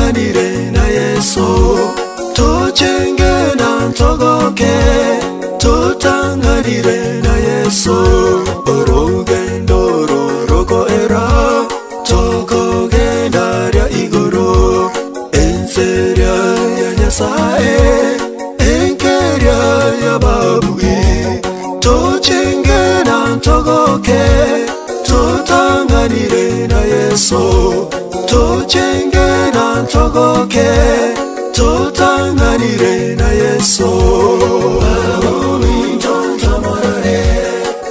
Totang'anire na Yeso, tochenge na ntogoke, totang'anire na Yeso, orogendo rorokoera, tokogenda ria igoro, enseria ya Nyasae, enkeria y'ababui, tochenge na ntogoke, totang'anire na Yeso, tochenge na ntogoke, totang'anire na Yeso. Babominto ntomorore,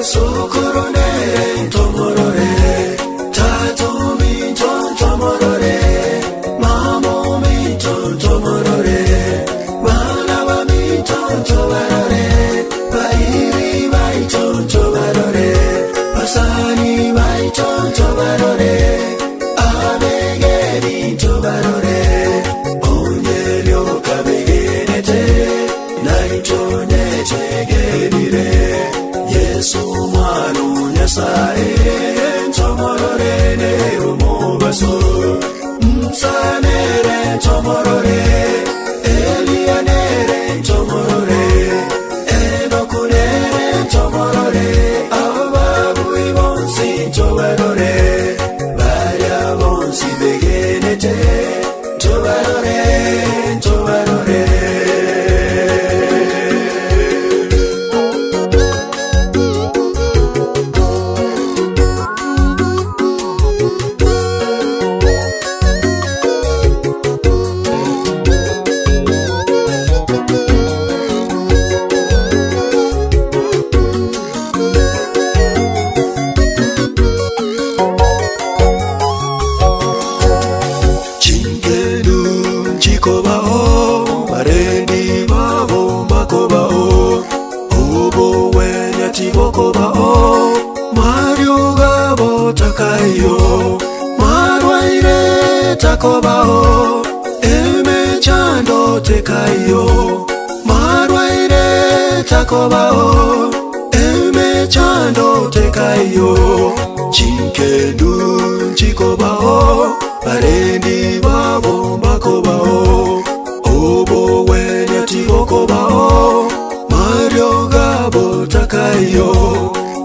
sokoro nere ntomorore, tato minto ntomorore, mamo minto ntomorore, bana baminto ntobarore, bairi baito ntobarore, basani baito ntobarore, abegeri ntobarore, onyerio kabegenete, naito netegerire, Yesu mwana o Nyasaye, ntomorore nere omobaso, nsanere ntomorore, Eliya nere ntomorore, Enoku nere ntomorore, ababui bonsi ntobarore, baria bonsi begenete, ntobarore, ntobarore. Chinkedu chikobao, barendi babo mbakobao, obogwenia tibokobao, marioga botakayo, marwaire takobao, emechando tekayo, marwaire takobao, emechando tekayo, chinkendu chikobao, barendi babo mbakobao, obogwenia tibokobao, marioga botakayo,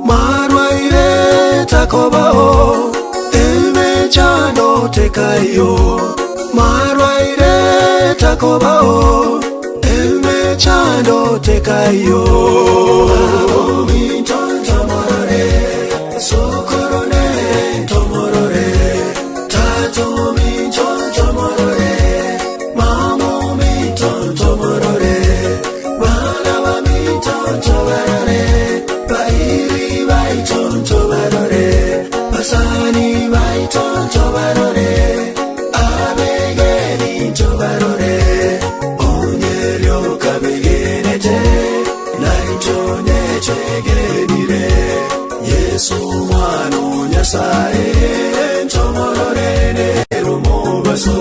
marwaire takobao, emechando tekayo, marwaire takobao, emechando tekayo. Babominto ntomorore, sokoro nere ntomorore, tato minto ntomorore, mamo minto ntomorore, bana baminto ntobarore, bairi baito ntobarore, basani baito ntobarore, abegeri ntobarore, onyerio kabegenete, naito netegerire, Yesu mwana o Nyasaye, ntomorore nere omobaso,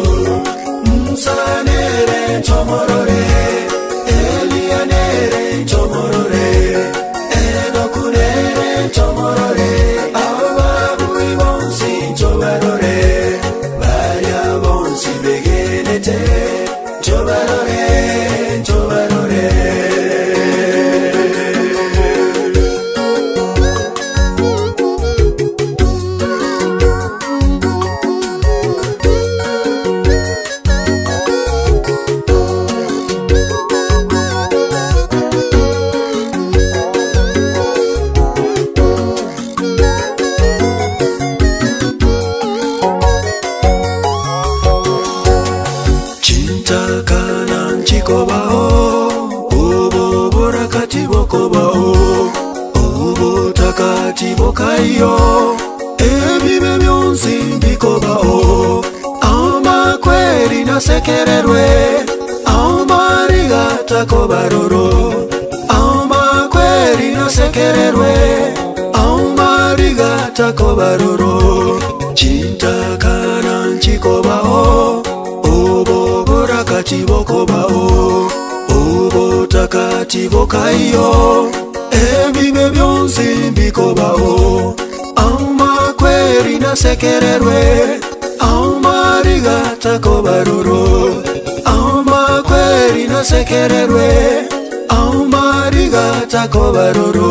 nsanere ntomorore, Eliya nere ntomorore, Enoku nere ntomorore, ababui bonsi ntobarore, baria bonsi begenete, ntobarore, ntobarore. Chintakana nchikobao, oboborakati bokobao, obotakati bokayo, ebibe byonsi mbikobao, amakweri nasekererwe, amariga takobaroro, amakweri nasekererwe, amariga takobaroro, chintakana nchikobao, oboborakati bokobao, obotakati bokayo, ebibe byonsi mbikobao, amakweri nasekererwe, amariga Amariga takobaroro, Amakweri nasekererwe, Amariga takobaroro.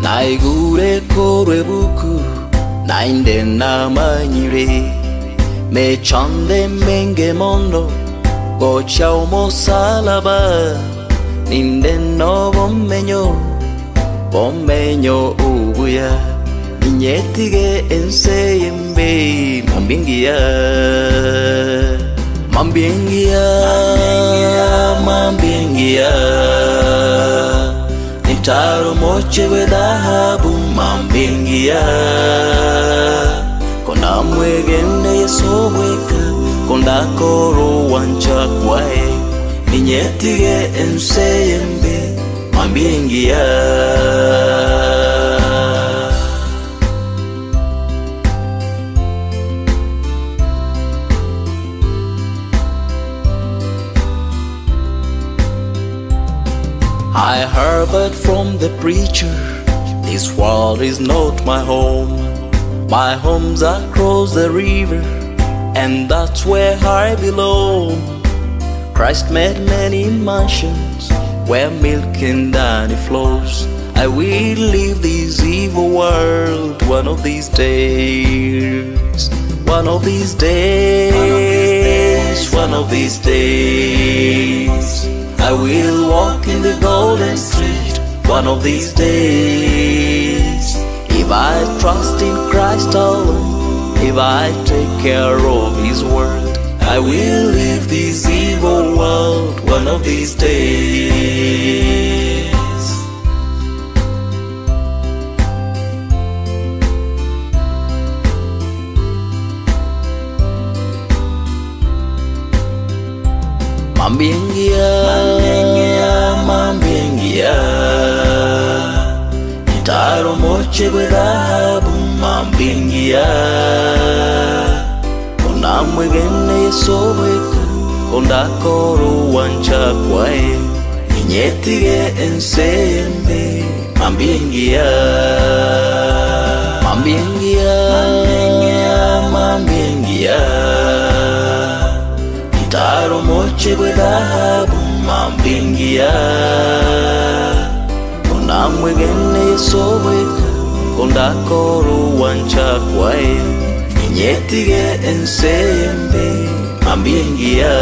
Naigure korwe buku nainde namanyire mechande menge mono gocha omosalaba ninde no bomenyo bomenyo ubuya ninyetige ense yembe mambingia mambingia mambingia Nitaro moche we dhahabu mambingia kona mwegene Yesu bweka konda koro wancha kwae ninyetige ense yembe mambingia. I heard from the preacher, this world is not my home. My home's across the river, and that's where I belong. Christ made many mansions where milk and honey flows. I will leave this evil world one of these days. One of these days, one of these days. I will walk in the golden street one of these days. If I trust in Christ alone, if I take care of His word, I will leave this evil world one of these days. Mambingia, mambingia, Nitaro moche gwe dhahabu mambingia Kona mwegene Yesu bweka konda koro wancha kwae ninyetige ense yembe mambingia. Mambia engiya, mambia engiya, Ntare omochie bw'edhahabu, mambia engiya, Konamwegene Yeso bweka, kondakore ogwancha kwaye, Inyetige ense eye embe, mambia engiya.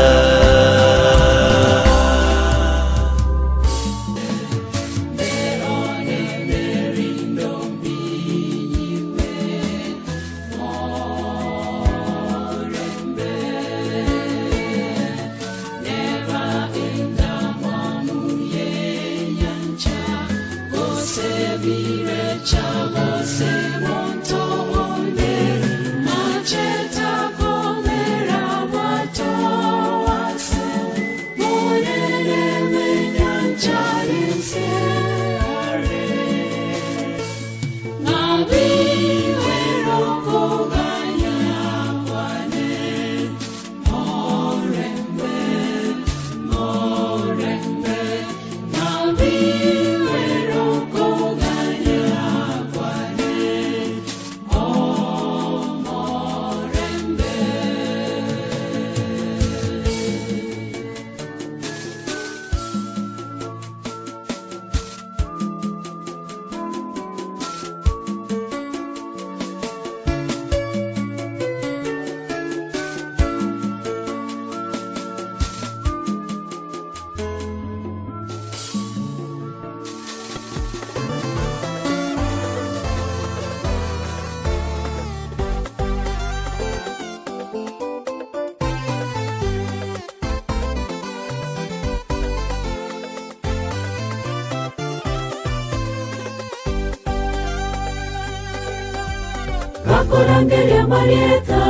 Gakorangeria amarieta,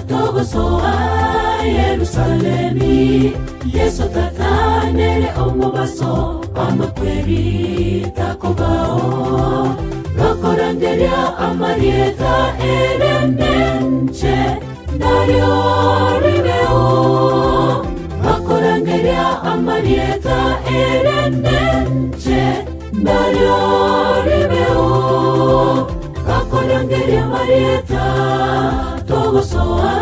togosoa Yerusalemi. Yeso Tata nere omobaso, amakweri takobao. Gakorangeria amarieta ere menche, nario ribeo. Gakorangeria amarieta ere menche, nario ribeo. Gakorangeria amarieta, togosoa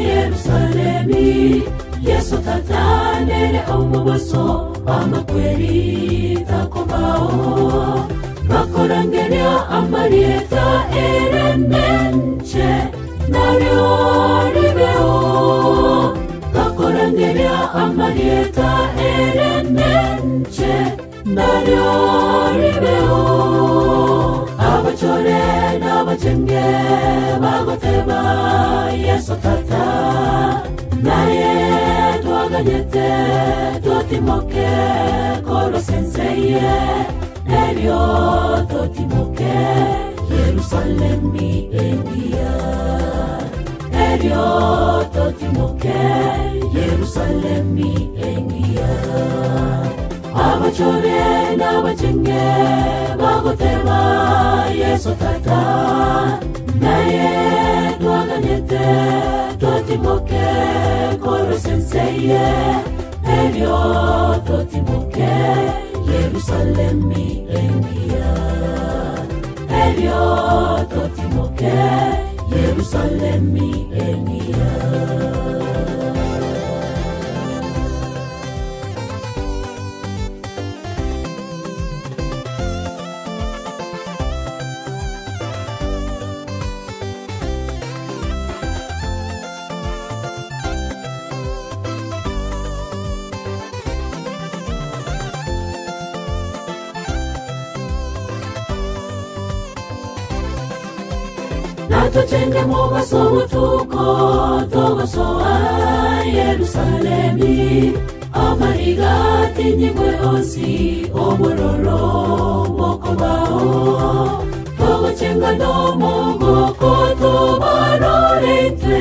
Yerusalemi. Yeso Tata nere omobaso, amakweri takobao. Gakorangeria amarieta ere menche, nario ribeo. Gakorangeria amarieta ere menche, nario ribeo. Abachore n'abachenge bagoteba Yeso Tata, naye twaganyete totimoke korwa senseye, erio totimoke Yerusalemi engiya. Erio totimoke Yerusalemi engiya. Abachore n'abachenge bagoteba Yeso Tata, naye twaganyete totimoke korwa senseye, erio totimoke Yerusalemi engiya. Erio totimoke Yerusalemi engiya. Natuchenge mobaso botuko togosoa Yerusalemi, amariga tinyigwe onsi obororo bokobao. Togochenga nomogoko tobarorete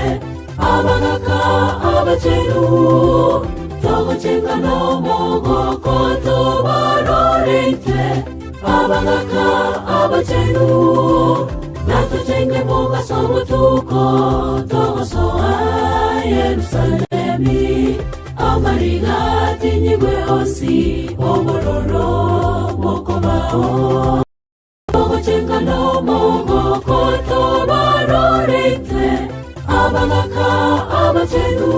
abagaka abachenu. Togochenga nomogoko tobarorete abagaka abachenu. Natuchenge mobaso botuko togosoa Yerusalemi, amariga tinyigwe onsi obororo bokobao. Togochenga nomogoko Abagaka abachenu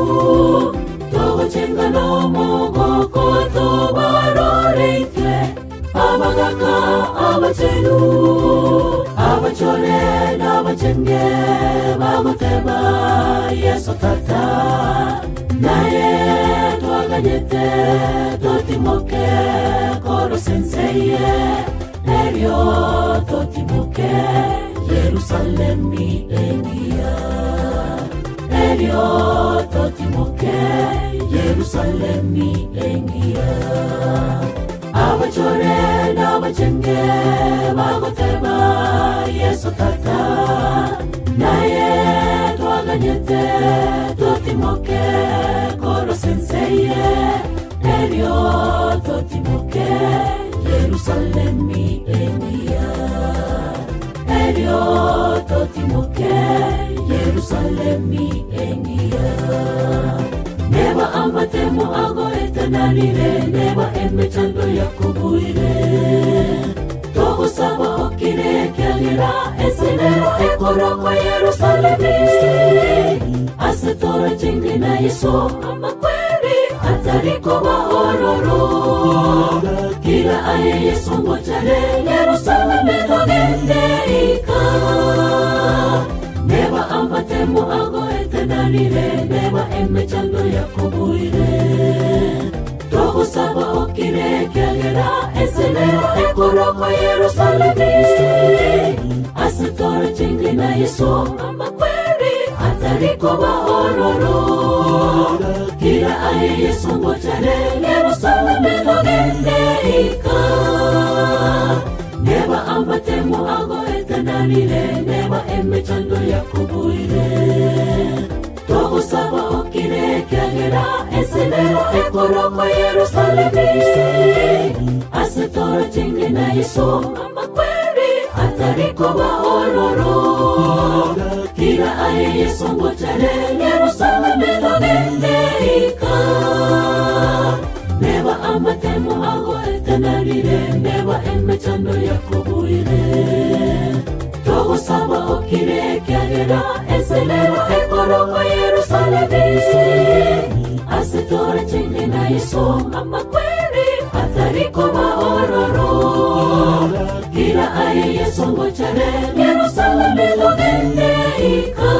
togochenga n'omogoko tobaroreitwe abagaka abachenu abachore n'abachenge bagoteba Yesu tata naye twaganyete totimoke korosenseye erio totimoke Yerusalemi engiya erio totimoke Yerusalemi engiya abachore n'abachenge bagoteba Yesu tata naye twaganyete totimoke korosenseye erio totimoke Yerusalemi engiya erio totimoke Yerusalemi engiya neba amatemo agoetananire neba emechando yakubuire togosaba okire kiagera ensenero ekorokwa Yerusalemi ase torachenge na Yesu amakweri atarikoba ororo kila aye Yesu ngochare Yerusalemi togende ika neba amatemo agoetananire neba emechando yakubuire togosaba okire kiagera ensenero ekorokwa Yerusalemi ase torachenge na Yesu amakweri atarikoba ororo kila aye Yesu ngochare Yerusalemi togende ika neba amatemo agoetananire neba emechando yakubuire togosaba okire kiagera ensenero ekorokwa Yerusalemi ase torachenge na Yesu amakweri atarikoba ororo kila aye Yesu ngochare Yerusalemi togende ika neba amatemo agoetananire neba emechando yakubuire togosaba okire kiagera ensenero ekorokwa Yerusalemi ase torachenge na Yesu amakweri atarikoba ororo kila aye Yesu ngochare Yerusalemi togende ika.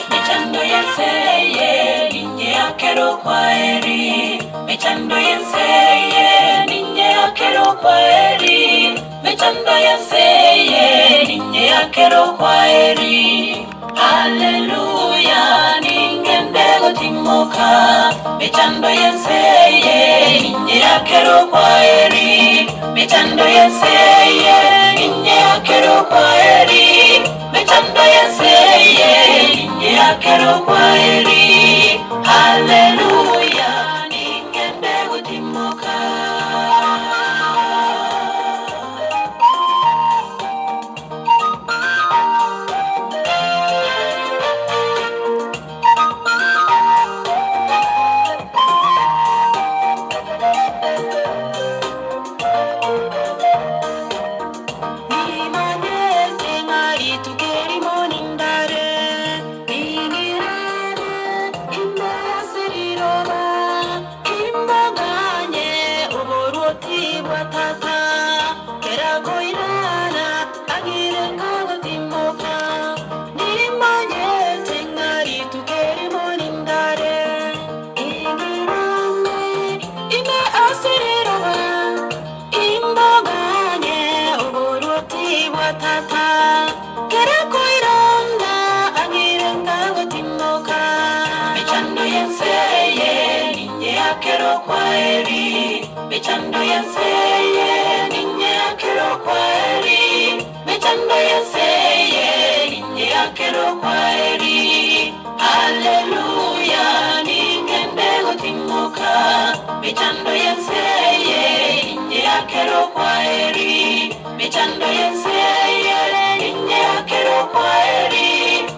Mechando yenseye ninye akero kwaeri Mechando yenseye ninye akero kwaeri Mechando yenseye ninye akero kwaeri Haleluya ningende gotimoka Mechando yenseye ninye akero kwaeri Mechando yenseye ninye akero kwaeri Mechando yenseye ninye akero kwaeri Haleluya ningende gotimoka. Mechando yenseye ninye akero kwaeri Mechando yenseye ninye akero kwaeri Mechando yenseye ninye akero kwaeri Haleluya ningende gotimoka Mechando yenseye ninye akero kwaeri Mechando yenseye ninye akero kwaeri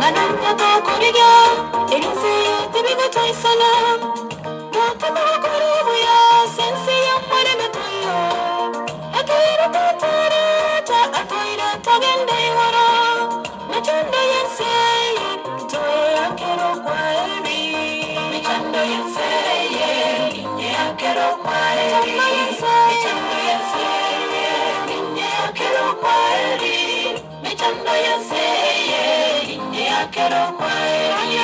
Ng'a nanya tokorigia, erio ense eye tibigotoisana. Gotema gokora obuya ase ense y'omorembe toiyo. Ekero totareta atoire togende igoro, Mechando y'ense eye toyeakere okwaeri. Mechando y'ense eye inyeakere okwaeri. Mechando y'ense eye inyeakere okwaeri. Mechando y'ense eye inyeakere okwaeri.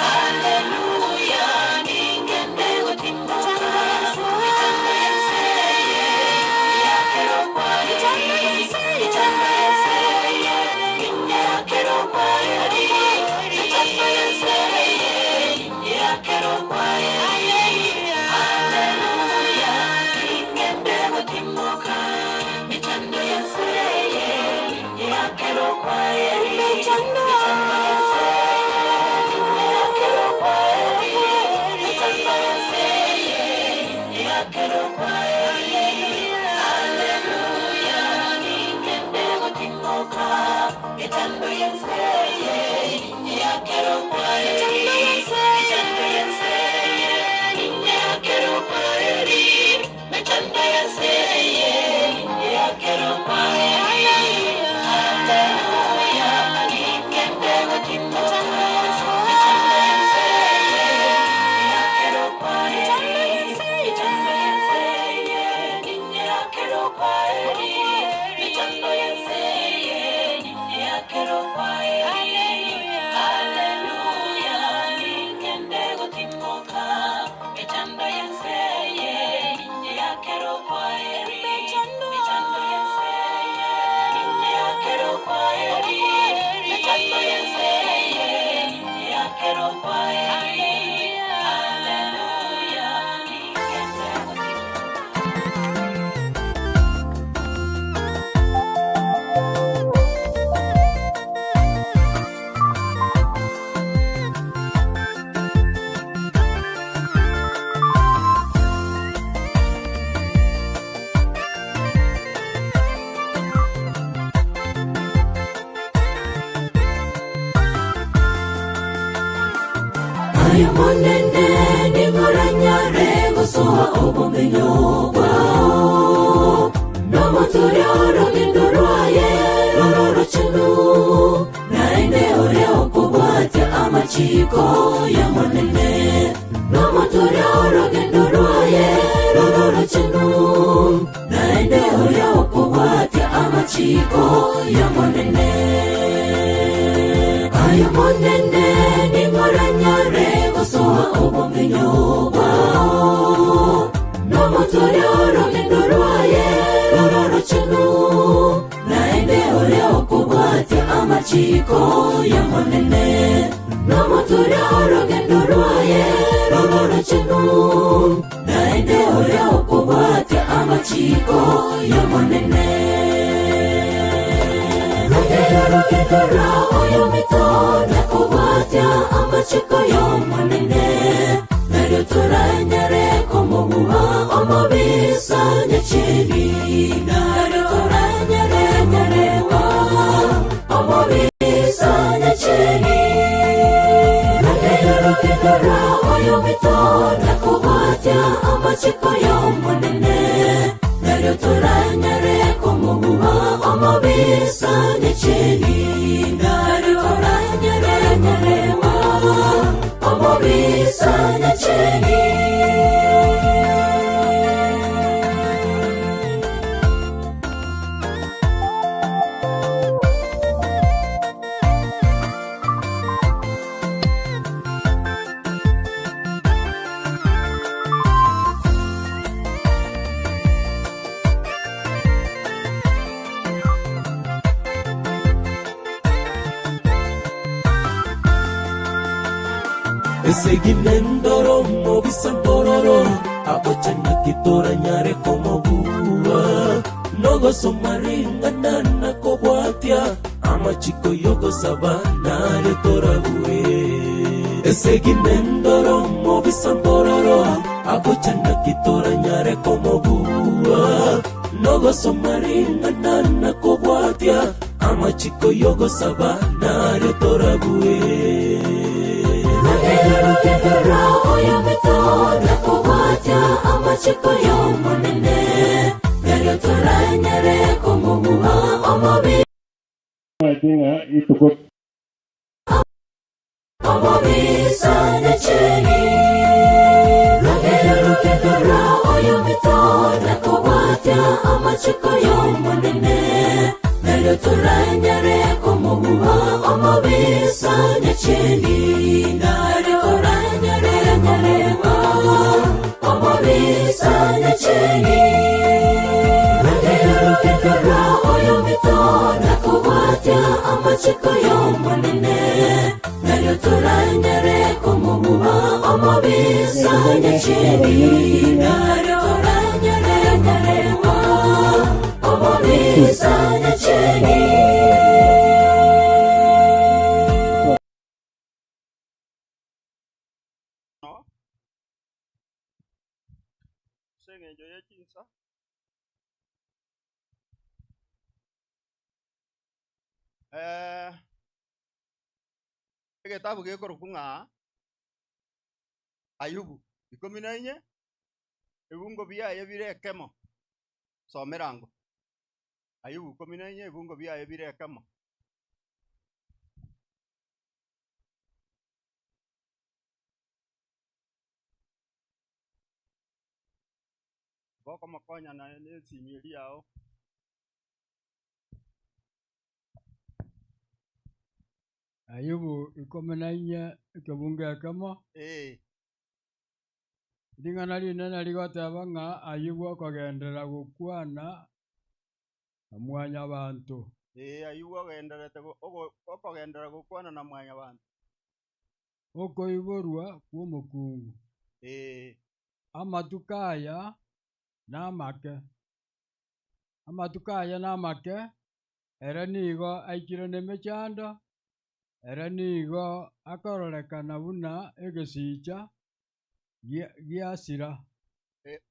Haleluya, ningende gotimboka. Mechando y'ense eye inyeakere okwaeri. Mechando y'ense eye inyeakere okwaeri. Mechando y'ense eye inyeakere okwaeri. Haleluya, ningende gotimboka. Mechando y'ense eye inyeakere okwaeri. Mechando y'ense eye inyeakere okwaeri. Mechando y'ense eye inyeakere okwaeri. Haleluya, ningende gotimboka. Mechando y'ense eye inyeakere okwaeri. Mechando y'ense eye inyeakere okwaeri. Mechando y'ense eye inyeakere okwaeri. Haleluya, ningende gotimboka. Mechando y'ense eye inyeakere okwaeri. Mechando y'ense eye inyeakere okwaeri. Mechando y'ense eye inyeakere okwaeri. Haleluya, ningende gotimboka. Mechando y'ense eye inyeakere okwaeri. Mechando y'ense eye inyeakere okwaeri. Mechando y'ense eye inyeakere okwaeri. Haleluya, ningende gotimboka. Ayo monene ningoranyare gosoa obomenyo bwao nomotorio rogendo rwaye rororochenu naende ore okobwatia amachiko ya monene nomotorio rogendo rwaye rororochenu naende ore okobwatia amachiko ya monene ayo monene ningoranyare gosoa obomenyo bwao nomotorio rogendo rwaye rororochenu naende ore okobwatia amachiko ya monene nomotorio rogendo rwaye rororochenu naende ore okobwatia amachiko ya monene Rogendo rogendo rwa oyo mito nakobwatia amachiko y'omonene naryo toranyare komobuba omobisa nyacheri naryo toranyare nyarewa omobisa nyacheri Rogendo rogendo rwa oyo mito nakobwatia amachiko y'omonene naryo toranyare komobuba omobisa nyacheri naryo toranyare nyarewa omobisa nyacheri Esegimendoro mobisampororo agochana kitoranyare komobua nogosomaringana nakobwatia amachiko yogosaba nare torabue Esegimendoro mobisampororo agochana kitoranyare komobua nogosomaringana nakobwatia. amachiko y'ogosaba nario torabue. Rogendo rogendo rwa oyometo nakobwatia amachiko y'Omonene, nario toranyare komobua omobi. Omanyete ng'a rituko. Omobisa necheni. Rogendo rogendo rwa oyometo nakobwatia amachiko y'Omonene, nario toranyare komobua omobisa necheni. Nario toranyare komobua omobisa necheni. Rogendo rogendo rwa oyometo nakobwatia amachiko y'Omonene, nario toranyare komobua omobisa nyacheni. Nario toranyare komobua omobisa nyacheni. Ase engencho ye chinsa. Egetabu gekorokwa ng'a Ayubu ikomi na inye, ebungo biaye bire ekemo, somera ango. Ayubu ikomi na inye, ebungo biaye bire ekemo. Bokomokonya naye na esimi eria yao. Ayubu ikomi na inye ekebungo ekemo. Ee. Ring'ana rinene rigoteba ng'a Ayubu okogenderera gokwana na mwanyabanto. Ee, Ayubu ogendererete okogenderera gokwana na mwanyabanto. Okoiborwa kw'omokungu. Ee. Amatuko aya namake, amatuko aye namake, ere nigo aikire nemechando, ere nigo akororekana buna egesicha giasira.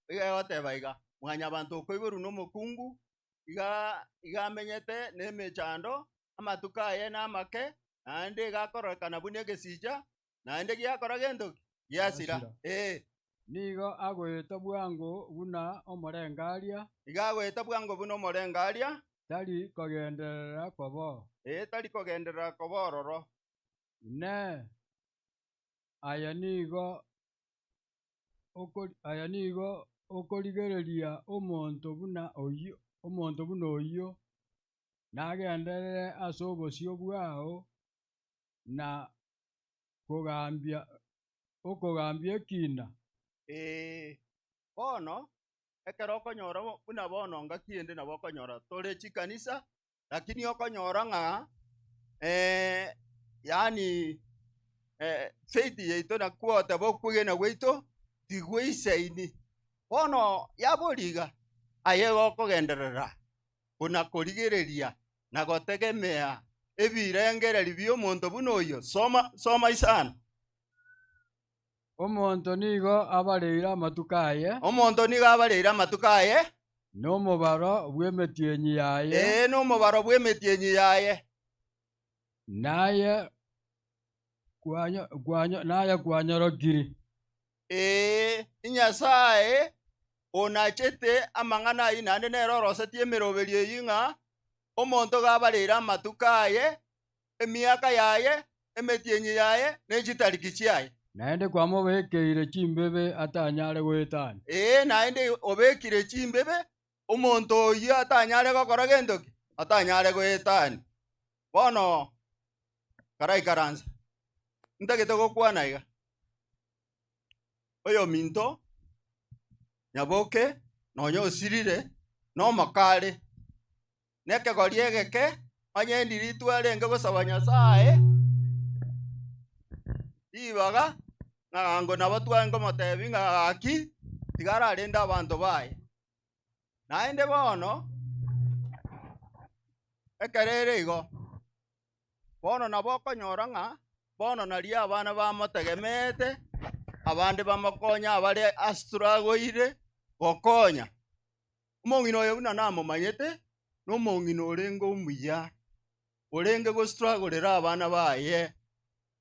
Iga egoteba iga, Mwanyabanto okoiborwa nomokungu, iga iga amenyete nemechando, amatuko aye namake, naende iga akororekana buna egesicha, naende giakora gento ki? Giasira. Ee. Nigo agoeta bwango buna omorengaria. Iga agoeta bwango buna omorengaria. Tari kogenderera koba oo. Ee, tari kogenderera koba ororo. Inee! Aya nigo aya nigo okorigereria omonto buna oyio, omonto buna oyio nagenderere ase obosio bwao na kogambia okogambia ekiina. Ee, bono ekero okonyora buna bono ngaki ende nabo okonyora tore chikanisa, lakini okonyora ng'a yaani faith yaito nakwo goteba okwegena gwaito tigweisaini. Bono yaboria iga, aye gokogenderera buna korigereria na gotegemea ebirengererio bi'omonto buna oyio. Soma, soma isano. Omonto nigo abareire amatuko aye. Omonto nigo abareire amatuko aye. Nomobaro bw'emetienyi yaye. Ee, nomobaro bw'emetienyi yaye. Naye naye kwanyorokiri. Ee, Nyasae onachete amang'ana ayio naende nere orosetie emeroberio eyio ng'a omonto gabareire amatuko aye, emiaka yaye, emetienyi yaye, ne chitariki chiaye. Naende kwamobekeire chimbebe atanyare goetania. Ee, naende obekire chimbebe omonto oyio atanyare gokora gento ki? Atanyare goetania. Bono karaikaranse, ntagete gokwana iga, oyominto nyaboke nonya osirire nomokare, nekegori egeke, onye ndiri twarenge gosaba Nyasaye ribaga, ng'a ango nabo twarenge komotebia ng'a gaki tiga ararende abanto baye. Naende bono, ekero ere igo, bono nabo okonyora ng'a bono nario abana bamotegemeete, abande bamokonye abare ase turagoire gokonya. Omong'ina oyo buna namomanyete, nomong'ina orenge omuya. orenge gostrugglera abana baye,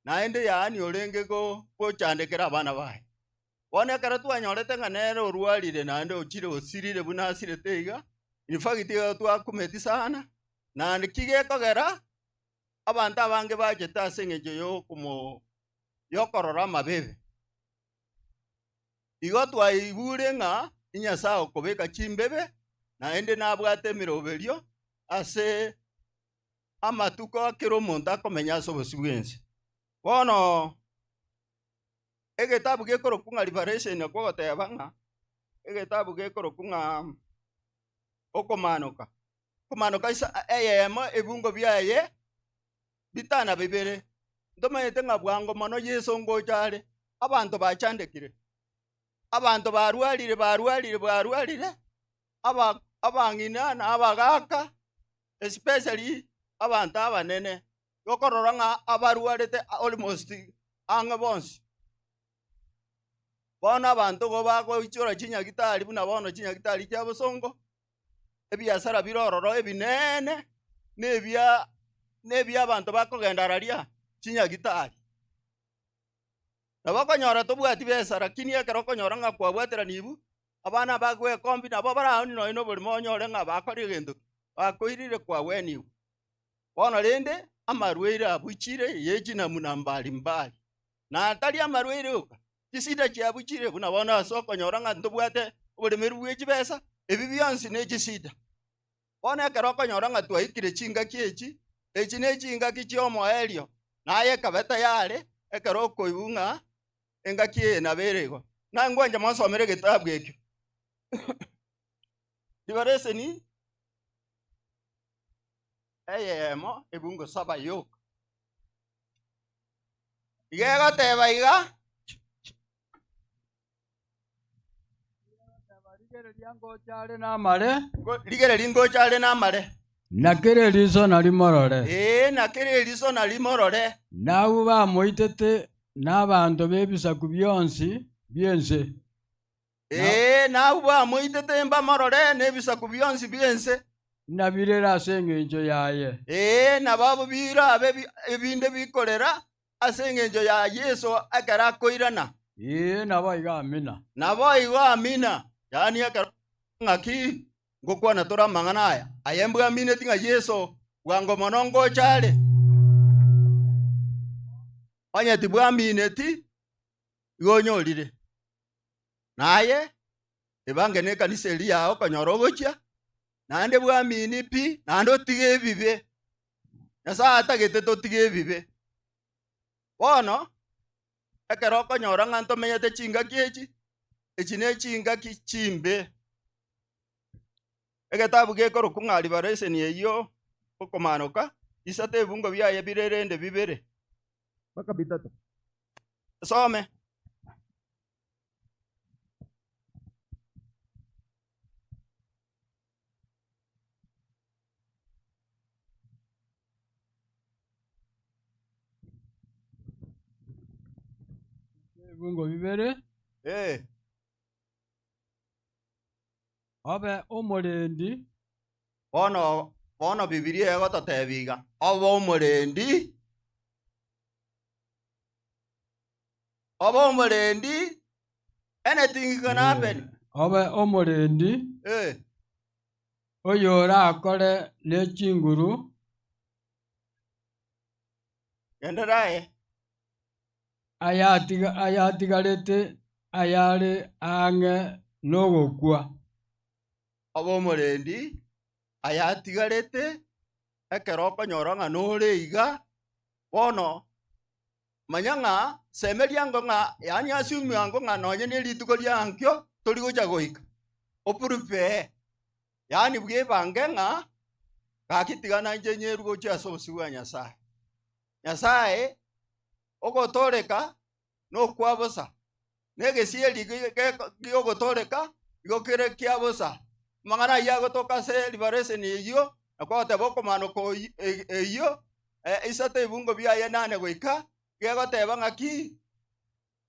naende yaani orenge go gochandekera abana baye. Bono ekero twanyorete ng'a nere orwarire naende ochire osirire buna asirete iga, in fact iga twakumeti sana, naende ki gekogera, abanto abange bachete ase eng'encho ya okomo ya okorora amabebe. Igo twaigure ng'a Nyasae okobeka chimbebe, naende nabwate emeroberio ase amatuko kera omonto akomenya ase obosio bw'ense. Bono egetabu gekorokwa ng'a Revelation nakwo ogoteba ng'a egetabu gekorokwa ng'a okomanoka, okomanoka ase eyemo ebungo biaye bitana bibere, ntomanyete ng'a bwango mono Yeso ngocha are, abanto bachandekire, abanto barwarire barwarire barwarire, aba abang'ina na abagaka, especially abanto abanene, gokorora ng'a abarwarete almost ang'e bonsi. Bono abanto igo bagoichora chinyagitari buna bono chinyagitari chia bosongo, ebiasara bire ororo ebineene, na ebia na ebia abanto bakogenda araria chinyagitari. Nabo okonyora tobwati besa lakini ekero okonyora ng'a kwabwateraniwu, abana bagoekombi nabo baraoni nonye na oborimo onyore ng'a bakorire gento ki, bakoirire kwagweniwu. Bono rende, amarwaire abuchire ye chinamuna mbari mbari, na tari amarwaire oka, chisida chiabuchire buna bono ase okonyora ng'a ntobwate oboremeru bwe chibesa, ebi bionsi ne chisida. Bono ekero okonyora ng'a twaikire chingaki echi, echi ne chingaki chi'omoerio, naye ekabe tayari ekero okoigwa ng'a engaki eye nabo ere igo. Naye ngwancha mosomere egetabu ekio Liberation eyemo ebungo saba yoka. Iga egoteba iga. Rigereria ngocha are namare. Rigereria ngocha are namare. Na kera eriso narimorore. Ee, na kera eriso narimorore. Na abwo bamoitete nabanto b'ebisaku bionsi bi'ense. Ee, na abwo bamoitete mbamorore nebisaku bionsi bi'ense. Nabirere ase engencho yaye. Ee, nabo abwo birabe ebinde bikorera ase engencho ya Yeso ekero akoirana. Ee, naboigo amina. Naboigo amina. Yaani ekero ng'aki ngokwana tore amang'ana aya, aye mbwamineti ng'a Yeso bwango mono ngocha are? Onye tibwamineti, igo onyorire. Naye ebange nekanisa eria yao okonyora ogochia, naende bwamini pi, naende otige ebibe. Nyasae atagete totige ebibe. Bono, ekero okonyora ng'a ntomenyete chingaki echi, echi ne chingaki chimbe. Egetabu gekorokwa ng'a Revelation eyio okomanoka, isato ebungo biaye bire rende bibere mpaka bitato. Some. Ebungo bibere. Eh. Obe omorendi. Bono, bono Bibilia egototebia iga, Obe omorendi, obe omorendi, anything can happen. Obe omorendi. Eh. Oyorakore ne chinguru. Genderera aye. Ayatigarete ayare ang'e nogokwa. Obe omorendi ayatigarete ekero okonyora ng'a nore iga, bono manya ng'a semeria ango ng'a yaani assume ango ng'a nonye ne rituko ria ankio tori gocha goika, oprepare yaani bwebange ng'a gaki tiga nainche nyerwe gochia ase obosio bwa Nyasaye. Nyasaye ogotooreka nokwa bosa, na egesieri gi'ogotooreka igo kere kia bosa. Amang'ana ayio agotoka ase Revelation eyio, nakwo agoteba okomanoka eyio, isato ebibungo biaye nane goika, gegoteba ng'aki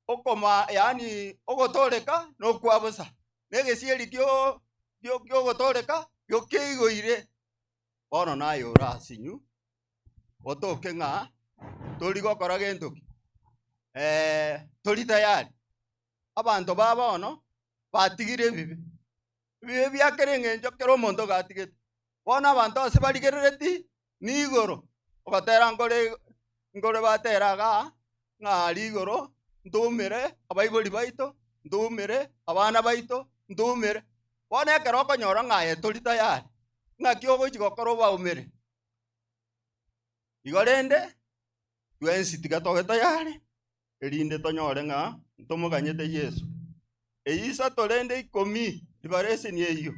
okoma yaani ogotooreka nokwa bosa, na egesieri gi'ogotooreka igo keigoire. Bono naye ore asinyu. Otoke ng'a tori gokora gento ki? Tori tayari. Abanto ba bono batigire ebibe, ebibe bia kera eng'encho kera omonto gatigete. Bono abanto ase barigerereti nigoro, ogotera nkore nkore batera igaa, ng'a aria igoro ntoumere abaibori baito, ntoumere abana baito, ntoumere. Bono ekero okonyora ng'a aye tori tayari, ng'aki ogochi gokora obaumere? Igo rende, twensi tiga tobe tayari, erinde tonyore ng'a ntomoganyete Yeso. Eyio isato rende ikomi ribareseni eyio,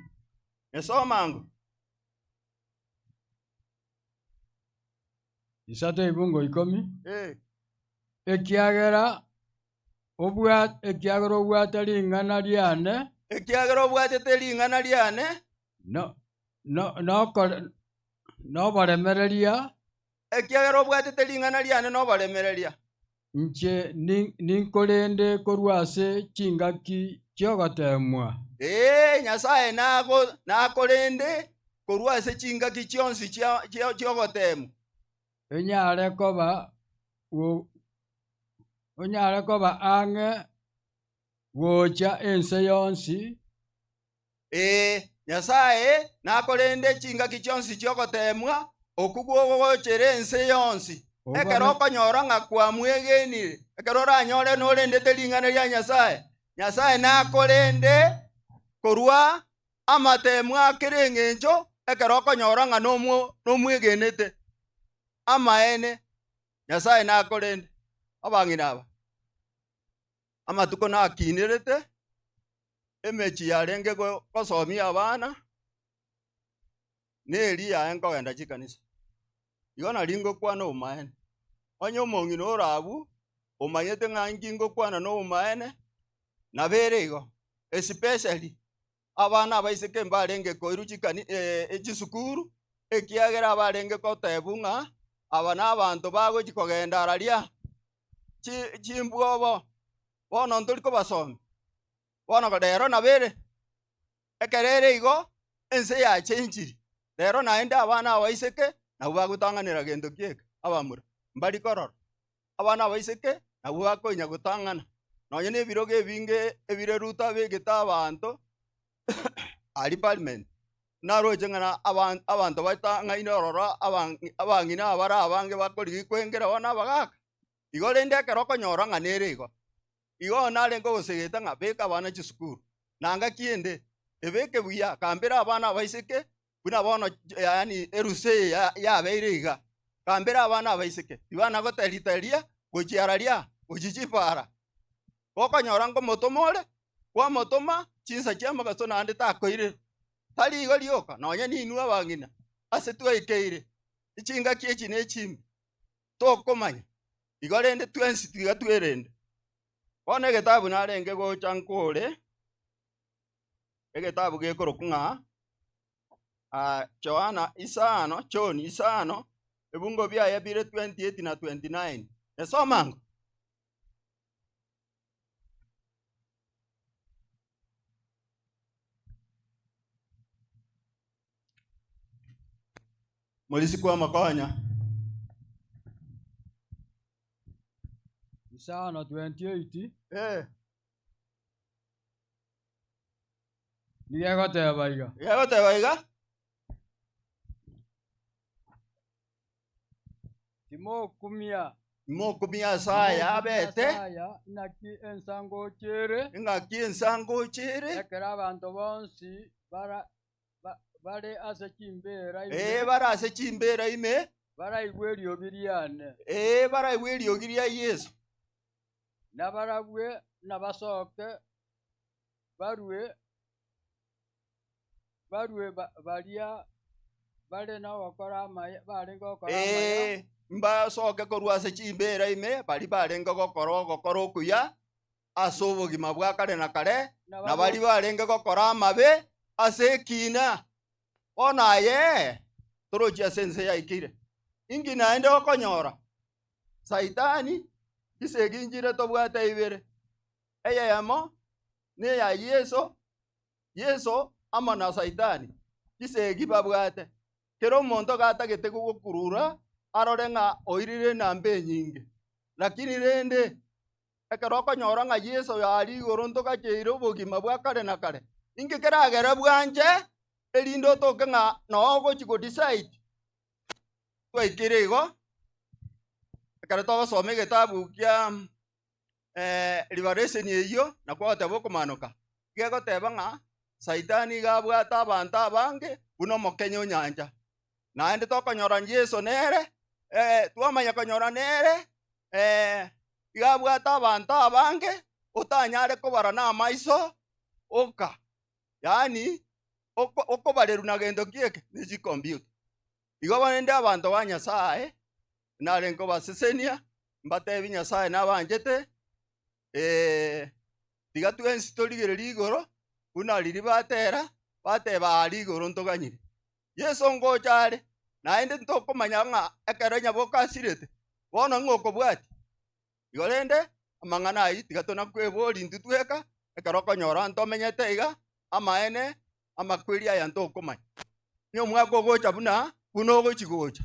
Esoma ango. Isato ebungo ikomi. Eh. Ekiagera obwa ekiagera obwate ring'ana riane. Ekiagera obwatete ring'ana riane. No, no, nokore, noboremereria. Ekiagera obwatete ring'ana riane noboremereria. Inche ninkorende korwa ase chingaki chi'ogoteemwa. Ee, Nyasae nakorende korwa ase chingaki chionsi chi'ogoteemwa. Onyare koba onyare koba ang'e gocha ense yonsi. Ee, Nyasae nakorende chingaki chionsi chi'ogoteemwa okwo gwogochera ense yonsi. Ekero okonyora ng'a kwamwegenire, ekero oranyore norendete ring'ana ria Nyasae, Nyasae nakorende korwa amateemwa a kera engencho ekero okonyora ng'a nomwegenete. Amaene, Nyasae nakorende. Abang'ina aba, amatuko nakinerete, emechie yarenge gosomia abana, neri yaye nkogenda chikanisa. Igo nari ngokwana obomaene, onye omong'ina ore abwo, omanyete ng'a inki ngokwana na obomaene, nabo ere igo, especially abana abaiseke mbarenge koirwa chikani chisukuru, ekiagera abarenge kotebwa ng'a aba na abanto bagochi kogenda araria chi chimbwobo, bono ntori kobasomia. Bono rero nabo ere, ekero ere igo, ense yachenchiri, rero naende abana abaiseke nabwo bagotang'anera gento ki eke, abamura, mbari korora. Abana abaiseke nabwo bakonya gotang'ana, nonye na ebirogo ebinge ebire Ruto abegete abanto aria parliament, naroche ng'a abanto batang'aine ororo abang'ina abare abange bakorigia kwengera bono abagaka. Igo rende ekero okonyora ng'a nere igo, Igo narenge ogosegeta ng'a beka abana chisukuru, na ngaki ende ebeke buya, gambera abana abaiseke buna bono yaani erusa eye yabeire iga, gambera abana abaiseke tibana goteriteria gochia araria gochia chipara. Gokonyora nkomotoma ore, kwamotoma chinsa chia mogaso naende takoirera. Tari igo rioka, nonya ninwe abang'ina ase twaikeire, chingaki echi ne chimbe. tokomanya, igo rende twensi tiga twerende. Bono egetabu narenge gocha nkore, egetabu gekorokwa ng'a Johana isano, John isano, ebungo biaye bire 28 na 29. Esoma ango. Morisi kwamokonya. Isano 28 Eh, nigo egoteba iga. iga egoteba iga. Timokumia. Timokumia ase aya abete. Timokumia ase aya, inaki ensangocho ere. Ing'aki ensangocho ere. Ekero abanto bonsi bara bare ase chimbeera ime. Ee, bare ase chimbeera ime. Baraigwe eriogi riane. Ee, baraigwe eriogi ria Yeso. Nabarabwe nabasoke barue barue baria bare nogokora amaya, barenge gokora amaya. Ee, mbasoke korwa ase chimbeera ime baria barenge gokora ogokora okuya ase obogima bwa kare na kare, na baria barenge gokora amabe ase ekiina. Bono aye torochi ase ense yaikeire. Inki naende okonyora? Saitani, chisegi nchire tobwate ibere, eyemo neya Yeso, Yeso amo na Saitani, chisegi babwate. Kera omonto gatagete gokurura. arore ng'a oirire enamba enyinge. Lakini rende, ekero okonyora ng'a Yeso aria igoro ntogacheire obogima bwa kare na kare, inki keragere bwanche erinde otoke ng'a noo ogochi go decide? Twaikire igo, ekero togosoma egetabu kia Revelation eyio, nakwo ogoteba okomanoka, gegoteba ng'a saitani iga abwate abanto abange buna omokenya o nyancha. Naende tokonyora Yeso nere, twamanya konyora nere iga abwate abanto abange otanyare kobara na amaiso oka, yaani oko okobarerwa na gento ki eke? Ne chikompiuta. Igo rende abanto ba Nyasaye, nare nkobasesenia, mbatebi Nyasaye nabanchete, tiga twensi torigererie igoro, buna riria batera, bateba aaria igoro ntoganyire. Yeso ngocha are, naende ntokomanya ng'a ekero nyaboke asirete, bono ng'a okobwatia. Igo rende, amang'ana ayio tiga tonakweboria intwe tweka, ekero okonyora ntomenyete iga, amaene, amakweri aya ntokomanya. Onye omwaka ogocha buna buna ogochi gocha,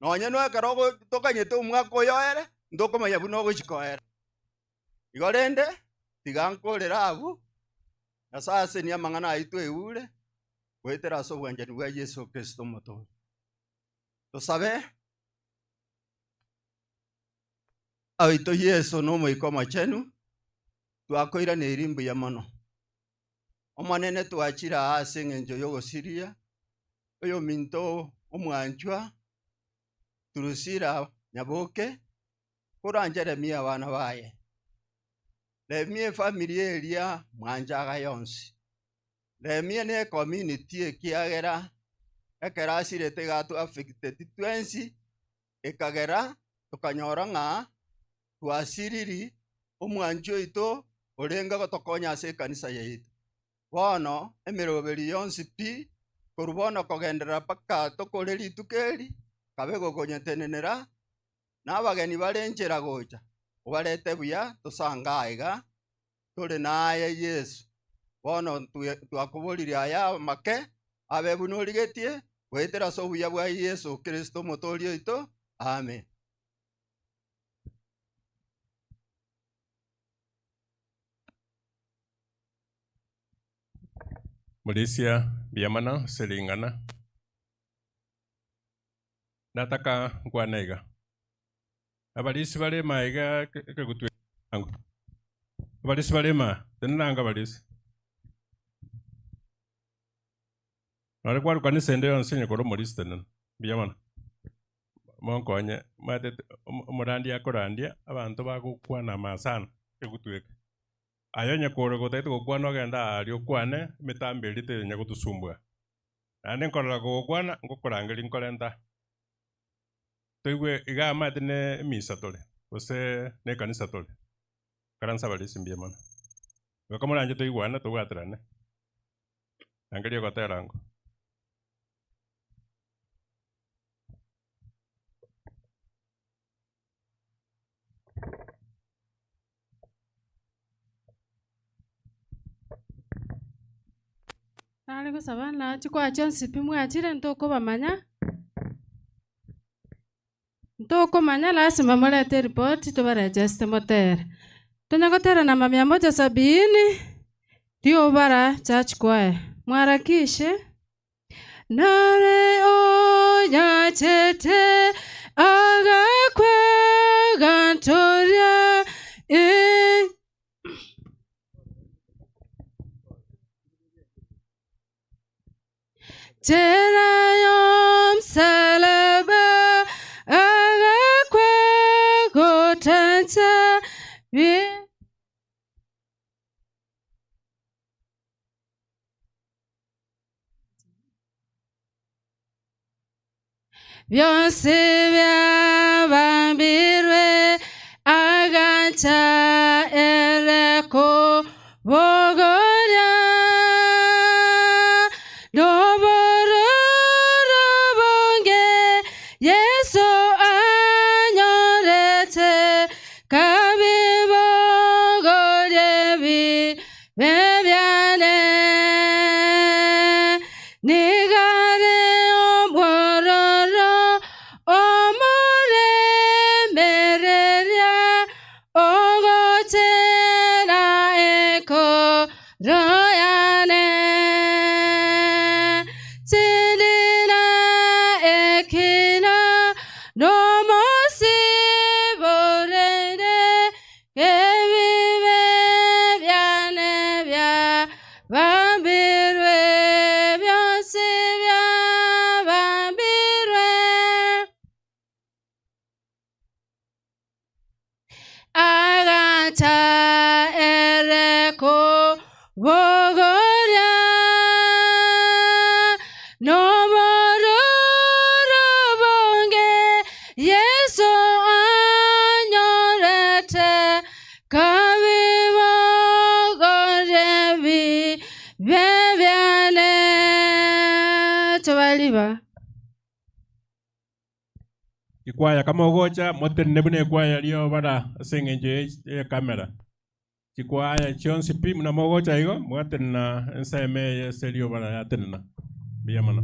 nonye na ekero ogo tokanyete omwaka oyo oere, ntokomanya buna ogochi koera. Igo rende, tiga nkorere abwo, Nyasaye asenie amang'ana ayio tweure, goetera ase obwanchani bwa Yeso Kristo Omotoori. Tosabe. Oito Yeso na Omoika Omochenu, twakoiraneirie mbuya mono. Omonene twachire aa ase eng'encho y'ogosiria oyominto omwanchwa Drusilla Nyaboke, koranche remia abana baye, remia efamiri eria mwanchaga yonsi, remia na ecommunity ekiagera ekero asirete iga atoaffecteti twensi, ekagera tokanyora ng'a twasiriri omwanchi oito orenge gotokonya ase ekanisa yaito. Bono emeroberi yonsi pi, korwa bono kogenderera mpaka tokore rituko eri, kabe gokonyetenenera, na abageni bare nchera gocha, obarete buya tosange aiga tore naye Yeso. Bono twakoboririe aya amake, abe buna origetie, goetera ase obuya bwa Yeso Kristo Omotoori oito. Amen. Morisia mbuya mono ase ring'ana. Nataka nkwane iga, abarisia bare ime iga ekegutwa abarisia bare ime tenena ango abarisia. Nore kwarwa kanisa ende yonsi onye kore omorisia tenena, mbuya mono. Monkonye, omanyete omorandia akorandia, abanto bagokwana ama sana ekegutwa eke. Aye onye kore gotagete gokwana ogende aaria okwane, emetambo eria tenya gotosumbua. Naende nkorora kogokwana, ngokorangeria nkorenta aa. Toigwe iga amaete ne emisa tore, gose ne ekanisa tore, ikaransa abarisia mbuya mono. Igo komoranche toigwane tobwaterane, rangeria ogotera ango. Nare gosaba nachi kwachia onsi pi mwachire ntokobamanya, ntokomanya lasima morete eripoti tobaregeste motere. Tonya gotera namba mia moja sabini, riobara church choir, mwarakishe. Nare oyachete agakwa agantoria eh. Nchera y'omosalaba agakwa gotancha bi- Bionsi biabambirwe agancha ere kobogoria nobororo bonge Yeso anyorete kabibogorie ebibe biane. Nigo are omwororo, omororo. Bogoria nobororo bonge Yeso anyorete kabibogorie bibe biane tobariba. Chikwaya kamogocha motenene buna ekwaya riobara ase eng'encho ye ekamera. Chikwaya chionsi pi buna mogocha igo, mwatenena ensemo eye ase riobara yatenena. Mbuya mono.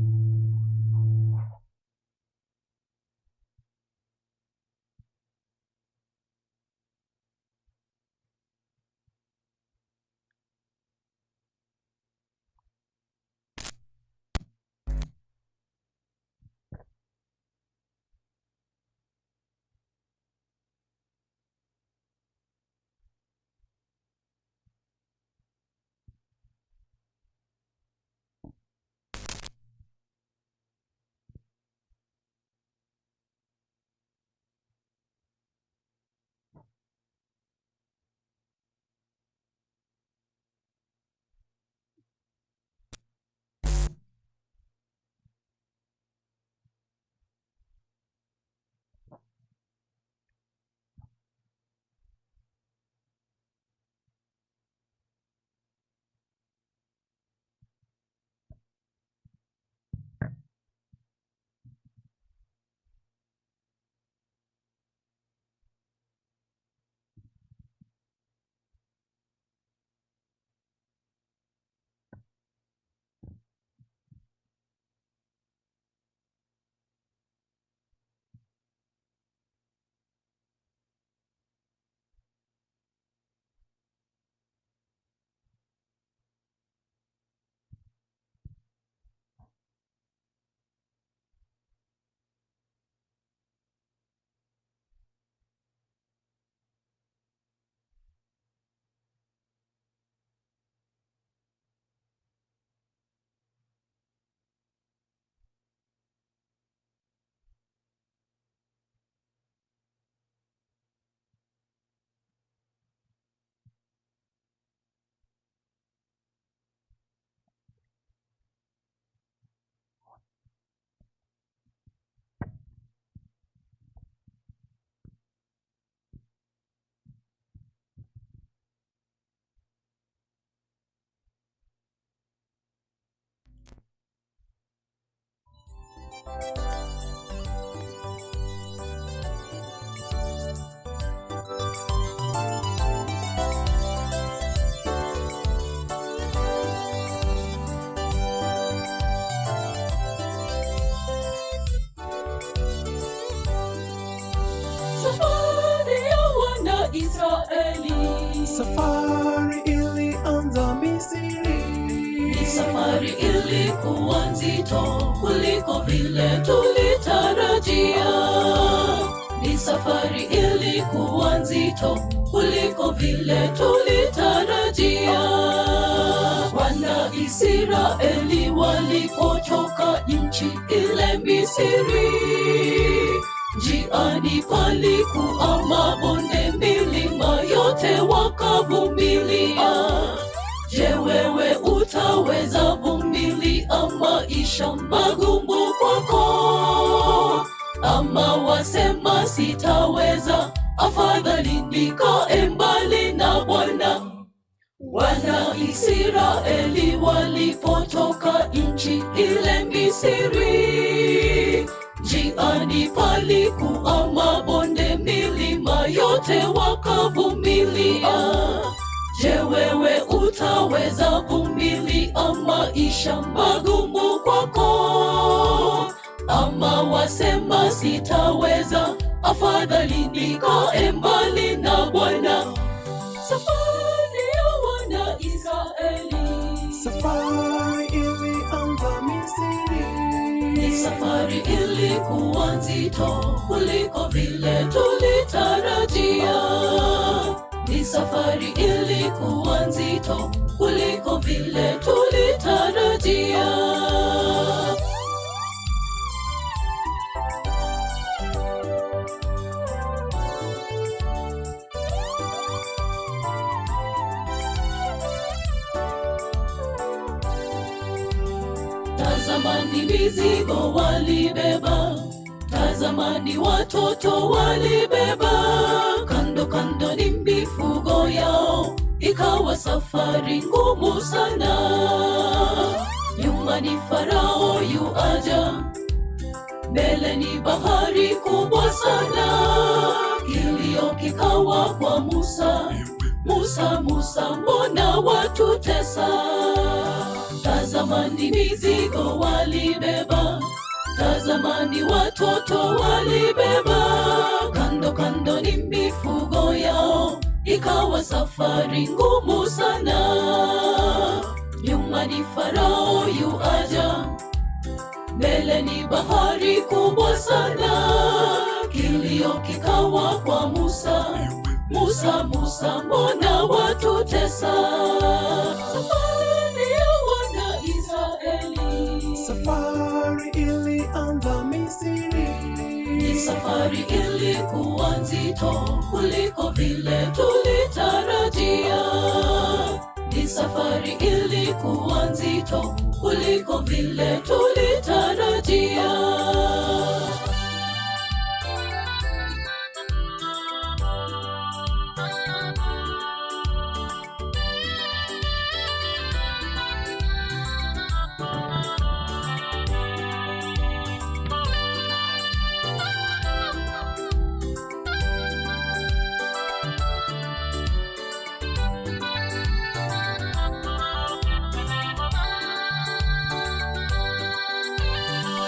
Safari ya wana Israeli. Safari ilianza Misri. Ni safari ilikuwa nzito kuliko vile tulitarajia. Ni safari ilikuwa nzito kuliko vile tulitarajia. Wana Israeli walipotoka nchi ile Misri, njiani palikuwa mabonde, milima yote wakavumilia. Je, wewe utaweza vumilia maisha magumu kwako? Ama wasema sitaweza, afadhali nikae mbali na Bwana. Wana Israeli walipotoka nchi ile Misri, njiani palikuwa mabonde, milima yote wakavumilia. Je, wewe utaweza vumilia maisha magumu kwako? Ama wasema sitaweza, afadhali nikae mbali na Bwana. Safari ya wana Israeli Safari ilianza Misri. ni safari ilikuwa nzito kuliko vile tulitarajia. Ni safari ilikuwa nzito kuliko vile tulitarajia. Tazamani mizigo walibeba, tazamani watoto walibeba, kando kando ni mifugo yao, ikawa safari ngumu sana. Nyuma ni Farao yuaja, mbele ni bahari kubwa sana. Kilio kikawa kwa Musa, Musa, Musa, mbona watutesa? Tazamani mizigo walibeba, tazamani watoto walibeba, kando kando ni mifugo yao, ikawa safari ngumu sana. Nyuma ni Farao yuaja, mbele ni bahari kubwa sana. Kilio kikawa kwa Musa, Musa, Musa, mbona watutesa? Safari ya wana Israeli, Safari ilianza Misri. ni safari ilikuwa nzito kuliko vile tulitarajia. Ni safari ilikuwa nzito kuliko vile tulitarajia.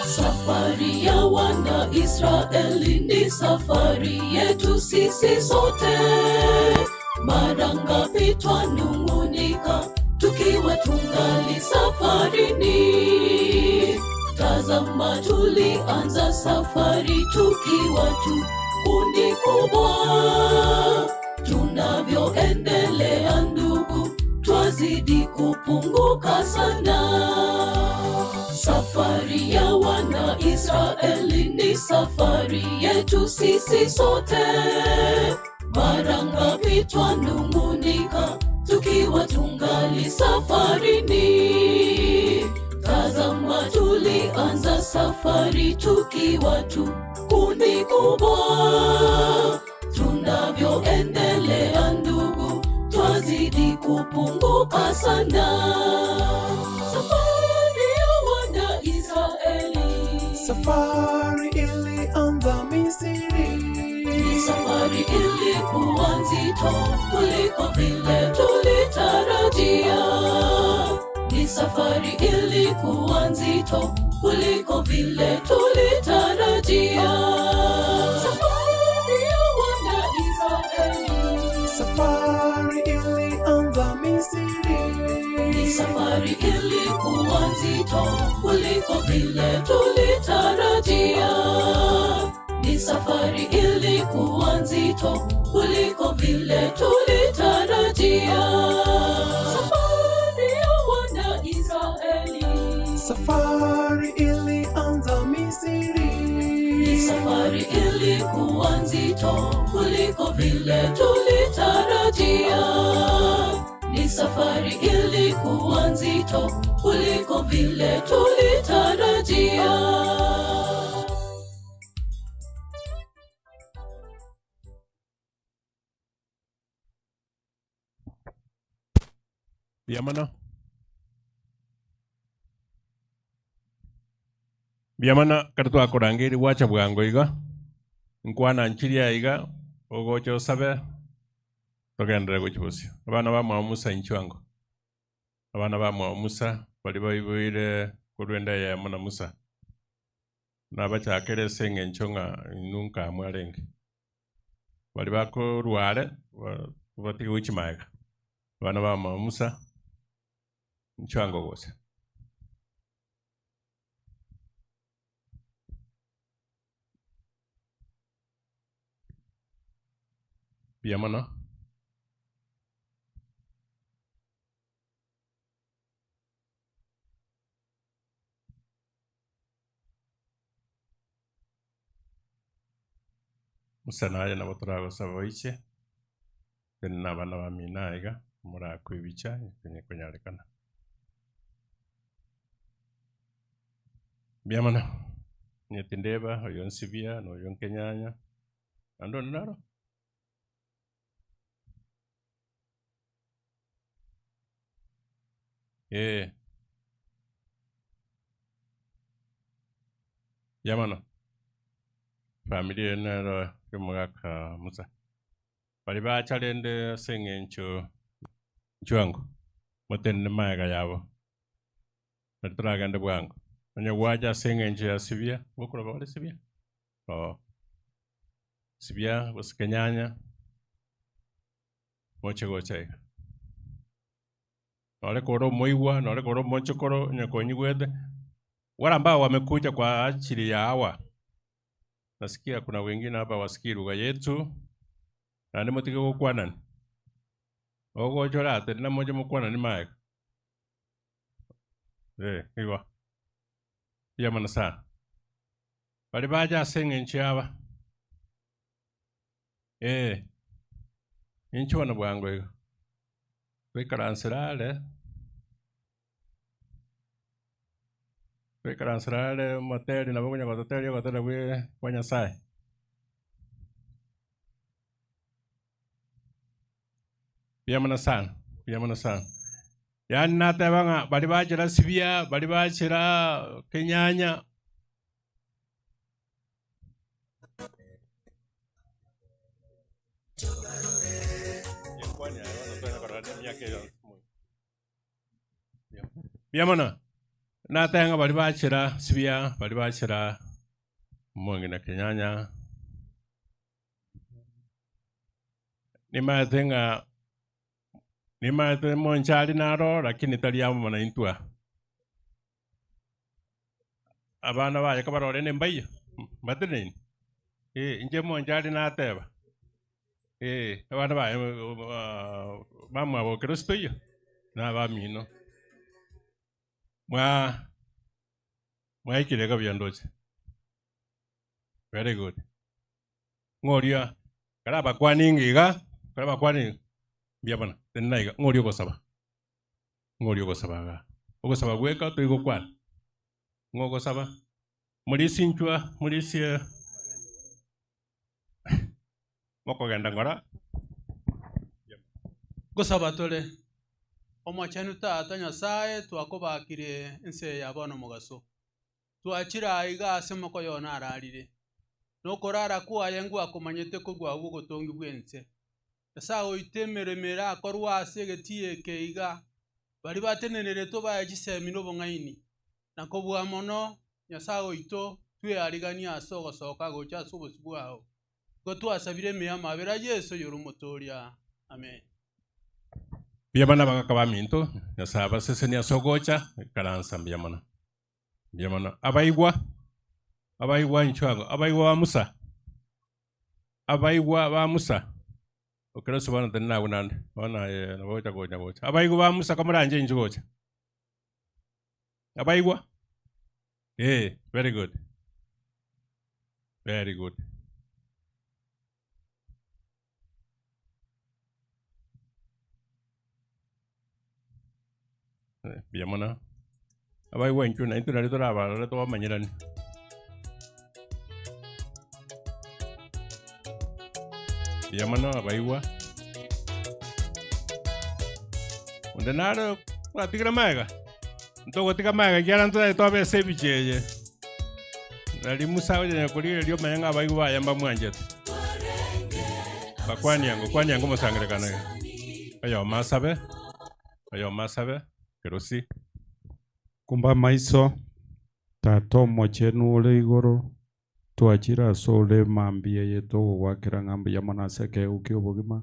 Safari ya wana Israeli ni safari yetu sisi sote. Mara ngapi twanung'unika tukiwa tungali safarini? Tazama, tulianza safari tukiwa tu kundi kubwa. Tunavyoendelea ndugu, twazidi kupunguka sana. Safari ya wana Israeli ni safari yetu sisi sote. Mara ngapi twanung'unika tukiwa tungali safarini? Tazama, tulianza safari tukiwa tu kundi kubwa. Tunavyoendelea ndugu, twazidi kupunguka sana. Safari ya wana Israeli, Safari ilianza Misri. ni safari ilikuwa nzito kuliko vile tulitarajia. Ni safari ilikuwa nzito kuliko vile tulitarajia. Safari ya wana Israeli, Safari ilianza Misri. ni safari ilikuwa nzito kuliko vile tulitarajia. Ni safari ilikuwa nzito kuliko vile tulitarajia. Safari ya wana Israeli, Safari ilianza Misri. ni safari ilikuwa nzito kuliko vile tulitarajia. Ni safari ilikuwa nzito kuliko vile tulitarajia. Mbuya Mbuya mono ekero twakorangeria gwacha bwango iga, nkwana nchiria iga, ogocha osabe, togenderere gochia bosio. Abana ba mwao Musa inchuo ango, abana ba mwao Musa baria baiboire korwa enda eyemo na Musa, nabachakere ase eng'encho ng'a inwe nkamwe arenge. Baria bakorwa are, ba- batige gochia maega, abana ba mwao Musa, inchuo ango gocha. Mbuya mono. Musa naye nabo toragosaba oiche, tari na abana bamino aiga, morakwe ebicha onye konyarekana. Mbuya mono. Onye tindeba, oyo nsibia, na oyo nkenyanya, naende onde naro? Eh. Mbuya mono. Familia eye nero ya omogaka Musa. Baria bacha rende ase eng'encho nchwango, motenene magega yabo. Nari toragende bwango. Onye gwacha ase eng'encho ya sibia, gokoroka ore sibia? Oo. Sibia gose kenyanya, moche gocha iga. Nore kore omoigwa, nore kore omochokoro, onye konyigwete, wale ambao wamekuja kwa ajili ya hawa, nasikia kuna wengine hapa hawasikii lugha yetu, naende motige gokwanani. Ogocha oratenena moche mokwanani magega. Eh, igo. Mbuya mono sana. Baria bacha ase eng'encho y'aba. Eh, inche bono bwango iga. Toikaransera are, toikaransera are omoteri nabo okonya gototeria ogotera bwe kwa Nyasaye. Mbuya mono sana, mbuya mono sana. Yaani nateba ng'a baria bachera sibia, baria bachera kenyanya. Mbuya mono, nateba ng'a baria bachera sibia, baria bachera omong'ina kenyanya. Nimaete ng'a nimaete monchari naro lakini tari amo naintwe aa. Abana baye kabarore nembaiyo, mbateneine? Eh, inche monchari nateba, eh, abana baye bamwabo Kristo oyio, na abamino. Mwa mwaikire iga buya ndoche. Very good. Ng'oria kare abakwani ng'a iga, kare abakwani mbuya mono, tenena iga, ng'oria ogosaba, ng'oria ogosaba igaa. Ogosaba gweka tori gokwana, ng'o ogosaba? Morisia inchwa, morisia mokogenda ng'ora. Ngosaba tore, Omochenu Tata Nyasae, twakobakire ense eye ya bono mogaso. Twachire aiga ase mokoyo one ararire, na okorara kwaye ngwakomanyete korwa agwo obotongi bw'ense. Nyasae oito emeremo erakorwe ase egetii eke iga, baria bateneneretwe bae chisemi na obong'aini, na kobua mono, Nyasae oito, tweariganie ase ogosoka gocha ase obosio bwao. Igo twasabire ime y'amabera a Yeso oyore Omotooria. Amen. Mbuya mono abagaka baminto, Nyasae abasesenie ase ogocha, ikaransa mbuya mono. Mbuya mono. Abaigwa, abaigwa inchuo ango, abaigwa ba Musa, abaigwa ba Musa, okerose bono tenena agwo naende, bono aye nabo ogocha konya gocha. Abaigwa ba Musa komoranche inchuo gocha. Abaigwa? Eh, very good. Very good. Eh, Mbuya mono. Abaigwa intwe naintwe nario torabarore tobamanyeranie. Mbuya mono abaigwa. Onde nare oratigire magega? Ntogotiga magega ekiagera ntotari tobe ase ebicha eye. Nari Musa agochia korigereria omanye ng'a abaigwa baye mbamwanchete. Bakwanie ango, kwania ango omosangererekano oyo. Oyomo asabe, oyomo asabe, kerosi. Kumba amaiso, Tata Omochenu ore igoro, twachire asore mambia eye togogoakera ng'a mbuya mono ase ekeegwa ki'obogima.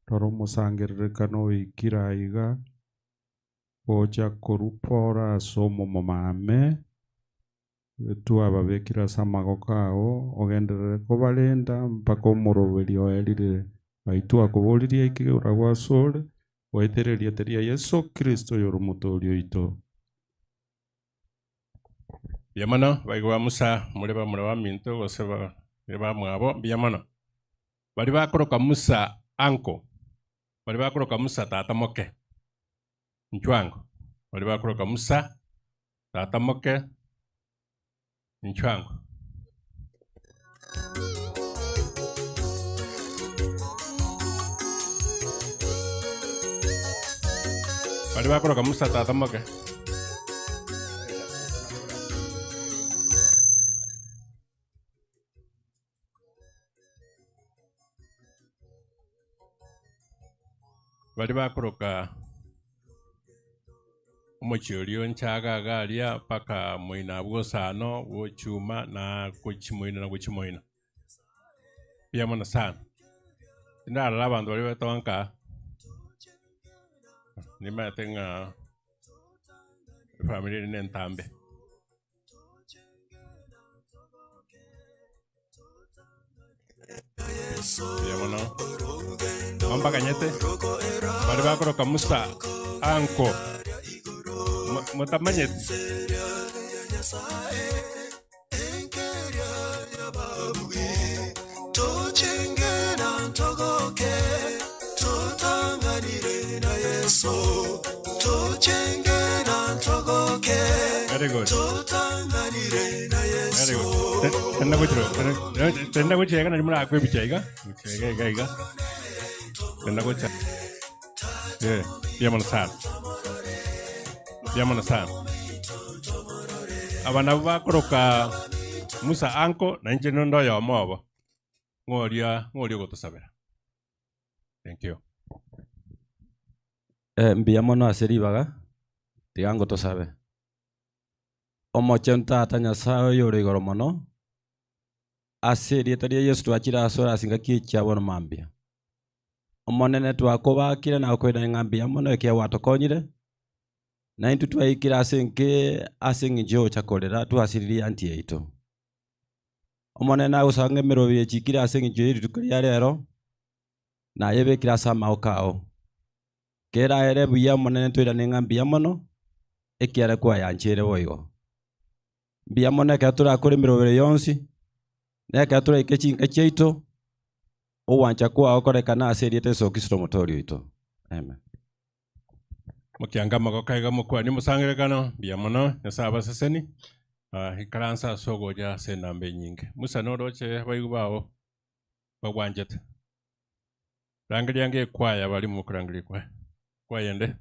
Rora omosangererekano oikire aiga, gocha korwa pora ase omomomame, Twababekire ase amagoko ao, ogenderere kobarenda mpaka omoroberio oerire. Ngai twakoboririe aike oragwe asore, goetera erieta ria Yeso Kristo oyore Omotooria oito. Mbuya mono, baigwa ba Musa, more bamura baminto gose bamwabo, mbuya mono. Baria bakoroka Musa uncle, baria bakoroka Musa tata moke, inchwango, baria bakoroka Musa tata moke. Inchuo ango. Baria bakoroka Musa tata moke. Baria bakoroka omochie oria onchaga iga aria mpaka moino abwo osano bw'ochuma na gochia moino na gochia moino. Mbuya mono sana. Tindarora abanto baria betonka aa, nimanyete ng'a efamiri eri nentambe. Mbuya mono. Ombaganyete baria bakoroka Musa anko Mo- motamanyeti Very good. Very good. Tenda gochira, tenda gochira iga nari morakwe ebicha iga. Gochira iga iga iga. Tenda gocha. Eh, mbuya mono sana. Mbuya mono sana. Aba nabwo bakoroka Musa anko na inche nonde oyomo obo. Ng'oria ng'oria ogotosabera. Thank you. Eh, mbuya mono ase ribaga, tiga ngotosabe. Omochenu Tata Nyasae oyore igoro mono, ase erieta ria Yeso twachire asore ase engaki eye chia bono mambia. Omonene twakobakire na gokoirania ng'a mbuya mono ekiagera gwatokonyire, na intwe twaikire ase enka eye ase eng'encho ya ogocha korera twasiririe aunty yaito. Omonene nagosaba ng'a emerobio echikire ase eng'encho ye rituko ria rero, nayebekire ase amagoko ao. Keraere buya Omonene toirane ng'a mbuya mono, ekiagera kwayancheire boigo. Mbuya mono ekero torakore emerobio yonsi, na ekero toraike chinka chiaito, ogwancha kwao korekane ase erieta Yeso Kristo Omotoori oito. Amen. Mokiange amagoko aiga mokwanie omosangererekano, mbuya mono, Nyasae abaseseni, Ah, ikaransa ase ogocha ase enamba enyinge. Musa noroche abaigwa bao bagwanchete. Rangeria ange ekwaya baria mokorangeria ekwaya. Ekwaya ende.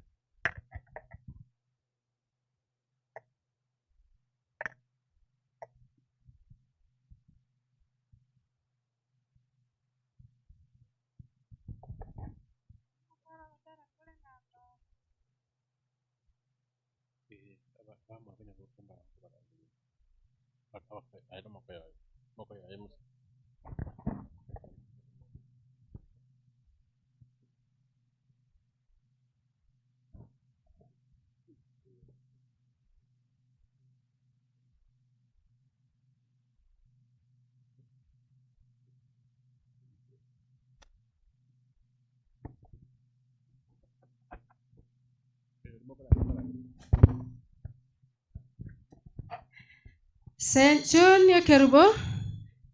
St. John Ekerubo,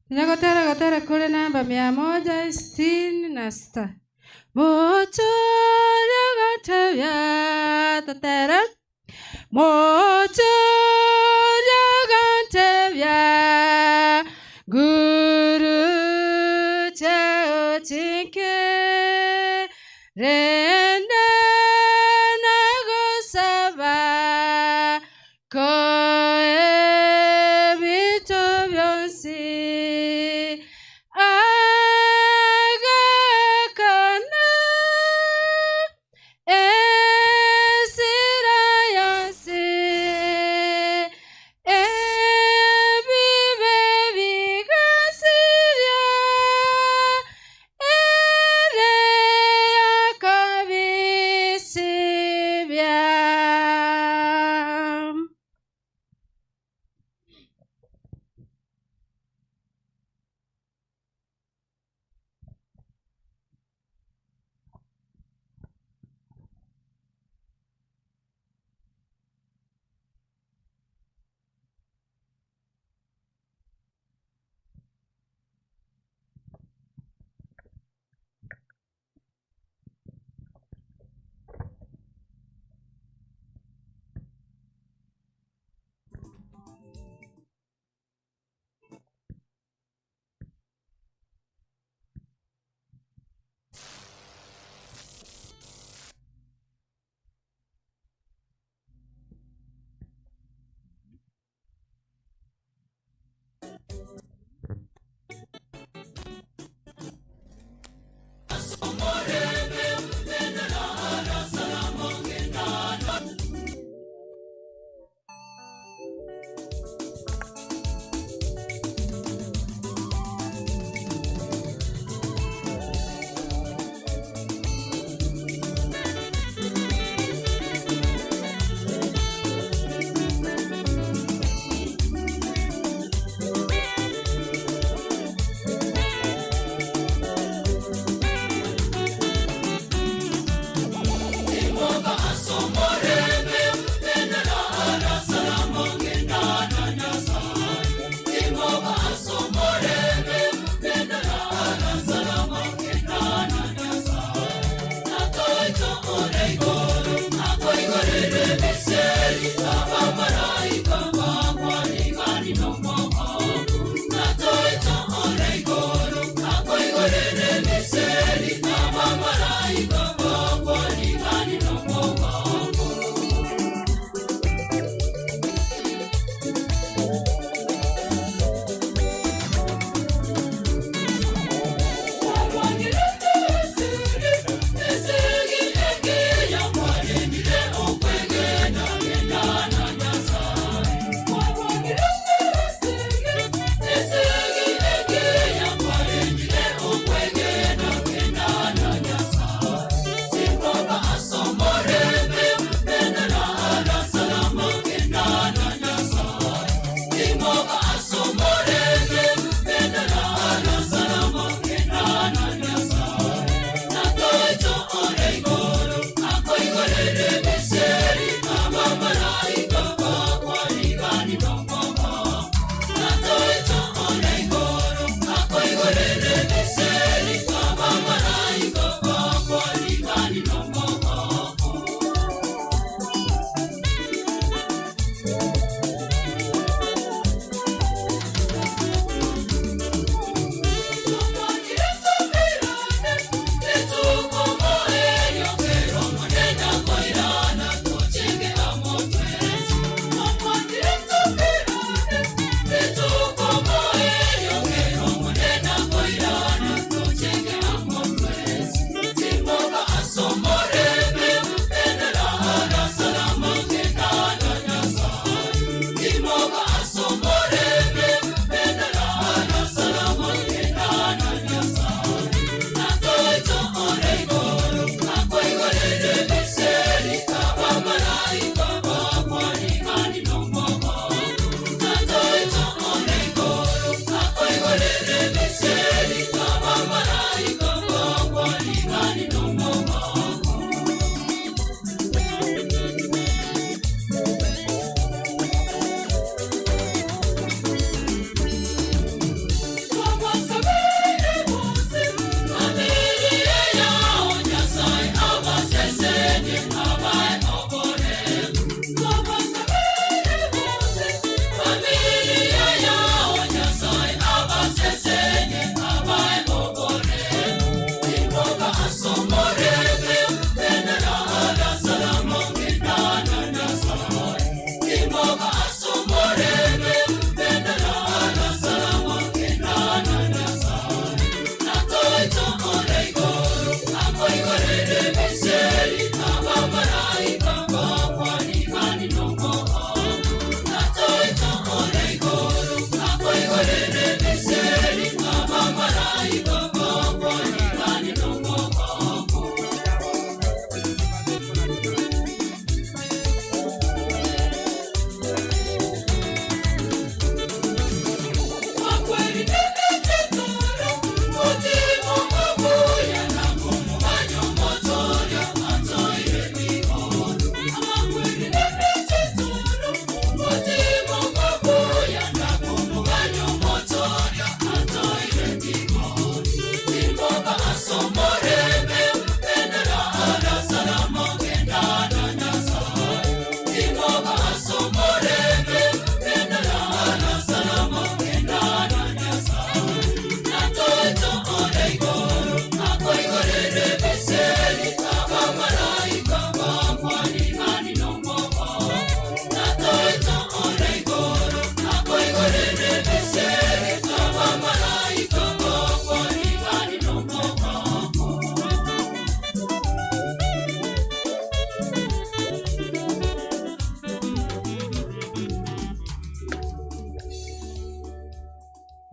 Tonya gotera gotera kore namba mia moja sitini na sita. Mochoria gotebia totere Mochoria gotebia guru chao chinke renda nagosaba koe ebinto bionsi agakana esira yonsi ebibe bigasiria ere akabirora.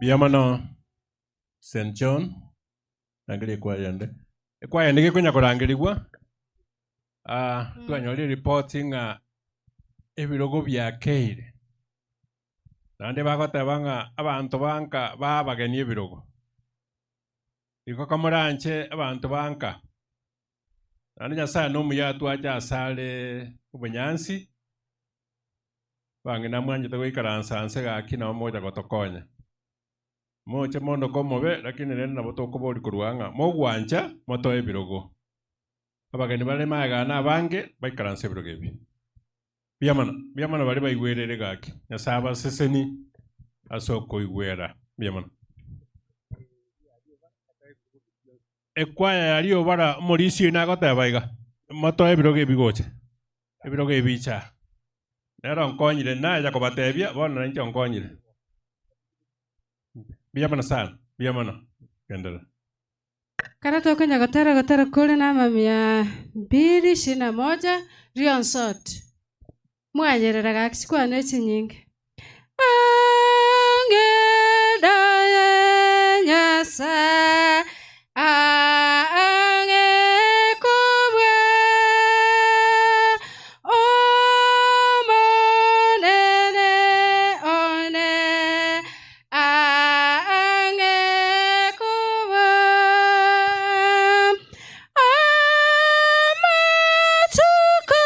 Mbuya mono St John, rangeria ekwaya ende. Ekwaya ende gekonya korangerigwa, ah, twanyorire ripoti ng'a ebirogo biakeire. Naende bagoteba ng'a abanto ba nka babageni ebirogo. Igo komoranche abanto ba nka, naende Nyasaye nomuya atwache asare obonyansi, Abang'ina mwanchete goikaransa nse gaki nabo mogocha gotokonya. Moche mondoke omobe, lakini rende nabo tokoboria korwa ng'a mogwancha motoe ebirogo. Abageni bare magega na abange baikaranse ebirogo ebi. Mbuya mono, mbuya mono baria baigwerere gaki. Nyasae abaseseni ase okoigwera. Mbuya mono. Ekwaya ya riobara omorisia oino agoteba iga, motoe ebirogo ebi gocha, ebirogo ebi icha. Nere onkonyire, nacha kobatebia, bono nainche onkonyire. Mbuya mono sana, mbuya mono, genderera. Kare tokonya gotera gotera kore na amamia mbili ishirini na moja rionsot. Mwayerera gaki chikwana echinyinge. Ang'e naye Nyasae, ang'e kobua Omonene one, ang'e kobua Amatuko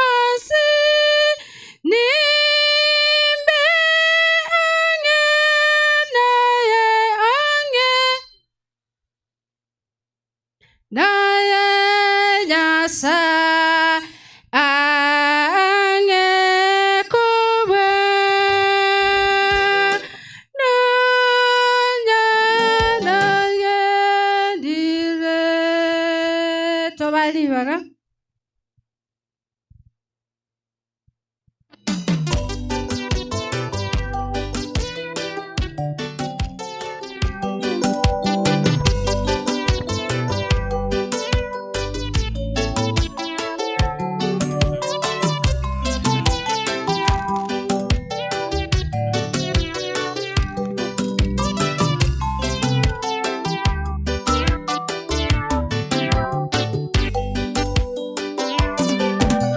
onsi nimbe ang'e naye, ang'e naye Nyasae, ang'e kobua nonya nagendire. Tobae ribaga.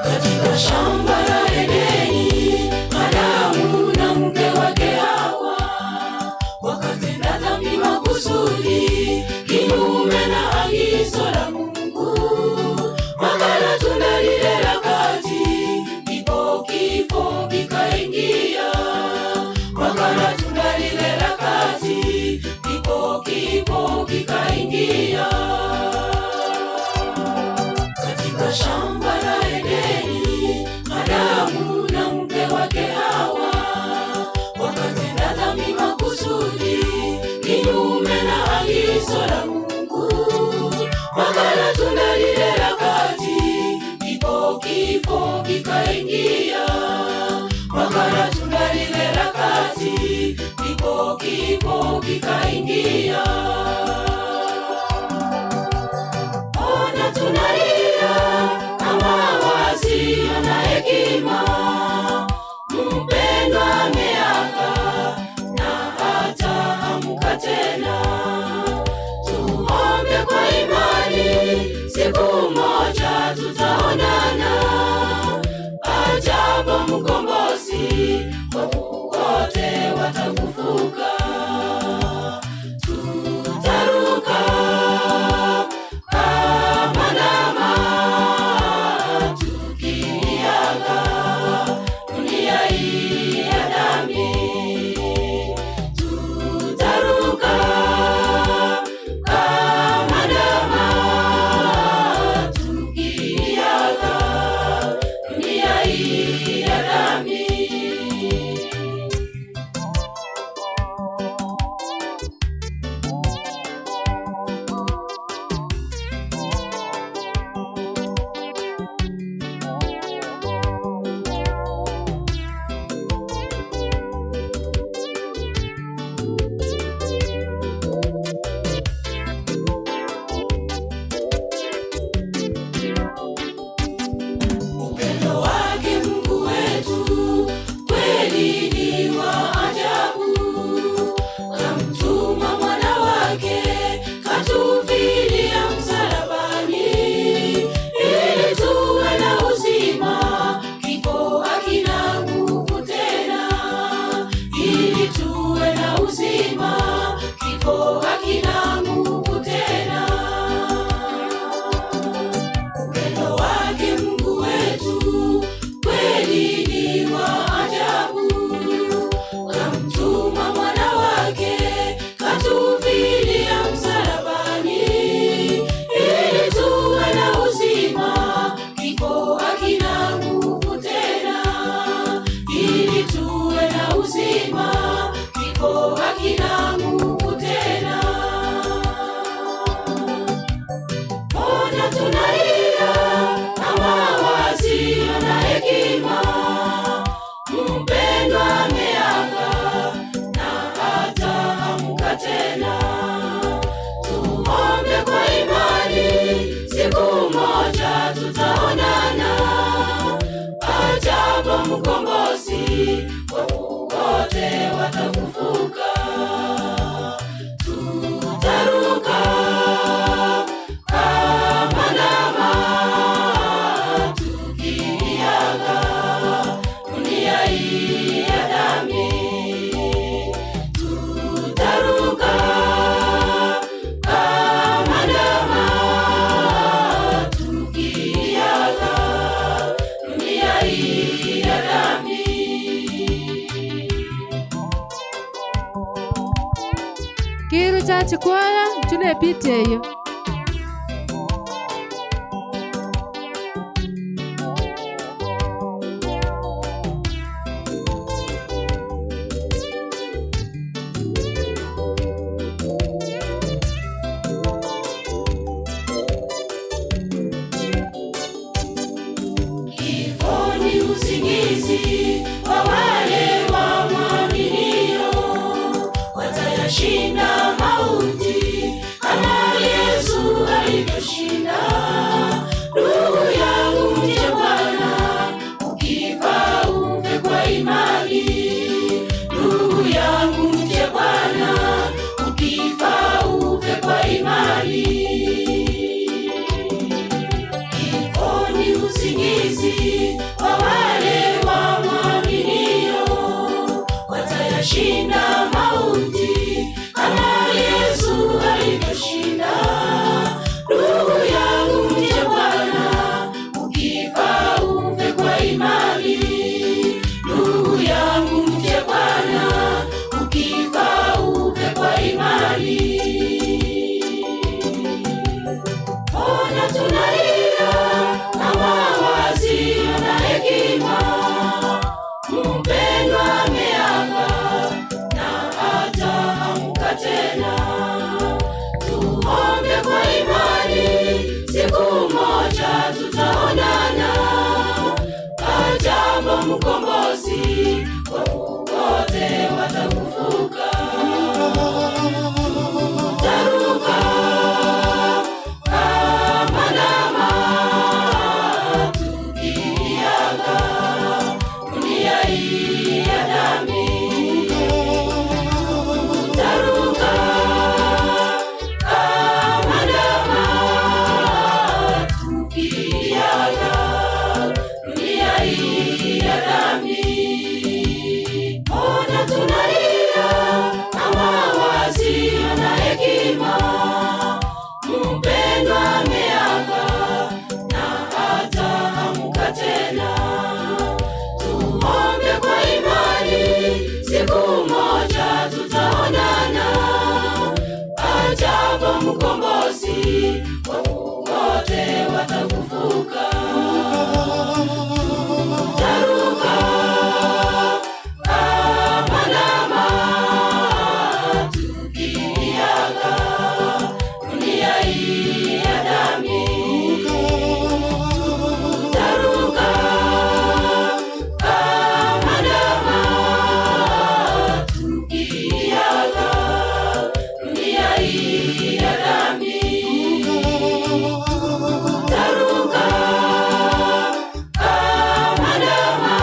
Katika shamba la Edeni, Adamu na mke wake Hawa wakatenda dhambi makusudi, kinyume na agizo la Mungu. Wakala tunda lile la kati, ndipo kifo kikaingia. Wakala tunda lile la kati, ndipo kifo kikaingia. Katika shamba la Edeni, Adamu na mke wake Hawa wakatenda dhambi makusudi, kinyume na agizo la Mungu. Wakala tunda lile la kati, ndipo kifo kikaingia. Wakala tunda lile la kati, ndipo kifo kikaingia. Ona tunalia kama wasio na hekima, mpendwa ameaga na hataamka tena. Tuombe kwa imani, siku moja tutaonana. Ajapo mkombozi, wafu wote watafufuka. Tutaruka kama ndama tukiaga dunia hii ya dhambi. Tutaruka kama ndama Wafu wote watafufuka. Tutaruka kama ndama tukiiaga dunia hii ya dhambi. Tutaruka kama ndama tukiiaga dunia hii ya dhambi. Kiru Church Choir chune eyo. Kifo ni usingizi wa wale wamwaminio, watayashinda mauti kama Yesu alivyoshinda. Ndugu yangu, mche Bwana, ukifa ufe kwa imani. Ndugu yangu, mche Bwana, ukifa ufe kwa imani. Kifo ni usingizi wa wale wamwaminio, watayashinda mauti kama Yesu alivyoshinda. Ndugu yangu, mche Bwana, ukifa ufe kwa imani. Ndugu yangu, mche Bwana, ukifa ufe kwa imani. Mbona tunalia kama wasio na hekima? Mpendwa ameaga na hataamka tena. Tuombe kwa imani, siku moja tutaonana. Ajapo Mkombozi, wafu wote watafufuka. Tutaruka kama ndama tukiiaga dunia hii ya dhambi. Tutaruka kama ndama tukiiaga dunia hii ya dhambi. Mbona tunalia kama wasio na hekima? Mpendwa ameaga na hataamka tena. Tuombe kwa imani, siku moja tutaonana. Ajapo Mkombozi, wafu wote watafufuka. Tutaruka kama ndama tukiiaga dunia hii ya dhambi. Tutaruka kama ndama tukiiaga dunia hii ya dhambi. Tutaruka kama ndama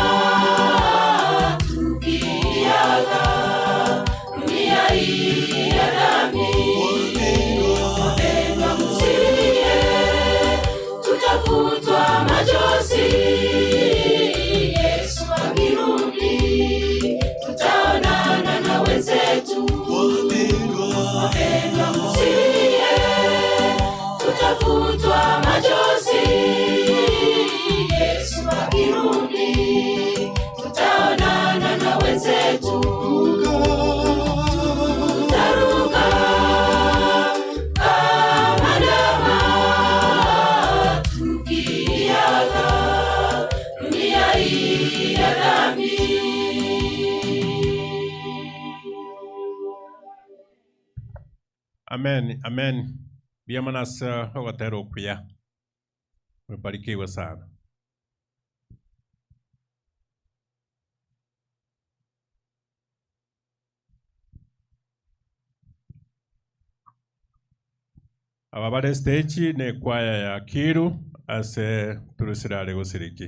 tukiiaga dunia hii ya dhambi. Wapendwa, msilie, tutafutwa machozi. Yesu akirudi, tutaonana na wenzetu. Wapendwa, msilie, tutafutwa machozi. Yesu akirudi, tutaonana na wenzetu. Tutaruka kama ndama tukiiaga dunia hii ya dhambi. Amen, amen. Biamanasa ogotera okuya. Mbarikiwe sana. Aba bare stage ne kwaya ya Kiru ase turusirare gosiriki.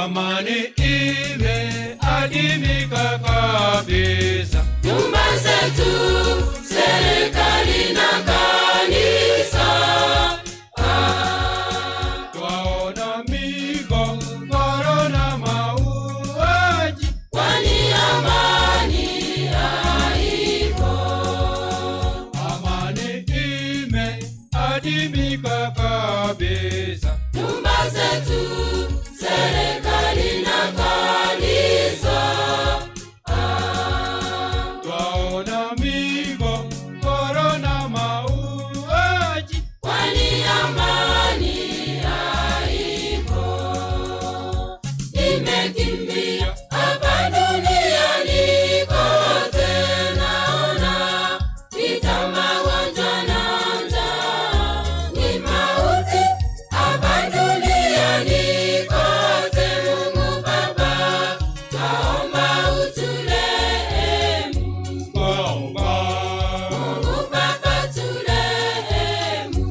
Amani imeadimika kabisa. Nyumba zetu, serikali na kanisa. Twaona migogoro na mauaji, Kwani amani haipo. Amani imeadimika kabisa. Nyumba zetu, serikali na kanisa. Twaona migogoro na mauaji, Kwani amani haipo. Nimekimbia hapa duniani kote, naona vita, magonjwa na njaa ni mauti hapa duniani kote. Mungu Baba, twaomba uturehemu. Twaomba. Mungu Baba, turehemu.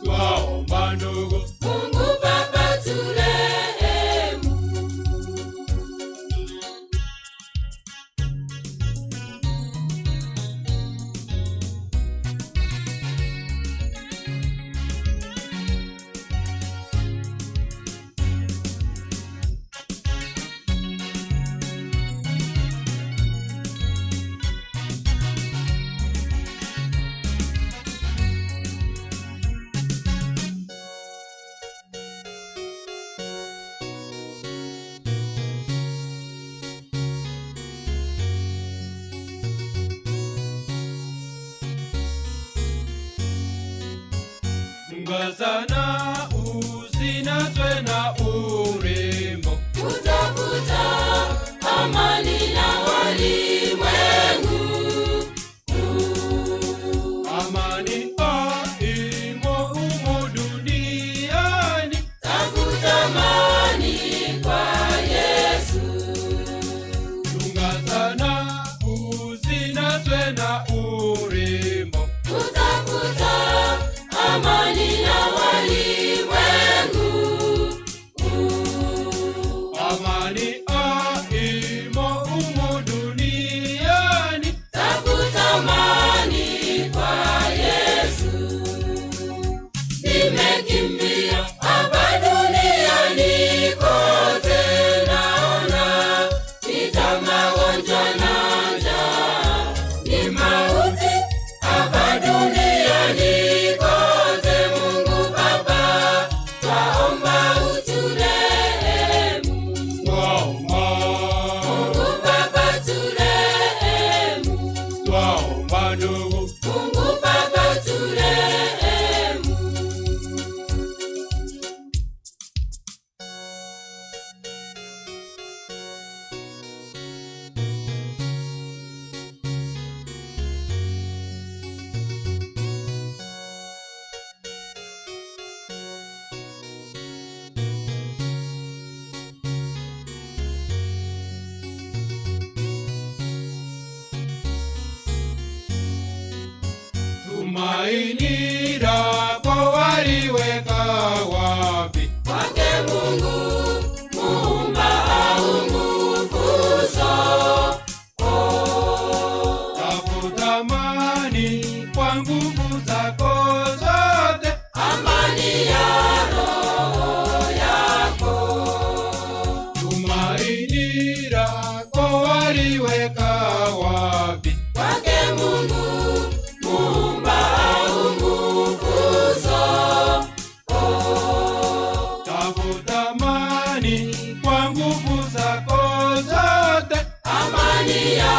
Twaomba ndugu. Mungu Baba, turehemu. Ngazana usinaswe na urembo, Kutafuta amani na walimwengu. Amani haimo humu duniani. Tafuta amani kwa Yesu. Tungazana usinaswe na urembo, Kutafuta amani na walimwengu. Amani haimo humu duniani. Tafuta amani kwa Yesu. Nimekimbia hapa duniani kote, naona vita, magonjwa na njaa ni mauti hapa duniani kote. Mungu Baba, twaomba uturehemu. Twaomba. Mungu Baba, turehemu. Twaomba ndugu. Mungu Baba, turehemu. Tumaini lako waliweka wapi? Kwake Mungu muumba au nguvu Tafuta amani kwa nguvu zako zote, amani ya roho yako. Tumaini lako waliweka wapi? Kwake Mungu muumba au nguvu Tafuta amani kwa nguvu zako zote, amani ya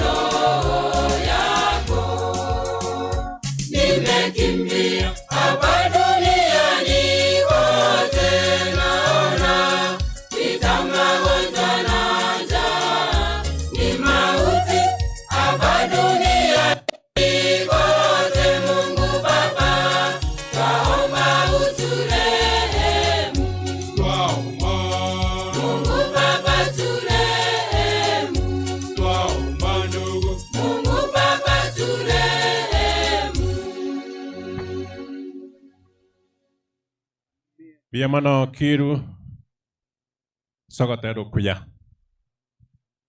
roho yako. Nimekimbia hapa duniani kote, naona vita, magonjwa na njaa ni mauti hapa duniani kote. Mungu Baba, twaomba uturehemu. Twaomba. Mungu Baba, turehemu. Twaomba ndugu. Mungu Baba, turehemu. Mbuya mono Kiru. Ase ogotera okuya.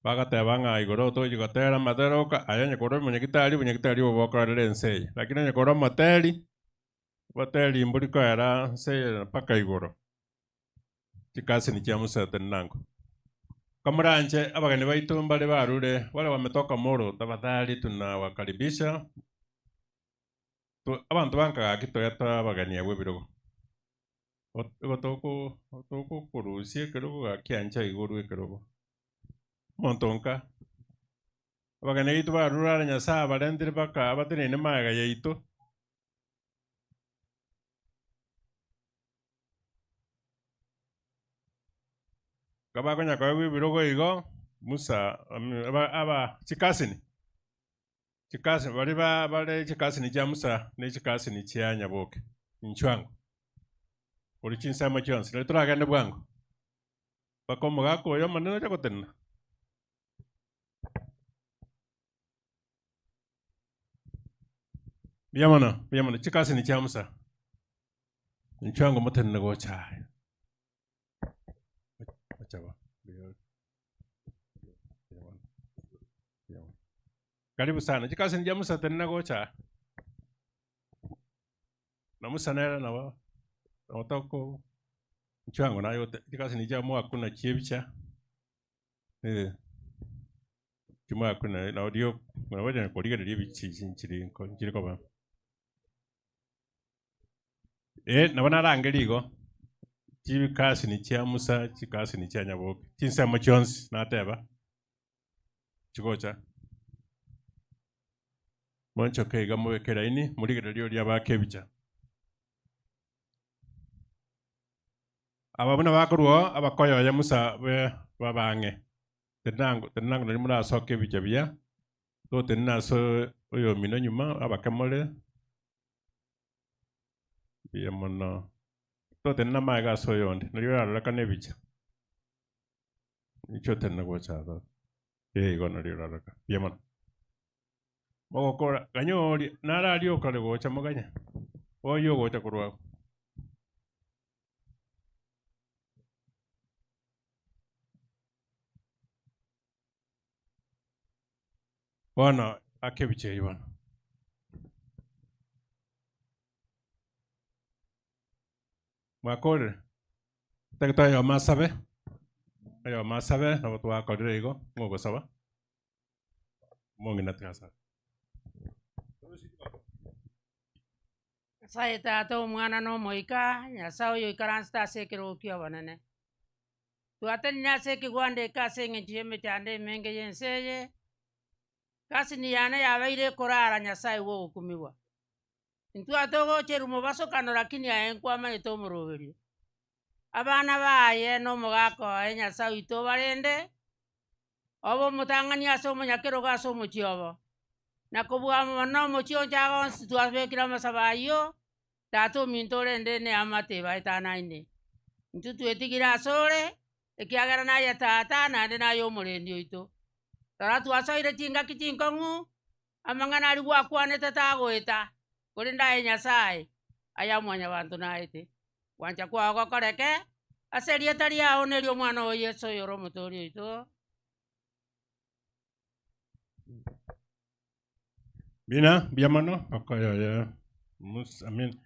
Bagateba ng'a igoro tochi gotera amatera oka, aye onye korwa omonyagitari, obonyagitari obo bokoerera ense eye. Lakini onye korwa omoteri, oboteri mbori koera nse eye mpaka igoro. Chikasini chia Musa tenenango. Kamoranche abageni baito mbare barure, wale wametoka Molo, tafadhali tunawakaribisha. Abanto ba nka gaki toeta abageni abwo ebirogo. Igo togokorusia ekerogo gaki ancha igorwe ekerogo. Omonto nka, abageni baito barure are Nyasaye abarentire mpaka abateneine magega yaito. Kabakonya koegwa ebirogo igo, Musa aba chikasini. Chikasini baria ba bare chikasini chia Musa ne chikasini chia Nyaboke, inchuo ango, korwa chinsemo chionsi, rirorio toragende bwango, mpaka omogaka oyo omonene oche gotenena. Mbuya mono, mbuya mono, chikasini chia Musa, inchuo ango motenene gocha aya. Gocha bo, mbuya ore. Mbuya mono. Karibu sana. Chikasini chia Musa tenena gocha aa. Na Musa nere nabo nabo toko nchwango naye ote chikasini chia mwakuna chiebicha eh, chimwakuna nario nabo onye korigereria ebicha echi nchiri nko nchiri koba. Eh, nabo narangerie igo, chikasini chia Musa, chikasini chia Nyaboke, chinsemo chionsi nateba. Chigocha. Monchoke iga mobeke eraini, morigererie oria abake ebicha. Aba buna bakorwa oo, abakoyoye Musa be babe ang'e. Tenenango tenenango nario morasoke ebicha buya, totenena ase oyomino nyuma, abake more, mbuya mono. Totenena magega ase oyonde, nario orarorekane ebicha. Inche otenene gocha aa tata. Eh, igo nario orarora. Mbuya mono. Mogokora, ganya oria, nare aria okare gocha moganye, oyio ogocha korwa agwo. Bono, aka ebicha eyio bono. Mwakorire? Tagete oyomo asabe, oyomo asabe, nabo twakorire igo, ng'a ogosaba, omong'ina tiga asabe. Nyasaye Tata, Omwana, na Omoika, Nyasae oyo oikaransete ase ekerogo ki'obonene. Twatenenire ase ekegwanda eke ase eng'encho y'emechando emenge y'ense eye, Kasini yane yabeire ekorara Nyasae bw'ogokumigwa. Intwe atogocherwa mobasokano lakini aye nkwamanyete omoroberio. Abana baye na omogaka oye Nyasae oito obarende, obe omotang'ani ase omonyakerogo ase omochie obo. Na kobua mono omochie onche aye onsi twabekire amasabo ayio, tata ominto orende neamate ebaetanaine. Intwe twetigire asore, ekiagera naye tata naende naye omorendi oito. Rora twasoire chingaki chinkong'u, Amang'ana aria gwakwanete tagoeta, korende aye Nyasae, aya mwanyabanto naete. Gwancha kwao gokoreke ase erieta riao na eri'Omwana oo Yeso oyore Omotooria oito. Bina, mbuya mono, abakoyoye Musa, I mean,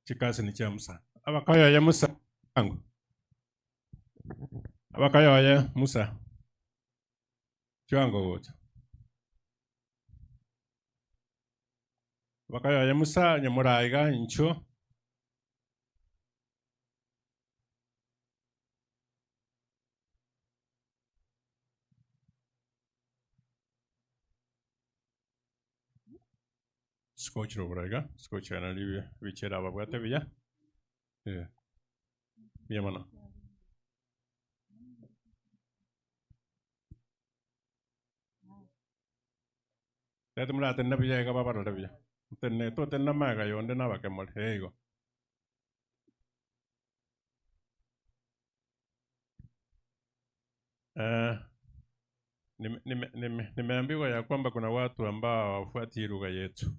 chikasini chia Musa. Abakoyoye Musa, ango. Abakoyoye Musa, Chiango gocha. Bakayoye Musa nyamura iga inchuo. Sikochire obora iga, sikochire nari ebichera ababwate buya. Eh, buya mono. Tete moratenena buya iga babarore buya. Motenene totenena magega yonde nabake more, ee igo. Eh, nime- nime- nime- nimeambiwa ya kwamba kuna watu ambao hawafuati hii lugha yetu,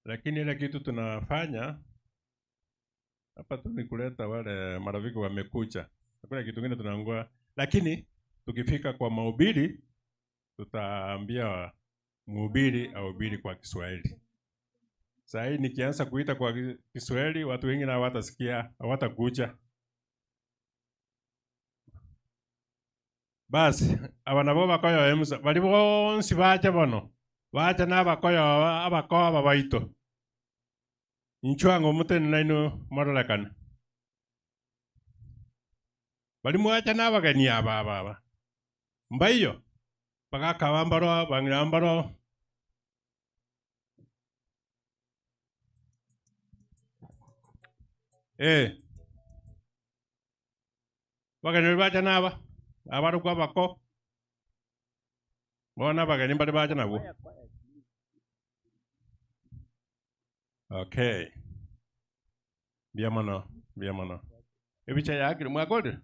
lakini ile kitu tunafanya hapa tu ni kuleta wale marafiki wamekuja. Hakuna kitu kingine tunangoja, lakini tukifika kwa mahubiri tutaambia mhubiri ahubiri kwa Kiswahili. Saa hii nikianza kuita kwa Kiswahili watu wengine hawatasikia, hawatakuja. Basi aba nabo bakoyoa emusa bari bonsi bacha bono bacha na abakoyoa abakoba baito inchwango omotene naino mororekane bari mwacha na abageni aba aba aba mbaiyo bagakaba mbaro bang'ina mbaro eh bageni bari bacha naba abarokwa abako bono abageni mbari bacha nabwo okay mbuya mono mbuya mono ebicha yakire mwakorire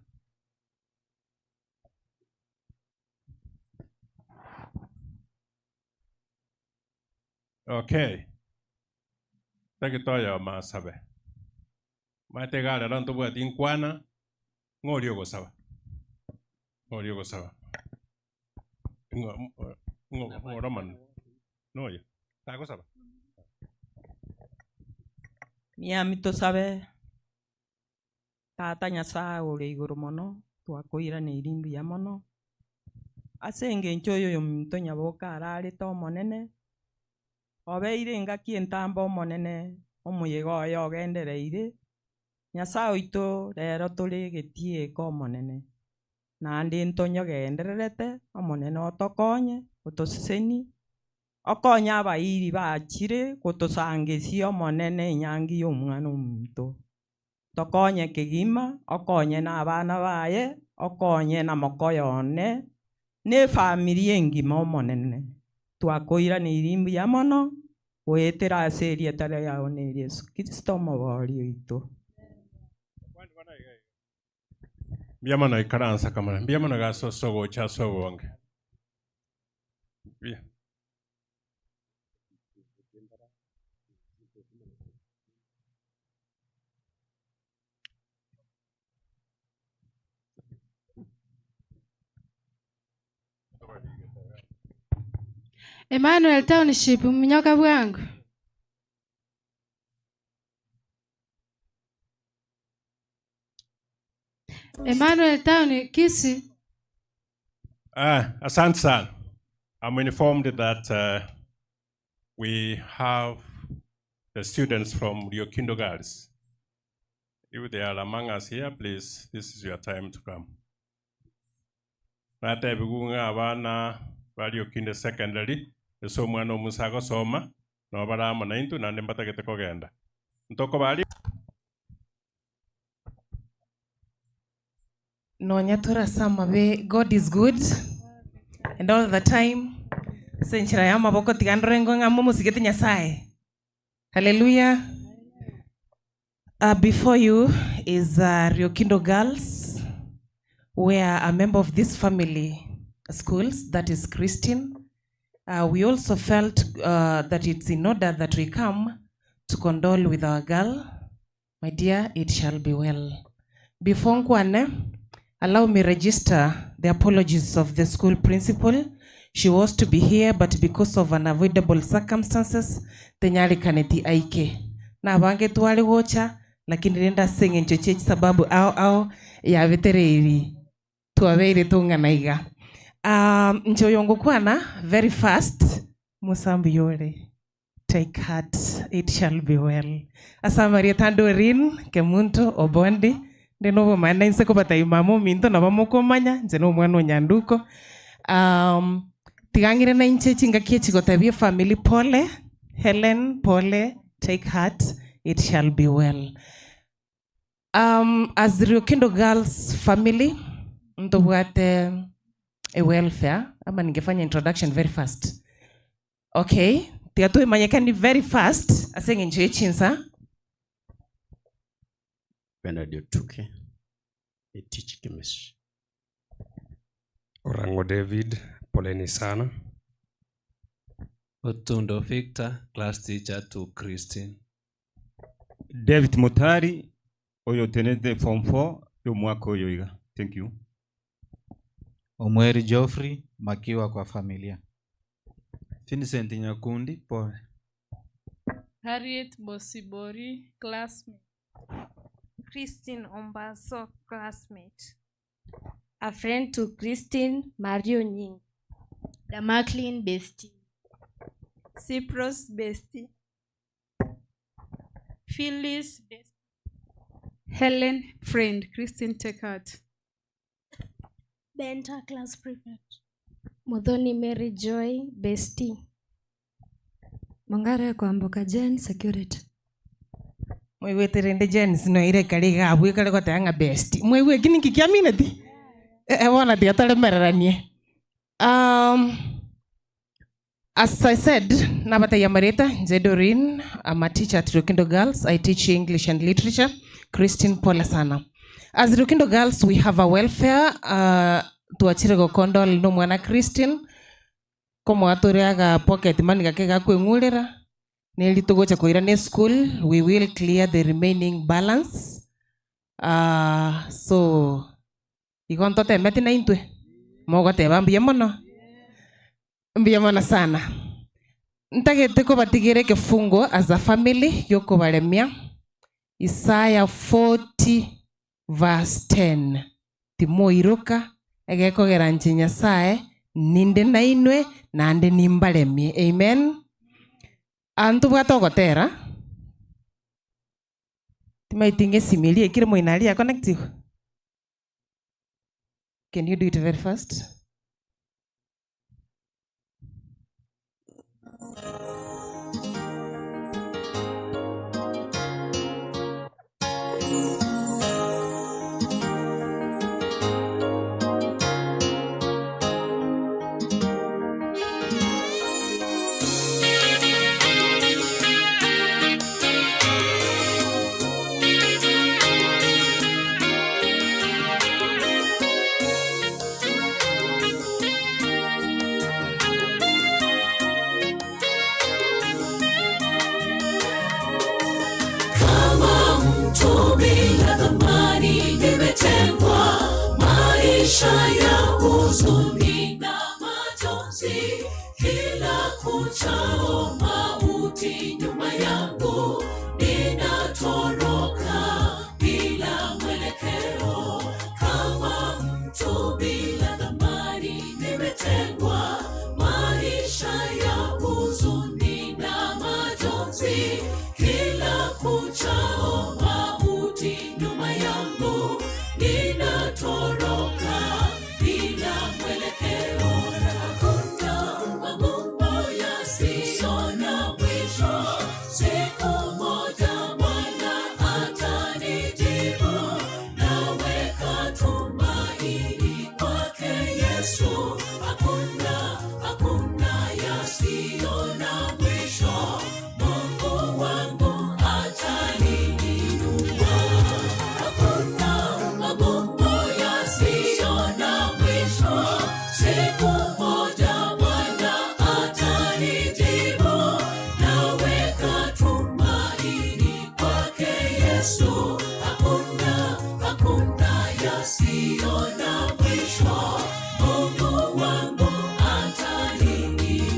okay tagete oyo masabe maete iga rero ntobwati nkwana ng'ori ogosaba ng'ori ogosaba ng'o ng'o ng'o Roman noyo tagosaba Niami tosabe tata Nyasaye ore igoro mono twakoiraneiri mbuya mono ase eng'encho oyo omonto nyaboka ararete omonene obeire engaki entambe omonene omoyega oyo ogendereire Nyasaye oito rero tore egetieka omonene naende ntonyogendererete omonene otokonye otoseseni okonye abairi bachire gotosangesia omonene enyangi ya omwana omonto tokonye kegima okonye na abana baye okonye na mokoyo one na efamiri engima omonene twakoiraneiri mbuya mono goetera ase erieta riao na Yesu Kristo omobori oito. Mbuya mono ikaransa kamara mbuya mono gase ase ogocha ase obonge mbuya Emmanuel Township munyoka bwango. Emmanuel Town Kisii. Ah, asante sana. I'm informed that we have the students from Riokindo Girls. If they are among us here, please, this is your time to come. Natebigu ng'a abana ba Riokindo Secondary, ase omwana omusa agosoma, nabo bare amo naintwe naende mbatagete kogenda. Ntokobari Nonya tore ase amabe, God is good and all the time. Ase enchera ya amaboko tiga ndore ng'a momosigete Nyasaye. Hallelujah. Before you is Riokindo Girls, where a member of this family schools, that is Christine. We also felt that it's in order that we come to condole with our girl. My dear, it shall be well. Before nkwane, allow me register the apologies of the school principal. She was to be here, but because of unavoidable circumstances, tenyarikaneti aike. Nabange tware gocha, lakini renda ase eng'encho chie chisababu ao ao yabetereiri twabeire tong'ana iga. Inche oyo ngokwana very fast, Musa mbuyore. Take heart, it shall be well. Ase amarieta Doreen Kemunto Obondi, nde nobomana inse kobatebia mama ominto nabo mokomanya, inche na omwana o Nyanduko. Tiga ng'ire na inche chingaki echi gotebia efamily pole, Hellen pole, take heart, it shall be well. As Riokindo Girls family, ntobwate a welfare, ama ningefanya introduction very fast. Okay, tiga toimanyekani very fast ase eng'encho ye chinsa. Bernard Otuke, I teach chemistry. Orango David, poleni sana. Otundo Victor, class teacher to Christine. David Mutari oyo otenete form 4 y'omwaka oyo iga. Thank you. Omweri Geoffrey, Makiwa kwa familia. Vincent Nyakundi, pole. Harriet Bosibori, classmate. Christine Ombaso, classmate. A friend to Christine Mario Nying. Damaklin bestie. Cyprus bestie. Phyllis bestie. Helen friend. Christine Tekart. Benta class prefect. Muthoni Mary Joy bestie. Mongare Kwamboka Jane security. Mwaigwete rende Jane noire kare iga abwo ekare goteba ng'a bestie. Mwaigwa eki ninki kiamineti? Eh, bono tiga toremereranie. As I said, nabatebia amareta, inche Doreen, I'm a teacher at Riokindo Girls. I teach English and Literature. Christine, pole sana. As Riokindo Girls, we have a welfare, twachire gokondol na omwana Christine, komoa tore aga pocket money gake gakweng'urera, neri togocha koirana eschool, we will clear the remaining balance. So, igo ntotemeti na intwe, mogoteba mbuya mono, mbuya mono sana. Ntagete kobatigera ekefungo as a family giokobaremia, Isaiah 40 verse 10. Timoiroka, egekogera inche Nyasaye, ninde nainwe, naende nimbaremie. Amen. Aa ntobwate ogotera, timaeti ng'a esimi eria ekire moino aria yaconnectigwe? Can you do it very fast? Kama mtu bila thamani nimetengwa, maisha ya huzuni na majonzi, kila kuchao mauti nyuma yangu, ninatoroka bila mwelekeo. Kama mtu bila thamani nimetengwa, maisha ya huzuni na majonzi, kila kuchao mauti nyuma yangu, ninatoroka bila mwelekeo. Hakuna magumu yasiyo na mwisho, siku moja Bwana atanijibu. Naweka tumaini kwake Yesu, hakuna, hakuna yasiyo na mwisho. Mungu wangu ataniinua. Hakuna magumu yasiyo na mwisho, siku moja Bwana atanijibu. Naweka tumaini kwake Yesu, hakuna, hakuna yasiyo na mwisho. Mungu wangu ataniinua.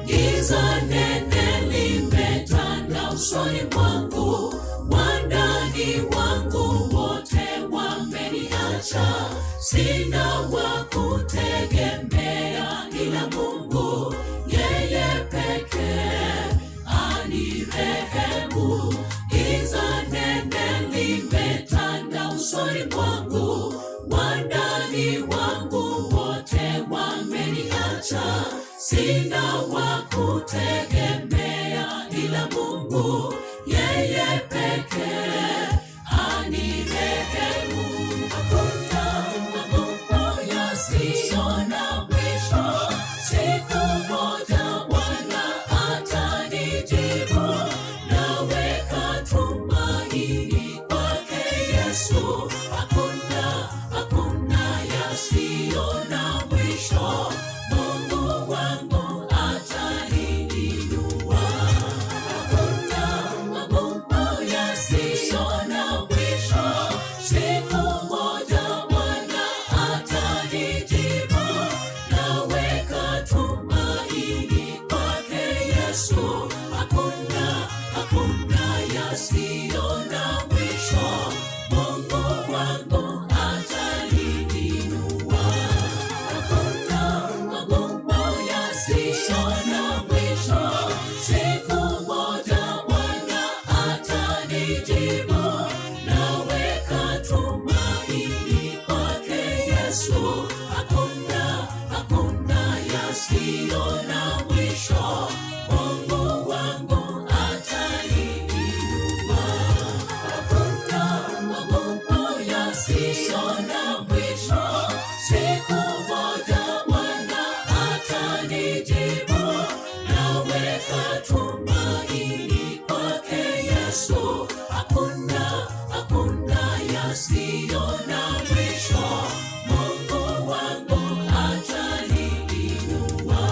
Giza nene limetanda usoni mwangu, wandani wangu wote wameniacha, sina wa kutegemea ila Mungu, yeye pekee anirehemu. Giza nene limetanda usoni mwangu, wandani wangu wote wameniacha, sina wa kutegemea ila Mungu, yeye pekee anirehemu. Hakuna magumu yasiyo na mwisho, siku moja Bwana atanijibu. Naweka yasiyo na mwisho. Mungu wangu ataniinua. Hakuna magumu yasiyo na mwisho. Siku moja Bwana atanijibu. Naweka tumaini kwake Yesu. Hakuna, hakuna yasiyo na mwisho. Mungu wangu ataniinua.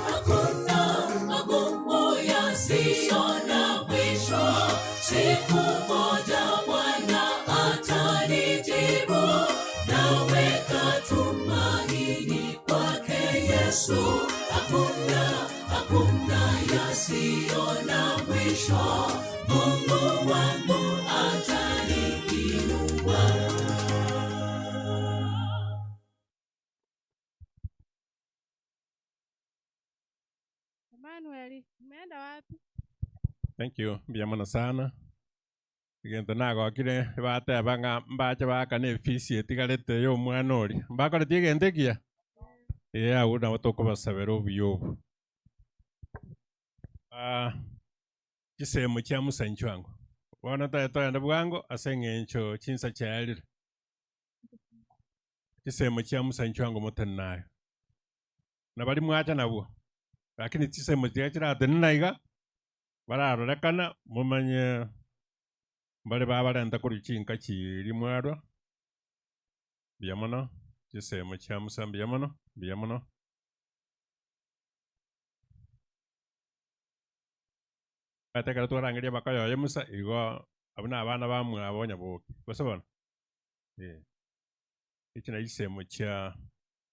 Hakuna magumu yasiyo na mwisho. Siku moja Bwana atanijibu. Naweka tumaini kwake Yesu. Hakuna, hakuna yasiyo na mwisho. Mungu wangu ataniinua. Emmanuel, umeenda wapi? Thank you, mbuya mono sana. Egento nagokire ebateba ng'a mbache baakane efees etigarete ya omwana oria. Mbakoreti egento ekiya? Ee abwo nabo tokobasabera obuya obo. Ah, chisemo chia Musa inchwango. Bono toye togende bwango ase eng'encho chinsa chiarire. Chisemo chia Musa inchwango motenene aye. Na baria mwacha nabwo, lakini chisemo chiria chiratenene iga, bararorekana momanye mbare babarenta korwa chinka chiria mwarwa, mbuya mono, chisemo chia Musa mbuya mono, mbuya mono. Omanyete ekero twarangeria abakoyoyo Musa, igo abwo na abana bamwabo nyaboke, gose bono? Eh. Echi nachi chisemo chia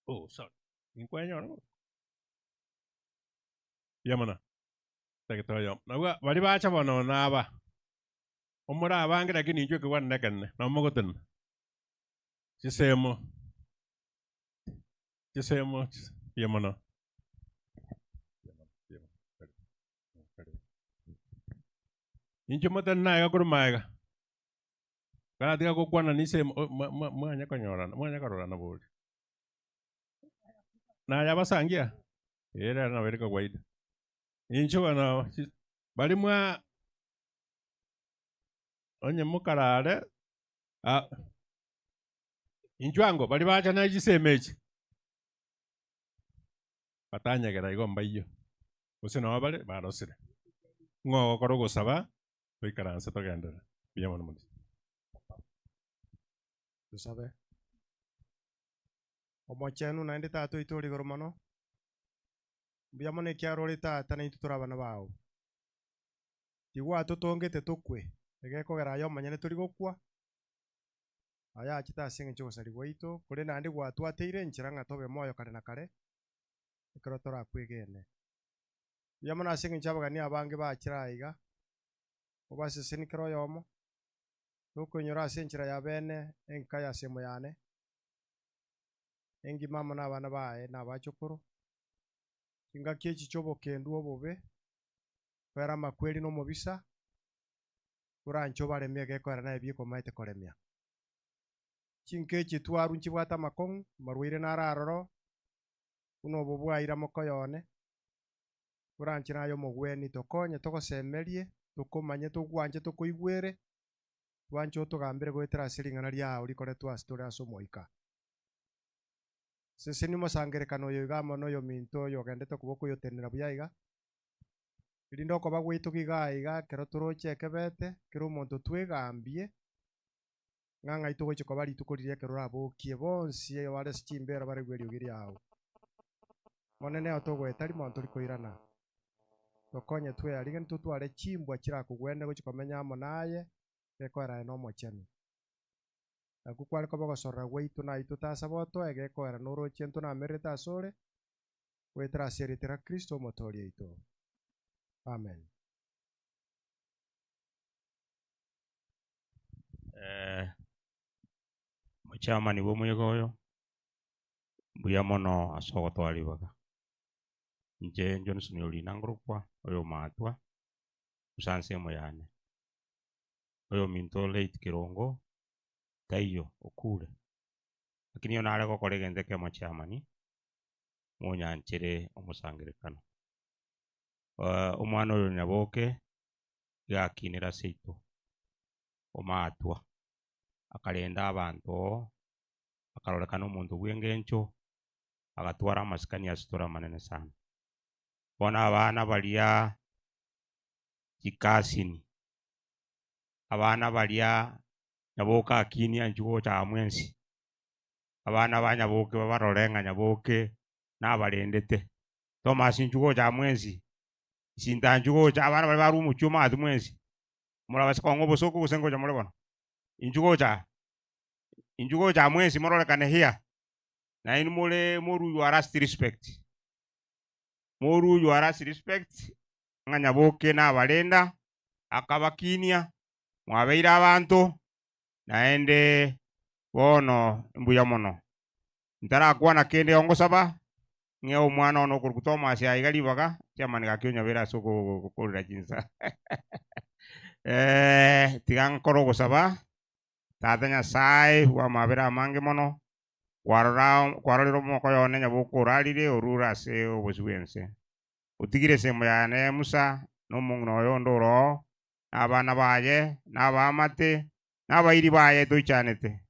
oh sorry, ninkwenyora bono? Mbuya mono, tagete oyomo. Nabwo baria bacha bono naba, omore abange lakini inchuo ekegwanero ekenene, nabo mogotenena. Chisemo, chisemo, mbuya mono. Inchuo motenene aiga korwa magega, karatiga gokwana na ise mwanya konyorana, mwanya kororana bori. Naye abasangia? Ee rero nabo ere kawaida. Inchuo bono baria mwa onye mokarare ah, inchuo ango baria bacha na chisemo echi, batanyegera igo mbaiyo, gose nabo bare barosire. Ng'o ogokora ogosaba, toikaranse togenderere. Mbuya mono monto. Tosabe. Omochenu naende Tata oito ore igoro mono, mbuya mono ekiagera ore Tata naintwe tore abana bao. Tigwatotongete tokwe, egekogera aye omonyene tori gokwa, aye achete ase engencho y'ogosaria gwaito, korende naende gwatwateire enchera ng'a tobe moyo kare na kare, ekero torakwegene. Mbuya mono ase engencho abageni abange bachire aiga, obaseseni kera oyomo, tokoinyora ase enchera ya bene enka ya semo yane, engima amo nabana baye na abachokoro, chingaki echi chi'obokendu obobe, kwera amakweri na omobisa, koranche obaremie egekoera naye bikomaete koremia. Chinka echi twarwa nchibwate amakong'u, amarwaire naro aroro, buna obo bwaira mokoyone, koranche naye omogweni tokonye togosemerie, tokomanye togwanche tokoigwere, twanche otogambere goetera ase ring'ana riao rikoretwe ase tore ase Omoika. Sesenia omosangererekano oyo iga amo noyominto oyo ogendete koba okoyotenenera buya iga, erinde okoba gwaito iga aiga ekero toroche ekebete, kera omonto twegambie, ng'a ng'ai togochia koba rituko riria ekero orabokie bonsi abare ase chimbera baregwe eriogi riao. Monene oo togoeta rimo ntori koirana. Tokonye tweariganie totware chimbwa chirakogwene gochia komenya amo naye, gekoera aye nomochenu. Nakwo kware koba ogosorora gwaito na aye totasaba otoe gekoera noroche ntonamererete asore, goetera ase erieta ria Kristo Omotoori oito. Amen. Eh, omochairman bw'omoyega oyo, mbuya mono ase ogotoa ribaga. Inche Johnson Orina nkorokwa, oyo omatwa, ase ensemo yane. Oyominto late Kerongo, taiyo, okure. Lakini oyo nare gokora egento ekemo chairman, Monyanchere omosangererekano. Omwana oyo Nyaboke iga akinire ase ito, omatwa, akarenda abanto oo, akarorekana omonto bw'engencho, agatwara amasikani ase tore amanene sana. Bono abana baria chikasini, abana baria Nyaboke akinie anchwe gocha aa mwensi, abana ba Nyaboke babarore ng'a Nyaboke nabarendete. Thomas inchwe gocha aa mwensi, Isinta inchwe gocha, abana baria barwa omochie omatu mwensi, morabase kong'a obosooku gose ngocha more bono? Inchwe gocha aa, inchwe gocha aa mwensi mororekane here, nainwe more morue your last respect, morue your last respect ng'a Nyaboke nabarenda, akabakinia, mwabeire abanto, naende bono mbuya mono. Ntarakwana kende ongosaba, ng'ee omwana one okorokwa Thomas aiga ribaga, chairman gaki onyabere ase ogokorera chinsa. Tiga nkore ogosaba, Tata Nyasae bw'amabera amange mono, kwarora kwarorire omokoyo one nyaboke orarire orure ase obosio bw'ense. Otigire esemo yane Musa, na omong'ina oye onde oroo, na abana baye, na abaamate, na abairi baye toichanete.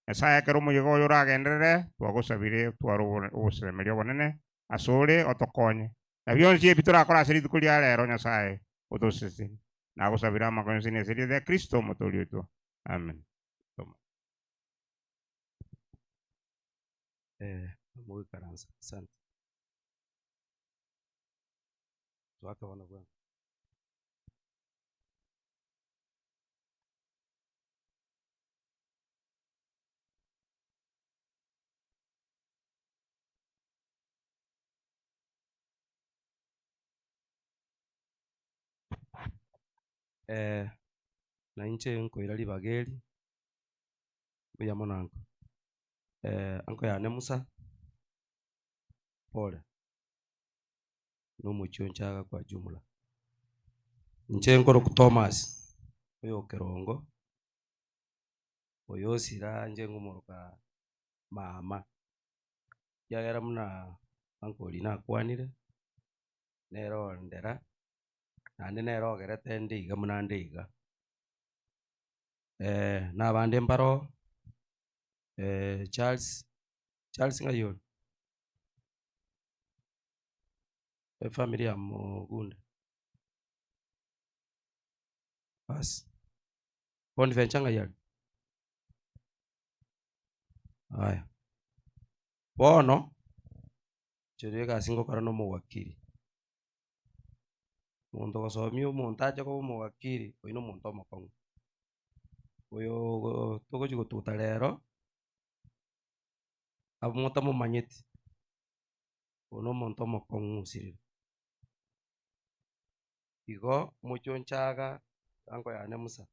Nyasae, ekero omoyega oyo oragenderere, twagosabire otware obosemeria obonene asore, otokonye. Na bionsi ebi torakore ase rituko ria rero, Nyasae, otosesenie. Nagosabire amakonyo onsi nese erieta ria Kristo Omotoori oito. Amen. Eh, mogoikaransa. Asante. Toake bono bwango. Eh, na inche nkoira ribaga eri, mbuya mono anko. Anko yane Musa, pole. Na omochie onchaga kwa jumla. Inche nkorokwa Thomas, oyo okerongo, oyo osira inche nkomoroka mama, ekiagera buna uncle oria nakwanire, nere ondera, naende nere ogerete nde iga buna nde iga. Na abande mbaroo, Charles, Charles ng'ai ore? Efamiri ya Mogunda. Basi, Bonventure ng'ai are? Aya, bono, inche egasi ngokora na omowakili. Omonto ogosomia omonto ache koba omowakili, oyio na omonto omokong'u. Oyo togochi gotuta rero, abwo motamomanyeti. Oyo nomonto omokong'u osirire. Igo mochie onchaga ango yane Musa,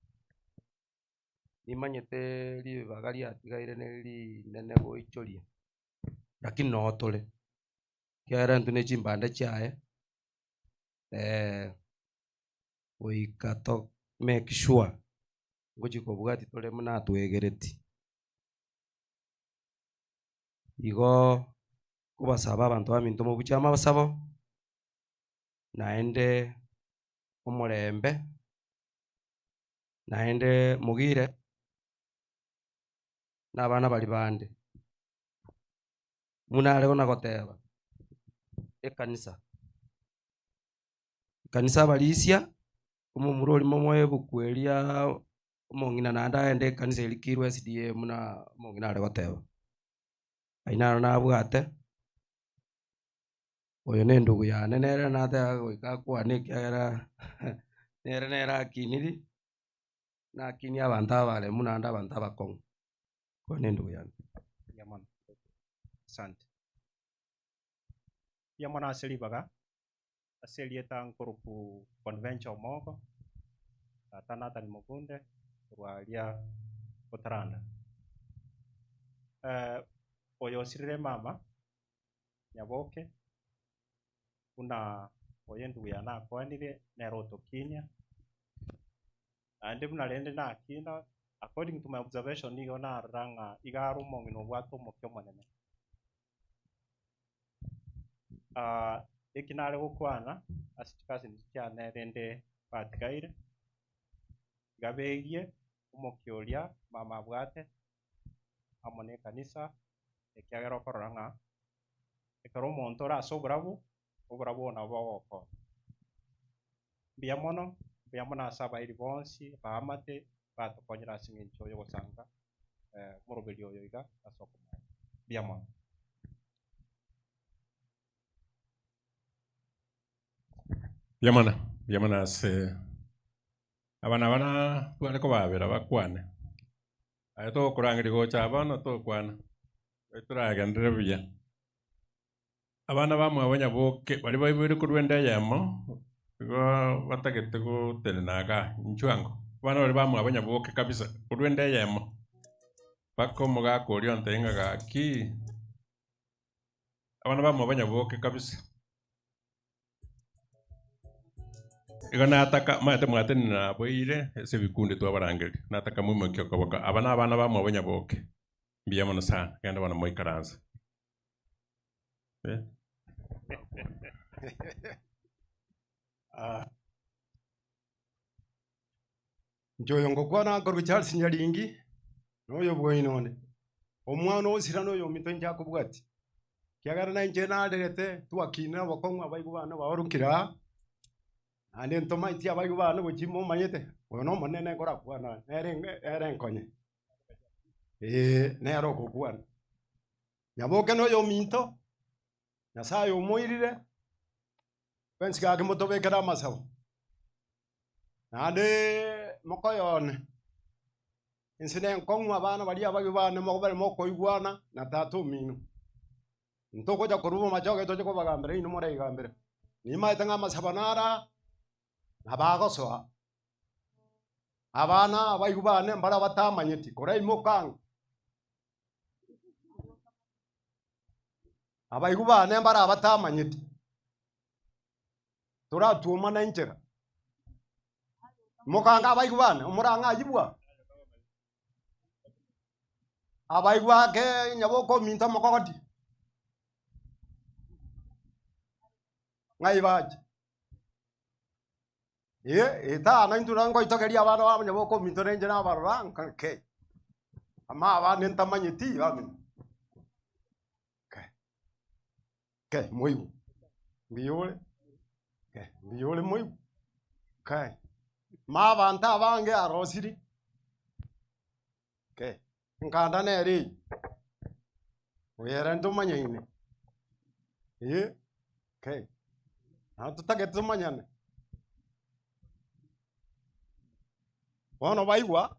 nimanyete ribaga riatigaire ne rinene goichoria, lakini noo tore, ekiagera intwe ne chimbande chiaye, goika to make sure ngochia kobwatia tore buna atwegereti. Igo nkobasaba abanto baminto mobuche amasabo, naende omorembe, naende mogire na abana baria bande. Buna are kona goteba, ekanisa, ekanisa abarisia, omomura oria momoe ebuku eria omong'ina naende agende ekanisa eria kirwe SDA buna omong'ina are goteba. Ayio naro nabwate, oyo na endugu yane nere nateba goika akwane ekiagera nere nere akiniri, nakinie abanto abaremu naende abanto abakong'u, oyo na endugu yane. Mbuya mono. Asante. Mbuya mono ase ribaga, ase erieta nkorokwa Bonventure Omogo, tata Nathan Mogunde, korwa aria Botaranda. Oyo osirire emama, Nyaboke, buna oyo endugu yane akwanire, nere otokinia, naende buna rende nakina, according to my observation nigo narora ng'a iga are omong'ina obwate omokia omonene. Ah, eki nare gokwana ase chikasini chiane rende batigaire, tiga beigie omokia oria mama abwate amo na ekanisa, ekiagera okorora ng'a ekero omonto ore ase oborabu, oborabu obo nabo bogokonya. Mbuya mono, mbuya mono ase abairi bonsi, baamate, batokonyire ase eng'encho ya ogosanga omoroberi oyo iga ase okomanya. Mbuya mono. Mbuya mono, mbuya mono ase abana aba tware kobabera bakwane, aye togokorangeria gocha bono tokwana, toragenderere buya. Abana bamwabo nyaboke baria baiboire korwa enda eyemo, igo batagete gotenena igaa, inchuo ango. Abana baria bamwabo nyaboke kabisa, korwa enda eyemo, mpaka omogaka oria ontebia ng'a gaki, abana bamwabo nyaboke kabisa. Igo nataka, omanyete mwatenena naboire ase ebikundi twabarangeria, nataka moimokie okoboko, aba na abana bamwabo nyaboke, mbuya mono sana, genda bono moikaranse. Eh. Ah. Inche oyo ngokwana nkorwa Charles Nyaringi, na oyo bwoino onde. Omwana osira na oyominto inche akobwati. Ekiagera na inche narerete twakinire obokong'u abaibwa bane baorokire aa, naende ntomaeti abaibwa bane gochia momanyete, oyo na omonene nkorakwana nere nere nkonye. Eeh, nere ogokwana. Nyaboke na oyominto, Nyasaye omoirire, bwensi gaki motobekere amasabo. Naende mokoyone, ense nenkong'u abana baria ababe bane mobare mokoigwana na tata omino. Ntogocha korwa bomachoge toche kobagambera inwe moraigambere. Nimaete ng'a amasabo naro aa, nabo agosoa. Abana abaigwa bane mbare batamanyeti, koraimoka ang'e. Abaigwa bane mbare abatamanyeti, toratwomana enchera. Mokange abaigwa bane, omorang'e ayio bwa? Abaigwa ake nyaboka ominto omokogoti, ng'ai bache? Ee, etano intwe nabo nkoitokeria abana babo nyaboka ominto na inche nabarora nka kei. Ama abande ntamanyeti bamino. Kei, kei moigwe, mbuya ore, kei, mbuya ore moigwe, kei. Ma abanto abange arosiri, kei, nkanda nere eywo, oyo ere ntomanyaine, eh, kei, nabo totagete tomanyane. Bono baigwa,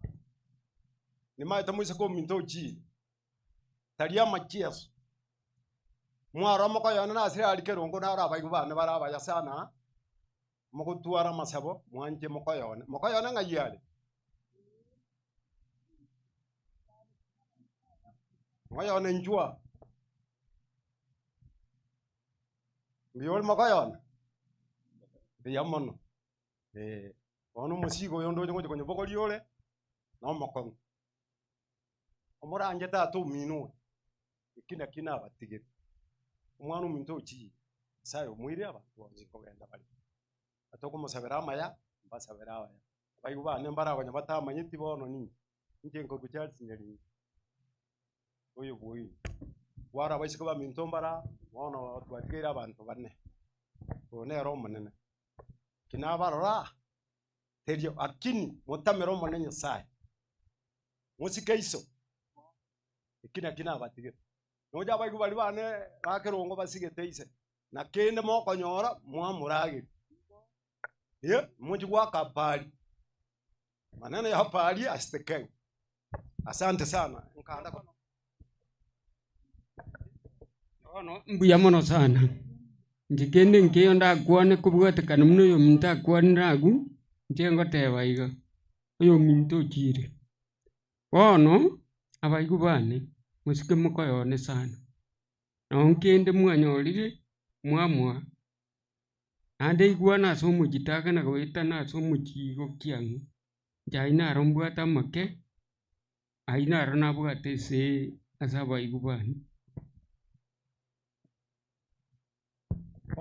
nimaete moiseke ominto ochiire, tari amachieso, mwaro omokoyone nasire aria kerongo naro abaigwa bane bare abaya sana, mogotwara amasabo mwanche mokoyone. Mokoyone ng'ai are? Mokoyone inchuo aa. Mbuya ore mokoyone? Mbuya mono, eh. Bono omosigo oyo ndoche ngocha konyobogoria ore, na omokong'u. Omoranche tata omino oyo, eki naki nabatigete, omwana ominto ochiire, Nyasaye omoire abanto bonsi nkogenda bare. Tokomosabera amaya, mbasabere abaya. Abaibwa bane mbare batamanyeti bono ninki, inche nkorwa Charles Nyaringi, oyo bwoino. Kwaro abaiseke baminto mbare aa, bono twatigeire abanto bane, oyo nere omonene. Ki nabarora aa, terio lakini motamere Omonene Nyasaye, mosike iso, eki naki nabatigete. Nonya abaibwa baria bane ba kerongo basigete ise, na kende mokonyora mwamorageria. Eh, mochie goaka pari, maneno ya pari asite Asante sana, nkanda kono. Bono mbuya mono sana, inche kende nkeiyo ndakwane kobwatekana buna oyominto akwanire agwo, inche ngoteba iga, oyominto ochire. Bono, abaibwa bane, mosike mokoyone sana, nonye kende mwanyorire, mwamoa, naende igwana ase omochie takana goetana ase omochie igo kiang'u, inche aywo naro mbwate amake, aywo naro nabwate ase ase abaibwa bane.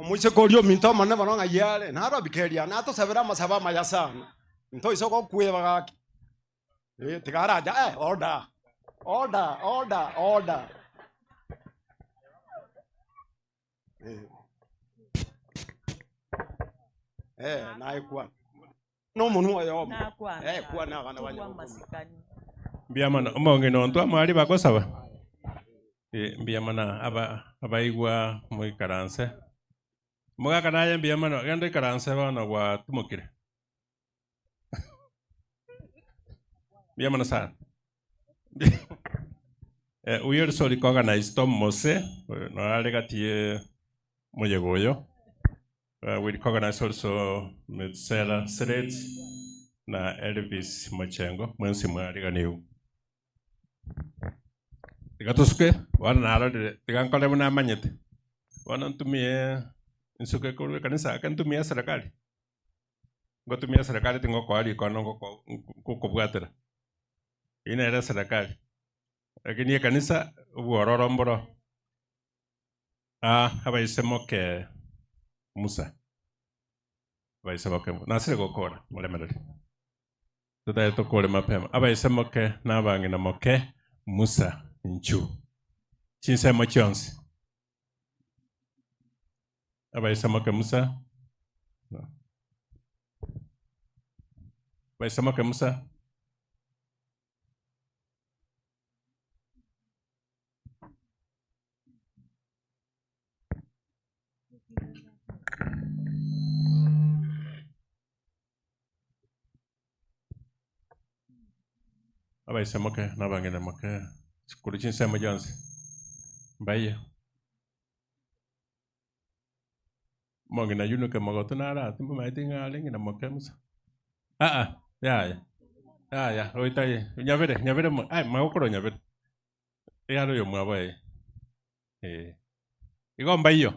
Omoiseke oria ominto omonene bono ng'ai are? Nairobi keria, natosabere amasabo amaya sana. Ntoise gokweba gaki. Eh, tiga aracha, eh, order, order, order, order. Eh. Eh, naye kwana. Nomonwa oyomo. Nakwana. Eh, kwana abana Tobua ba amasikani. Mbuya mono omong'ina onto amwari bagosaba Eh, mbuya mono aba abaigwa moikaranse mogaka naye mbuya mono genda oikaranse bono gwatumokire mbuya mono sana Eh, uyo ore sori organized Tom Mose noare gati ye moyega oyo Uh, we recognize also Metsela Seret na Elvis Mochengo mwensi mwariganiwu tiga tosuke bono narorire tiga nkore buna amanyete bono ntumie nsuke korwa ekanisa ake ntumie serikali ngotumia serikali tingokoa rikono ngoko- ngokobwatera eywo nere serikali lakini ekanisa obwororo mboro Ah, abaise moke Musa abaise moke nasire gokora moremereri totari tokore mapema abaise moke na abang'ina moke Musa inchu chinsemo chionsi abaise moke Musa abaise moke Musa abaise moke na abang'ina moke korwa chinsemo chionsi mbaye omong'ina yunuke mogotu naro aa timomanyeti ng'a are ng'ina moke musa aa yaya yaya oitaye nyabere nyabere mo ai magokoro nyabere iga are oyomwabo eh eh igo mbaiyo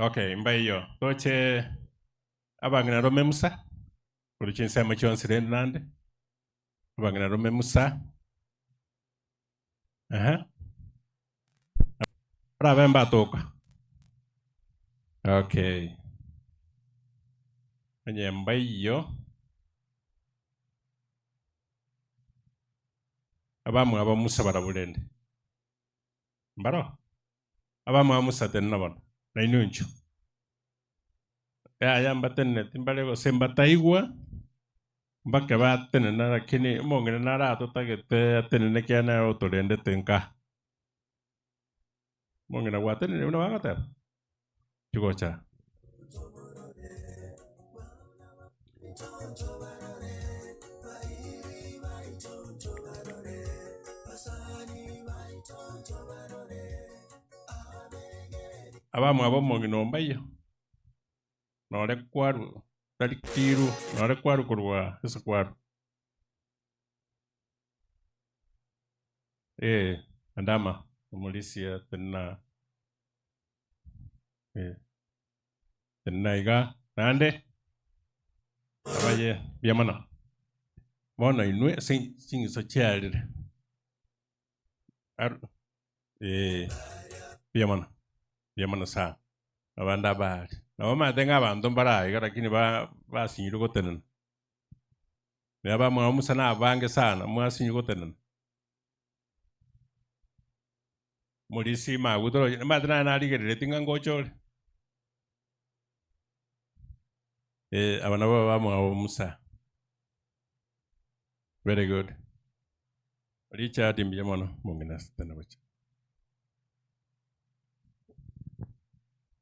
okay mbaiyo toche abang'ina rome musa korwa chinsemo chionsi rende nande abang'ina rome musa Ehe. Orabe mbatoka. Okay. Onye mbaiyo. Abamwabo Musa barabwo rende. Mbaro? Abamwabo Musa tenena bono. Nainwe inchuo. Yaya mbateneneti mbare gose mbataigwa, mbake batenena lakini omong'ina nare atotagete atenene ekiagera nere otorendete nka. Omong'ina gwatenenire buna bagoteba? Chigocha. Abamwabo omong'ina oo mbaiyo, nore kwarwa tari kiru, nore kwarwa korwa ase kwarwa. Eh, andama omorisia tenena eh, tenena iga naende abaye mbuya mono. Bono inwe ase ching'iso chiarire aru eh, mbuya mono, mbuya mono sana. Abande abaare, nabo omanyete ng'a abanto mbare aiga lakini ba basinyirwe gotenena. Naye abamwabo Musa na abange sana, mwasinyirwe gotenena. Morisi maguta oroche, omanyete naye narigereretie ng'a ngocha ore. Eh, aba nabo abamwabo Musa. Very good. Richard mbuya mono, mong'ina tena gocha.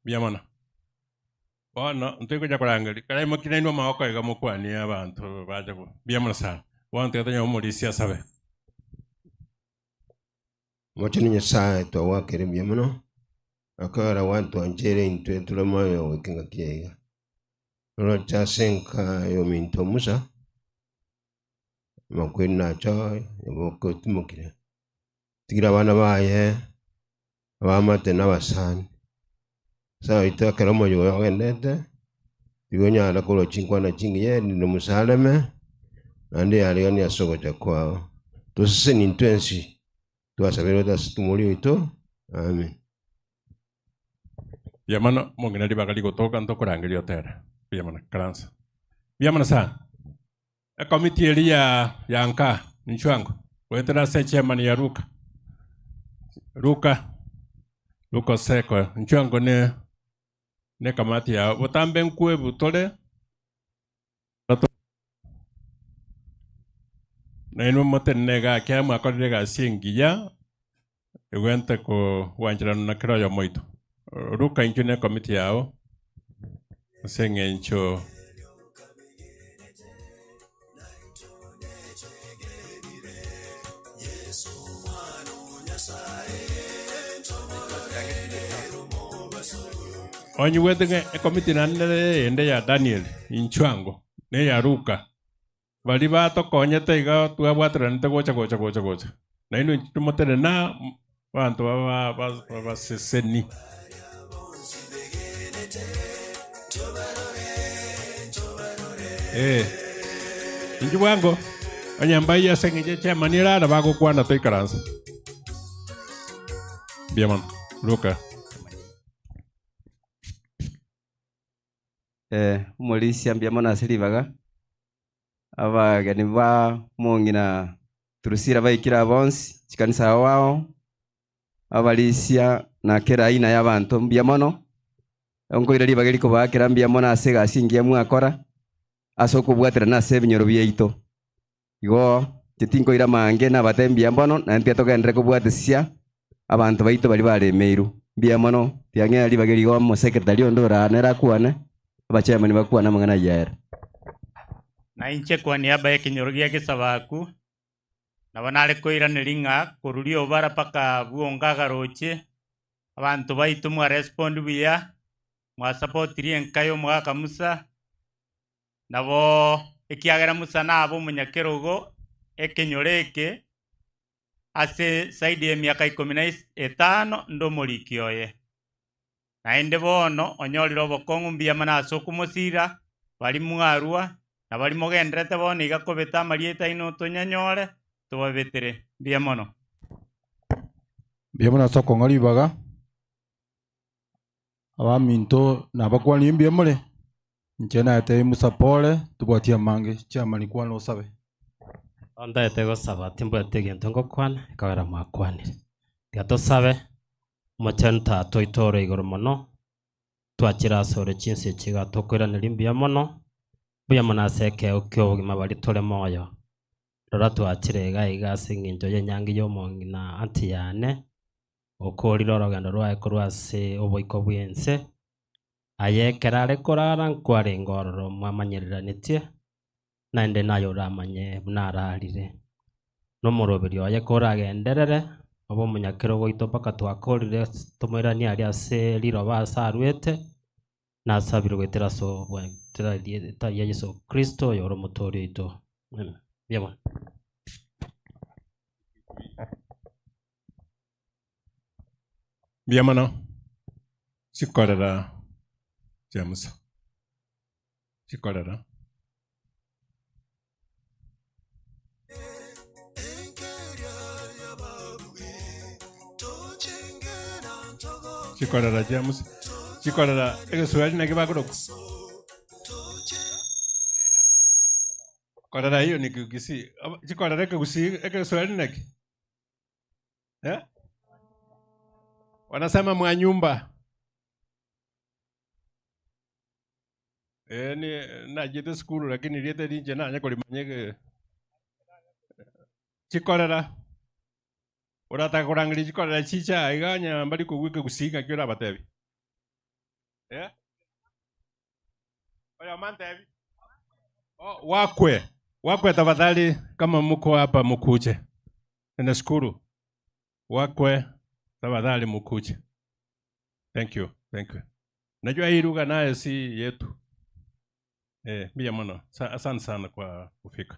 Mbuya mono. Bono ntoikonya korangeria, kare imoki nainwe amaboko iga mokwanie abanto bache go. Mbuya mono sana. Bono tiga tonyore omorisia asabe. Omochenu Nyasae, twagwakera mbuya mono, ekero gwatwancheire intwe tore moyo goika engaki eye iga. Oroche ase enka y'ominto Musa, amakweri nacho oboke otimokire, tigire abana baye, abaamate na abasani. Nyasae oito ekero omoyega oyo ogendete, tiga onyare korwa chinkwana chingiya erinde Musa areme, naende yariganie ase ogocha kwao. Tosesenie intwe ensi, twasabire goetera ase omoria oito, Amen. Mbuya mono, omong'ina ribaga rigotoka ntokorangeria otere. Mbuya mono, ikaransa. Mbuya mono sana. Ekomiti eria ya ya nka inchwango goetera ase echairman ya Luka. Luka, Luka Oseko, inchwango ne ne ekamati yao. Botambe nkwebu tore Nainwe motenene iga ekiagera mwakorire egasi engiya, egwente kogwancherana na kera oyomo oito. Luka inchwe ne ekomiti yao, ase eng'encho Onyigwete ng'a ekomiti naende nere eyende ya Daniel, inchwe ango, na eya Luka. Baria batokonyete iga twabwateranete gocha gocha gocha gocha. Nainwe inchuo timotenena abanto babaseseni. Eh, inchuo bwango onye mbayie ase eng'encho echairman ere ara bagokwana toikaranse. Mbuya mono. Luka. Eh, omorisia mbuya mono ase ribaga, abageni ba omong'ina Drusilla baikire aba bonsi, chikanisa ao ao, abarisia na kera aina y'abanto mbuya mono, nkoira ribaga eri kobaakera mbuya mono ase egasi engiya mwakora, ase okobwaterana ase ebinyoro biaito. Igo inche tinkoira amange nabatebie mbuya mono, naende tiga togenderere kobwatesia abanto baito baria baremeirwe. Mbuya mono, tiga ng'ee ribaga eri igo omosekretari onde ore aa nere akwane, abachairman bakwane amang'ana ayio ere. Na inche kwa niaba y'ekenyoro gia Gesabaku, nabo nare koiraneria ng'a korwa riobara mpaka bwongo agaroche, abanto baito mwarespond buya, mwasapotirie enka y'omogaka Musa, Nabo ekiagera Musa nabe omonyakerogo ekenyoro eke ase zaidi y'emiaka ikomi na etano nde omoriki oye. Naende bono onyorire obokong'u mbuya mono ase okomosira, baria mwarua, na baria mogendererete bono iga kobeta amarieta aino tonyanyore, tobabetere. Mbuya mono. Mbuya mono ase okong'a ribaga. Abaminto nabakwanirie mbuya more, inche naetebie Musa pole, tobwati amange, chiamani kwana osabe. Ontaete gosaba timbwati egento ngokwana, ekogera mwakwanire. Tiga tosabe, Omochenu Tata oito ore igoro mono, twachire asore chinsa echi iga tokoiraneria mbuya mono, mbuya mono ase ekeegwa ki'obogima baria tore moyo. Rora twachire iga iga ase eng'encho y'enyangi y'omong'ina aunty yane, okoorire orogendo rwaye korwa ase oboiko bw'ense, aye ekero are korara nkwarenge ororo mwamanyereranetie, naende naye oramanye buna ararire. Nomoroberi oye koragenderere, obe omonyakerogo oito mpaka twakorire tomoiranie aria ase riroba ase arwete, nasabire goetera ase goetera erieta ria Yeso Kristo oyore omotoori oito. Amen. Mbuya mono. Mbuya mono chikorera chia Musa, chikorera. Chikorera chia Musa, chikorera egeswahili naki bakorokwa? Korera hiyo ni Kigusii, chikorera ekegusii egeswahili naki? Eh? Wanasema mwanyumba. Eh, ni nachete sukuru lakini riete rinche nanye korimanya ege chikorera orataka korangeria chikorera chicha iga onye mbari kogwa ekegusii ng'aki orabatebi eh? Oyomo antebi oh, wakwe wakwe tafadhali kama mko hapa mukuje Ninashukuru wakwe tafadhali mukuje. Thank you, thank you. Najua hii lugha nayo si yetu. Eh, mbuya mono. Asante sana kwa kufika.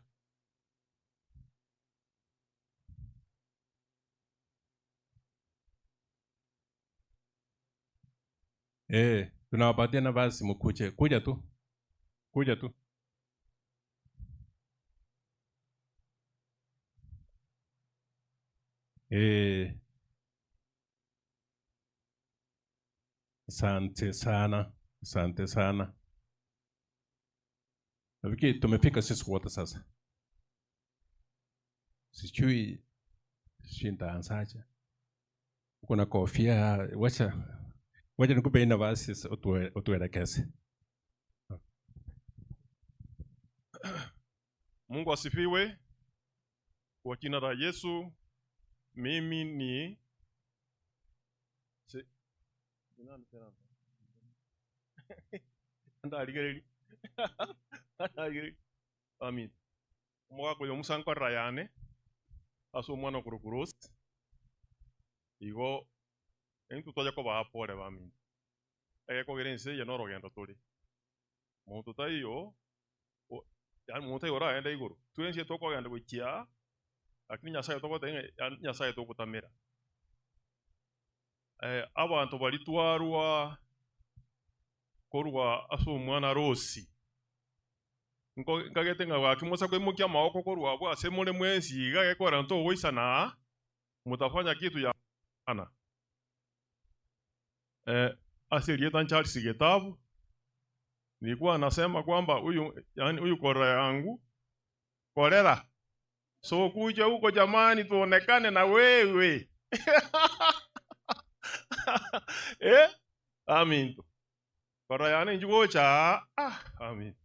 Eh, tunawapatia nafasi mukuje. Kuja tu. Kuja tu. Eh. Asante sana, asante sana. Nafikiri tumefika sisi wote sasa. Sijui sijui nitaanzaje. Uko na kofia, wacha wacha nikupe hii nafasi utuelekeze. Mungu asifiwe. Kwa jina la Yesu, mimi ni si, ni nani tena? Ndarigereria. Ndarigereria. Amin. Omogaka oyo Musa nkorera yane ase omwana okorokwa Rose. Igo intwe twacha kobaa pole baminto. Egekogera ense eye na orogendo tore. Monto taiyo, yaani monto taiyo oragende igoro. Twensi tokogenda gochia, lakini Nyasaye togoteba ng'a yaani Nyasaye togotamera. Abanto baria twarwa korwa ase omwana Rose. Nko nkagete ng'a gaki mosa koimokia amagoko korwa abwo ase more mwensi iga gekogera ntogoisana aa, mutafanya kitu ya maana. Ase erieta Charles Getabu, nilikuwa nasema kwamba huyu, yani huyu korera yangu, korera. So kuja huko jamani, tuonekane na wewe. Amin. Korera yane inchi gocha, amin.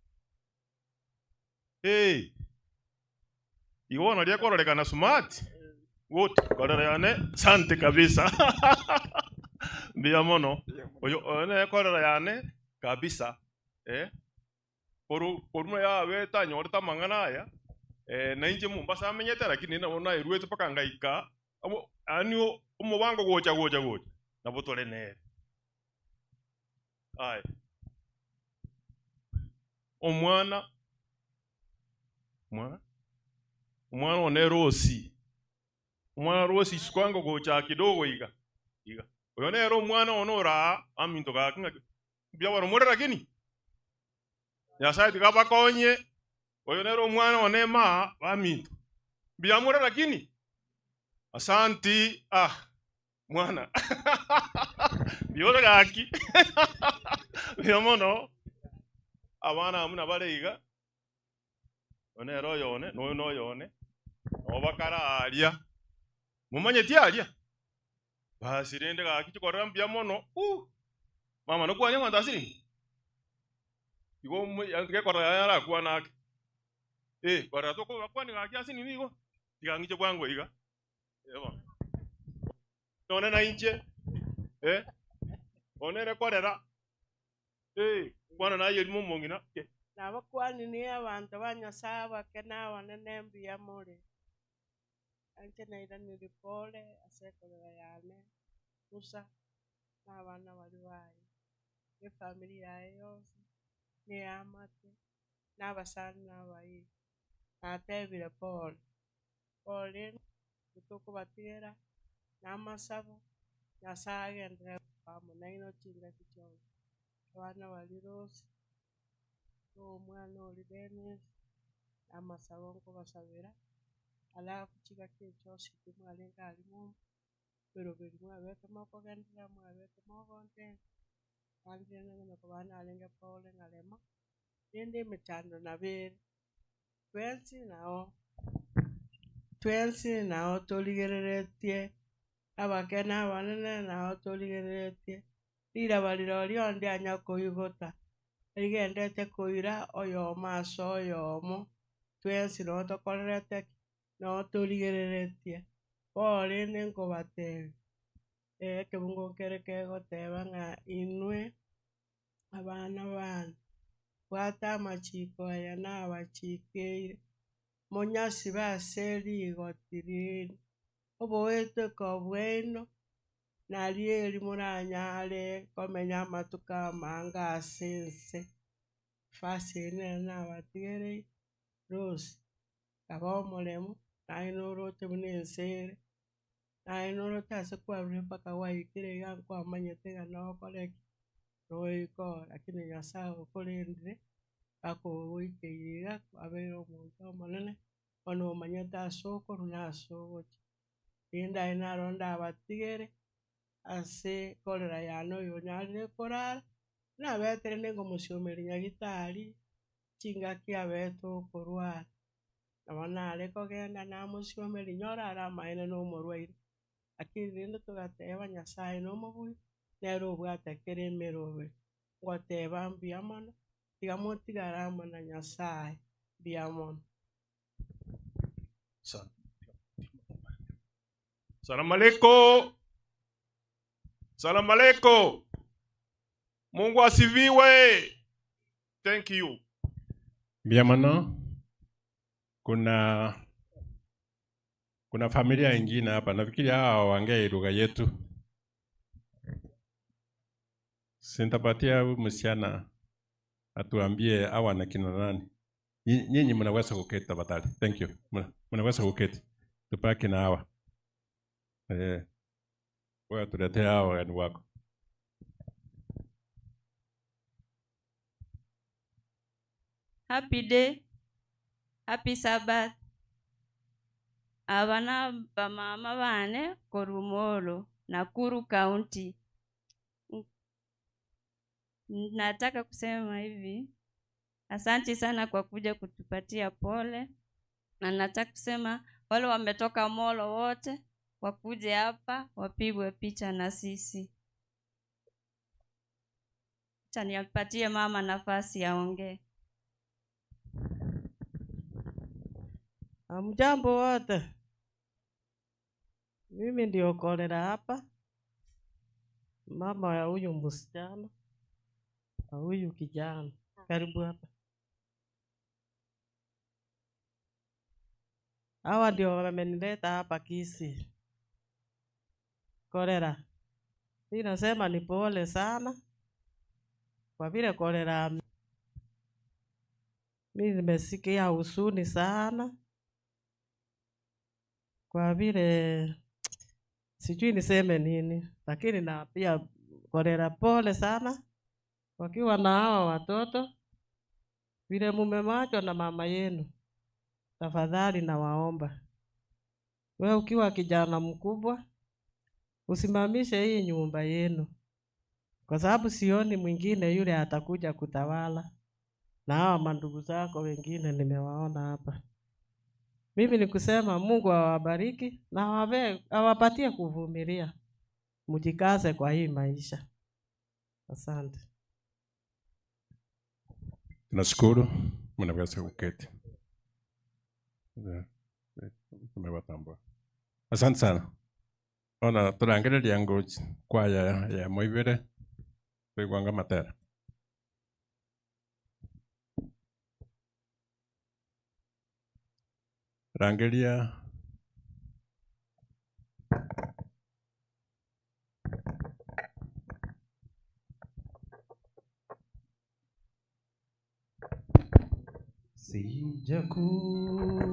Hey. Iwona ria kororekana smart. Good. Korera yane, sante kabisa. Mbuya mono. Oyo, oyo ne korera yane kabisa. Koru, koru ya beta nyorete amang'ana aya. Na inche Mombasa amenyete, lakini nabo nairwete mpaka ngaika. Amo, yani omobango gocha, gocha, gocha. Nabo tore nere. Aye. Omwana, omwana, omwana one Rosi. Omwana Rosi sikwango gocha kidogo iga. Iga. Oyo nere omwana one ora aminto gaki ng'aki. Mbuya bono more lakini. Nyasaye tiga abakonye. Oyo nere omwana one ma baminto. Mbuya more lakini. Asanti. Mwana. Mbuya ore gaki. Mbuya mono. Abana amo nabare iga. Oyo nere oyone, noyo noyone. Nabo bakara aria. Momanyeti aria? Basi rende gaki chikorera mbuya mono. Mama, nokwania abanto ase nini? Igo gekorera yaya arakwana ake. Korera tokobakwani gaki ase nini igo? Tiga ng'iche bwango iga. Bono. None na inche. Onere korera. Kwana naye erimo omong'ina. Nabakwani ni abanto ba Nyasaye abake na abanene mbuya more. Anche nairanire pole ase ekorera yane, Musa, na abana bari baye, efamiri yaye yonsi, neyamate, na abasani na abairi. Natebire pole. Pole, tokobatigera, na amasabo, Nyasaye agenderere amo naino chingaki chionsi. Abana bari Rose, omwana ori Dennis, amasabo nkobasabera, alafu chingaki echio timwarenge aria meroberi mwabete mokogenderera, mwabete mogontebia, naende nonye koba narenge pole ng'arema, rende emechando nabo ere. Twensi nao, twensi nao torigereretie, abake na abanene nao torigereretie, riraba rirorio ndianya koigota, rigendete koira oyomo ase oyomo, twensi noo tokorerete ki, noo torigereretie. Bono rende nkobatebia, ekebungo kere kegoteba ng'a inwe abana bane, bwata amachiko aya nabachikeire, monyasibe ase rigoti riino, oboeteko bwaino, nari eri moranyare komenya amatuko amange ase ense. Fasi eye nere nabatigereire, Rose, kaba omoremo, naye noroche buna ense ere, naye noroche ase kwarure mpaka gwaikire iga nkwamanyete ng'a nokore ki, noika lakini Nyasaye okorendire, mpaka ogoikeire iga, kwabeire omonto omonene, bono omanyete ase okorwa na ase ogochia. Rende aye naro ndabatigere, ase ekorera yane oyo onyarire korara, nabetere ningomosiomeria nyagitari, chingaki abete okorwara. Nabo nare kogenda namosiomeria, nyora are amaene na omorwaire, lakini rende togateba nyasaye na omobui, nere obwate kera emeroberi. Ngoteba mbuya mono, tiga motigare amo na nyasaye, mbuya mono. Salamu alaikum. Salamu alaikum. Mungu asifiwe. Thank you. Mbuya mono, kuna kuna familia ingine hapa, nafikiri hawa hawaongei lugha yetu. Sintapatia huyu msichana atuambie hawa na kina nani. Nyinyi mnaweza kuketi tafadhali. Thank you. Mnaweza kuketi. Tubaki na hawa. Wewe tuletee hawa wageni wako. Happy day. Happy Sabbath. Aba na bamama bane korwa Molo, Nakuru County. Nataka kusema hivi, asante sana kwa kuja kutupatia pole, na nataka kusema wale wametoka Molo wote wakuje hapa wapigwe picha na sisi. Acha nipatie mama nafasi aongee. Hamjambo wote. Mimi ndio Kolera hapa, mama ya huyu msichana na huyu kijana. Karibu hapa. Hawa ndio wamenileta hapa Kisii. Kolera. Mimi nasema ni pole sana kwa vile kolera. Mimi nimesikia huzuni sana kwa vile sijui niseme nini, lakini na pia kolera pole sana wakiwa na hawa watoto vile mumewachwa na mama yenu. Tafadhali nawaomba, we ukiwa kijana mkubwa usimamishe hii nyumba yenu, kwa sababu sioni mwingine yule atakuja kutawala, na hawa mandugu zako wengine nimewaona hapa. Mimi ni kusema Mungu awabariki na awapatie kuvumilia, mjikaze kwa hii maisha. Asante. Tunashukuru, mnaweza kuketi. Tumewatambua. Asante sana. Ona turangereria ngochi kwaya ya moibere twigwanga matera. Rangeria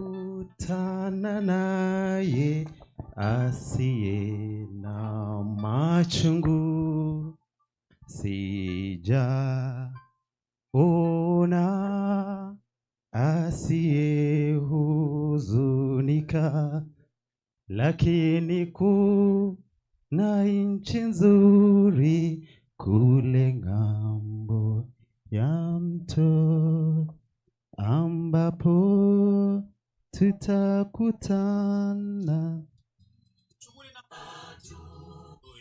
Sijakutana naye asiye na machungu, sijaona asiyehuzunika, lakini kuna nchi nzuri kule ng'ambo ya mto, ambapo tutakutana.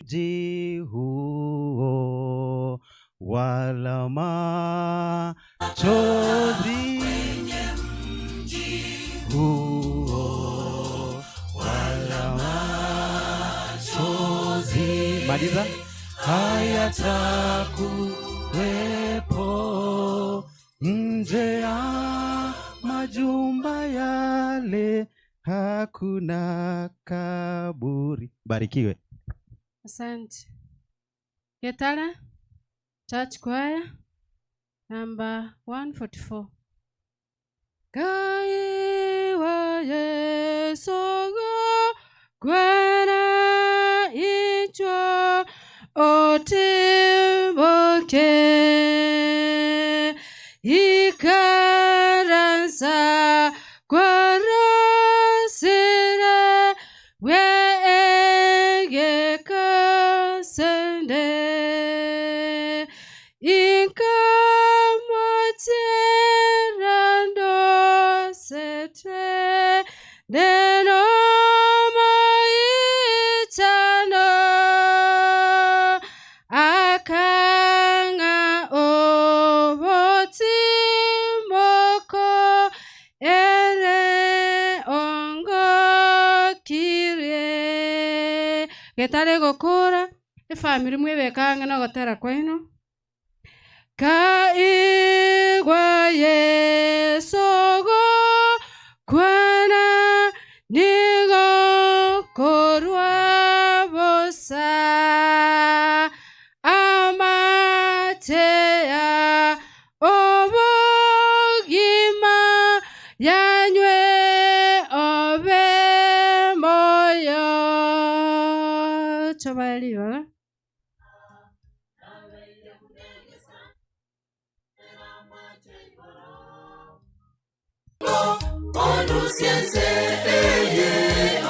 Mji huo wala machozi huo wala machozi, maliza, hayatakuwepo nje ya majumba yale, hakuna kaburi. Barikiwe. Asante. Getara Church Choir number 144. Ngai wa Yesu kwera ichwa otimboke ikaransa kwarosire weegeka Nikamochera ndosete neno moichano akang'a obotimoko ere ongokirie getare gokora efamiri mwebeka ang'e na ogotera kwaino kaigwa Yeso gokwana nigo korwa bosa amache ya obogima yanywe obe moyo chobaelibaga. Onusiense eye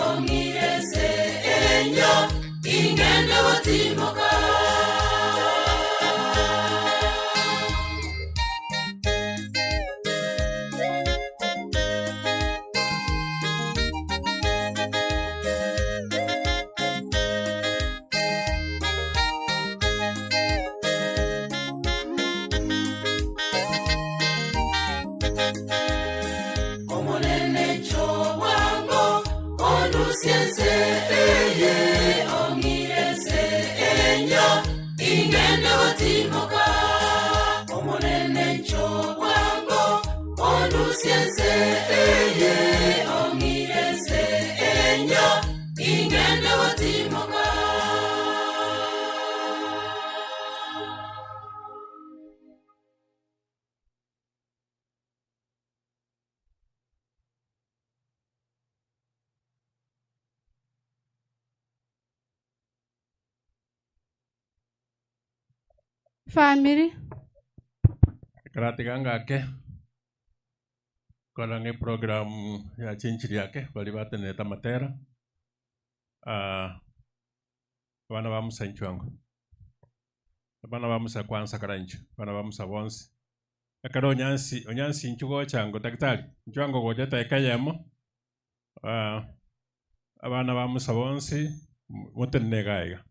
ong'irense enyo ingende gotimoka. Omonene chobwango onusiense eye ong'irense enyo ingende gotimoka. Omonene chobwango onusiense eye ong'irense enyo ingende gotimoka. Family Karatiga ngake kora ng'e program ya chinchiri yake bari batenete amatera. Ah, abana ba Musa inchwango abana ba Musa kwanza karancho abana ba Musa bonsi ekero onyansi onyansi inchu gochango daktari inchwango gocha etaeka eyemo. Ah, abana ba Musa bonsi motenene iga iga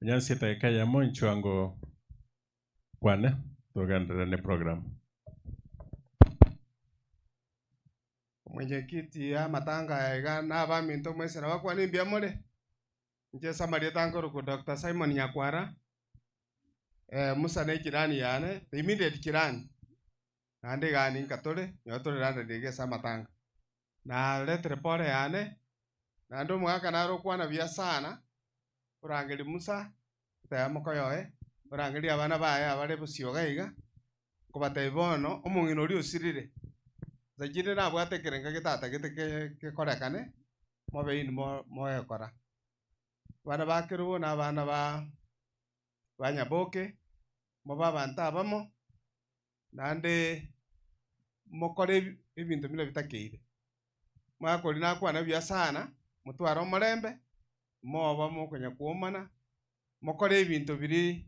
onyansi etaeka eyemo inchwango kwane togenderere ne program. Mwenyekiti amatanga aya iga na abaminto mwese nabakwana mbuya more inche Samaria tankoruku Dr. Simon Nyakwara Musa ne jirani yane the immediate jirani naende iga ninka tore nyo tore London iga ase amatanga naretere pole yane naende omogaka nare okwana buya sana orangeri Musa oteba mokoyoe orangeri abana baye abare bosio iga iga nkobatebi bono omong'ina oria osirire nchire nabwate ekerenga getatagete gekorekane mobeini moekora abana ba Kerubo na abana ba Nyaboke mobe abanto abamo naende mokore ebinto buna bitakeire mwakori nakwana buya sana motware omorembe moba mokonya kuomana mokore ebinto biri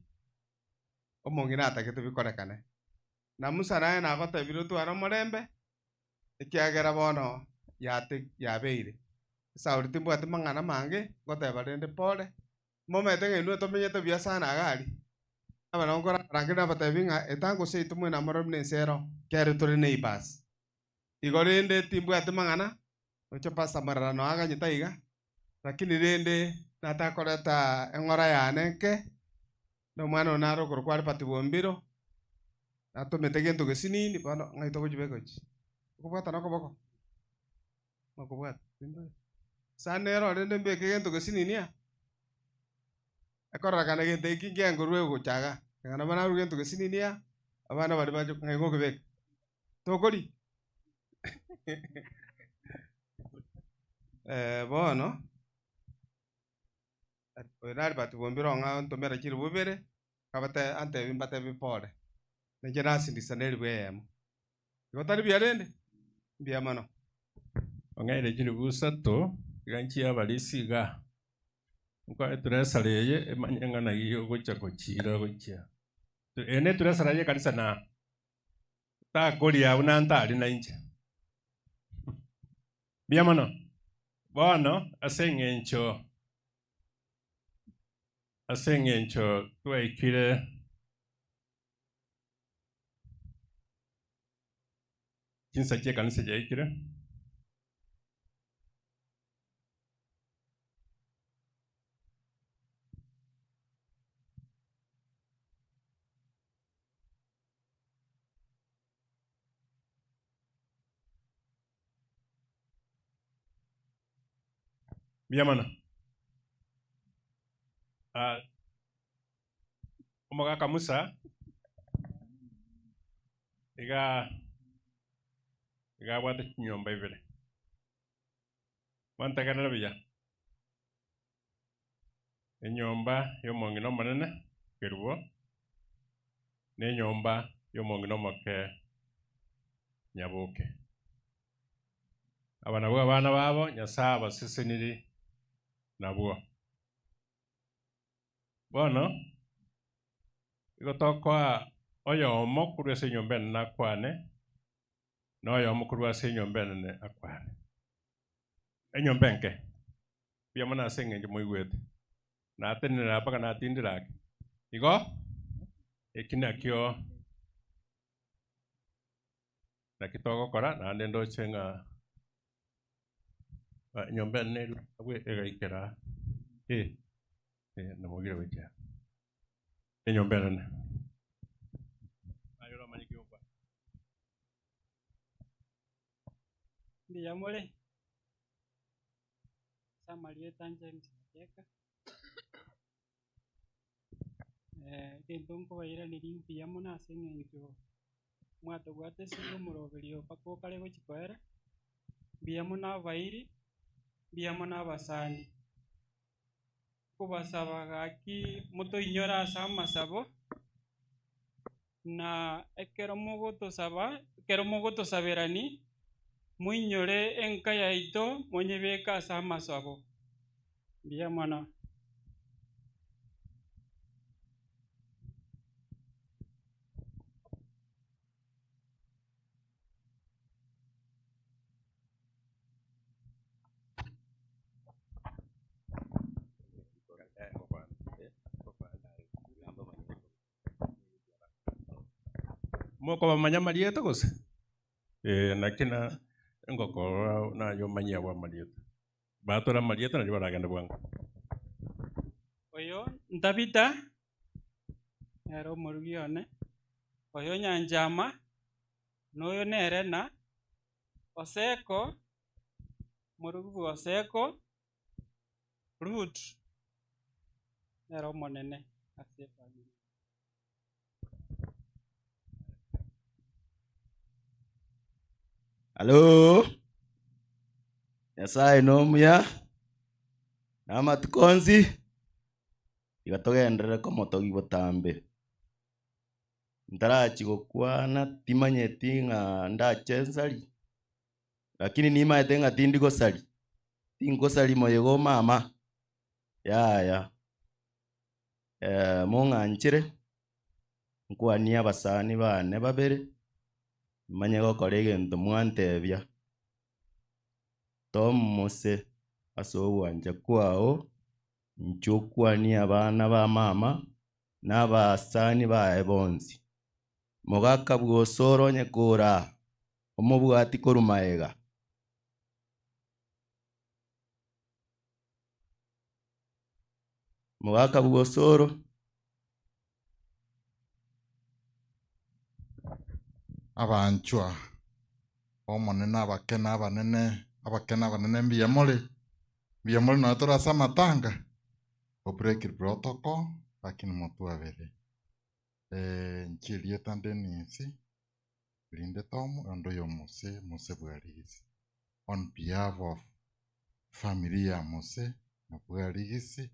omong'ina atagete bikorekane na Musa naye nagotebire otware omorembe ekiagera bono yate yabeire esauri timbwati mang'ana mange ngoteba rende pole momete ng'a inwe tomenyete buya sana iga aria abana nkorange nabatebi ng'a etango seito mwena amoro buna ensero kere tore neighbors igo rende timbwati mang'ana oche pastor Marara noaganyete iga lakini rende natakoreta eng'ora yane nke na omwana one nare okorokwa are Pati Bombiro natomete gento gesinini bono ng'ai togochibeka gochi okobwata na okoboko mokobwata sana ero rende mbeke gento gesinini aa ekororekana gento eki nkiangorwa egochaga iga nabo narwa gento gesinini aa abana baria bache ng'ai gokebeka tokori bono oyo nare Pati Bombiro ng'a ntomera chiribu ibere kabate antebi mbatebi pole ninche nasindisa na eribu eyemo igo tari buya rende mbuya mono. Ong'eire chiribu isato iga nchia abarisi iga. Nkoe eturesara eye emanye ng'a naki ogocha gochiira gochia. Eye na eturesara ya ekanisa na takoria buna ntari na inche. Mbuya mono. Bono ase eng'encho ase eng'encho twaikire chinsa chia ekanisa chiaikire. Mbuya mono. Ah, omogaka Musa iga iga abwate chinyomba ibere. Mwantegerere buya. Enyomba ya omong'ina omonene Kerubo, na enyomba ya omong'ina omoke Nyaboke. Aba nabwo abana babo Nyasae abaseseniri nabwo. Bono, igo tokoa oyomo korwa ase enyomba enene akwane, na oyomo korwa ase enyomba enene akwane. Enyomba enke, mbuya mono ase eng'encho moigwete. Natenenera aa mpaka natindire ake. Igo, eki nakio naki togokora, naende ndoche ng'a enyomba enene eria abwo egaikera aa, eh, eh, namogire gochia enyomba enene. Aye oramanye ki ogokwana. Mbuya more? Ase amarieta James Nyacheka, egento nkobairaneria mbuya mono ase eng'encho mwatobwatesire omoroberio mpaka okare gochia koera, mbuya mono abairi, mbuya mono abasani. Nkobasaba gaki motoinyore ase amasabo, na ekero mogotosaba, ekero mogotosaberani, moinyore enka yaito monyebeke ase amasabo. Mbuya mono. Mokobamanya amarieta gose? Eh, naki na ngokorora naye omanyie abwo amarieta. Batore amarieta nario baragende bwango. Oyo Ntabita, nere omorugi one, oyo Nyanchama, na oyo nere na Oseko, omorugi bwa Oseko, Ruth, nere omonene ase efamiri. Hallo, Nyasaye nomuya, na amatuko onsi, iga togenderere komotogia botambe. Ntarachia gokwana timanyeti ng'a ndache nsari, lakini nimanyete ng'a tindi gosari, tingosari moyega o mama, yaya. Mong'anchire, nkwanie abasani bane babere, manye gokora egento mwantebia. Tom Mose, ase ogwancha kwao, inche okwanie abana ba mama, na abasani baye bonsi. Mogaka bw'osoro onye koraa, omobwati korwa magega. Mogaka bw'osoro. Abanchwa b'Omonene abake na abanene, abake na abanene mbuya more? Mbuya more nonya tore ase amatanga? Go break protocol lakini motwabere. Inche erieta Dennis, erinde Tom, onde oyo Mose, Mose bwarigisi. On behalf of family ya Mose na bwarigisi,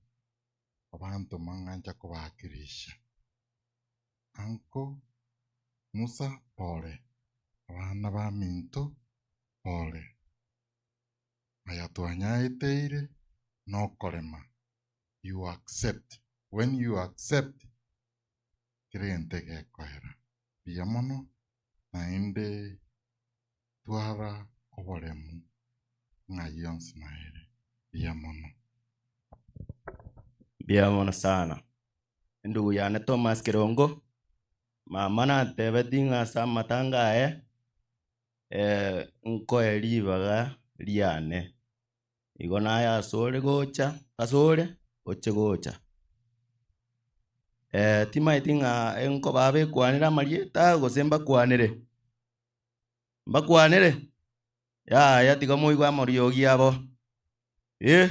abanto mang'ancha kobakirisha. Uncle Musa pole, abana baminto pole. Aya twanyaeteire nokorema. you accept. When you accept, kera egento egekoera. Mbuya mono, naende twara oboremu ng'a ayio yonsi naere. Mbuya mono. Mbuya mono sana. Endugu yane Thomas Kerongo, mama natebeti ng'a ase amatanga aye, nkoe ribaga riane. Igo naye asore gocha, asore oche gocha. Timaeti ng'a nkoba bekwanere amarieta gose mbakwanere? Mbakwanere? Yaya tiga moigwe amariogi abo. Eh,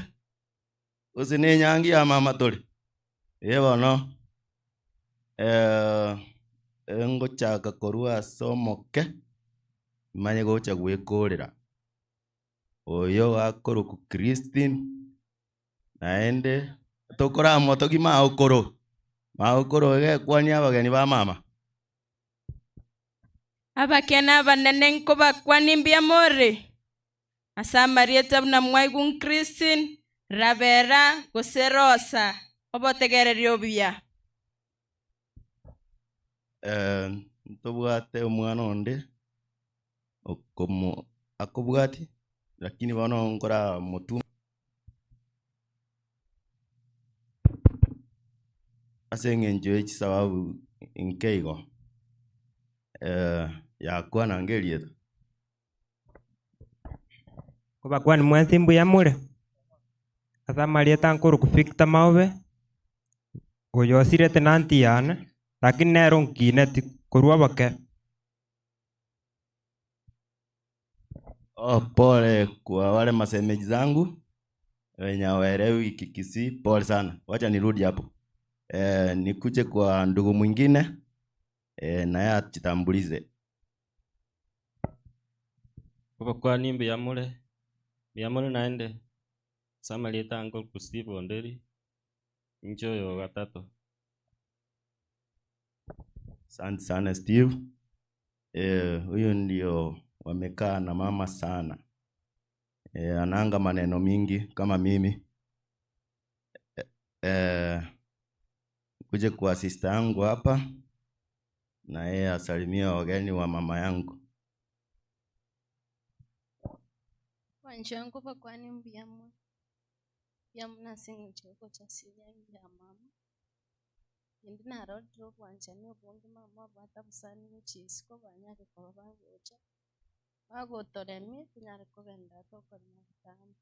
gose na enyangi ya mama tore? Eh bono, ngochaka korwa ase omoke, manye gocha gwekorera. Oyo akorokwa Christine, naende tokoramotogia magokoro, magokoro iga ekwania abageni ba mama. Abakene abanene nkobakwania mbuya more? Ase amarieta buna mwaigwa Christine, Rabera, gose Rosa, obotegereri obuya. Ntobwate omwana onde okomo akobwati, lakini bono nkoramotuma ase eng'encho ye chisababu nke igo, yakwana nge erieta. Kobakwani mwensi mbuya more? Ase amarieta nkorokwa Victor Maobe, oyo osirete na aunty yane, lakini nere onkineti korwa oboke. Oh, pole kwa wale masemeji zangu wenye hawaelewi Kikisii, pole sana. Wacha nirudi hapo. Nikuje kwa ndugu mwingine naye ajitambulize. Obokwani mbuya more, mbuya more naende, ase amarieta nkorokwa Steve Onderi, inche oyo gatato. Asante sana Steve. Huyu ndio wamekaa na mama sana. Ananga maneno mingi kama mimi. Kuje kwa sister yangu hapa na yeye asalimie wageni wa mama yangu. Wancho nkobakwani mbuya more, mbuya mono ase eng'encho yogocha ase enyangi ya mama, naende narorire obwanchani obonge mama abwate abasani gochia isiko banyare koba bagocha, bagotoremia tonyare kogenda tokorema botambe.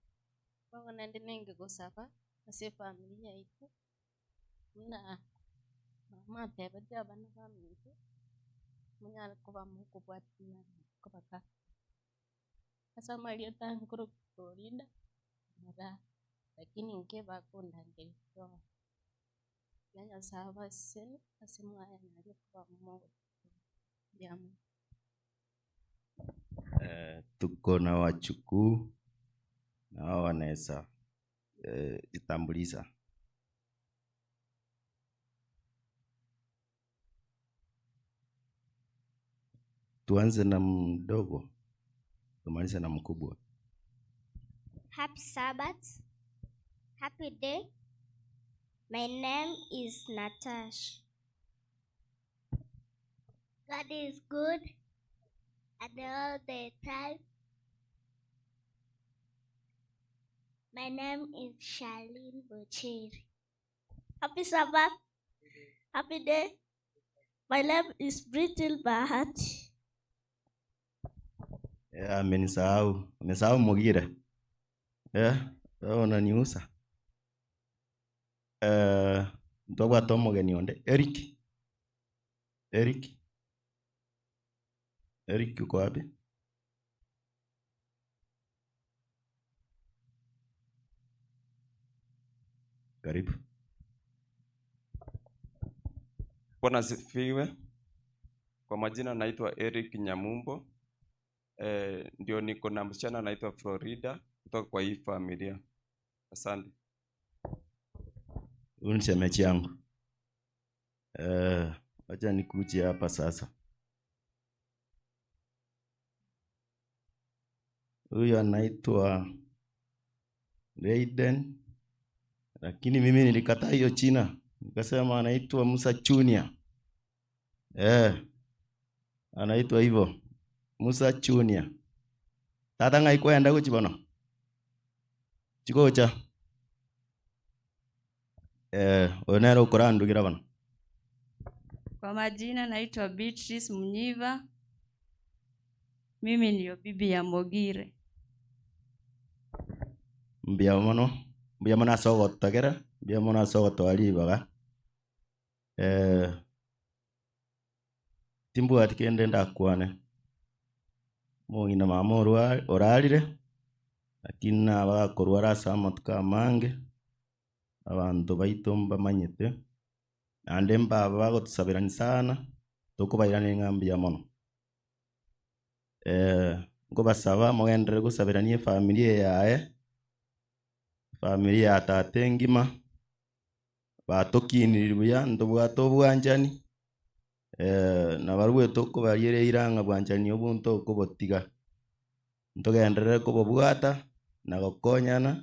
Bono naende nenge gosaba ase efamiri yaito, buna mama atebetie abana baminto, monyare koba mokobwatia kobaka. Ase amarieta nkorokwa Florinda, Moraa, lakini inke bakondangeria Flora. Tiga Nyasaye abasesenie ase mwayanyarire koba mogotoka mbuya mono. Tuko na wachukuu na wao wanaweza jitambulisha. Tuanze na mdogo tumalize na mkubwa. Happy Sabbath. Happy day. My name is Natash. God is good and all the time. My name is Charlene Bocheri. Happy Sabbath. Happy day. My name is Brittle Bahati. Amenisahau, amesahau Mogire. Wewe unaniusa. Ntobwate omogeni onde Eric. Eric. Eric uko wapi? Karibu. Bwana asifiwe. Kwa majina naitwa Eric Nyamumbo. Ndio niko na msichana anaitwa Florida kutoka kwa hii familia. Asante. Huyu ni shemeji yangu. Wacha nikuje hapa sasa. Huyu anaitwa Leiden, Lakini mimi nilikataa hiyo china, nikasema anaitwa Musa Junior. Eh, anaitwa hivyo Musa Junior. Tata ng'ai kwenda gochi bono chigocha eh, oyo nere okorandugira bono. Kwa majina naitwa Beatrice Mnyiva. Mimi ndiyo bibi ya Mogire. Mbuya mono, mbuya mono ase ogotogera, mbuya mono ase ogotoa ribaga. Eh, timbwati kende ndakwane, omong'ina mama orwa orarire, lakini naba akorwara ase amatuko amange, abanto baito mbamanyete, naende mbaba bagotosaberani sana, tokobairaneria ng'a mbuya mono. Nkobasaba mogenderere gosaberania efamiri eye yaye, efamiri ya tata engima, batokiniri buya, ntobwate obwanchani, nabarobwo tokobariera eira ng'a bwanchani obwo ntokobotiga. Ntogenderere kobobwata, na gokonyana,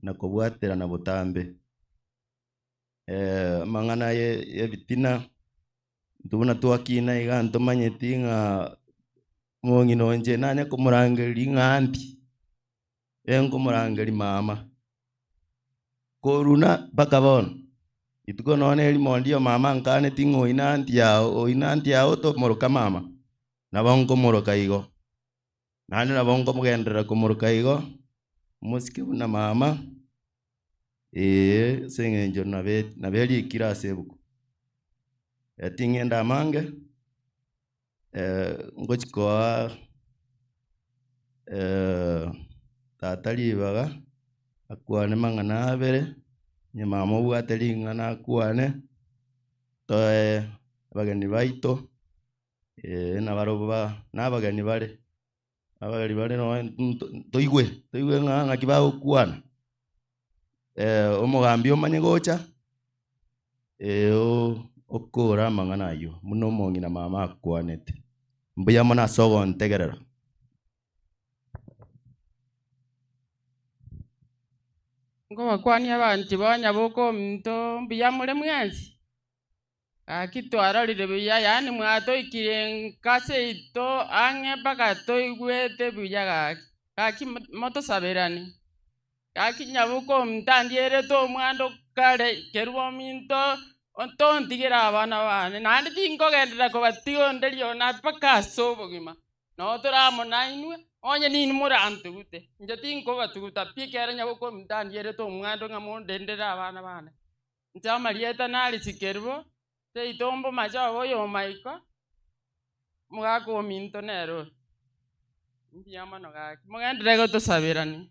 na kobwaterana botambe. Amang'ana ya ebitina, intwe buna twakina iga ntomanyeti ng'a omong'ina oyo inche nanye komorangeria ng'a aunty, enkomorangeria mama. Koruna mpaka bono, rituko nonye na erimo ndio mama ankaneti ng'a oyio na aunty yago, oyio na aunty yago tomoroka mama, nabo nkomoroka igo. Naende nabo nkomogenderera komoroka igo, omosike buna mama, eeh, ase eng'encho nabe nabo erikire ase ebuku. Ting'enda amange, ngochi koa tata ribaga, akwane mang'ana abere, onye mama obwate ring'ana akwane, toe abageni baito, nabarobwo ba na abageni bare, abageni bare nonye nto toigwe toigwe ng'a ng'aki bagokwana, omogambi omanye gocha, okore amang'ana aywo buna omong'ina mama akwanete. Mbuya mono ase ogontegerera. Nkobakwania abanto ba Nyaboka ominto mbuya more mwensi? Gaki twarorire buya yaani mwatoikire nka seito ang'e mpaka toigwete buya gaki, gaki motosaberani. Gaki Nyaboka ominto andierete omwando kare kerubo ominto tontigere abana bane, naende tinkogenderera kobatiga onde riona mpaka ase obogima. Noo tore amo nainwe, onye ninwe morantugute, inche tinkobatuguta pi ekero Nyaboka ominto andierete omwando ng'a mondendere abana bane. Inche amarieta nare Kerubo, seito mbomache obo oyomaiko, omogaka ominto nere oyo. Mbuya mono gaki, mogenderere gotosaberania.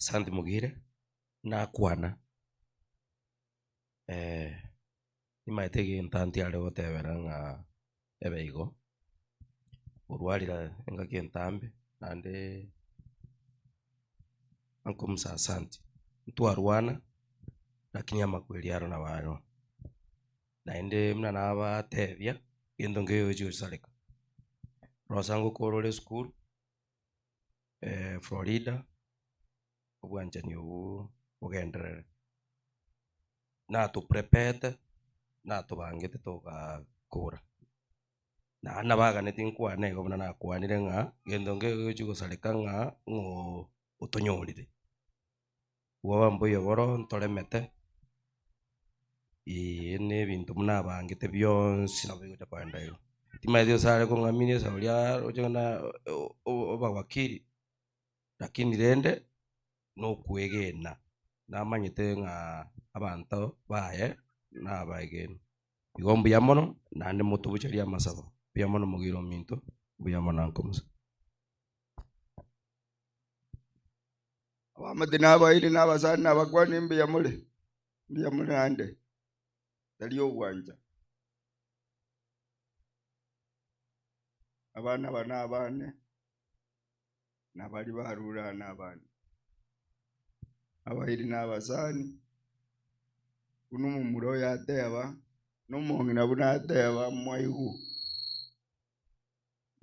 Asante Mogire, nakwana nimaete egento aunty are gotebera ng'a ebe igo, orwarire engaki entambe naende uncle Musa asante, ntwarwana lakini amakweri aro nabo aroo. Naende buna nabatebia, egento nkeiyo gegochi gosareka, rosa ngokora ore esukuru, Florida, obwanchani obwo bogenderere. Natoprepete, natobangete togakora, naende nabaganeti nkwane igo buna nakwanire ng'a gento nkeiyo gegochi gosareka ng'a ng'o otonyorire. Bwoba mbuya boro ntoremete, na ebinto buna abangete bionsi nabo bigocha kogenda igo. Timanyeti gose are kong'aminia esauri aroche buna obawakili, lakini rende nokwegena, namanyete ng'a abanto baye nabaegenu. Igo mbuya mono, naende motobucherie amasabo, mbuya mono omogiri ominto, mbuya mono uncle Musa. Abamate na abairi na abasani na abakwani mbuya more, mbuya more naende, tari ogwancha. Abana aba na abane, na baria barure aa na abane. Abairi na abasani, buna omomura oyo ateba, na omong'ina buna ateba mwaigwa.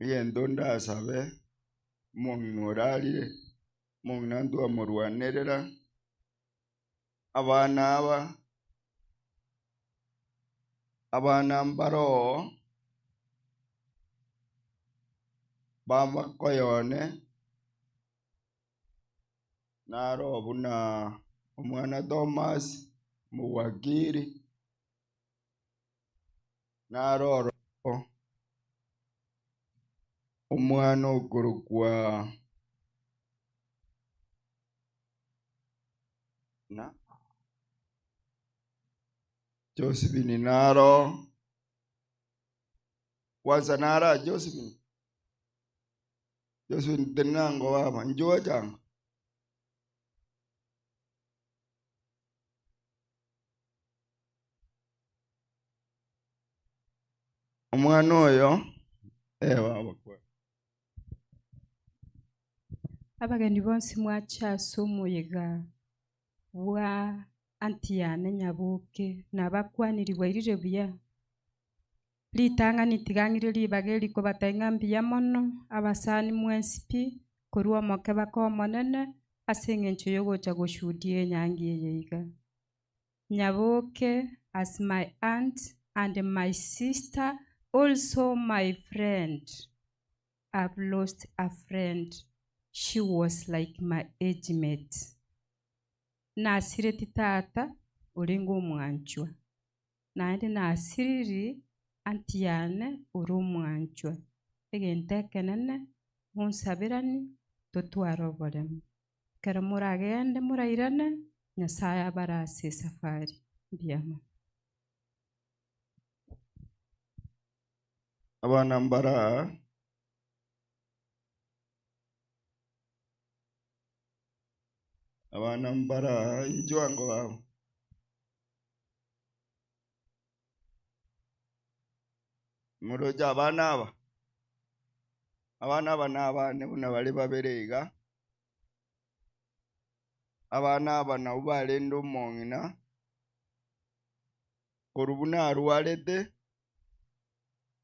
Egento ndasabe, omong'ina orarire, omong'ina ntwamorwanerera, abana aba, abana mbaroo, babakoyone, naro buna omwana Thomas, omowakili, naro oro omwana okorokwa na Josephine naro kwanza nara Josephine Josephine tenango baba njoo chango omwana oyo eh baba kwa Abageni bonsi mwacha ase omoyega bwa aunty yane Nyaboke nabakwaniri bwairire buya. Ritang'ani tigang'ire ribaga eri kobatebia ng'a mbuya mono abasani mwensi pi korwa omoke baka omonene ase eng'encho ya ogocha goshuhudia enyangi eye iga. Nyaboke as my aunt and my sister also my friend I've lost a friend she was like my age mate. Nasireti tata orenge omwanchwa naende nasiriri aunty yane ore omwanchwa. Egento ekenene monsaberani totware oboremu. Ekero moragende morairane Nyasaye abare ase esafari. Mbuya mono. Abana mbara aa. Abana mbara aa, inchuo ango baba. Moroche abana aba? Abana aba nabane buna bare babere iga. Abana aba nabwo barende omong'ina korwa buna arwarete,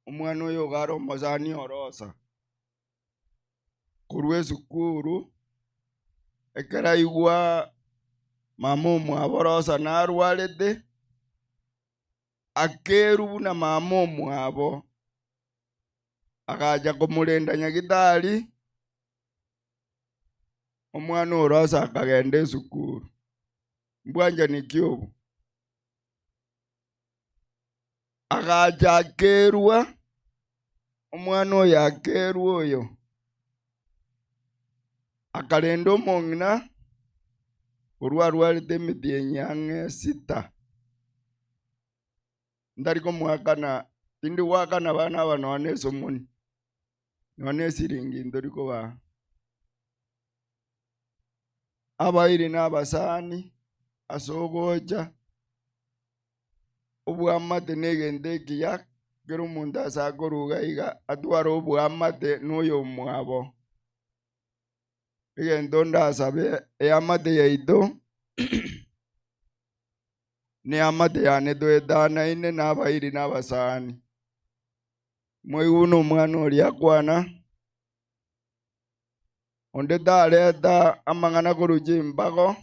omwana oyo iga are omosani orosa. Korwa esukuru, ekero aigwa mama omwabo orosa narwarete, akerwa buna mama omwabo, agacha komorenda nyagitari, omwana orosa akagenda esukuru. Mbwanchani ki obo? Agacha akerwa, omwana oyo akerwa oyo, akarenda omong'ina korwa arwarete emetienyi ang'e sita. Ntari komoakana, tindi goakana abana aba nonya na esomoni, nonya na esiringi ntori kobaa. Abairi na abasani ase ogocha, obwamate na egento ekiya, kera omonto ase akoruga iga atware obwamate na oyomwabo. Egento ndasabe eamate yaito na eamate yane toetanaine na abairi na abasani. Mwaigwa buna omwana oria akwana, onde tareta amang'ana korwa chimbago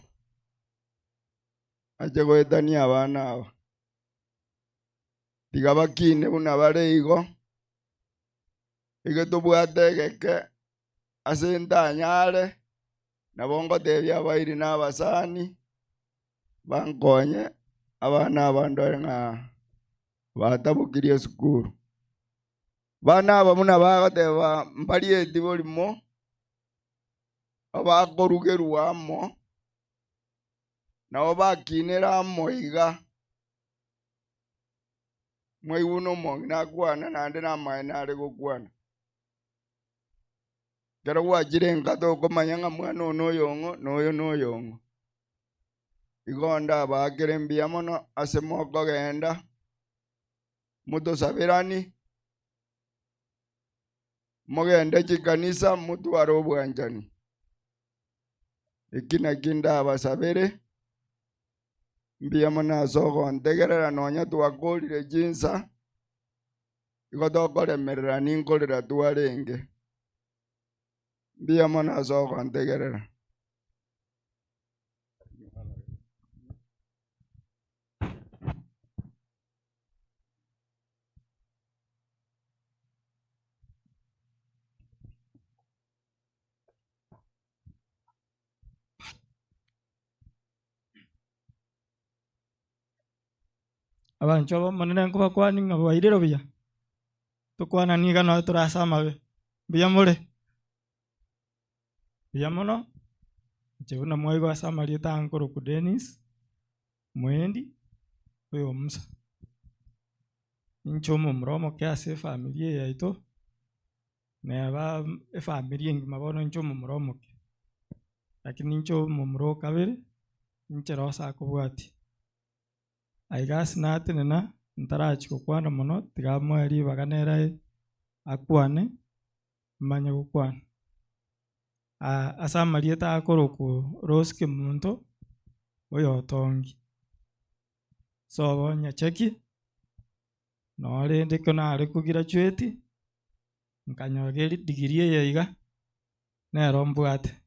ache goetania abana aba. Tiga bakine buna bare igo, iga tobwate egeke ase ntanyare, nabo ngotebia abairi na abasani bankonye abana aba ndore ng'a batabokirie esukuru. Bana aba buna bagoteba mbarieti borimo, abakorugerwa amo, nabo bakinera amo iga. Mwaigwa buna omong'ina akwana naende namaene are gokwana. Ekero gwachire nka tokomanya ng'a mwana oyo noyong'o na oyo noyong'o. Igo ndabaakere mbuya mono ase mokogenda, motosaberani, mogende chikanisa motware obwanchani. Eki naki ndabasabere, mbuya mono ase ogontegerera nonya twakorire chinsa, igo tokoremerera ninkorera twarenge. Mbuya mono ase ogontegerera. Abanchwa b'Omonene nkobakwania ng'a bwairire buya, tokwanani iga nonya tore ase amabe, mbuya more? Mbuya mono, inche buna mwaigwa ase amarieta aya nkorokwa Dennis, Moendi, oyo Musa. Inche omomura omoke ase efamiri eye yaito, Neba efamiri engima bono inche omomura omoke, lakini inche omomura o kabere, inche Rosa akobwatia. Aiga ase natenena, ntarachia gokwana mono, tiga amoe ribaga nere akwane, manye gokwana. Ase amarieta akorokwa Rose Kemunto, oyo otongi, sobo Nyacheki. Noo rende ekero nare kograduate, nkanyora degree eye iga, nero mbwate.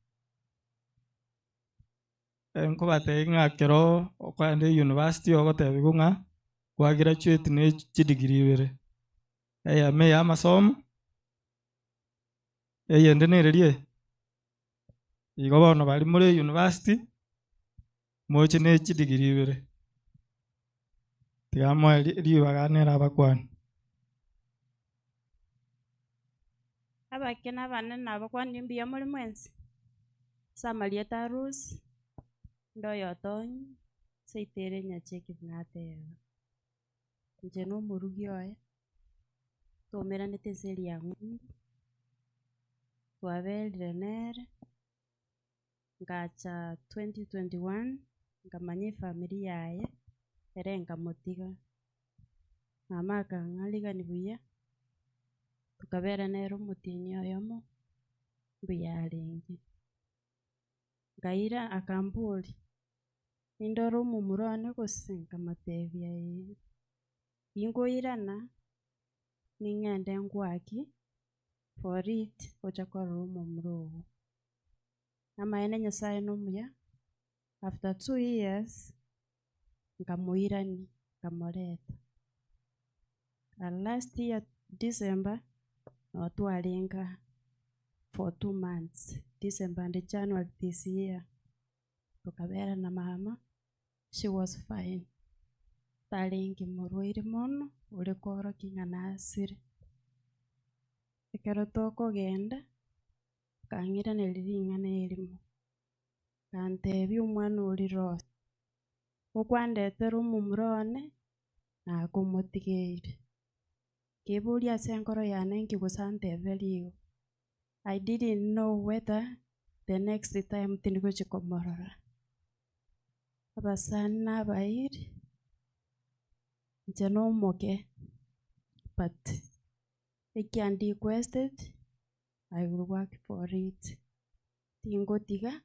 Nkobatebia ng'a ekero okoenda eyunivasiti ogotebiwa ng'a kwagraduate na chidegree ibere, eyemo eya amasomo, eyende nereria eye. Igo bono baria more eyunivasiti, moche ne chidegree ibere. Tiga moe ribaga nere abakwane. Abake na abanene nabakwanire mbuya more mwensi, ase amarieta a Rose, onde oyo Otonyi, seito ere Nyacheki buna ateba. Inche na omorugi oye, twaumeranete ense eria ya ng'umbu, twaberire nere. Ngacha 2021 nkamanya efamiri yaye, ere nkamotiga. Mama akang'arigania buya, tokabera nere omotienyi oyomo, mbuya arenge. Nkaira akamboria, nindore omomura one gose? Nkamotebia ee. Inkoirana, ning'ende ngwaki for it gocha korora omomura ogo. Amaene Nyasaye nomuya, after 2 years nkamoirania nkamoreta. Last year December nabo twarenge aa for 2 months, December and January this year, tokabera na mama, she was fine, tarenge morwaire mono, ore koorokia ng'a nasire. Ekero tokogenda, akang'iraneria ring'ana erimo, akantebia omwana oria Rose, okwandetera omomura one, nakomotigeire. Nkeboria ase enkoro yane nki gose anteberia igo. I didn't know whether the next time tindigochia komorora. Abasani na abairi, inche na omoke, but ekiandi requested, I will work for it. Tingotiga,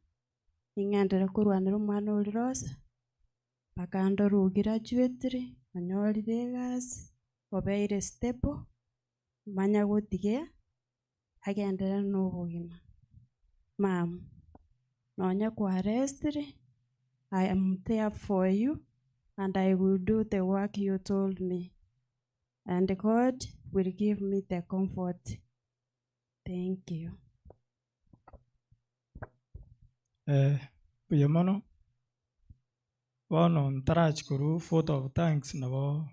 ning'enderere korwanera omwana oria Rosa, mpaka ndore ograduatire, onyorire egasi, obeire stable, manya gotiga agenderere na obogima. Mum, nonya kwarestire, I am there for you and I will do the work you told me, and God will give me the comfort. Thank you. Mbuya mono, bono ntarachia korwa vote of thanks nabo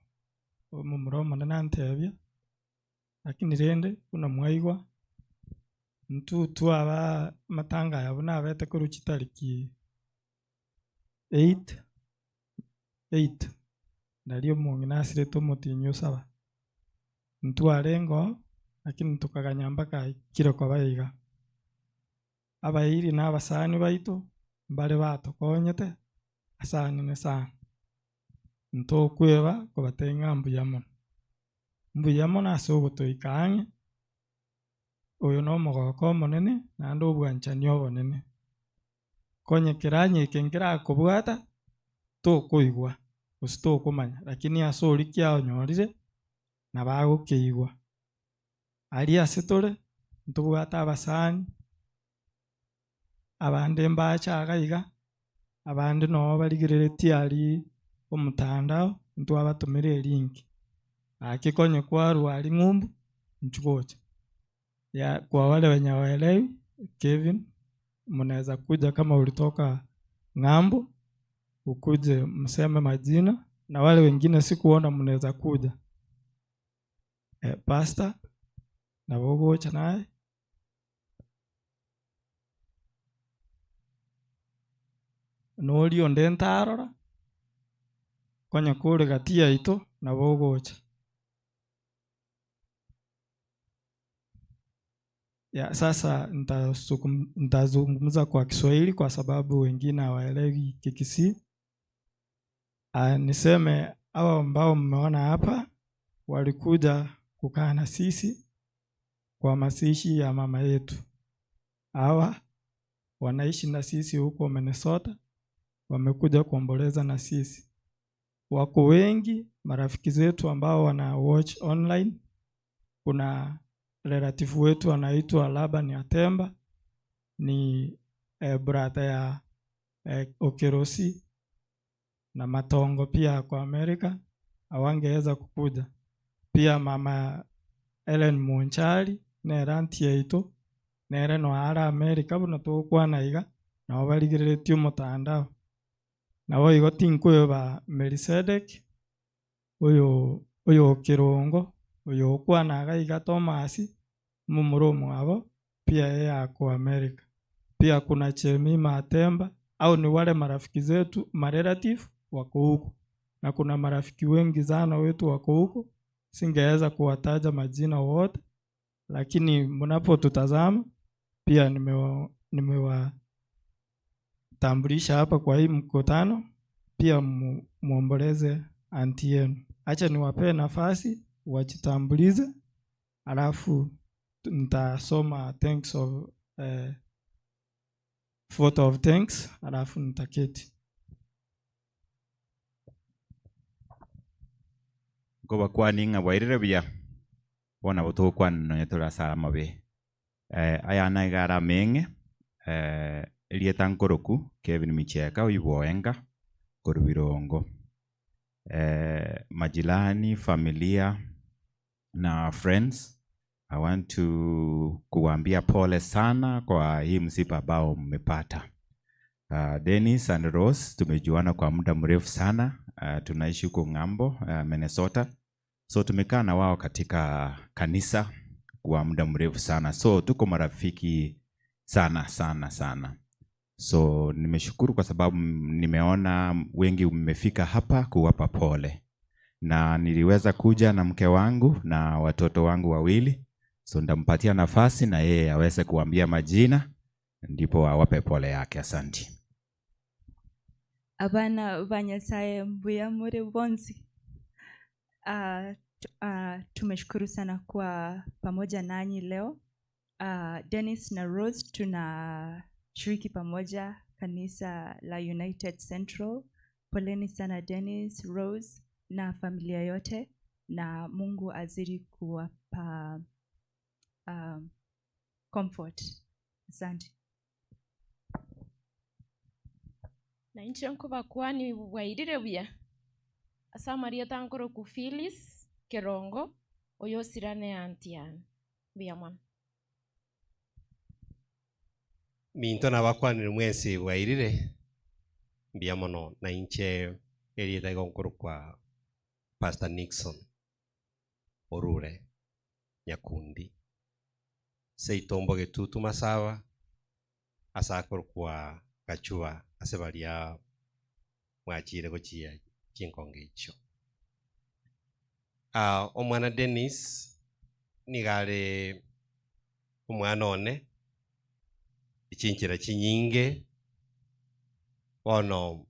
omomura omonene antebia, lakini rende buna mwaigwa, intwe twaba amatanga aya buna abete korwa chitariki 8, 8 nario omong'ina asirete omotinyi osaba. Ntwarenge oo, lakini tokaganya mpaka aikire koba iga. Abairi na abasani baito mbare batokonyete ase anene sana. Ntokweba kobatebia ng'a mbuya mono. Mbuya mono ase ogotoika ang'e, oyo na omogoko omonene naende obwanchani obonene. Konye keranya eke nkerakobwata, tokoigwa gose tokomanya, lakini ase oria kianyorire, nabo agokeigwa. Aria ase tore, ntobwate abasani, abande mbache iga iga, abande noo barigereretie aria omotandao, ntwabatomera elink. Gaki konye kwarwa aria ng'umbu, inchu gocha. Ya kwa wale wenye hawaelewi, Kevin, mnaweza kuja kama ulitoka ng'ambo, ukuje mseme majina, na wale wengine sikuona mnaweza kuja. Pastor, nabo ogocha naye. Noria onde ntarora, konya kore gati yaito, nabo ogocha. Ya, sasa nitazungumza kwa Kiswahili kwa sababu wengine hawaelewi Kikisii. Niseme hawa ambao mmeona hapa walikuja kukaa na sisi kwa mazishi ya mama yetu. Hawa wanaishi na sisi huko Minnesota, wamekuja kuomboleza na sisi. Wako wengi marafiki zetu ambao wana watch online. Kuna relative wetu anaitwa Laban Atemba, ni brother ya Okerosi na Matongo pia kwa Amerika, hawangeweza kukuja. Pia mama Ellen Munchari nere auntie yaito, nere no ara Amerika buna togokwana iga, nabo barigereretie omotandao. Nabo igo tinkoeba Melisedek, oyo oyo Okerongo, oyo okwana iga iga Thomas, momura omwabo, pia yeye ako Amerika. Pia kuna Chemima Atemba, au ni wale marafiki zetu, marelative wako huko. Na kuna marafiki wengi sana wetu wako huko, singeweza kuwataja majina wote, lakini mnapotutazama pia nimewatambulisha hapa kwa hii mkutano, pia muomboleze anti yenu. Acha niwapee nafasi wajitambulize, alafu nitasoma thanks of vote of thanks, alafu nitaketi. Ngobakwani ng'a bwairire buya, bono nabo togokwana nonye tore ase amabe. Aya niga are ameng'e, erieta nkoroku Kevin Michieka oiboenga korwa Birongo. Majirani, familia na friends, I want to kuambia pole sana kwa hii msiba ambao mmepata. Dennis and Rose tumejuana kwa muda mrefu sana. Tunaishi huko ng'ambo, Minnesota. So tumekaa na wao katika kanisa kwa muda mrefu sana. So tuko marafiki sana sana sana. So nimeshukuru kwa sababu nimeona wengi mmefika hapa kuwapa pole. Na niliweza kuja na mke wangu na watoto wangu wawili. So nitampatia nafasi na yeye aweze kuambia majina ndipo awape pole yake. Asante. Abana ba Nyasaye mbuya muri bonsi. Tumeshukuru sana kwa pamoja nanyi leo. Dennis na Rose tunashiriki pamoja kanisa la United Central. Poleni sana Dennis, Rose na familia yote, na Mungu azidi kuwapa comfort. Asante. Na inche nkobakwani bwairire buya. Ase amarieta nkoroku Phyllis Kerongo, oyo osirane auntie yane. Mbuya mono. Minto nabakwanire mwensi bwairire, mbuya mono. Na inche erieta igo nkorokwa Pastor Nixon Orure Nyakundi. Seitombo getutu masaba ase akorokwa Gachua ase baria mwachire gochia chinkonge icho. Omwana Dennis niga are omwana one, Chinchera chinyinge, bono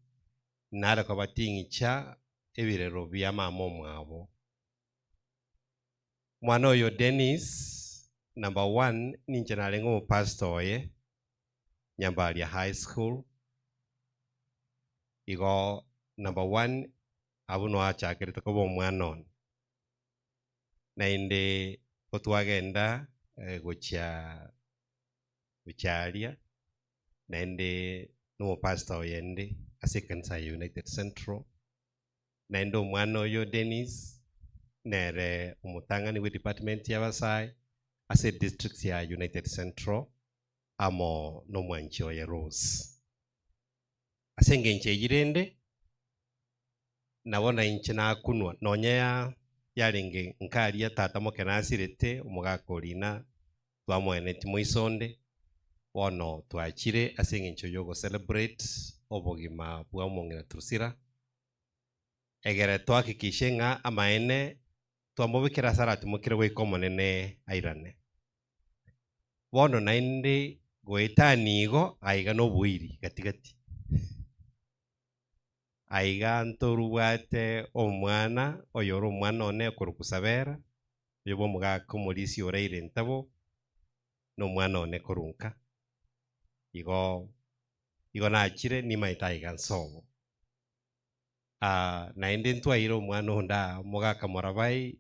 nare kobating'icha ebirero bia mama omwabo. Omwana oyo Dennis, number one, ninche narenge omopastor oye, Nyambaria High School, igo number one, abwo noe achakerete koba omwana one. Naende ko twagenda gochia gochia aria, naende na omopastor oyende ase ekanisa ya United Central, naende omwana oyo Dennis nere omotang'ani bwe department ya abasae ase edistrict ya United Central amo na omwanchi oye Rose. Ase engencho eyio rende, nabo nainche nakunwa, nonya yarenge nkaria tata moke nasirete, omogaka orina twamoeneti moiso onde, bono twachire ase engencho ya ogocelebrate obogima bwa omong'ina Drusilla, egere tohakikishe ng'a amaene twamobekire ase aratimokire goika Omonene airane. Bono naende goetania igo, aiga noboiri gati gati. Aiga ntorubwate omwana oyore omwana one okorokwa Sabera, oyo bwa omogaka omorisia oraire ntabo, na omwana one korwa nka. Igo igo nachire nimaete aiga nsobo. Naende ntwaire omwana onde aa omogaka morabai,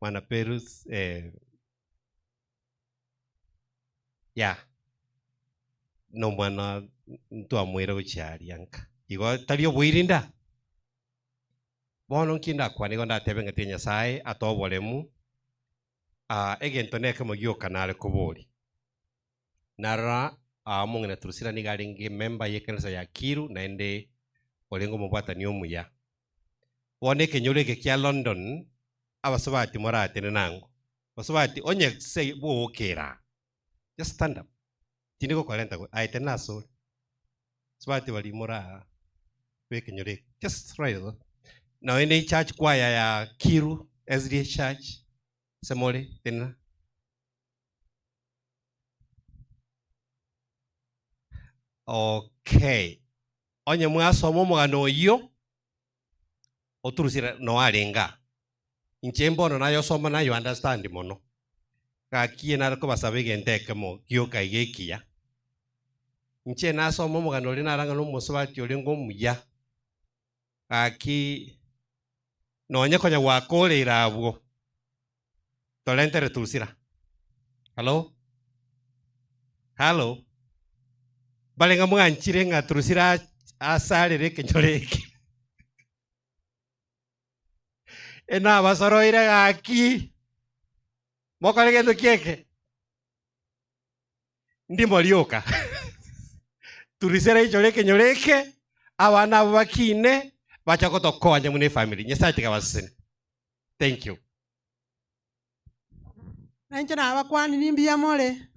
mwana Perus, yah, na omwana ntwamoira gochia aria nka. Igo tari oboiri nda? Bono nki ndakwane igo ndatebe ng'a tiga Nyasaye atoe oboremu, egento nekemo gioka nare koboria. Narora omong'ina Drusilla nigo arenge emember y'ekanisa ya Kiru naende orenge omobwatani omuya. Bono ekenyoro eke kia London, abasubati moratene nang'o? Basubati onye se bwogokera aa, just stand up, tindi gokorenta go, aye tenena asore. Basubati baria more aa b'ekenyoro eke, just rise up. Nonya ne echurch choir ya Kiru SDA Church, ase more, tenena. Okay, onye mwasoma omogano oyio, oturusire noe arenge aa. Inche mbono nayosoma nayo understand mono. Gaki nare kobasaba egento ekemo gioka iga ekiya. Inche nasoma omogano oria narang'a na omosubati orenge omuya, gaki nonye konya gwakoreire abwo, torentere Drusilla. Hallo? Hallo? Mbare ng'a mwanchire ng'a Drusilla asarere ekenyoro eke. Enabasoroire gaki, mokore gento ki eke? Ndimo rioka. Drusilla aichore ekenyoro eke, abana abwo bakine, bacha gotokonya buna efamiri. Nyasaye tiga abasesenie. Thank you. Nainche nabakwanire mbuya more,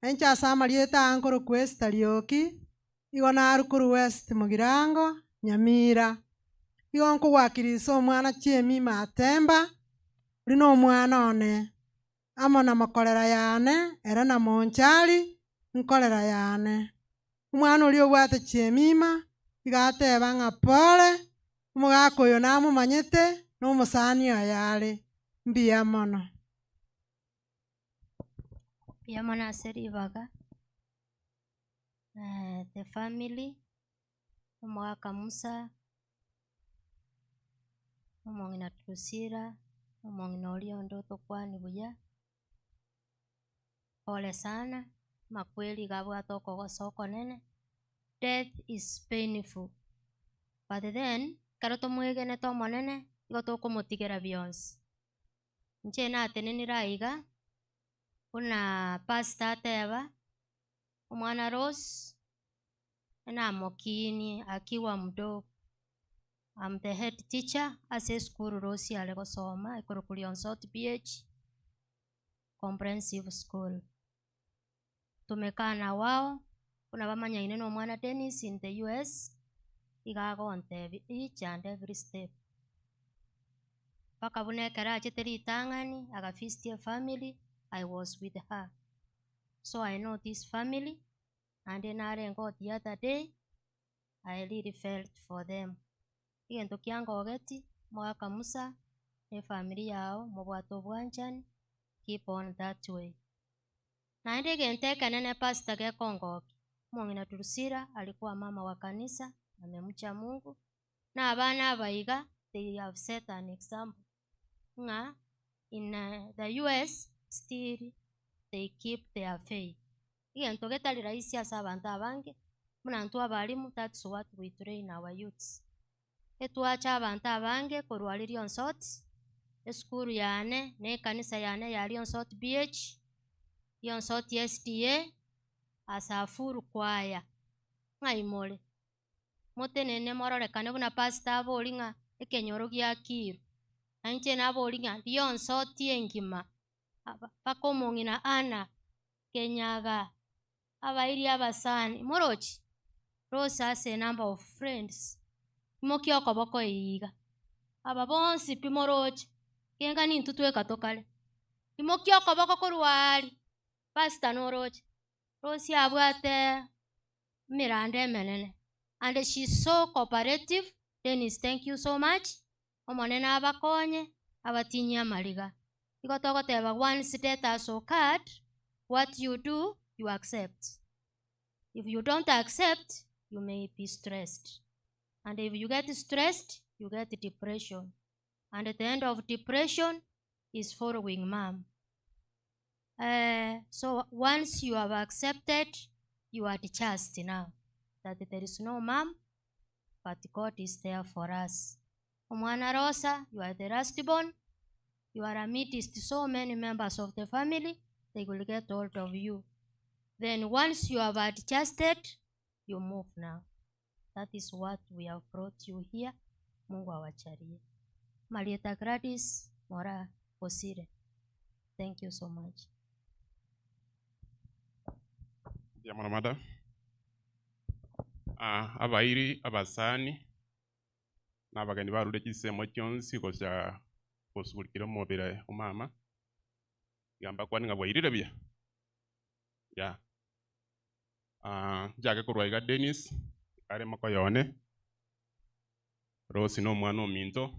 nainche ase amarieta aya nkorokwa Esther Rioki, igo narwa korwa West Mugirango, Nyamira. Igo nkogwakirisia omwana Jemimah Atemba, oria na omwana one, amo na mokorera yane, ere na Monchari, nkorera yane. Omwana oria obwate Jemimah, iga ateba ng'a pole, omogaka oyo namomanyete, na omosani oye are, mbuya mono. Mbuya mono ase ribaga, the family, omogaka Musa, omong'ina Drusilla, omong'ina oria onde otokwania buya, pole sana, amakweri iga abwate okogosa okonene, death is painful, but then, ekero tomwegenete omonene, nigo tokomotigera bionsi. Inche natenenire aiga, buna pastor ateba, omwana Rose, enamokinie akiwa mdogo, I'm the head teacher ase esukuru Rose are gosoma ekorokwa Rionsot PH Comprehensive School. Tumekaa na wao, buna bamanyaine na omwana Dennis in the US, iga agontebia each and every step. Mpaka buna ekero achete ritang'ani, agavisit efamily, I was with her. So I know this family, naende narenge the other day, I really felt for them. Egento kiangogeti, omogaka Musa, na efamiri yago, mobwate obwanchani, keep on that way. Naende egento ekenene pastor gekongokia, omong'ina Drusilla alikuwa mama wa kanisa, amemcha Mungu, na abana aba iga, they have set an example ng'a in the US still they keep their faith. Egento getari rahisi ase abanto abange, buna intwe abalimu that's what we train our youths. Etwacha abanto abange korwa aria Rionsot, esukuru yane na ekanisa yane ya Rionsot BH, Rionsot SDA, as a full choir. Ng'ai more? Motenene mororekane buna pastor abori ng'a ekenyoro gia Kiru. Na inche nabori ng'a Rionsot engima, mpaka omong'ina Anna, Kenyaga, abairi abasani, morochi? Rose has a number of friends. Imokia okoboko iga. Aba bonsi pi moroche, kenga nintwe tweka tokare. Imokia okoboko korwa aria, pastor noroche. Rose abwate emerando emenene. And she's so cooperative. Dennis, thank you so much. Omonene abakonye, abatinyie amariga. Igo togoteba once death has occurred, what you do, you accept. If you don't accept, you may be stressed. And if you get stressed, you get depression. And at the end of depression is following mom. So once you have accepted, you are adjust now that there is no mom, but God is there for us. Omwana Rosa, you are the last born. You are amidst so many members of the family, they will get hold of you. Then once you have adjusted, you move now. That is what we have brought you here. Mungu awajalie. Marieta Gladys Mora Bosire. Thank you so much. Mbuya mono madam. Ah, abairi abasani na abageni barure chinsemo chionsi gocha gosugulikera omobere omama iga mbakwane ng'a bwairire buya ya. Ah, nchake korwa iga Dennis are mokoyone, Rose na omwana ominto,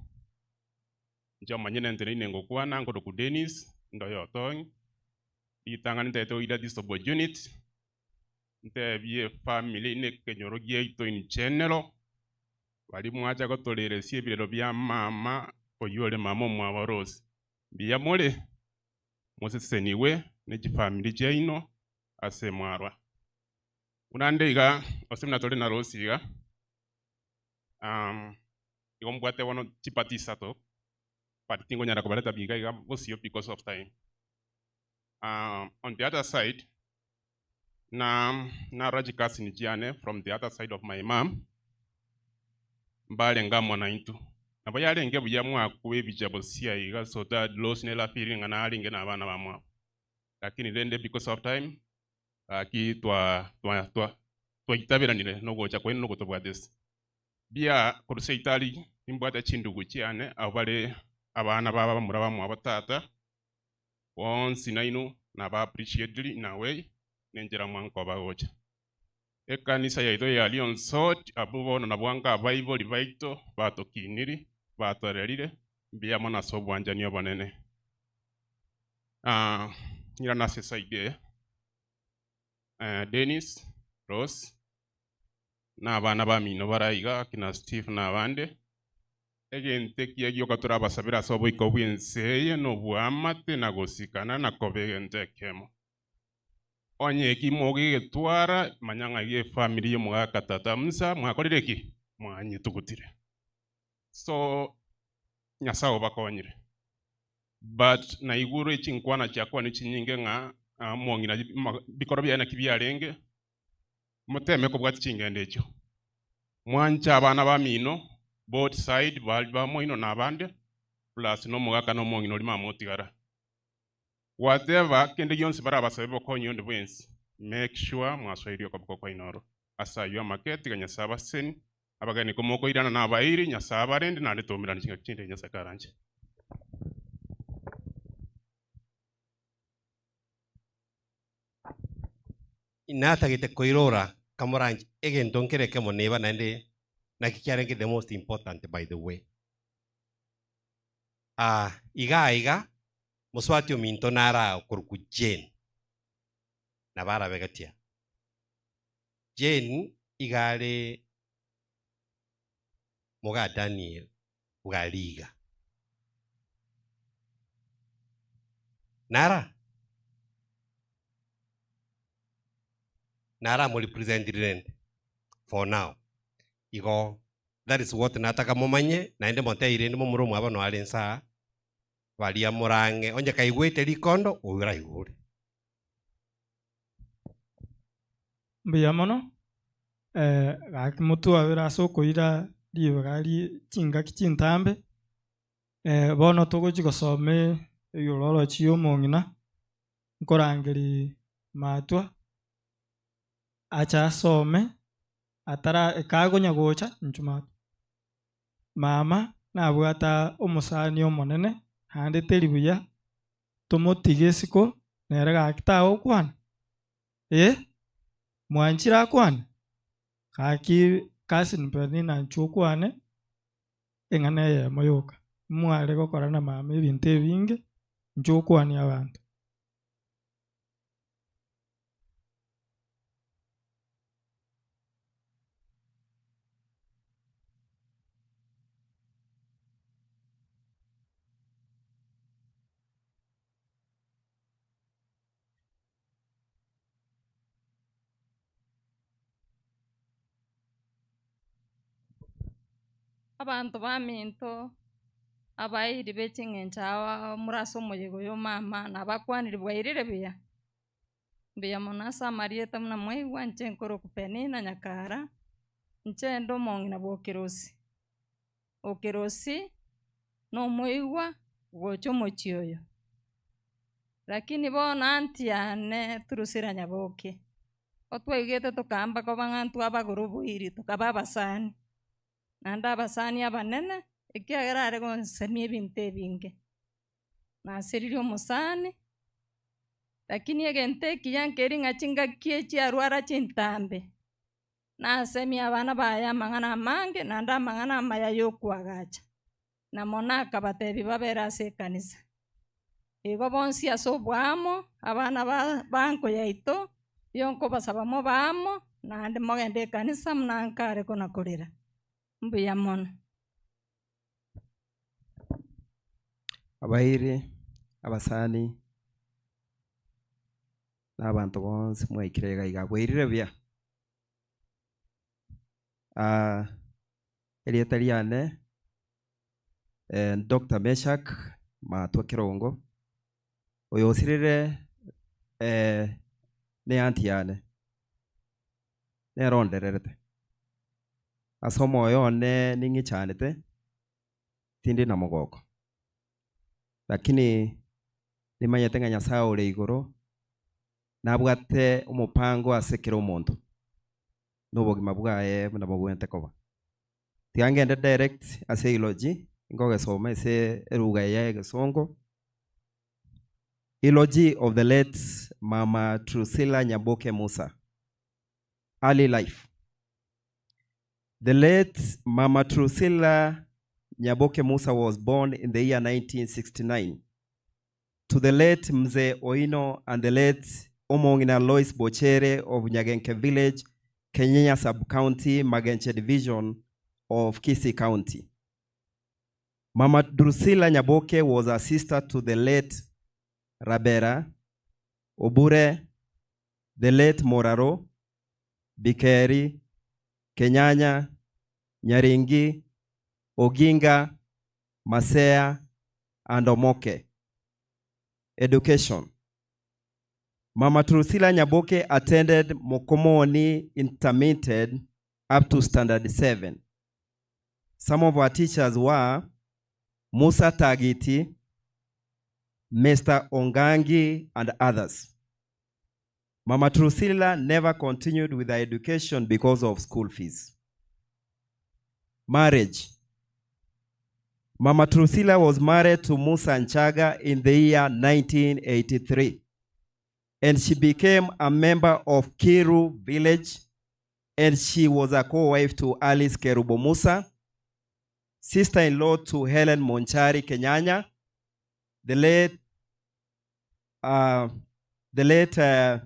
inche omonyene nteneine ngokwana nkoroku Dennis ndoyo otong'i, ritang'ani ntagete goira this opportunity ntebie family na ekenyoro giaito in general, baria mwacha gotoreresia ebirero bia mama oywo ore mama omwabo Rose. Mbuya more, moseseniwe na chifamiri chiaino ase mwarwa. Buna nde iga, gose buna tore na Rose iga, igo mbwate bono chipati isato, but tingonyara kobareta biga iga bosio because of time. On the other side, na narora chikasini chiane from the other side of my mom, mbarenge amo naintwe. Nabo yarenge buya mwakwa ebicha bosia iga so that Rose nere afeeling ng'a narenge na abana bamwabo. Lakini rende because of time, gaki twa twa twa twaitaberanire nogocha kwaino nogotobwatisia. Bia korwa seitari nimbwate chindugu chiane abo bare abana baba bamura bamwabo tata, bonsi nainwe naba appreciatiri in a way, nenchera mwankoba gocha. Ekanisa yaito ya Lionsot, abwo bono nabwo anga abaibori baito batokiniri, batorerire, mbuya mono ase obwanchani obonene. Ng'irane ase eside eye, Dennis, Rose, na abana bamino bare iga, akina Steve na abande, egento ekiya gioka torabasabere ase oboiko bw'ense eye na oboamate na gosikana na koba egento ekemo. Onye eki mogegetwara, manya ng'a iga efamiri y'omogaka tata Musa mwakorire ki? Mwanyetugutire. So Nyasaye obakonyire. But naigure chinkwana chiakwanire chinyinge ng'a omong'ina bikoro biaye naki biarenge, moteme kobwatia chingendo echio. Mwanche abana bamino both side bari bamoino na abande plus na omogaka na omong'ina oria mama otigara. Whatever kende gionsi barabasabe bokonyi onde bwensi, make sure mwasoirie okoboko kwaino oro. Ase ayio amake tiga Nyasaye abaseseni, abageni komokoirana na abairi, Nyasaye abarende naende toumerane chingaki chinde Nyasaye karanche. Natagete koirora kamoranche egento nkere ekemo neba naende naki kiarenge the most important by the way. Ah, iga aiga mosubati ominto nare aa okorokwa Jane, nabo arabe gati aa. Jane iga are moga Daniel bwariga. Nara nara amorepresentire rende for now. Igo that is what nataka momanye naende motebie rende momura omwabo noyo are inse aa, baria morang'e onye kaigwete rikondo oyio oraigure. Mbuya mono, gaki motwabere ase okoira ribaga rie chingaki chintambe, bono togochia gosoma eyororochi ya omong'ina, nkorangeria matwa, ache asome, atara ekagonya gocha inchuo matwa. Mama nabwate omosani omonene, naende teri buya tomotige isiko nere gaki tagokwana. Ee, mwanchire akwane? Gaki cousin Penina inchuo okwane eng'ana eyemo yoka. Mware gokora na mama ebinto ebinge, inchuo okwanie abanto. Abanto baminto, abairi be ching'encho ao ao more ase omoyega oyo omama, nabakwanire bwairire buya? Mbuya mono ase amarieta buna mwaigwa, inche nkorokwa Penina Nyakara, inche inde omong'ina bwa Okerosi. Okerosi nomoigwa gocha omochie oyo. Lakini bono aunty yane Drusilla Nyaboke, otwaigete tokaamba koba ng'a intwe abagore oboiri tokaba abasani, naende abasani abanene, ekiagera are gonsemia ebinto ebinge. Naseririe omosani, lakini egento ekiya nkeri ng'a chingaki echi arwara chintambe, Nasemie abana baye amang'ana amange, naende amang'ana amaya y'okoagacha, na mono akabatebia babere ase ekanisa. Igo bonsi ase oboamo, abana ba banko yaito, iyo nkobasaba mobe amo, naende mogende ekanisa buna nkare kona-korera. Mbuya mono. Abairi, abasani, na abanto bonsi mwaikire iga iga, bwairire buya? Erieta riane Doctor Meshack Maatwa Kerongo, oyo osirire ne aunty yane, nere ondererete. Ase omoyo one ning'ichanete, tindi na mogoko. Lakini nimanyete ng'a Nyasae ore igoro nabwate omopango ase kera omonto, na obogima bwaye buna bogwenerete koba. Tiga ngende direct ase eulogy, nkogesoma ase eruga eye ya egesongo. Eulogy of the late Mama Drusilla Nyaboke Musa. Early life. The late Mama Drusilla Nyaboke Musa was born in the year 1969 to the late Mzee Oino and the late Omong'ina Lois Bochere of Nyagenke Village, Kenyenya Sub-County, Magenche Division of Kisii County. Mama Drusilla Nyaboke was a sister to the late Rabera, Obure, the late Moraro, Bikeri, Kenyanya, Nyaringi, Oginga, Masea, and Omoke. Education. Mama Drusilla Nyaboke attended Mokomoni Intermittent up to Standard 7. Some of our teachers were Musa Tagiti, Mr. Ongangi, and others. Mama Drusilla never continued with her education because of school fees. Marriage. Mama Drusilla was married to Musa Nchaga in the year 1983. and she became a member of Kiru village and she was a co-wife to Alice Kerubo Musa, sister-in-law to Helen Monchari Kenyanya, the late the late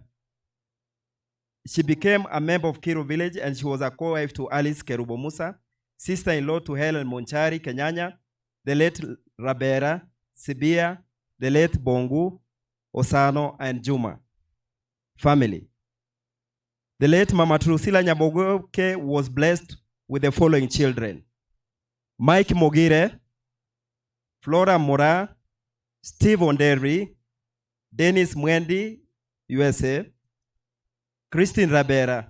she became a member of Kiru village and she was a co-wife to Alice Kerubo Musa, sister-in-law to Helen Monchari Kenyanya, the late Rabera, Sibia, the late Bongu, Osano, and Juma family. The late Mama Trusila Nyaboke was blessed with the following children. Mike Mogire, Flora Mora, Steve Onderi, Dennis Mwendi, USA, Christine Rabera.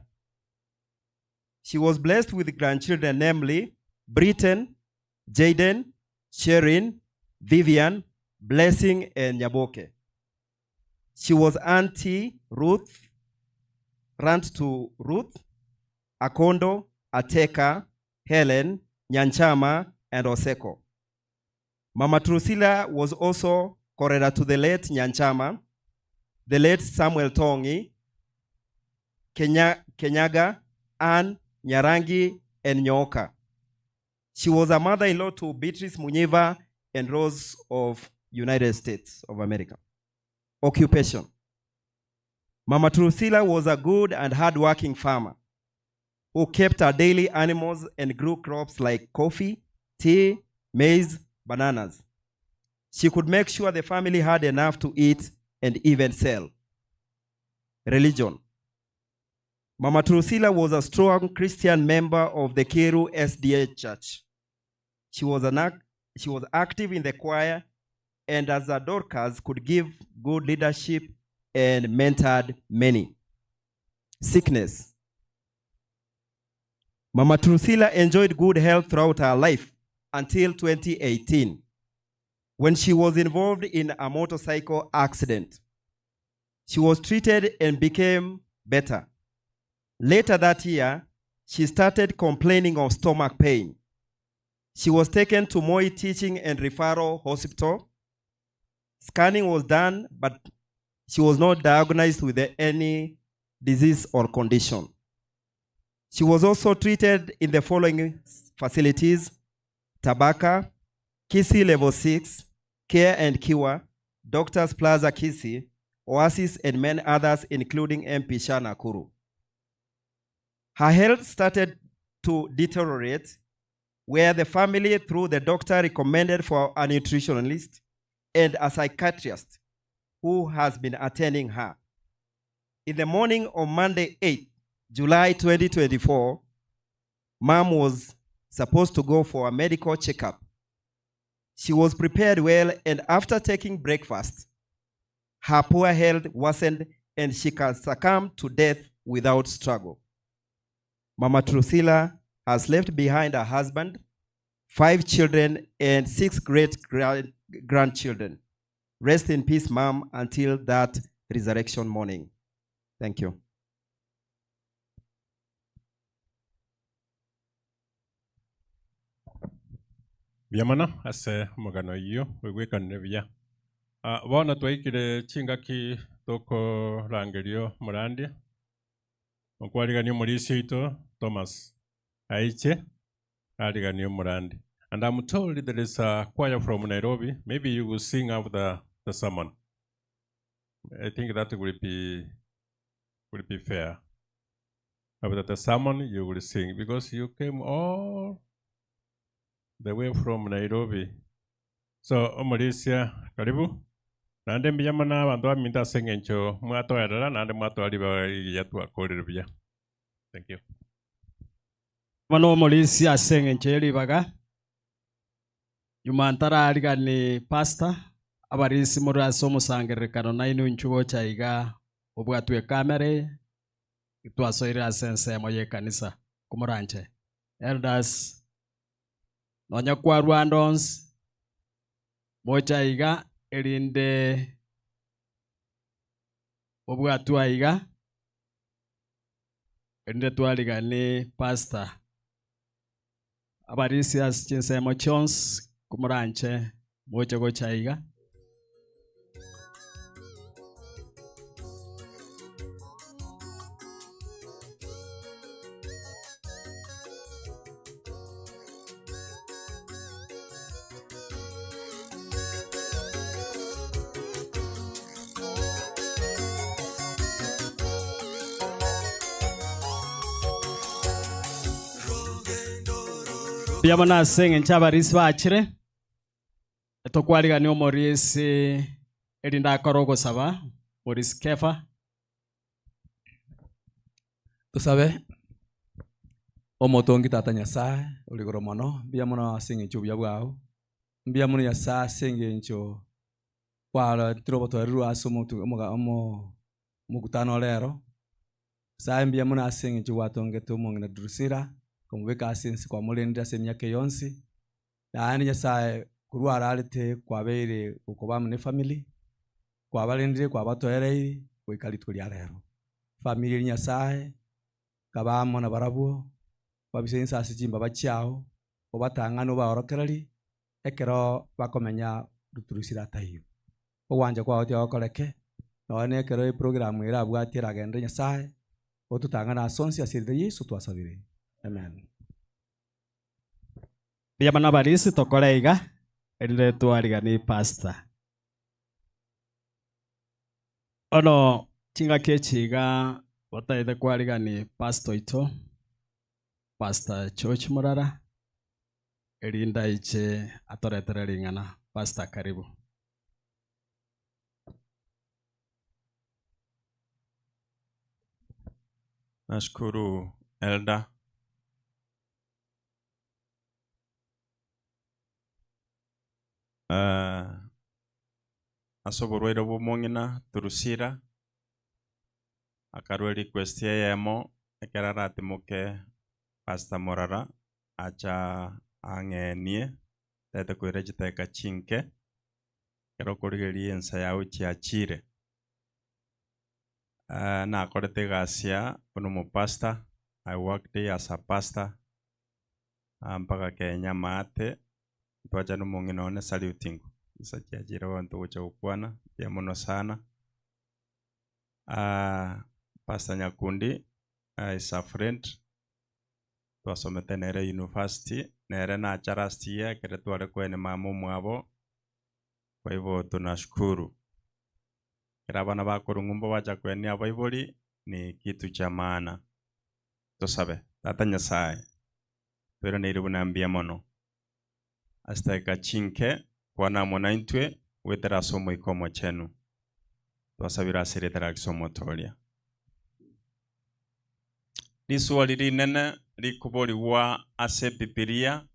She was blessed with grandchildren, namely Britton, Jaden, Sherin, Vivian, Blessing, and Nyaboke. She was Auntie Ruth, aunt to Ruth, Akondo, Ateka, Helen, Nyanchama, and Oseko. Mama Trusila was also correlated to the late Nyanchama, the late Samuel Tongi, Kenya, Kenyaga, Ann, Nyarangi, and Nyoka. She was a mother-in-law to Beatrice Munyiva and Rose of United States of America. Occupation. Mama Trusila was a good and hardworking farmer who kept her daily animals and grew crops like coffee, tea, maize, bananas. She could make sure the family had enough to eat and even sell. Religion. Mama Trusila was a strong Christian member of the Kiru SDA Church. She was, an ac- she was active in the choir and as a Dorcas could give good leadership and mentored many. Sickness. Mama Trusila enjoyed good health throughout her life until 2018 when she was involved in a motorcycle accident. She was treated and became better. Later that year, she started complaining of stomach pain. She was taken to Moi Teaching and Referral Hospital. Scanning was done, but she was not diagnosed with any disease or condition. She was also treated in the following facilities Tabaka, Kisii Level 6, Care and Cure, Doctors Plaza Kisii, Oasis, and many others, including MP Shah Nakuru. Her health started to deteriorate, where the family, through the doctor, recommended for a nutritionalist and a psychiatrist who has been attending her. In the morning of Monday, 8 July 2024, mom was supposed to go for a medical checkup. She was prepared well, and after taking breakfast, her poor health worsened and she succumbed to death without struggle. Mama Trusila has left behind her husband, 5 children, and 6 great grandchildren. Rest in peace, Mom, until that resurrection morning. Thank you. Mbuya mono ase omogano oyio oigwekanire buya. Ah, bono twaikire chingaki tokorangeria omorandia, okwarigania omorisia oito Thomas aiche ariganie omorandi. And I'm told there is a choir from Nairobi. Maybe you will sing after the sermon. I think that will be fair. After the sermon, you will sing because you came all the way from Nairobi. So, omorisia, karibu. Naende mbuya mono abanto baminto ase eng'encho mwatoerera naende mwatoa ribaga rigiya twakorire buya. Thank you. Bono omorisia ase eng'encho ya ribaga, nyuma ntararigani pastor, abarisi more ase omosangererekano nainwe inchuo gocha iga obwatwe ekamera eye, twasoire ase ensemo ya ekanisa komoranche. Elders, nonya kwarwa ande onsi, mocha iga erinde obwatwa iga, erinde twarigani pastor. Abarisi ase chinsemo chionsi komoranche moche gocha iga. Mbuya mono ase eng'encho abarisi bachire, tokwarigania omorisi erinde akore ogosaba, Morisi Kefa. Tosabe, Omotongi Tata Nyasae ore igoro mono, mbuya mono ase eng'encho y'obuya bwao, mbuya mono Nyasae ase eng'encho kwaretire obotoereru ase omotu omoga omo omokutano ore ero. Nyasae mbuya mono ase eng'encho gwatongete omong'ina Drusilla, okamobeka ase ense kwamorendire ase emiaka eye yonsi, naende Nyasae korwa ararete kwabeire gokoba amo ne efamiri, kwabarendire kwabatoereiri goika rituko ria rero. Efamiri eria Nyasae, kaba amo nabarabwo, obabise inse ase chimbaba chiao, obatang'ane obaorokererie, ekero bakomenya Drusilla taiyo. Ogwancha kwao tigokoreke, nonya na ekero eprogramu ere abwatie eragenderere Nyasae, ototang'ane ase onsi ase erieta ria Yeso twasabire. Amen. Mbuya mono abarisi tokore iga erinde twariganie pastor. Bono chingaki echi iga botaete kwarigani pastor oito, Pastor George Murara, erinde aiche atoretere ring'ana. Pastor karibu. Nashukuru Elder. Eh, ase oborwaire bwa omong'ina Drusilla akarwa erequest eyemo ekero aratimoke Pastor Morara acha ang'enie tete koira chidakika chinke ekero okorigereria ensa yao chiachire. Eh, nakorete egasi aa buna omopastor, I worked here as a pastor ah, mpaka Kenya maate, twacha na omong'ina one salute ingo, chinsa chiachire bono togocha gokwana, mbuya mono sana. Ah, Pastor Nyakundi ah, is a friend, twasomete nere university, nere nacha last year ekere tware koenia mama omwabo, kwa hivyo tunashukuru. Ekero abana bakorwa ng'umbu bacha koenia abaibori ni kitu cha maana. Tosabe, Tata Nyasaye, toiraneire buna mbuya mono ase chidakika chinke kwana amo naintwe goetera ase Omoika Omochenu. Twasabire ase erieta ria Kristo Omotoria. Riswali rinene rikoborigwa ase Ebibilia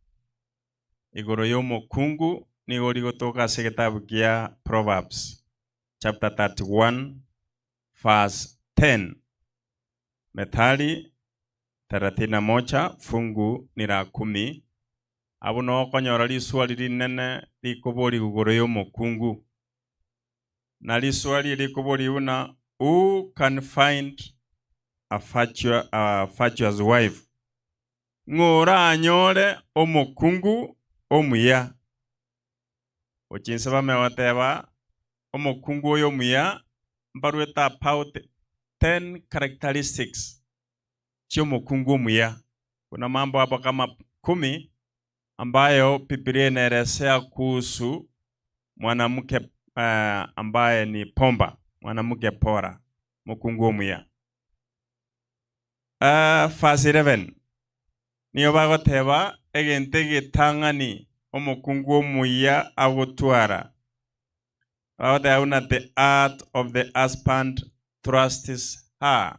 igoro y'omokungu nigo rigotoka ase egetabu kia Proverbs chapter 31 verse 10. Methali 31 fungu ni la kumi. Abwo noo okonyora riswali rinene rikoborigwa igoro y'omokungu. Na riswali rikoborigwa buna who can find a virtuous, a virtuous wife? Ng'o oranyore omokungu omuya? Gochia inse bamanye goteba omokungu oyo omuya mbarwete about 10 characteristics chi'omokungu omuya. Kuna mambo hapo kama kumi ambayo Biblia inaelezea kuhusu mwanamke ambaye ni bomba, mwanamke bora, mokungu omuya. Verse 11 nigo bagoteba egento egetang'ani omokungu omuya agotwara. Bagoteba buna the heart of the husband trusts her.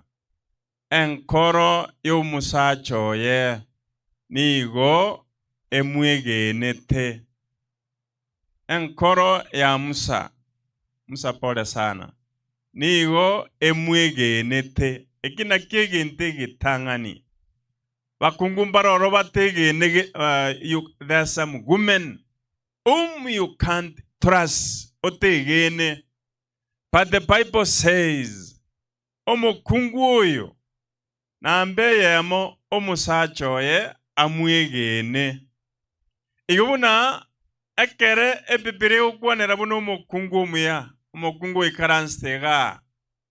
Enkoro y'omosacha oye nigo emwegenete. Enkoro ya Musa, Musa pole sana, nigo emwegenete. Eki nakio egento egetang'ani. Bakungu mbaroro bategene, you, there are some women whom you can't trust, otegene. But the Bible says, omokungu oyo namba eyemo omosacha oye amwegene. Igo buna ekere Ebibilia egokwanera buna omokungu omuya, omokungu oikaransete igaa,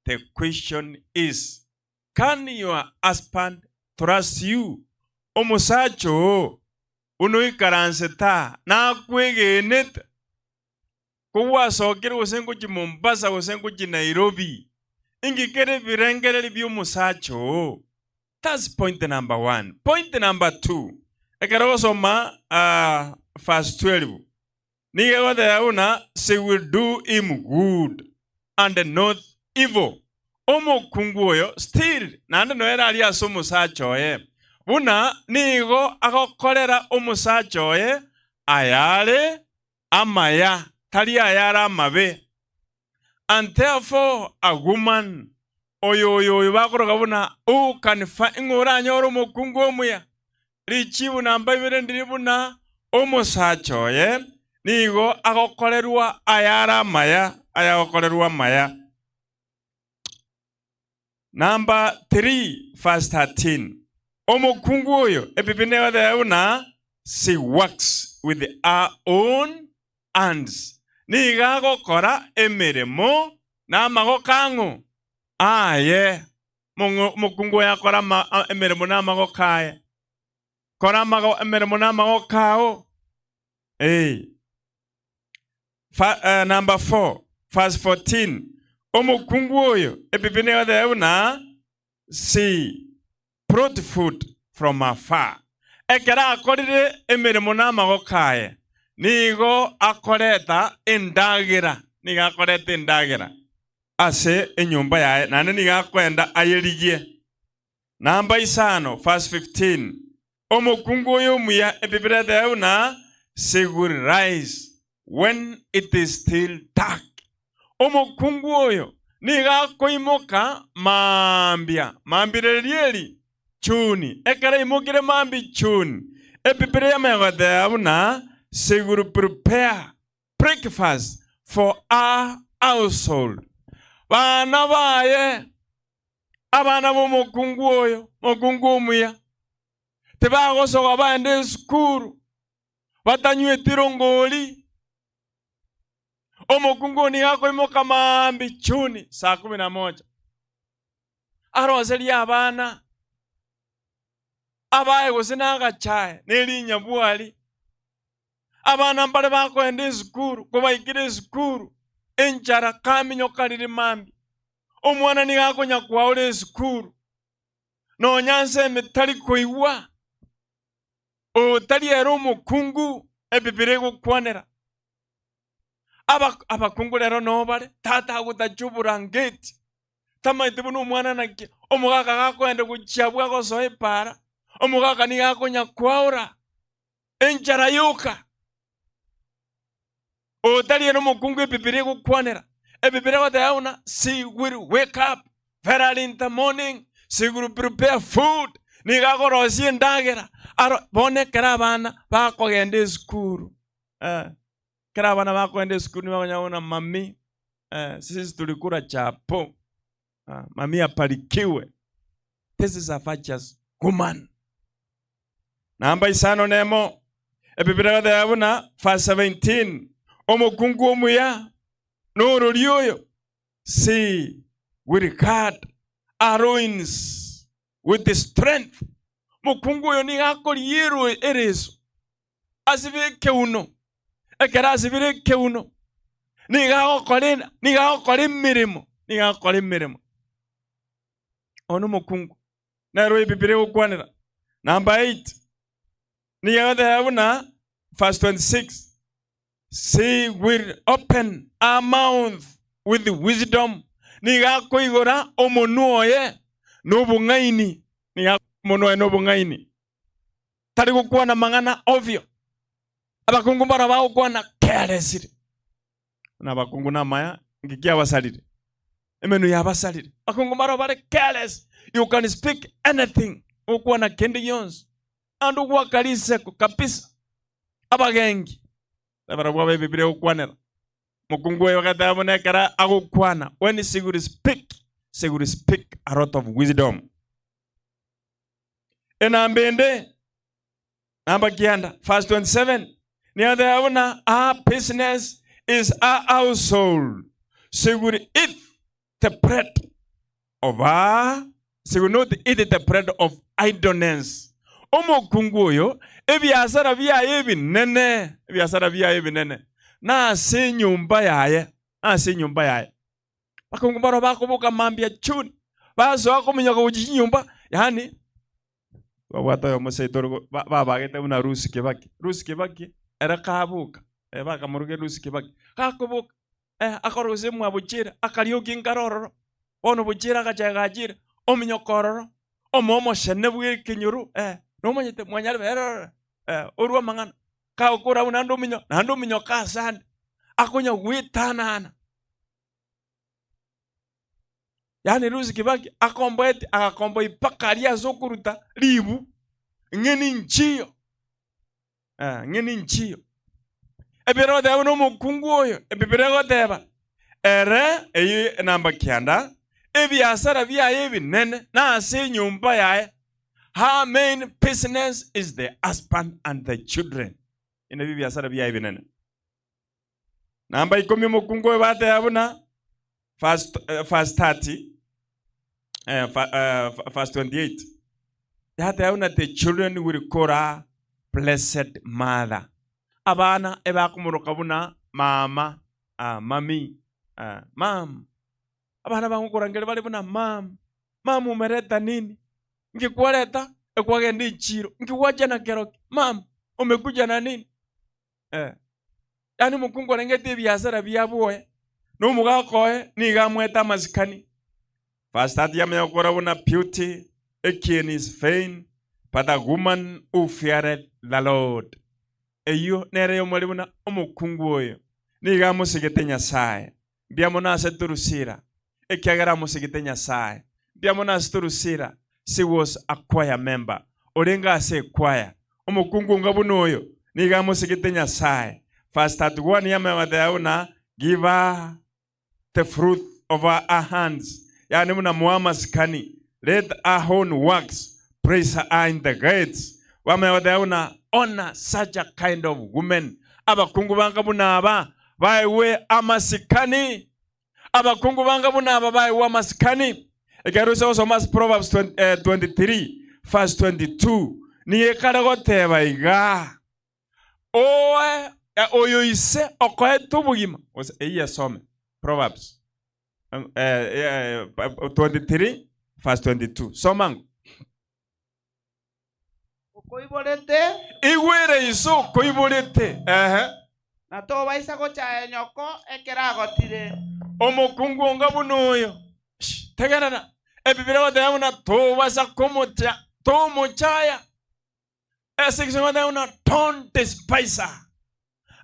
the question is, can your husband trust you? Omosacha oo buna oikaransete aa nakwegenete? Kogwasokire gose ngochia Mombasa gose ngochia Nairobi, inki kere ebirengererio bi'omosacha oo? That's point number one. Point number two, Ekero ogosoma ah, verse 12, nigo egoteba buna she will do him good and not evil. Omokungu oyo still naende noere aria ase omosacha oye, buna nigo agokorera omosacha oye ayare amaya, tari ayare amabe. And therefore a woman, oyo oyo oyo bakoroka buna who can find, ng'a oranyore omokungu omuya. Richibu namba ibere ndiri buna omosacha oye nigo agokorerwa ayare amaya, ayagokorerwa amaya. Namba 3 verse 13, Omokungu oyo Ebiblia egoteba buna she works with her own hands, nigo agokora emeremo namagoko ang'o? Aye. Omokungu oyo akora emeremo namagoko aye. Kora emeremo namagoko ao. Eh. Fa, eh, number 4 verse 14 omokungu oyo Ebiblia egoteba buna she brought food from afar. Ekero akorire emeremo namagoko aye, nigo akoreta endagera, nigo akoreta endagera ase enyomba yaye, naende nigo akoenda ayerigie. Namba isano, verse 15, Omokungu oyo omuya, Ebiblia eteba buna she will rise when it is still dark. Omokungu oyo nigo akoimoka mambia, mambia riria eri chuni, ekero aimokire mambia chuni, Ebiblia yamanya goteba buna she will prepare breakfast for her household. Bana baye Abana b'omokungu oyo, mokungu omuya, tibagosoka baende esukuru batanyweti rongori. Omokungu oyo nigo akoimoka maambia chuni saa kumi na moja, aroserie abana abaye gose na agachae na erinyabwari. Abana mbare bakoenda esukuru, kobaikire esukuru, enchara kaminyoka riri mambia. Omwana nigo akonya kwaura esukuru, nonya nseme tari koigwa, otari ere omokungu Ebibiri egokwanera. Abakungu rero noo bare, tata agotacha oborangeti, tamaeti buna omwana naki, omogaka gakoenda gochia abwo agosoa epaara, omogaka nigo akonya kwaura enchara yoka. Otari ere omokungu Ebibiri egokwanera. Ebibiri egoteba buna she will wake up very early in the morning, she will prepare food, nigo akorosia endagera. Aro bono ekero abana bakogenda esukuru, eh, ekero abana bakogenda esukuru nigo bakonyora buna mummy, eh, sisi tulikula chapo, ah, mummy aparikiwe. This is a virtuous woman. Namba isano nemo, Ebiblia egoteba buna verse 17, omokungu omuya norori oyo, she will guard her loins with strength. Mokungu oyo nigo akoria ero ereso asibe ekeuno, ekero asibire ekeuno nigo agokora nigo agokora emeremo, nigo agokora emeremo. Oyo nomokungu. Nero Ebiblia egokwanera. Number 8, nigo egoteba buna verse 26, She will open her mouth with wisdom, nigo akoigora omonwa oye nobong'aini, nigo akoigora omonwa oye nobong'aini. Tari gokwana mang'ana ovyo. Abakungu mbaro bagokwana carelessly. Buna abakungu namaya, nki kiabasarire? Emenwa yabasarire. Abakungu mbaro bare careless. You can speak anything, gokwana kende gionsi. Naende ogwaka riseko kabisa. Abagengi, nabarabwo abe Ebibilia egokwanera. Omokungu oyo agateba buna ekero agokwana, when she will speak, she will speak a lot of wisdom. Enamba ende, namba kianda, verse 27, niateba buna her business is her household, she will eat the bread of her, she will not eat the bread of idleness. Omokungu oyo ebiasara biaye ebinene, ebiasara biaye ebinene nase enyomba yaye, nase enyomba yaye. Abakungu mbaro bakoboka mambia chuni, basoa kominyoka gochia chinyomba, yaani. Twabwate oyomo seito ore go- ba- babagete buna Rusi Kibaki. Rusi Kibaki, ere kaboka, eh, bakamorokia Rusi Kibaki, gakoboka, eh, akora gose mwa Bochere, akarioki nkare ororo, bono Bochere agacha egachire, ominyoka ororo, omoa omochene bwa ekenyoro, eh, nomanyete mwanyarebe ere ororo, eh, orwe amang'ana, kagokora abwo naende ominyoka, naende ominyoka asande, akonya goetanana. Yaani Lucy Kibaki akomboeti agakomboi mpaka aria ase okoruta ribu, ng'eni nchiyo, eh, ng'eni nchiyo. Ebibilia egoteba buna omokungu oyo, ebibilia egoteba ere eyio enamba kianda, ebiasara biaye ebinene na ase enyomba yaye, her main business is the husband and the children. Ebi nabio ebiasara biaye ebinene. Namba ikomi omokungu oyo bateba buna verse, eh, verse 30 eh, fa- eh, fa- verse 28 yateba buna the children will call her blessed mother abana ebakomoroka buna mama ah, mami ah, mam abana bagokorangeria bare buna mam mam umeleta nini nki kwareta ekwagenda echiro nki gwacha na keroki mam umekuja na nini Eh. Yaani omokungu orengete ebiasara bia bwoye, na omogaka oye nigo amwete amasikani. Verse 30 yamanya gokora buna beauty ekieni is vain, but a woman who feareth the Lord. Eyio nere yomori buna omokungu oyo nigo amosigete Nyasaye. Mbuya mono ase Drusilla, ekiagera amosigete Nyasaye. Mbuya mono ase Drusilla, she was a choir member, orenge ase ekwaya. Omokungu onga buna oyo nigo amosigete Nyasaye. Verse 31 yamanya buna give her the fruit of her hands, yaani buna moe amasikani, let her own works praise her in the gates. Bamanya goteba buna honor such a kind of women, abakungu banga buna aba baegwe amasikani. Abakungu banga buna aba baegwe amasikani. Ekero ase gosoma ase Proverbs 20, eh, 23 verse 22 nigo ekare goteba iga oe eh, oyo ise okoete obogima gose eyio esome Proverbs eh, eh, 23 verse 22 soma ngo Okoiborete. Igwere iso okoiborete, ehe. Na tobaisa gochaya nyoko ekero agotire. Omokungu onga buna oyo. Shh, tegerera. Ebibilia egoteba buna tobasa komocha, tomochaya. Ase egesongo egoteba buna don't despise her.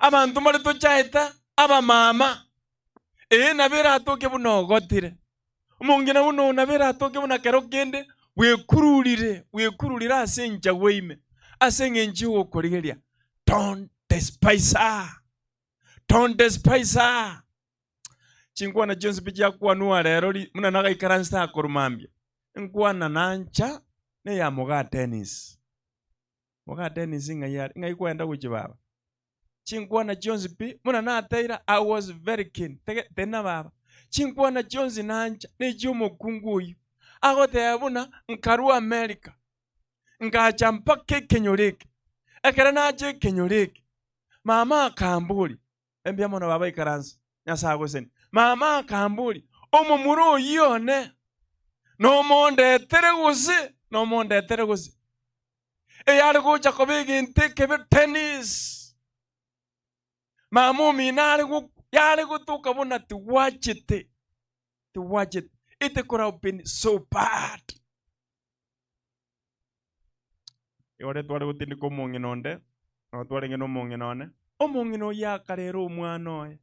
Abanto mbare tochaete abamama, ee nabo eratoke buna ogotire. Omongina buna oyo nabo eratoke buna kero kende bwekururire, bwekururire ase enchagwa ime, ase eng'encho y'ogokorigeria. Don't despise her. Don't despise her. Chinkwana chionsi pi chiakwanwa rero ri buna nagaikaransete akorwa mambia, nkwana nancha neya moga Dennis. Moga Dennis ng'ai are? Ng'ai kwagenda gochia baba? Chinkwana chionsi pi, buna nateira I was very keen, tege tena baba, chinkwana chionsi nancha na echia omokungu oyio, agoteba buna nkarwa America, ngacha mpaka ekenyoro eke, ekero nacha ekenyoro eke, mama akamboria, mbuya mono baba ikaransa, Nyasae agosenie, mama akamboria, omomura oyio one, nomondetere gose, nomondetere gose? Eyare gocha koba egento ekebe Dennis. Mama omino are go yare gotoka buna tigwachete, tigwachete. It could have been so bad. Igo ore tware gotindeka omong'ina onde, nabo twarenge na omong'ina one, omong'ina oyio akarera omwana oye,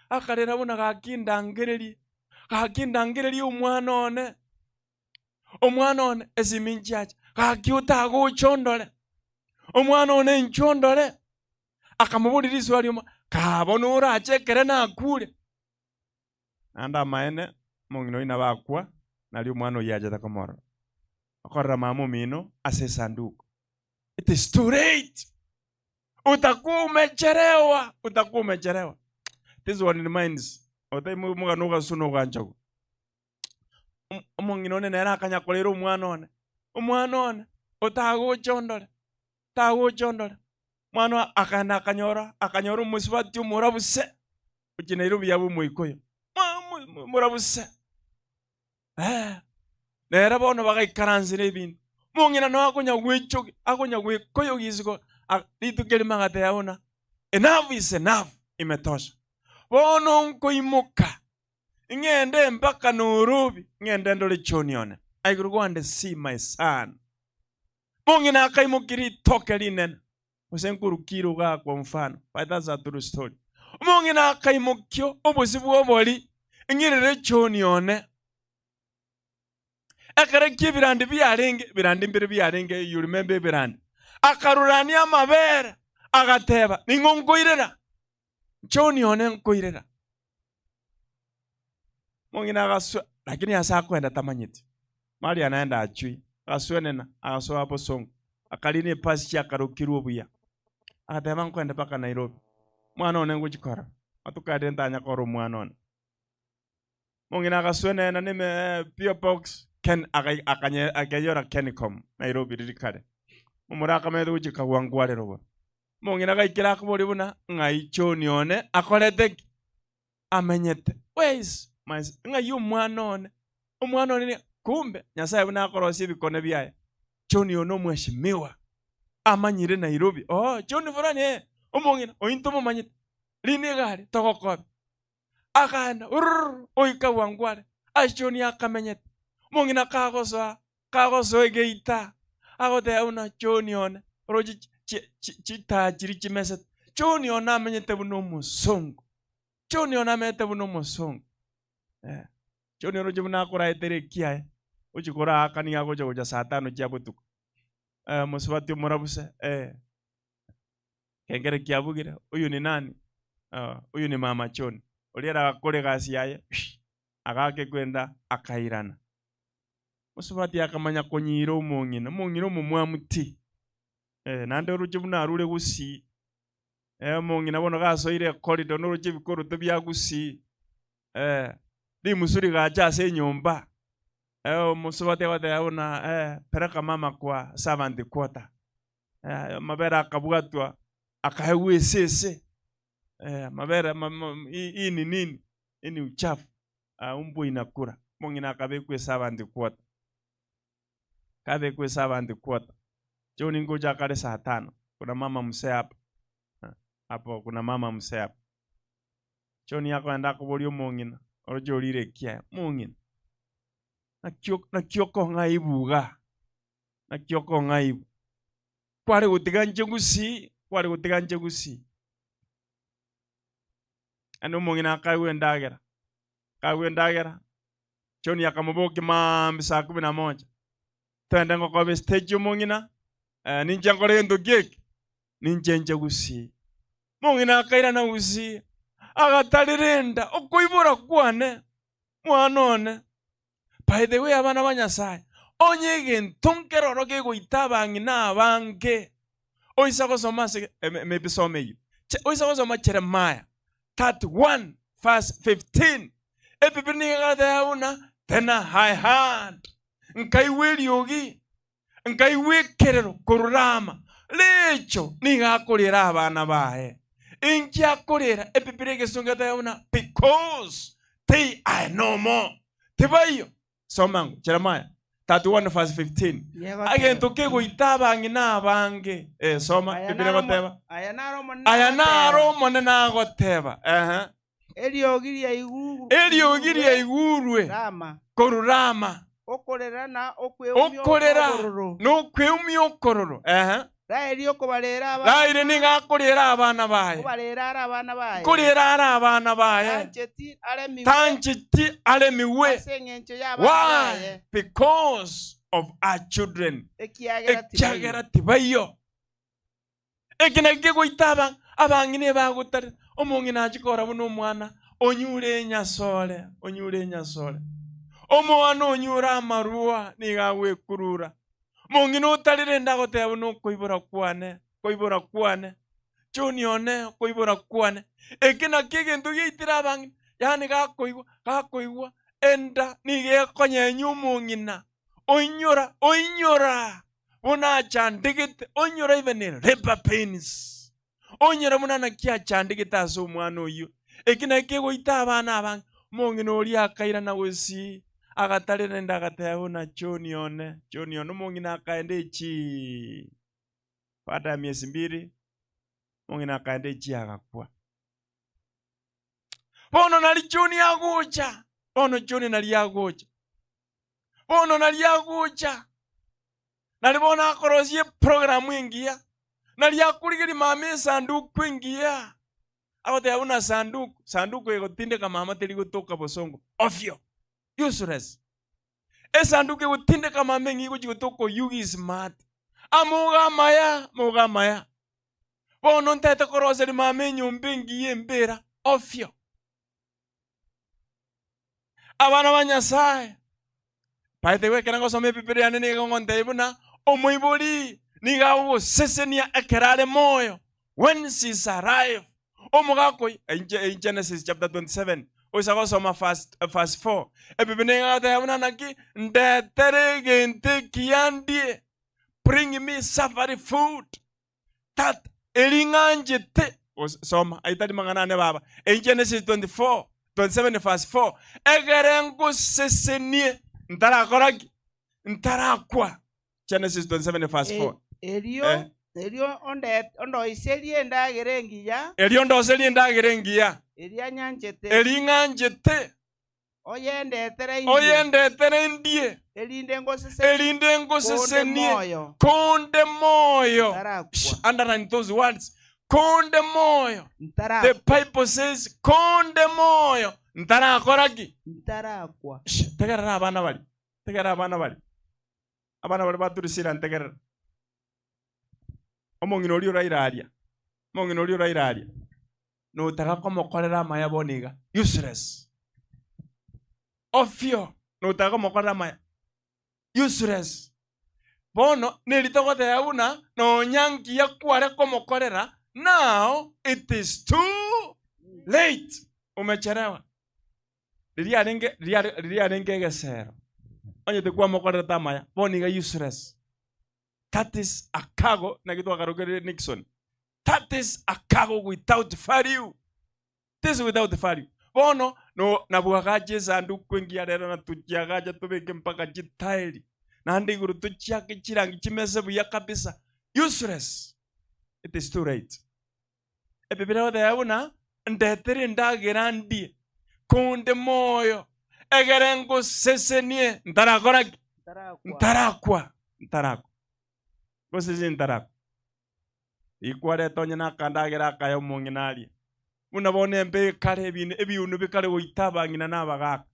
akarera buna gaki ndangererie, gaki ndangererie omwana one. Omwana one, esimi nchiacha, gaki otagocha ondore, omwana one inchuo ondore. Akamoboria riswali rimo, kaa bono orache ekere nakure? Naende amaene, omong'ina oyio nabo akwa, nario omwana oyio achete komorora. Okorora mama omino ase esanduku. It is too late. Utakuwa umechelewa, utakuwa umechelewa. This one reminds, otai omogano ogasuna oganchagwa. Omong'ina one nere akanya korera omwana one, omwana one, otagocha ondore, tagocha ondore. Omwana akagenda akanyora, akanyora omosubati omorabu se, gochia Nairobi yaba omoikoyo, omorabu se. Eh, nere bono bagaikaransera ebinto. Mong'ina no akonya gwechogi akonya gwekoyogia isiko rituko erimo agateba buna enough is enough imetosha. Bono nkoimoka ng'ende mpaka Nairobi ng'ende ndore John one. I will go and see my son. Mong'ina akaimokia ritoke rinene gose nkorukire igaa kwa mfano but that's a true story. Omong'ina akaimokia obosio bwa obori ng'irere John one. Ekero ki'ebirandi biarenge, ebirandi mbire biarenge, you remember ebirandi, akarurania amabere, agateba, ning'o nkoirera? John one nkoirera. Mong'ina agaswe, lakini ase akoenda tamanyeti. Maria naende achui, agaswenena, agasoa bosongo, akarina epasi chiakarokirwe obuya. Agateba nkoenda mpaka Nairobi. Mwana one ngochi korora, matuko aria ntanya korora omwana one. Omong'ina agaswenena nime PO Box Ken akanye akeyora Kencom Nairobi riri kare. Momura akamanyete gochia Kawangware rogoro. Omong'ina gaikire akoboria buna ng'ai John one akorete ki? Amenyete. Where is my ng'ai omwana one? Omwana one kumbe Nyasaye buna akorosia ebikone biaye. John one omweshimiwa amanyire Nairobi. Oh John fulani eh omong'ina oyio ntomomanyete. Rina egari togokobe. Akaenda urururu, goika bwango are ase John akamenyete. Omong'ina kagosoa, kagosoa egeita, agoteba buna John one, oroche chitaa chiria chimesete. John one amenyete buna omosongo. John one amenyete buna omosongo. Eh, John oroche buna akoraetera ekiaye, ochia koraaka nigo agocha gocha saa tano chia botuko. Eh, mosubati omorabuse, eh. Kengere kiabugire, Huyu ni nani? Ah, huyu ni mama John. Oria ere agakora egasi yaye, agaaka ekwenda akairana. Mosubati akamanya konyiira omong'ina, omong'ina omomwamu ti. Eh, naende oroche buna arure gusii. Eh, omong'ina bono gasoire ecorridor noroche ebikoroto bia gusii. Eh, rimusu rigacha ase enyomba. Eh, omosubati agoteba buna eh, pereka mama kwa servant quarter. Eh, amabere akabwatwa akaegwa esese eh, amabere hii ni nini? Hii ni uchafu. Ah, umbwa inakula. Omong'ina akabekwa servant quarter. Kabekwa servant quarter. John ngocha akare saa tano. Kuna mama mzee hapa. Hapo kuna mama mzee hapa. John akoenda akoboria omong'ina oroche orire ekiaye. Omong'ina nakio nakio okong'a ibuga. Naki okong'aibwa? Kware gotiga inche gusii, kware gotiga inche gusii. Yaani omong'ina akaegwa endagera, akaegwa endagera, John akamobokia maambia saa kumi na moja, twende ngokobe estage omong'ina, eh, ninche nkore gento ki eke? Ninche nche gusii. Omong'ina akairana gusii, agatarera enda, okoibora kwane, mwana one. By the way abana ba Nyasaye, onye egento nkeroro kegoita abang'ina abange, oisa gosoma ase maybe soma eyio, oisa gosoma Jeremiah 31 verse 15, Ebibiri nigo egoteba buna then I heard, nkaigwa eriogi, nkaigwa ekerero korwa Rama, Recho nigo akorera abana baye. Inki akorera? Ebibiri egesongo egoteba buna because they are no more. Tibaiyo. Soma ango Jeremiah 31 verse 15. Yegoteba. Egento kegoita abang'ina abange. Eh, soma Aya Biblia naro egoteba. Aya naro Omonene Aya naro agoteba. Omonene agoteba. Ehe. Eriogi riaigurwe Eriogi riaigurwe Rama. korwa Rama. Okorera na okweumia Okorera okororo. na okweumia okororo. Ehe. Raeli okobarera abana Raeli nigo akorera abana baye. Okobarera are abana baye. Nkorera are abana baye. Tancheti aremigwe. Tancheti aremigwe. Ase eng'encho y'abana Why? baye. Because of her children. Ekiagera tibaiyo. Ekiagera tibaiyo. Eke nakio kegoita aba abang'ina ebagotarera. Omong'ina achie korora buna omwana onyure enyasore, onyure enyasore. Omwana onyure amarua nigo agwekurura. Omong'ina otarire ende agoteba buna okoibora kwane, koibora kwane, John one, okoibora kwane. Eke nakio egento giaitire abang'ina, yaani gakoigwa, gakoigwa enda nigo ekonyenya omong'ina, oinyora, oinyora buna achandegete, oinyora even labour pains, oinyora buna naki achandegete ase omwana oyio. Eki nakio kegoita abana abange. Omong'ina oria akairana gosii, Agatarera naende agateba buna John one, John one, omong'ina akaenda echii. Baada ya miezi mbiri, omong'ina akaenda echii agakwa. Bono nari John agocha, bono John nari agocha, bono nari agocha, nari bono akorosia eprogramu engiya, nari akorigeria mama esanduku engiya, agoteba buna sanduku, sanduku egotindeka mama teri gotoka bosongo, ofyo, useless. Esanduku egotindeka mama eng'iya egochi gotoka oyugi smart. Amoga amaya, amoga amaya. Bono ntaete koroseria mama enyomba engiya embera ofyo. Abana ba Nyasaye, by the way, ekero ngosoma Ebibilia yane nigo egontebia buna omoibori nigo agogosesenia ekero are moyo, when she is alive. Omogaka oyio, in in Genesis chapter 27, oisa gosoma verse, verse 4, Ebibilia nigo egoteba buna naki, ndetere egento ekiya ndie, bring me savory food that eri ng'anchete. Gose- Soma, ayio tari mang'ana ane baba. In Genesis 24, 27 verse 4, egere ngosesenie ntarakora ki? Ntarakwa. Genesis 27 verse 4. Erio Eh. erio onde- ondoiserie endagera engiya Erio ndoserie endagera engiya, eria nyanchete eri ng'anchete, Oyendetere indie. Oyendetere indie. Erinde ngosesenie. Erinde ngosesenie. Konde moyo. Konde moyo. Ntarakwa. Shh, underline those words. Konde moyo. Ntarakwa. The Bible says konde moyo. Ntarakora ki? Ntarakwa. Shh, tegerera abana bari. Tegerera abana bari. Abana bari baturisira ntegerera. Omong'ina oria oraire aria. Omong'ina oria oraire aria. Notaka komokorera amaya bono iga. Useless. Ofio. Notaka komokorera amaya. Useless. Bono neri togoteba buna nonya nkiya kware komokorera now it is too late. Umechelewa. Riria arenge riria riria arenge egesero onye tikwamokorerete amaya bono iga useless. That is a cargo naki twakarokerire Nixon. That is a cargo without value. This without value. Bono no nabwagache esanduku engiya rero na tochiagacha tobeke mpaka chitairi naende igoro tochiake chirangi chimese buya kabisa. Useless. It is too late. Ebibilia egoteba buna ndetere endagera ndie konde moyo egere ngosesenie ntarakora ki? Ntarakwa. Ntarakwa. Ngosesenie ntarakwa. Rikwareta onye nakandagera akaya omong'ina aria. Buna bono embe ekare ebine ebiuno bikare goita abang'ina na abagaka.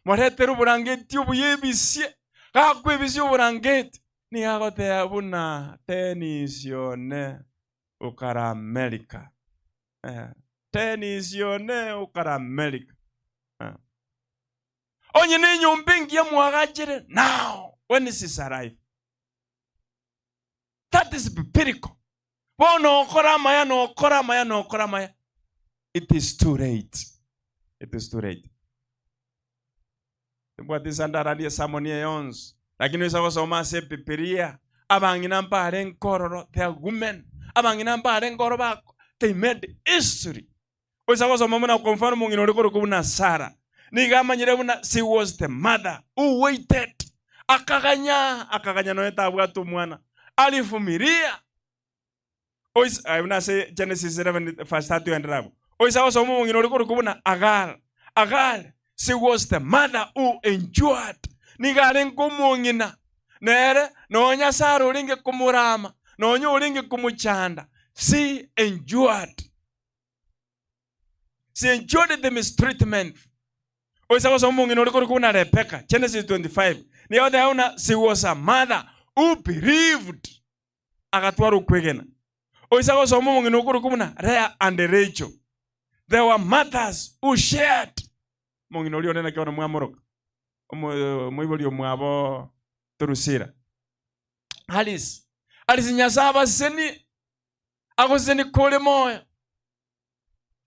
Moretere oborangeti obuya ebisie, gakwa ebisie oborangeti, nigo agoteba buna tenisi one okare America. Eh, tenisi one okare America. Eh. Onye nenyomba engiya mwagachere now when this is arrive. That is biblical. Bono okora amaya nokora amaya nokora amaya. It is too late. It is too late. Timbwati insa ndarandie esermon eye yonsi, lakini oisa gosoma ase Ebibilia, abang'ina mbarenge ororo, they are women, abang'ina mbarenge ororo ba they made history. Oisa gosoma buna kwa mfano omong'ina ore korokwa buna Sara, nigo amanyire buna she was the mother who waited, akaganya, akaganya nonya tabwate omwana, alivumilia. Oisa, eh, buna ase Genesis 11 verse 30 oenderere abwo. Oisa gosoma omong'ina ore korokwa buna Agar. Agar, she was the mother who endured. Nigo arenge omong'ina, nere nonya Sara orenge komorama, nonya orenge komochanda, she endured. She endured the mistreatment. Oisa gosoma omong'ina ore korokwa buna Rebecca, Genesis 25. Nigo agoteba buna she was a mother who believed agatwara okwegena. Oisa gosoma omong'ina okorokwa buna Leah and Rachel. There were mothers who shared. Omong'ina oria onde naki bono mwamoroka? Omo- Omoibori omwabo Drusilla. Alice. Alice Nyasae abasesenie. Agosesenie kore moyo.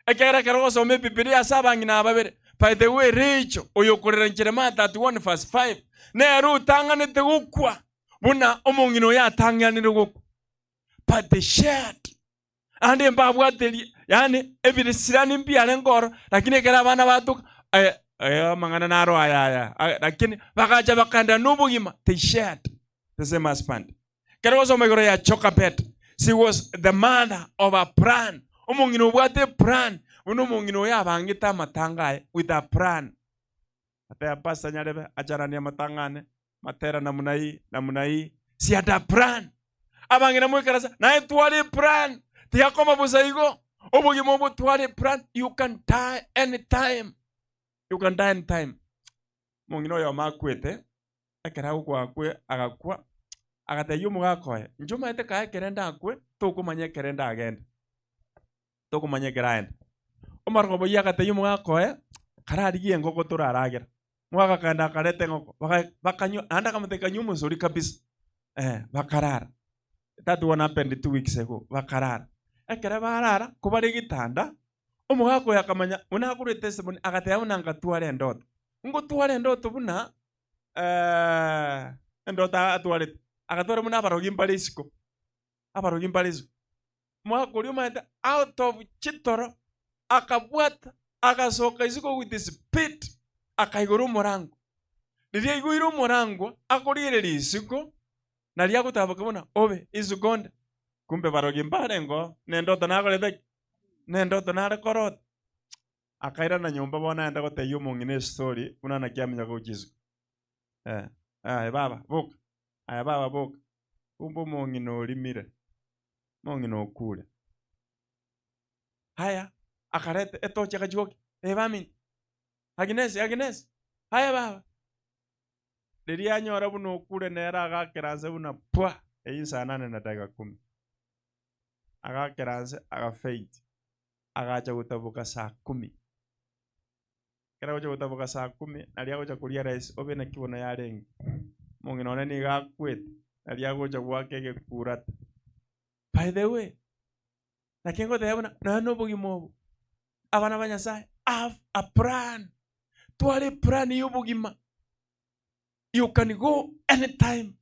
Ekiagera ekero ogosoma Ebibilia ase abang'ina aba babere, by the way, Rachel, oyo okorera Jeremiah 31 verse 5, nere otang'anete gokwa buna omong'ina oyo atang'anire gokwa. But they shared. Ande mbabwate ri- yaani ebirisirani mbiarenge oro, lakini ekero abana batoka eh, Amang'ana naro aya aya. Lakini bagacha bakaenderera nobogima, they shared the same husband. Ekero ogosoma igoro ya Jochebed, she was the mother of a plan. Omong'ina obwate eplan, buna omong'ina oyo abangete amatanga aye with a plan. Ateba Pastor Nyarebe acharanie amatanga ane, matera namuna hii, namuna hii. She had a plan. Abang'ina moikarasa, naye tware eplan, tiga bosa igo. Obogima obo tware eplan, you can die anytime. You can die anytime. Omong'ina oyomo akwete, ekero agokwa akwe agakwa, agatebia omogaka oye, inche omanyete kae ekere ndakwe, tokomanya ekere ndagende. Tokomanya ekere aende. Omorokobwa oyio agatebia omogaka oye, kararigie engoko toraragera. Omogaka akaenda akareta engoko, baka bakanywa, naende akamotebia kanywa omosori kabisa, eh, bakarara. That one happened 2 weeks ago, bakarara. Ekere barara, kobare getanda, omogaka oyo akamanya buna akorwa etestimony, agateba buna nkatwara endoto. Ngotwara endoto buna endoto atwarete, agatwara buna abarogi mbare isiko, abarogi mbare isiko. Omogaka oria omanyete out of chitoro, akabwata, agasoka isiko with speed, akaigora omorango. Riria aigoire omorango, akorigereria isiko, naria agotaboka buna obe isiko onde. Kumbe barogi mbarengo, na endoto nakorete ki? Na endoto nare korota. Akairana nyomba bono aende gotebia omong'ina estory buna naki aminyoka gochia isiko. Aye baba boka, aye baba boka. Kumbe omong'ina orimire, omong'ina okure. Haya, akareta etochi akachigokia, eh baminto, Agnes, Agnes, haya baba. Riria anyora buna okure nere agakera nse buna pwa, eywo saa nane na dakika kumi. Agakera nse agafaint, agacha gotaboka saa kumi. Ekero agocha gotaboka saa kumi, naria agocha korealize obe naki bono yarenge. Omong'ina one nigo akwete, naria agocha goaka egekurata. By the way, naki ngoteba buna nonya na obogima obo, abana ba Nyasaye have a plan. Tware eplan ya obogima. You can go anytime.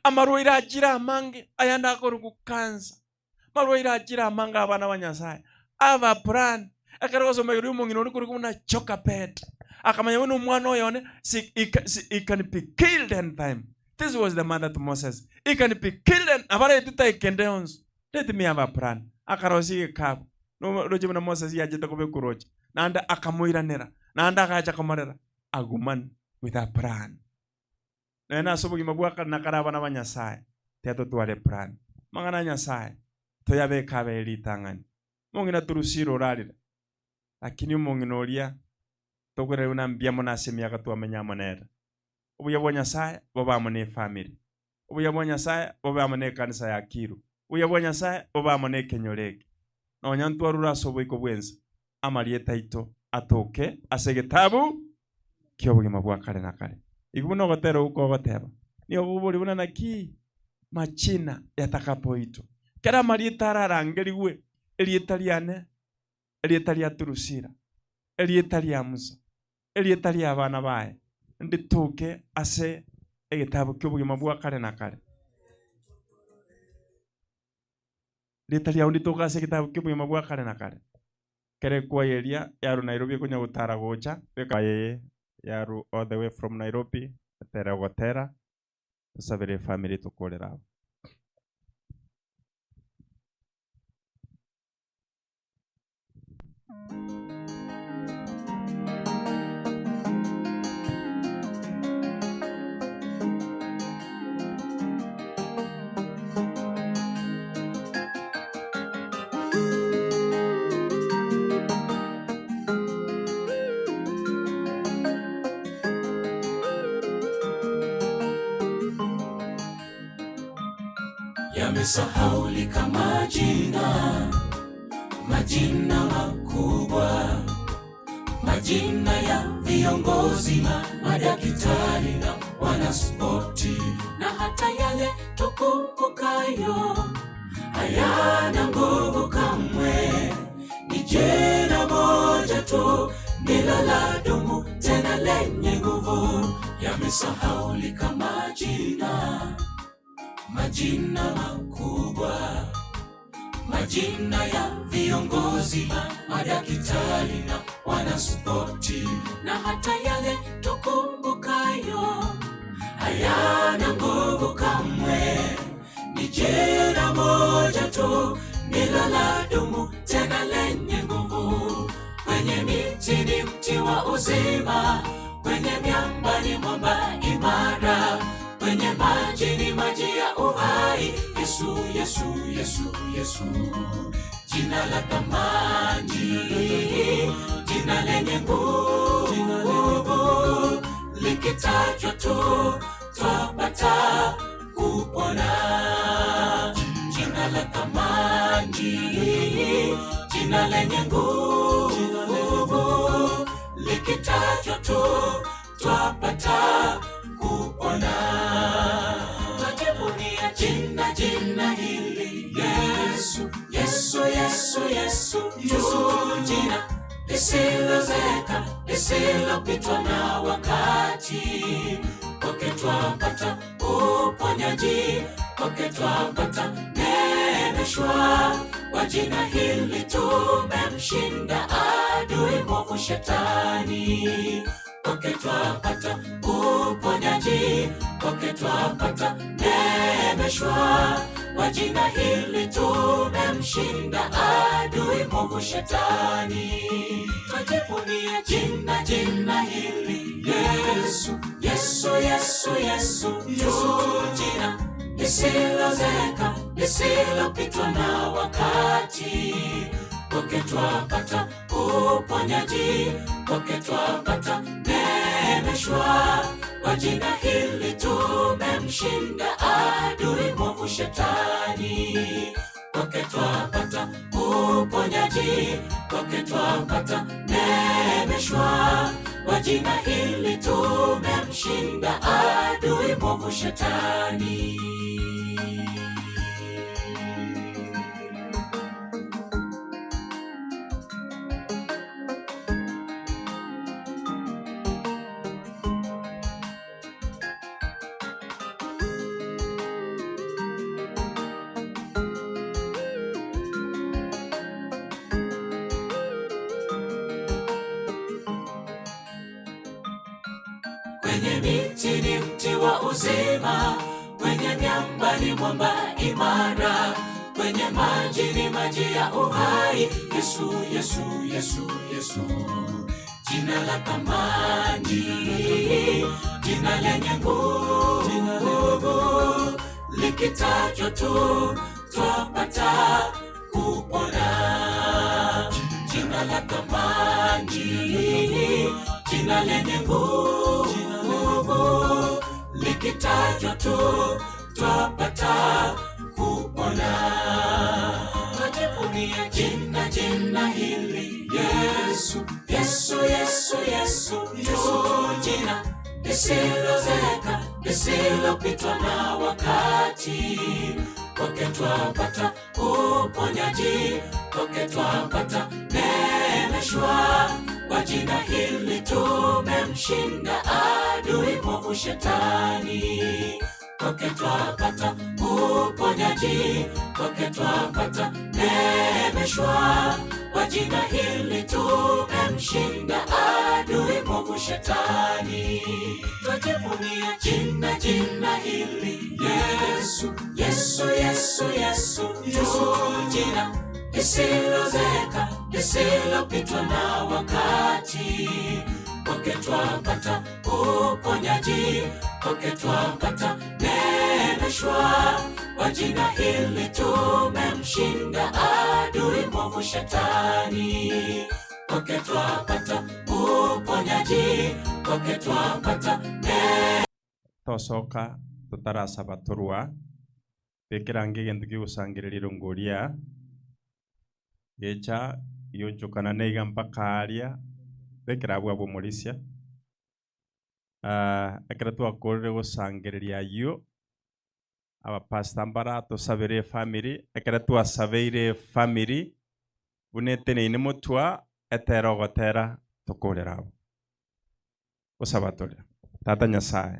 Amarwaire achire amange, ayande akorokwa cancer. Amarwaire achire amange abana ba Nyasaye. Have a plan. Ekero ogosoma igoro ya omong'ina oria korokwa buna Jochebed, akamanya buna omwana oyo one, si, he, he can be killed anytime. This was the mother to Moses. He can be killed and abareti taikende onsi. Let me have a plan. Akarosia egekabu. Roche buna Moses yachete kobekwa roche. Naende akamoiranera. Naende agacha komorera. A woman with a plan. Naende ase obogima bwa kare na kare abana ba Nyasaye, tiga totware plan. Amang'ana a Nyasaye, toyabeke abe ritang'ani. Omong'ina Turusira orarire, lakini omong'ina oria tokorera buna mbuya mono ase emiaka twamenya amo nere. Obuya bwa Nyasaye bobe amo na efamiri. Obuya bwa Nyasaye bobe amo na ekanisa ya Kiru. Obuya bwa Nyasaye bobe amo na ekenyoro eke. Nonya ntwarure ase oboiko bw'ense, amarieta aito atoke ase egetabu ki'obogima bwa kare na kare. Igo buna ogotera okwo kogoteba, nigo koboria buna naki machina yatakapoitwa. Kera amarieta ararangerigwe, erieta riane, erieta ria Turusira, erieta ria Musa, erieta ria abana baye, nditoke ase egetabu ki'obogima bwa kare na kare. Erieta riao nditoke ase egetabu ki'obogima bwa kare na kare. Kere ekwaya eria yaru Nairobi ekonya gotara gocha, ekwaya yaru all the way from Nairobi, etere ogotera, tosabere efamiri tokorera abo. Yamesahaulika majina, majina makubwa, majina ya viongozi na madaktari na wanaspoti, na hata yale tukumbukayo hayana nguvu kamwe. Ni jina moja tu ndilo la dumu tena lenye nguvu. Yamesahaulika majina, majina makubwa, majina ya viongozi na madaktari na wanaspoti na hata yale tukumbukayo hayana nguvu kamwe. Ni jina moja tu ndilo la dumu tena lenye nguvu. Kwenye miti ni mti wa uzima, kwenye miamba ni mwamba imara, kwenye maji ni maji ya uhai. Yesu, Yesu, Yesu, Yesu, jina la thamani, jina lenye nguvu, likitajwa tu twapata kupona. Jina la thamani, jina lenye nguvu, likitajwa tu twapata kupona. Twajivunia jina, jina hili Yesu, Yesu, Yesu, Yesu, Yesu, jina lisilozeeka, lisilopitwa na wakati. Kwake twapata uponyaji, kwake twapata neemeshwa. Kwa jina hili tumemshinda adui mwovu shetani. Kwake twapata uponyaji, kwake twapata neemeshwa. Kwa jina hili tumemshinda adui mwovu shetani. Twajivunia jina, jina hili Yesu, Yesu, Yesu, Yesu, Yesu, jina lisilozeeka, lisilopitwa na wakati. Kwake twapata uponyaji, kwake twapata neemeshwa. Kwa jina hili tumemshinda adui mwovu shetani. Kwake twapata uponyaji, kwake twapata neemeshwa. Kwa jina hili tumemshinda adui mwovu shetani. Kwenye miti ni mti wa uzima, kwenye miamba ni mwamba imara, kwenye maji ni maji ya uhai. Yesu, Yesu, Yesu, Yesu, jina la thamani, jina lenye nguvu, likitajwa tu twapata kupona. Jina la thamani, jina lenye nguvu, likitajwa tu twapata kupona. Twajivunia jina, jina hili Yesu, Yesu, Yesu, Yesu, Yesu, jina lisilozeeka, lisilopitwa na wakati. Kwake twapata uponyaji, kwake twapata neemeshwa. Kwa jina hili tumemshinda adui mwovu shetani. Kwake twapata uponyaji, kwake twapata neemeshwa. Kwa jina hili tumemshinda adui mwovu shetani. Twajivunia jina, jina hili Yesu, Yesu, Yesu, Yesu, Yesu, jina lisilozeeka, lisilopitwa na wakati. Kwake twapata uponyaji, kwake twapata neemeshwa. Kwa jina hili tumemshinda adui mwovu shetani. Kwake twapata uponyaji, kwake twapata ne tosoka totarasaba torwa bekerange egento kegosangera rongoria gecha gionchokana na iga mpaka aria bekera abwo abwo omorisia. Ah, ekero twakorire gosangereria aywo abapastor mbara tosabere efamily ekero twasabeire efamily buna eteneine motwa etera ogotera tokorera abwo gosaba tore tata nyasaye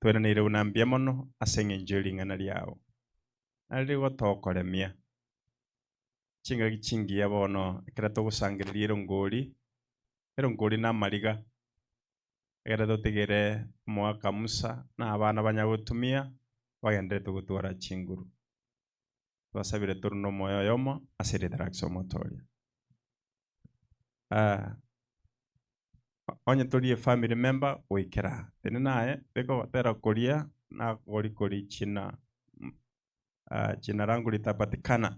twereneire buna mbuya mono ase eng'encho ya ring'ana riao nari rigotokoremia chingaki chingiya bono ekero togosangereria erongori Erongori na amariga, ekero totigere omogaka Musa na abana banyagotumia bagenderete gotwara chinguru. Twasabire tore na omoyo oyomo ase erieta ria Kristo Omotoria. Ah, onye tori efamily member goikera aa, tenena aye beka ogotera koria nagori kori china ah, jina langu litapatikana.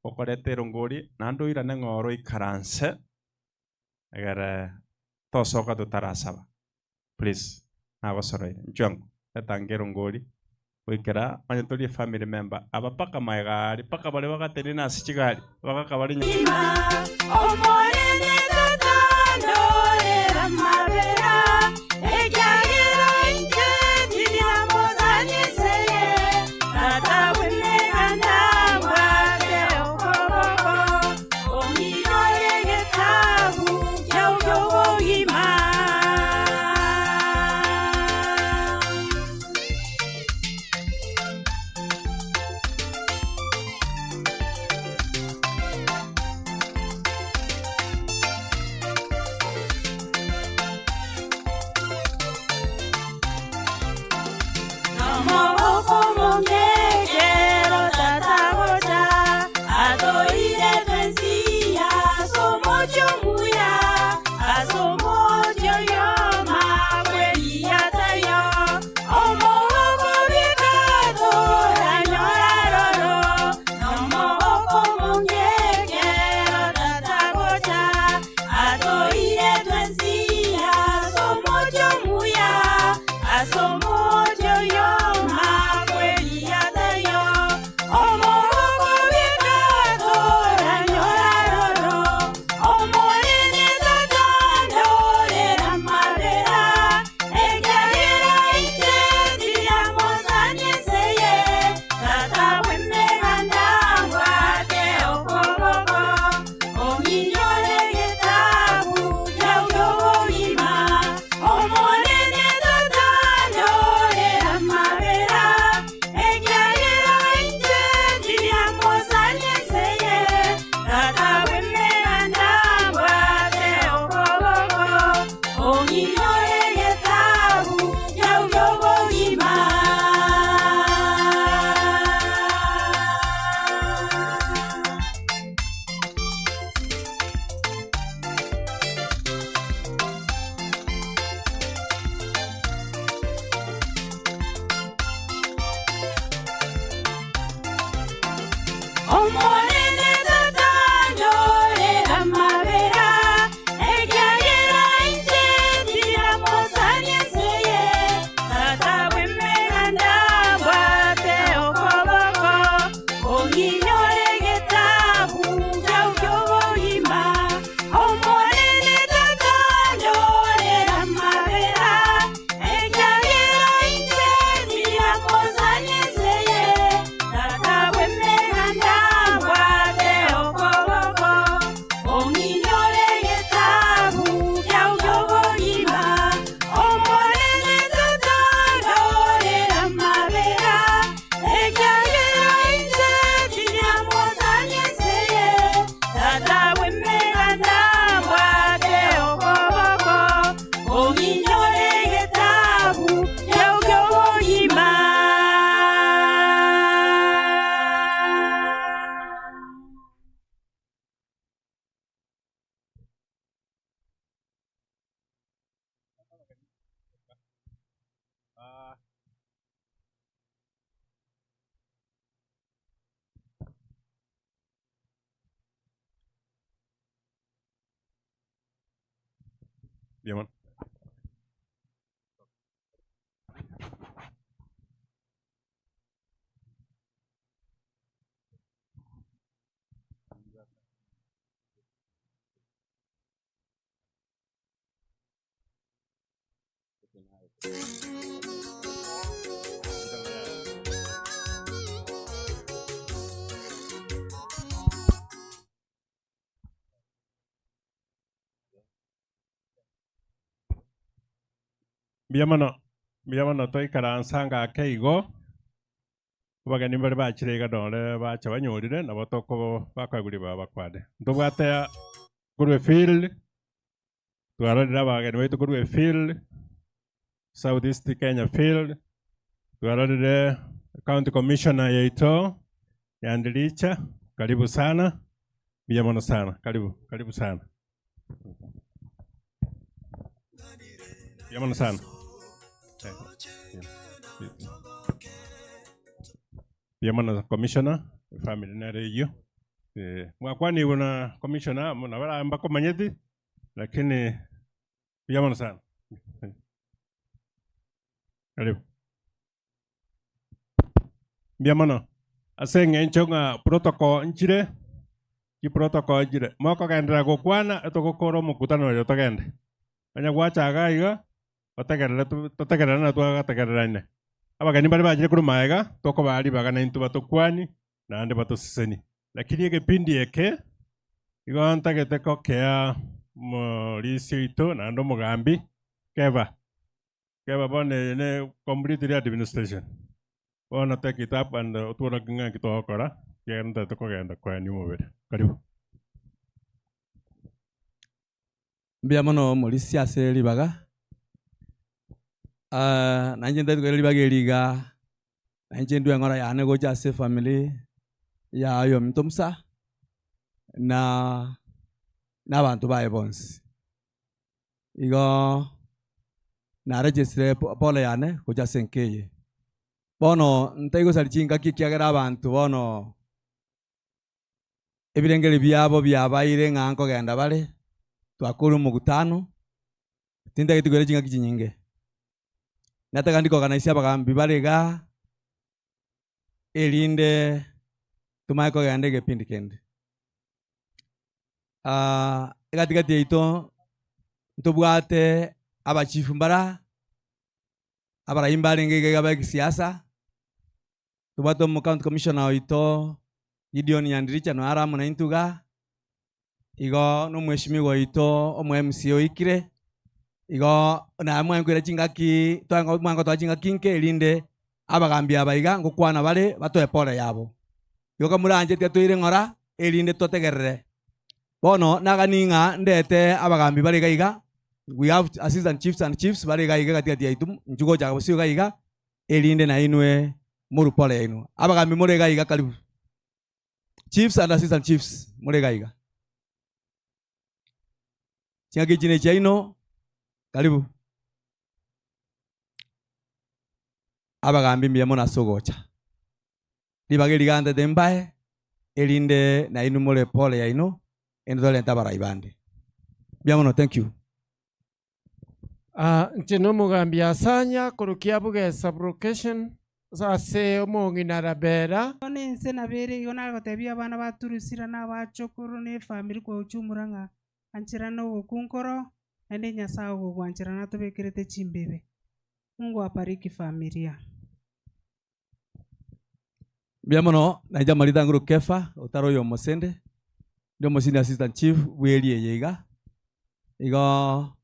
Okoreta erongori naende oirane ng'a oro oikaranse egere tosoka totarasaba. Please, nagosoroire. Inchuo ango, reta erongori goikera onye tori efamily member aba mpaka magega aria, mpaka baria bagatenena ase chigari, abagaka baria Omonene tata ndorera amabera, ekiagera inche tindamosanyeseye. Tata bw'emeganda mbwate okoboko, ong'irore egetabu kiao ki'obogima. Nomogoko omonge ekero tata agocha, atoire twensi ase omochie omuya, ase omochie oyo makweri ataiyo. Omogoko bweka toranyora aroro, nomogoko omonge ekero tata agocha, atoire twensi ase omochie omuya, ase omochie oyo makweri ataiyo. Omogoko bweka toranyora aroro, Omonene tata ndorera amabera, ekiagera inche tindamosanyeseye. Tata bw'emeganda mbwate okoboko, ong'inyore egetabu kiao ki'obogima. Omonene tata ndorera amabera, ekiagera inche tindamosanyeseye. Tata bw'emeganda mbwate okoboko, ong'inyore egetabu kiao ki'obogima. Omonene tata ndorera amabera, ekiagera inche tindamosanyeseye. Tata bw'emeganda mbwate okoboko, ong'inyore egetabu kiao ki'obogima. Omonene tata ndorera amabera, ekiagera inche tindamosanyeseye. Tata bw'emeganda mbwate okoboko, ong'inyore egetabu kiao ki'obogima. Omonene tata ndorera amabera, ekiagera inche tindamosanyeseye. Tata bw'emeganda mbwate okoboko, ong'inyore egetabu kiao ki'obogima. Mbuya mono. Mbuya mono, mbuya mono toikaransa ngake igo, abageni mbare bachire iga nore bacha banyorire nabo toko bakoegwa ribaga bakwane. Ntobwate korwa efield. Twarorire abageni baito korwa efield, South East Kenya field, twarorire county commissioner yaito Nyandiricha, karibu sana, mbuya mono sana, karibu, karibu sana. Mbuya mono sana. Mbuya mono commissioner, efamily nere eyio. Eh, mwakwanigwe na commissioner, nabo mbakomanyeti, lakini mbuya mono sana. Karibu. Mbuya mono. Ase eng'encho ng'a protocol nchire, chiprotocol nchire, mokogenderera gokwana etogokora omokutano oyo togende. Onye gwacha iga iga, otegerere to- totegererane na twagategererane. Abageni baria bachire korwa magega, tokobaa ribaga naintwe batokwanie, naende batosesenie. Lakini egepindi eke, igo ntagete kokea omorisia oito naende omogambi, Keba. Keba bono eye ne completely administration. Bono take it up and otworokie ng'a nki togokora, ekiagera ntagete kogenda koenia omobere. Karibu. Mbuya mono omorisia ase ribaga, nainche ntagete koira ribaga eri iga, nainche ndue eng'ora yane gocha ase efamiri ya oyominto Musa, na na abanto baye bonsi. Igo naregesire pole yane gocha ase enka eye. Bono ntaigosaria chingaki ekiagera abanto bono ebirengeri biabo biabaire ng'a nkogenda bare, twakorire omokutano, tintageti koira chingaki chinyinge. Nataka ndi koorganize abagambi bare igaa, erinde tomanye kogenda egepindi kende. Egatigati yaito ntobwate abachifu mbara, abarai mbarenge iga iga ba ekisiasa, tobwate omo county commissioner oito Gideon Nyandiricha noyo are amo naintwe igaa, igo na omweshimiwa oito omo MCA oikire, igo naye mwankoira chingaki mwangotoa chingaki nke erinde abagambi aba iga ngokwana bare batoe pole yabo. Igo kamoranche tiga toire ng'ora erinde totegerere. Bono nagani ng'a ndete abagambi bare iga iga, we have assistant chiefs and chiefs bare iga iga gatigati yaito inchuo gochaka bosio iga iga, erinde nainwe morue pole yaino. Abagambi more iga iga karibu. Chiefs and assistant chiefs more iga iga. Chingaki echi ne chiaino, karibu. Abagambi mbuya mono ase ogocha. Ribaga eri gantete mbae, erinde nainwe more pole yaino, erinde torente abarai bande. Mbuya mono, thank you. Ah, inche nomogambi Asanya korwa Kiabuge sub-location ase omong'ina Rabera. Bono ense nabo ere igo nagotebia abana ba Turusila na abachokoro na efamiri kwa ujumla ng'a ancherana ogokunkoro, naende Nyasae ogogwancherana atobekerete chimbebe. Mungu abariki familia. Mbuya mono, nainche amarita nguru Kefa, otari oyo omosende, ndi omo senior assistant chief bwe area eye iga. Igo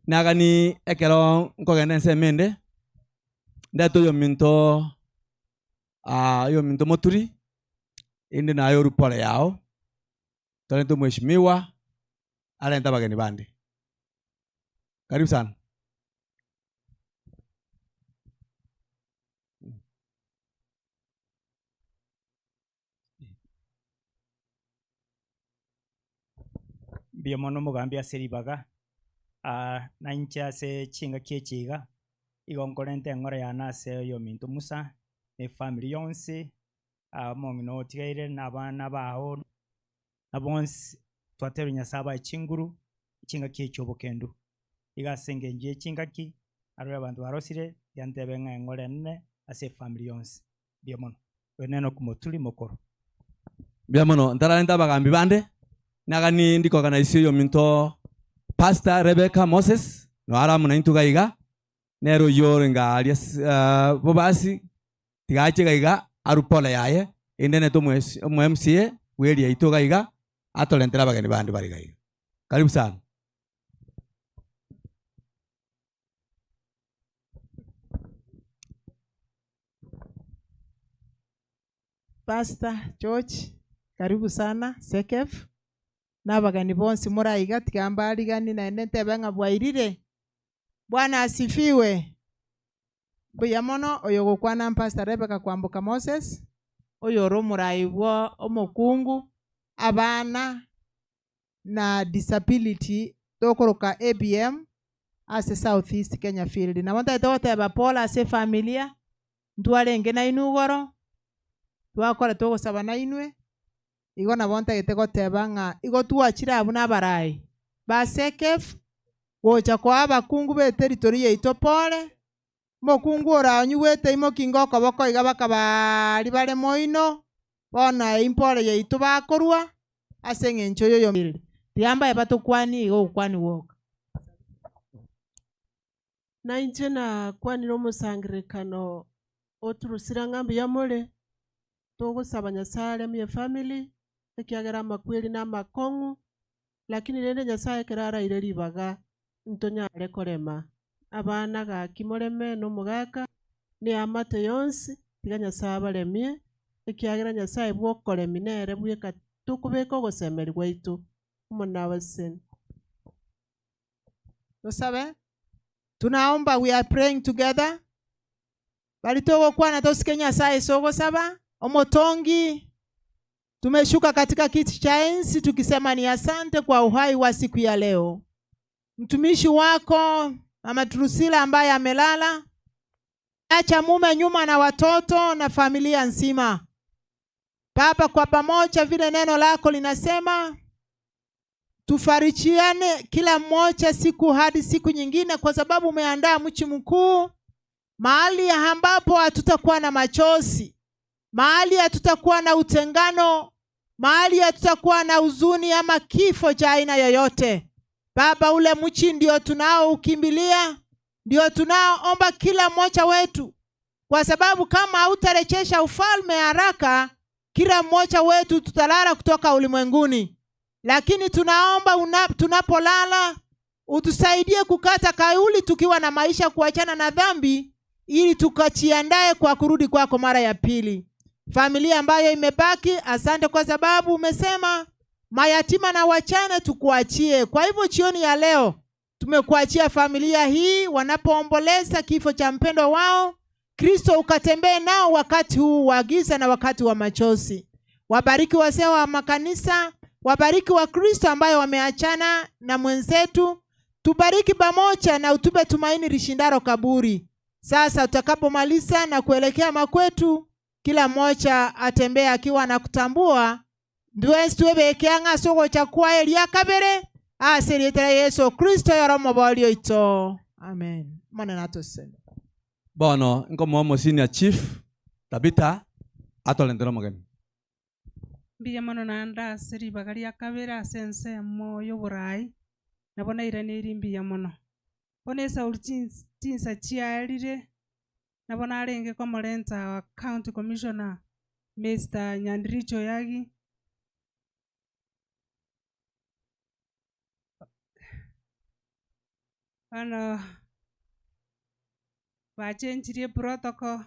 nagani ekero nkogenda ensemo ende, ndete oyominto oyominto moturi, inde naye orue pole yao, torente omweshimiwa, arente abageni bande. Karibu sana. Mbuya mono omogambi ase ribaga, na inche ase chingaki echi iga, igo nkorenta eng'ora yane ase oyominto Musa, na efamiri yonsi, omong'ina otigaire na abana bao, na bonsi twatebirie Nyasae abae chinguru, chingaki echi obokendu. Iga ase engencho ye chingaki, arore abanto barosire, tiga ntebe ng'a eng'ora enene ase efamiri yonsi. Mbuya mono. Oyo nere okomoturi mokoro. Mbuya mono, ntararente abagambi bande, nagani ndikoorganize oyominto Pastor Rebecca Moses, noyo are amo naintwe iga iga, nere oyio orenge aaria bobasi, tiga ache iga iga arue pole yaye, erinde nete omo MCA bwe area yaito iga iga, atorentere abageni bande bare iga iga. Karibu sana. Pastor George, karibu sana Sekef. Na abageni bonsi more aiga, tiga mbariganie naende ntebe ng'a bwairire. Bwana asifiwe. Mbuya mono, oyo ogokwana Pastor Rebecca Kwamboka Moses, oyo ore omorai bwa omokungu, abana na disability tokoroka ABM ase South East Kenya Field. Nabo ntagete goteba pole ase efamilia, ntwarenge nainwe igoro, twakorete ogosaba nainwe, igo nabo ntagete goteba ng'a igo twachire abwo na abarai ba SECF, gocha koa abakungu ba eteritori yaito pole, omokungu oranyigwete imoki inga okoboko iga bakabaria bare moino, bono eyio mpore yaito bakorwa, ase eng'encho yoyo tiga mbaye batokwanie iga ogokwania gwoka. Na inche nakwanire omosangererekano oturusire ng'a mbuya more, togosaba Nyasaye aremie efamily, ekiagera amakweri na amakong'u, lakini rende Nyasaye ekero araire ribaga, ntonyare korema. Abana gaki moreme na omogaka, na eamate yonsi, tiga Nyasaye abaremie, ekiagera Nyasaye bwa okoremi nere bweka tokobeka ogosemeri gwaito, omonene abaseseni. Tosabe. Tunaomba, we are praying together. Bari togokwana tosike Nyasaye ase ogosaba, omotongi tumeshuka katika kiti cha enzi tukisema ni asante kwa uhai wa siku ya leo. Mtumishi wako Mama Drusilla ambaye amelala, acha mume nyuma na watoto na familia nzima. Baba, kwa pamoja vile neno lako linasema, tufarijiane kila mmoja siku hadi siku nyingine, kwa sababu umeandaa mji mkuu, mahali ambapo hatutakuwa na machozi, mahali hatutakuwa na utengano, mahali hatutakuwa na huzuni ama kifo cha aina yoyote. Baba, ule mji ndio tunaoukimbilia, ndio tunaoomba kila mmoja wetu, kwa sababu kama hautarejesha ufalme haraka, kila mmoja wetu tutalala kutoka ulimwenguni. Lakini tunaomba tunapolala utusaidie kukata kauli tukiwa na maisha, kuachana na dhambi, ili tukajiandae kwa kurudi kwako mara ya pili. Familia ambayo imebaki, asante kwa sababu umesema mayatima na wachane tukuachie. Kwa hivyo jioni ya leo tumekuachia familia hii wanapoomboleza kifo cha mpendwa wao. Kristo ukatembee nao wakati huu wa giza na wakati wa machozi. Wabariki wazee wa makanisa, wabariki wa Kristo ambayo wameachana na mwenzetu. Tubariki pamoja na utupe tumaini lishindalo kaburi. Sasa tutakapomaliza na kuelekea makwetu, kila mmoja atembee akiwa na kutambua ndwesi twebeke ng'a ase ogocha kwaye ria kabere ase rieta ria Yesu Kristo yoromo borio ito. Amen. Mwana natoseme. Bono nkomoa omo senior chief Tabitha atorentera omogeni. Mbuya mono naende ase ribaga ria kabere ase ensemo ya oborai, nabo nairaneirie mbuya mono. Bono esauri chinsa chiarire, nabo narenge komorenta our county commissioner Mr. Nyandiricho Oyagi. Bono bachenchirie protocol,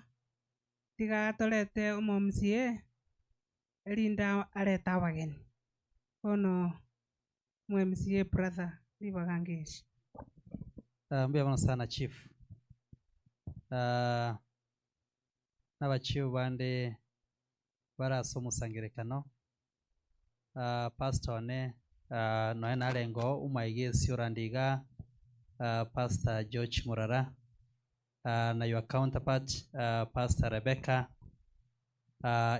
tiga torete omo MCA erinde arete abageni. Bono omo MCA brother ribaga ngeri. Mbuya mono sana chief. N'abachief bande bare ase omosangerekano. Pastor one noe narengo omaiga ase orande iga, Pastor George Murara, na your counterpart, Pastor Rebecca,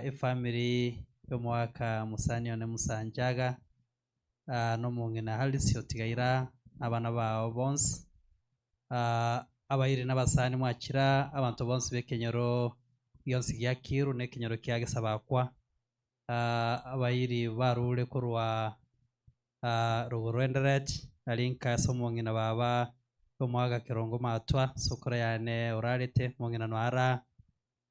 efamily y'omwaka musani one Musanjaga, n'omong'ina Alice Otigaira, abana bao bonsi, abairi n'abasani mwachira, abanto bonsi b'ekenyoro gionsi gia Kiru na ekenyoro kia Gesabakwa, abairi barure korwa rogoro Eldoret, ari nka ase omong'ina baba omwaga Kerongo Matwa, sokoro yane orarete, omong'ina noara,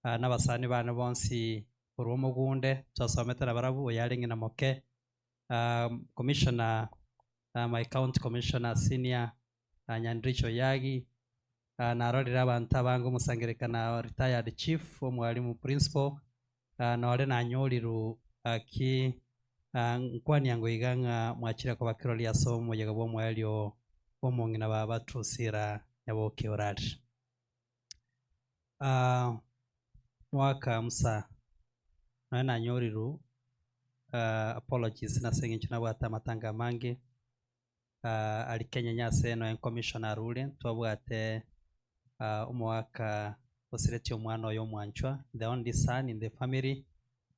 n'abasani bane bonsi korwa omogunde, twasomete na barabwo, oyo are ng'ina moke, commissioner, my county commissioner senior, Nyandricho Oyagi, narorire abanto abange omosangerekana retired chief, omwalimu principal, nore nanyoriru aki Ah, nkwania ngo iga ng'a mwachire koba kirori ase omoyega bwa omoerio bwa omong'ina baba Drusilla Nyaboke Orari. Ah, mwaka Musa nonya nanyorirwe ah, apologies nase eng'encho nabwate amatanga amange ah, aria Kenya ase nonya commissioner arure twabwate ah, omogaka osiretie omwana oyo omwanchwa the only son in the family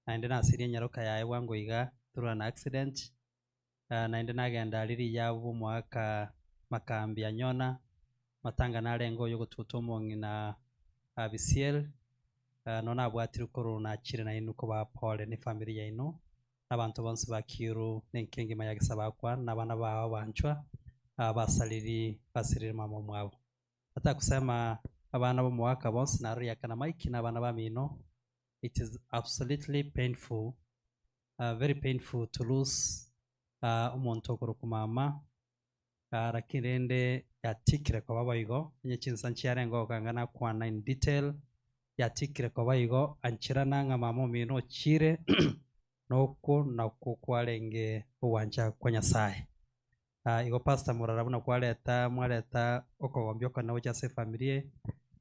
naende nasirie enyaroka yaye bwango iga through an accident ah, naende nagenda aria riyabu bwa omogaka Makambi Anyona matanga narenge oyo ogotuta omong'ina ah, Bisiel ah, no nabwatirwe korwa nachire nainwe kobaa pole na efamiri yaino na abanto bonsi ba Kiuru na enka engima ya Gesabakwa na abana bao abanchwa ah, basariri basirire mama omwabo. Nataka kusema abana b'omogaka bonsi narori akina Mike na abana bamino it is absolutely painful very painful to lose omonto okorokwa mama lakini rende yatikire koba boigo onye chinsa nchiarenge ogokanga nakwana in detail yatikire koba igo ancherana ng'a mama omino ochire nokwo nakwo kwarenge ogwancha kwa Nyasaye. Igo Pastor Murara buna kwareta mwareta okogombia okonene gocha ase efamiri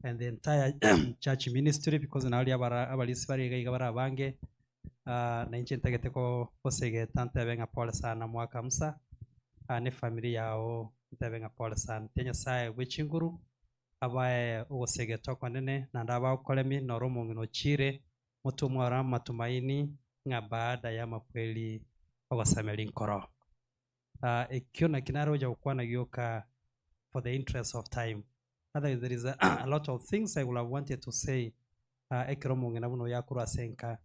and the entire church ministry because naria abara abarisia bare iga iga bare abange na inche ntagete ko gosegeta ntebe ng'a pole sana mwaka Musa na efamiri yago ntebe ng'a pole sana. Tiga Nyasaye bwe chinguru abae ogosegeta okonene naende abagokoremi noro omong'ina ochire motomware amatumaini ng'a baada ya amakweri ogosemeria nkoro. Ekio naki nare gocha gokwana gioka for the interest of time. Otherwise there is a, a lot of things I would have wanted to say ekero omong'ina buna oyo akorwa ase enka.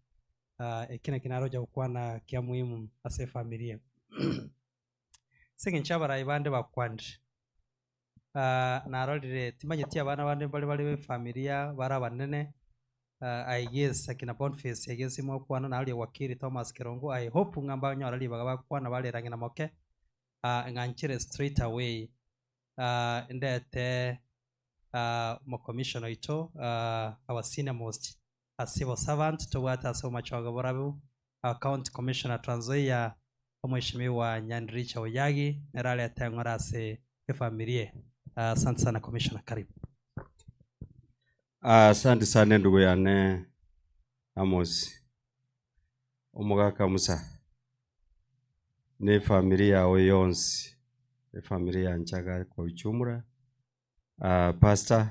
Eki naki nare gocha gokwana kia muhimu ase efamilia. Ase eng'encho abarai bande bakwanire, narorire timanyeti abana bande mbare bare b'efamilia bare abanene I guess akina Boniface I guess mwakwana naroria wakili Thomas Kerongo I hope ng'a mbanyore ribaga bakwana barera ng'ina moke ng'a nchere straight away ndete omocommissioner oito our senior most a civil servant tobwate ase omochoge borabu our county commissioner Trans Nzoia omweshimiwa Nyandiricha Oyagi nere arete eng'ora ase efamilia. Asante sana commissioner, karibu. Asante sana endugu yane Amos omogaka Musa na efamiri yago yonsi efamiri ya Nchaga kwa ujumla pastor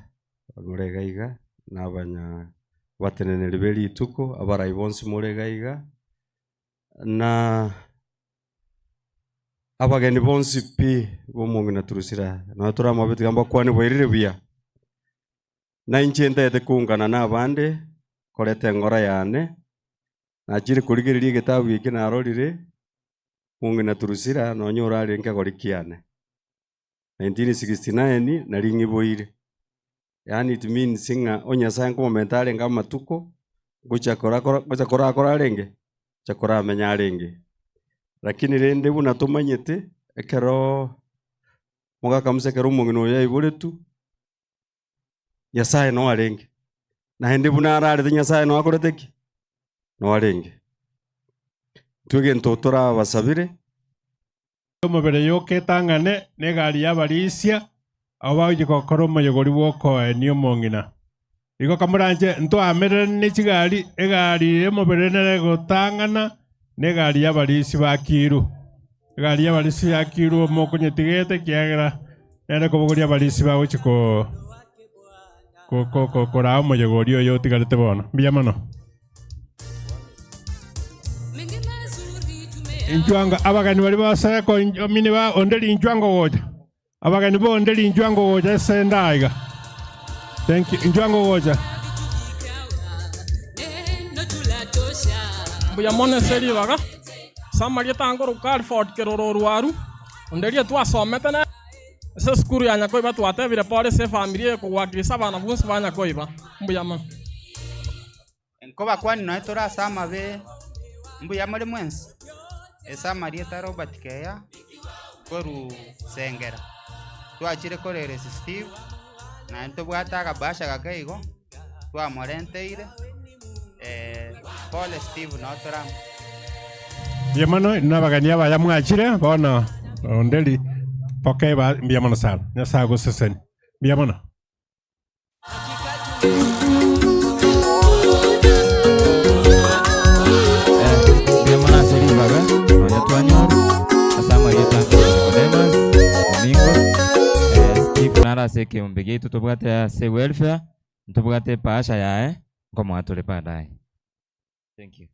more iga iga na abanya abateneneri be rituko abarai bonsi more iga iga na abageni bonsi pi bomong'ina Drusilla nonya tore amabe tiga mbakwane bwairire buya. Na inche ntagete koungana na abande koreta eng'ora yane nachire korigereria egetabu eke narorire mong'ina Drusilla nonya orarenge kegori kiane 1969 nari ng'iboire yaani it means ng'a onyasaye nkomomenta arenge amatuko gocha korakora gocha korakora arenge gocha koramenya arenge lakini rende buna tomanyete ekero mogaka Musa ekero omong'ina oyo aiboretwe Nyasaye no arenge naende buna ararete Nyasaye no akorete ki? No arenge. Intwe egento torabasabire Omobere yoka etang'ane na egari y'abarisia abo bagochia gokora omoyegori bw'okoenia omong'ina. Igo kamoranche ntwamereranie ne chigari, egari y'omobere nere egotang'ana na egari y'abarisia bakiru. Egari y'abarisia yakiru omokonyetigete ekiagera nere kobogoria abarisia bagochia ko ko- ko- ko- koraa omoyegori oyo otigarete bono. Mbuya mono. Inchwango abageni baria baseko omine ba onde rinchwango gocha. Abageni bonde rinchwango gocha ase endaiga. Thank you. Inchwango gocha. Mbuya mono ase ribaga ase amarieta angoroka Alford Keroro Orwaru, onde riria twasomete nere ase esukuru ya Nyakoiba twatebire pore ase efamiri eye kowakilisha abana bonsi ba Nyakoiba. Mbuya mono. Nkobakwani nonya tore ase amabe, mbuya more mwensi? Ase amarieta Robert Keya, korwa Sengera. Twachire koreresi Steve, naende tobwate akabasha gake igo, twamorenteire, pole Steve noo tore amo. Mbuya mono, inwe abageni abaya mwachire, bono onderi pokea mbuya mono sana. Nyasae agosesenie. Mbuya mono. Mbuya mono ase ribaga nonya twanyora ase amarieta ase Nicodemus, Omingo, eh, Steve naro ase ekeombe giaito tobwate ase welfare, ntobwate ebahasha yaye, nkomoa tore baadaye. Thank you.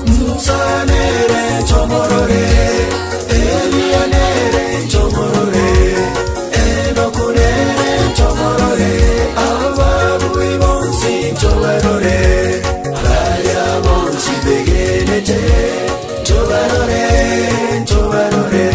Musa nere ntomorore, Elia nere ntomorore, Enoku nere ntomorore, ababui bonsi ntobarore, baria bonsi begenete, ntobarore, ntobarore.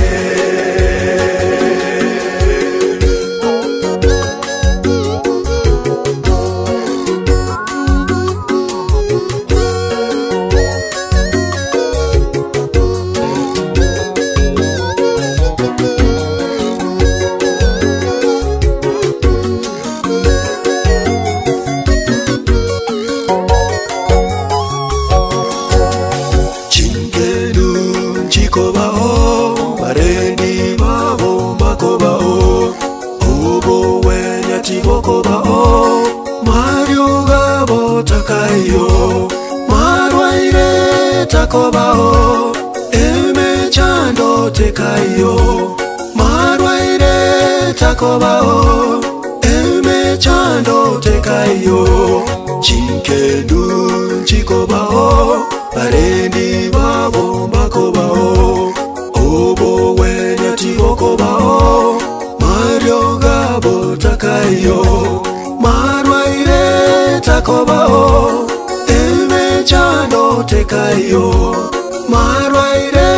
Chinkedu chikobao, barendi babo bakobao, obo wenya tibokobao, Mario gabo takayo, marwaire takobao, emechando tekayo, marwaire takobao, emechando tekayo, chinkedu chikobao, barendi babo bakobao, obo wenya tibokobao, Mario gabo takayo, marwaire takobao, emechando tekayo, marwaire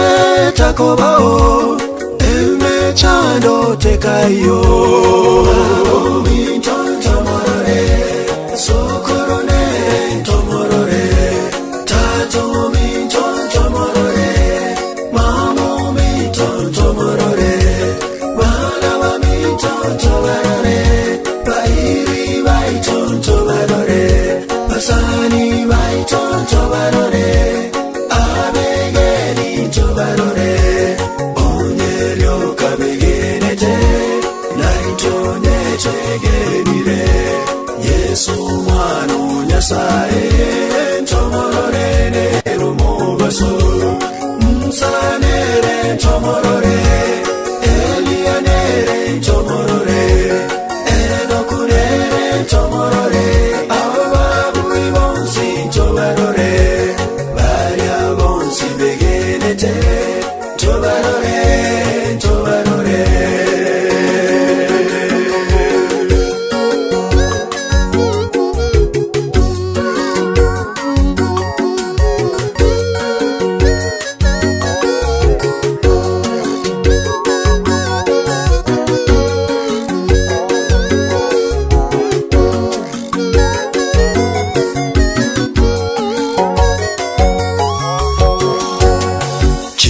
takobao, emechando tekayo. Mintontomorore, sokorone ntomorore, tato mintontomorore, mamo mintontomorore, bana ba mintontobarore, bairi baitontobarore, basani baitontobarore, abegeni ntobarore, onyerioka begenete, naitonyetegenire, Yesu mwana Nyasaye, ntomorore nerumobaso, Musa nere ntomorore, Elia nere ntomorore, Enoku nere ntomorore, ababui bonsi ntobarore, baria bonsi begenete, ntobarore, ntobarore.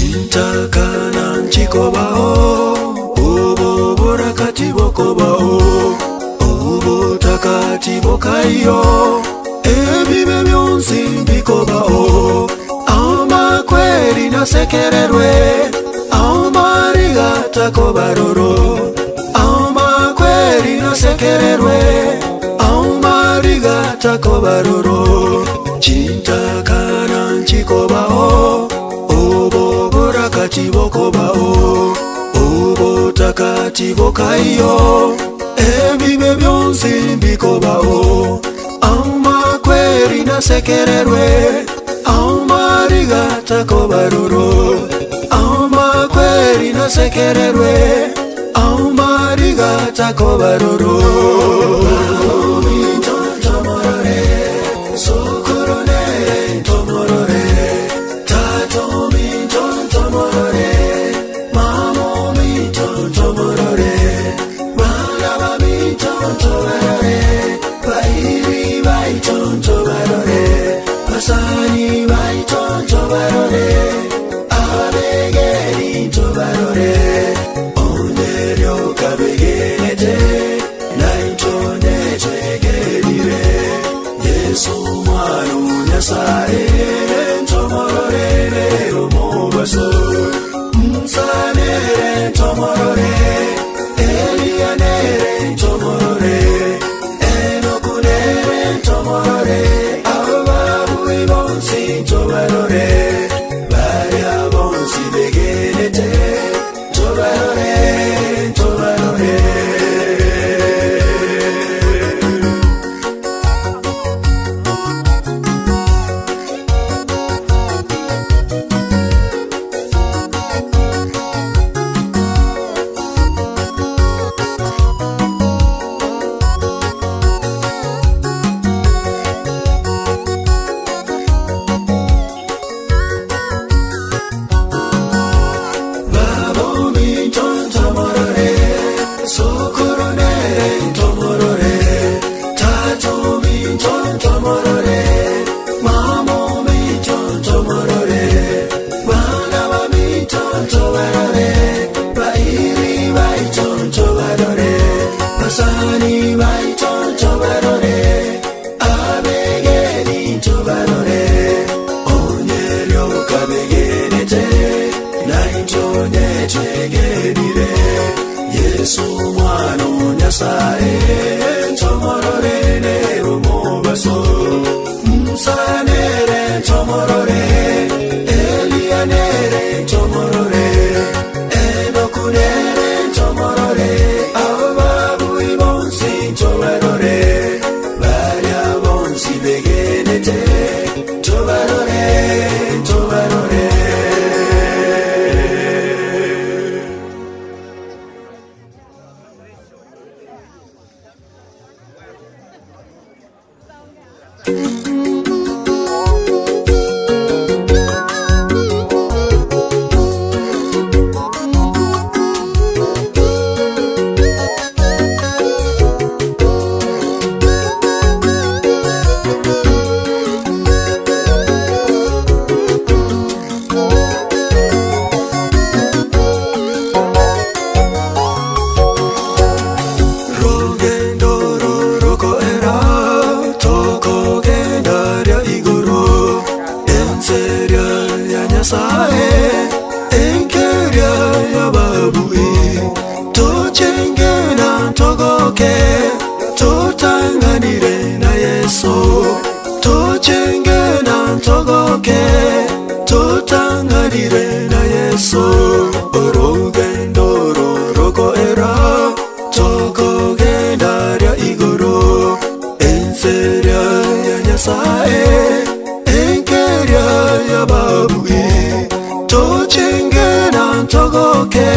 Chintakana nchikobao, obo borakati bokobao, obo takati bokayo, ebibe byonsi bikobao, amakweri nasekererwe, amariga takobaroro, amakweri nasekererwe, amariga takobaroro, chintakana nchikobao, obo borakati bokobao, obo takati bokayo, ebibe byonsi bikobao, amakweri nasekererwe, amariga takobaroro, amakweri nasekererwe, amariga Gotiga takobaroro Minto tomorore Sokoro nere tomorore Tato minto tomorore Mamo minto tomorore Bana ba minto tobarore Bairi baito tobarore Basani baito tobarore Abegeri tobarore Onderyo kabegerete Naitone twegerire Yesu mwana Nyasaye Ntomorore omubaso Msanere ntomorore Elianere ntomorore Enokunere ntomorore Ababuyi bonsi ntobarore Barya bonsi begerete Ntobarore, ntobarore Babo minto ntomorore Sokoro nere ntomorore Tato minto ntomorore Mamo minto ntomorore Bana ba minto ntobarore Bairi baito ntobarore Basani baito ntobarore Abegeri ntobarore Onyerio kabegerete Naitone twegerire Yesu mwana Nyasaye ntomorore nero mubaso Msanere ntomorore Elianere ntomorore Enokunere ntomorore Ababuyi bonsi ntobarore Barya bonsi begenete Tobarore, tobarore Rugendo rorokoera tokogenda rya igoro enseria ya Nyasaye enkeria ya babui tochengena togoke totang'anire na Yesu tochengena togoke totang'anire na Yesu orugendo rorokoera tokogenda rya igoro enseria ya Nyasaye enkeria ya babui tochengena togoke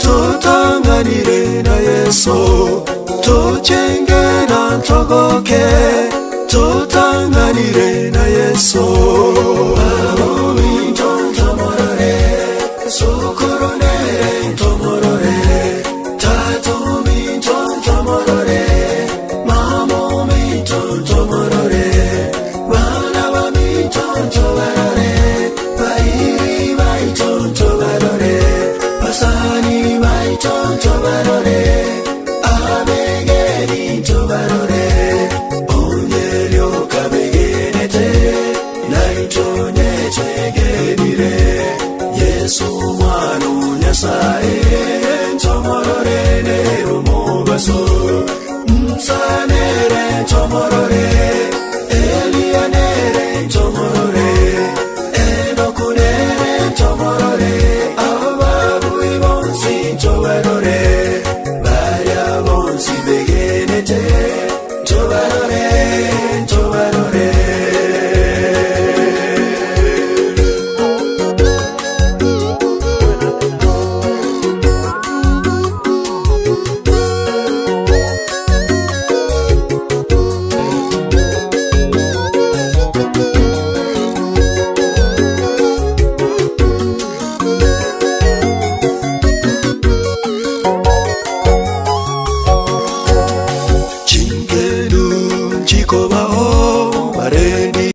totang'anire na Yesu tochengena togoke totang'anire na Yesu Babo minto ntomorore Sokoro nere ntomorore Tato minto ntomorore Mamo minto ntomorore Bana ba minto ntobarore Bairi baito ntobarore Basani baito ntobarore Abegeri ntobarore Onyerio kabegerete Naitone twegerire Ndi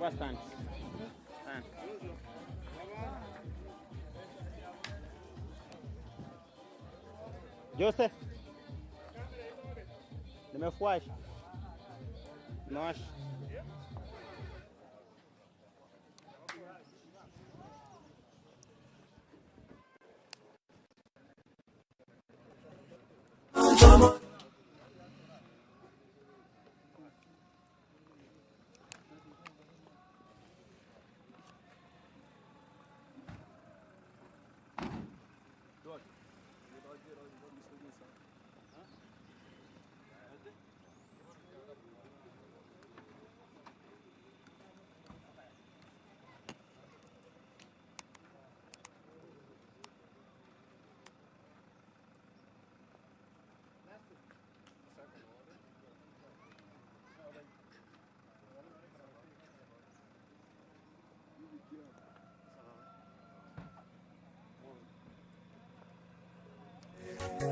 Baba stand. Stand. Jose. Nimefuasha. Nimewasha.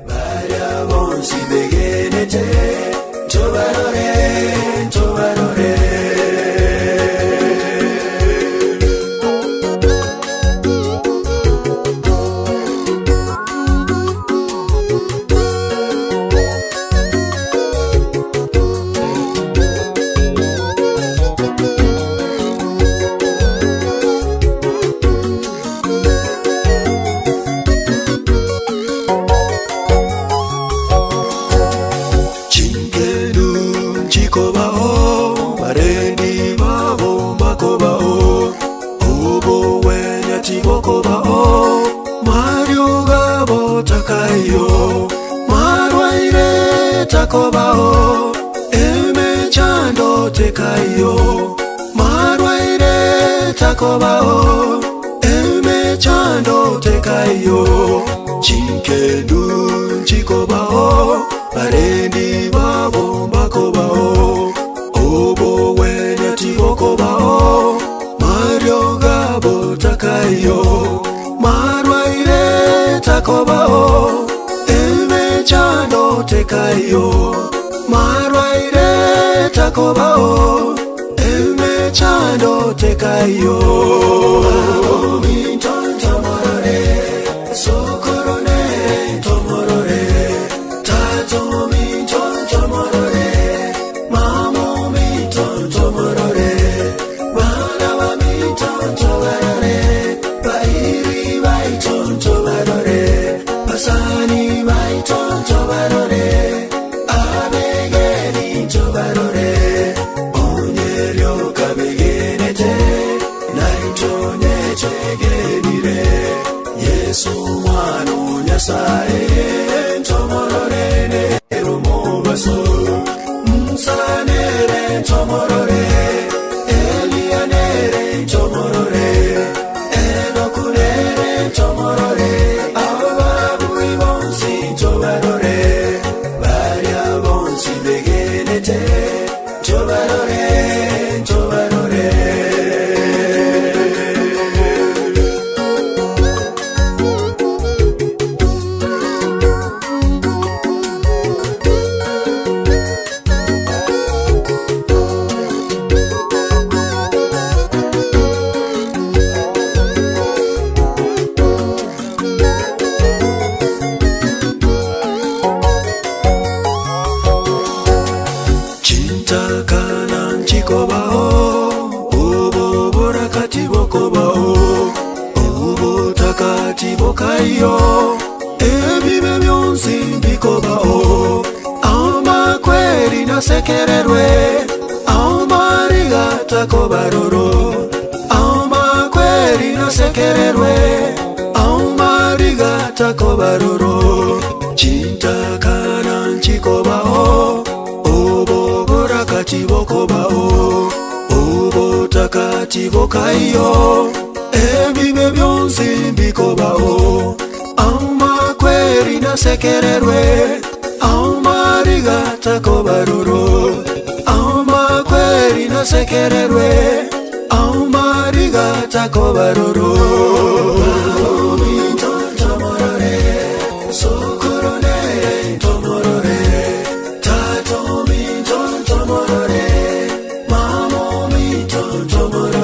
Baria bonsi begenete tobarore tobarore Chinkenu chikobao barendi babo makobao obo wenya tibokobao Mario gabo takayo marwaire takobao emechando tekayo marwaire takobao emechando tekayo chinkendu chikobao barendi babo bakobao obo wenya tibokobao mario gabo takayo marwaire takobao emechando tekayo marwaire takobao emechando tekayo Mintontomorore, sokorone tomorore, tato mintontomorore, mamo mintontomorore, bana ba mintontobarore, bairi baitontobarore, basani baitontobarore, abegeni tobarore, onyerio kabegenete, naitonye twegenire, Yesu mwana Nyasaye, ntomorore nerumobaso, msanere ntomorore, Elianere ntomorore, Enokunere ntomorore, ababui bonsi ntobarore, baria bonsi begenete, ntobarore, ntobarore. Chintakana nchikobao obo borakati bokobao obutakati bokayo ebibe byonsi bikobao amakweri nasekererwe amarigatakobaroro amakweri nasekererwe amarigatakobaroro chintakana nchikobao obo borakati bokobao obutakati bokayo ebibe byonsi bikobao amakweri nasekererwe amarigatakobaroro amakweri nasekererwe amarigatakobaroro Sokoronere tomorore tato mi tomorore mamo mi tomorore.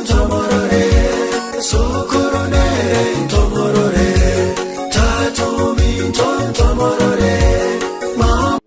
Ntomorore, sokoronere, ntomorore, tata ominto ntomorore, mama.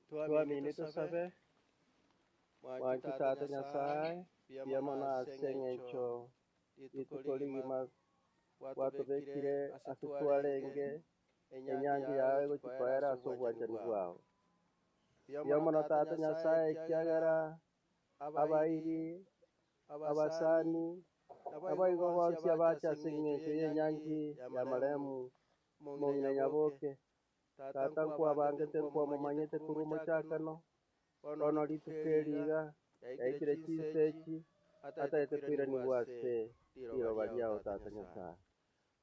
Twamini tusabe mwanchi tata Nyasaye mbuya mono ase eng'encho rituko rigima gwatobekire ase twarenge enyangi yaye gochikoera ase obwanchani bwao. Mbuya mono tata Nyasaye ekiagera abairi abasani nabaigo bonsi abache ase eng'encho y'enyangi ya marehemu mong'ina Nyaboke. Tata nkwabangete nkwamomanyete korwa omochakano, bono rituko eri iga yaikire chinsa echi ataete koiranigwa ase riroba riao Tata Nyasae.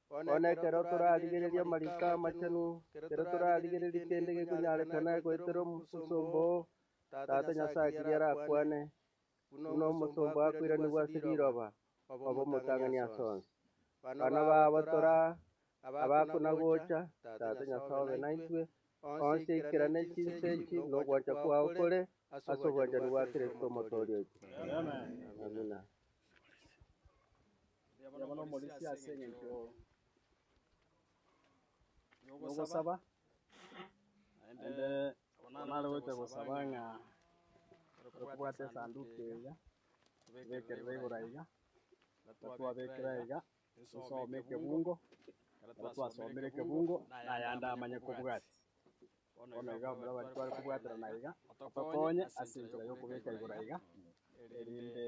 Bono ekero torarigereria amariko amachenu, ekero torarigereria kende gekonyarekana goetera omosomba oo, Tata Nyasae kiria arakwane, buna omosomba akoiranigwa ase riroba, obe omotang'ani ase onsi. Bana babo tora abakona gocha, Tata Nyasae obe naintwe, onsi aikerane chinsa echi nogwancha kwao kore ase obwanchani bwa Kristo Omotoori oito. Amina. Bono omorisia ase eng'encho yogosaba, naende nare gocha gosaba ng'a tobwate esanduku eye, tobekerere igoro aiga, twabekera iga, tosome ekebungo, ekero twasomire ekebungo, nayande amanye kobwatia. Bono iga abamura baria tware kobwaterana iga, tokonye ase enchera ya okobeka igoro aiga, erinde.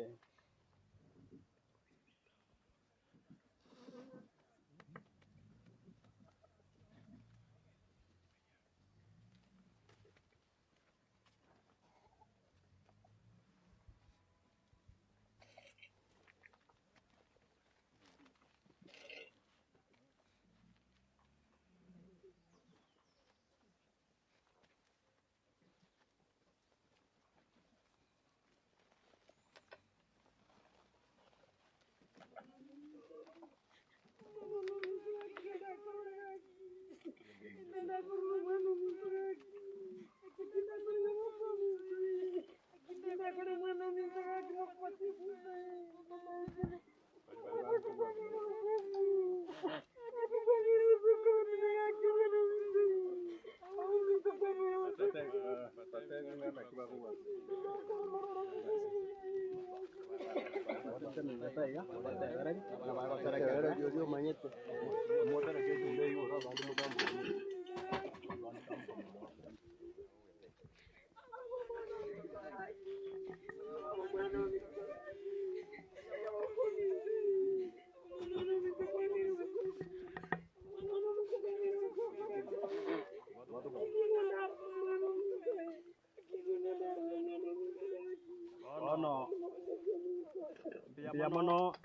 Mbuya mono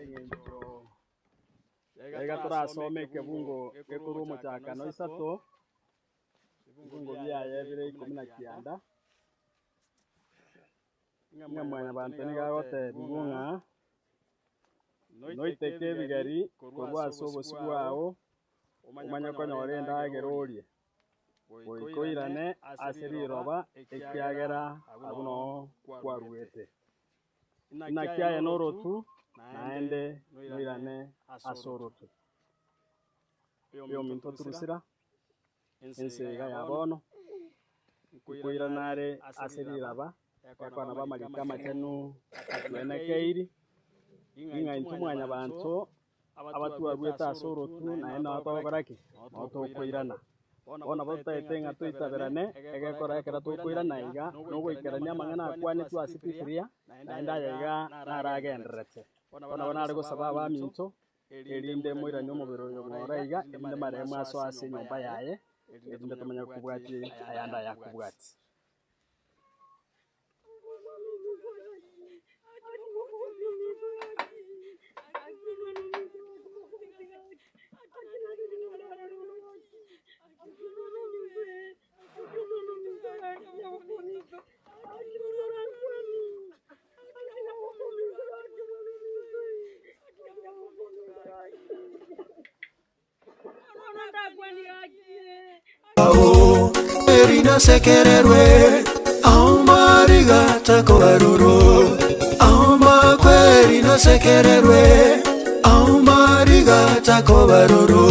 eng'encho iga torasome ekebungo gekorwa omochakano isato, ebibungo biaye bire ikomi na kianda, ng'a mwanyabanto nigo agotebiwa ng'a noiteke ebigeri korwa ase obosio bwao, omanye konyora endagera orie, goika oirane ase riroba ekiagera abwo noo kwaruete. Naki aye norotu, naende noirane ase orotu. Oyominto Drusila, ense iga ya bono, nkoirana are ase riraba, ekona b'amariko amachenu atwenekeiri, ng'a intwe mwanyabanto abatwaruete ase orotu, naende nao togokora ki? Nao tokoirana. Bono nabo totaete ng'a toitaberane, egekora ekero tokoirana iga, nogoikerania amang'ana akwanetwe ase Biblia, naende aya iga naragendererete. Bono nabo nare gosaba abaminto, erinde moiranie omobere oyo ng'ora iga, erinde marehemu asoe ase enyomba yaye, erinde tomanye kobwatia ayande ayakobwatia. Erinasekererwe aumarigatako baroro aumakweri nasekererwe aumarigatako baroro.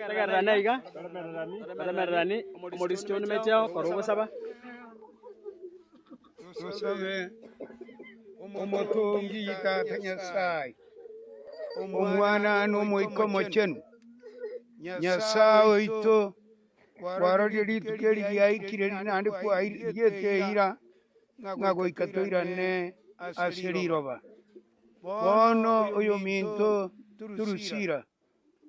Tegererane iga, toremererani, omorisia one mecheo korwa ogosaba. Tosabe omotongi Tata Nyasaye, Omwana na Omoika Omochenu, Nyasaye oito, kwarorire rituko eri riaikire naende kwariete eira ng'a goika toirane ase riroba. Bono oyominto Drusila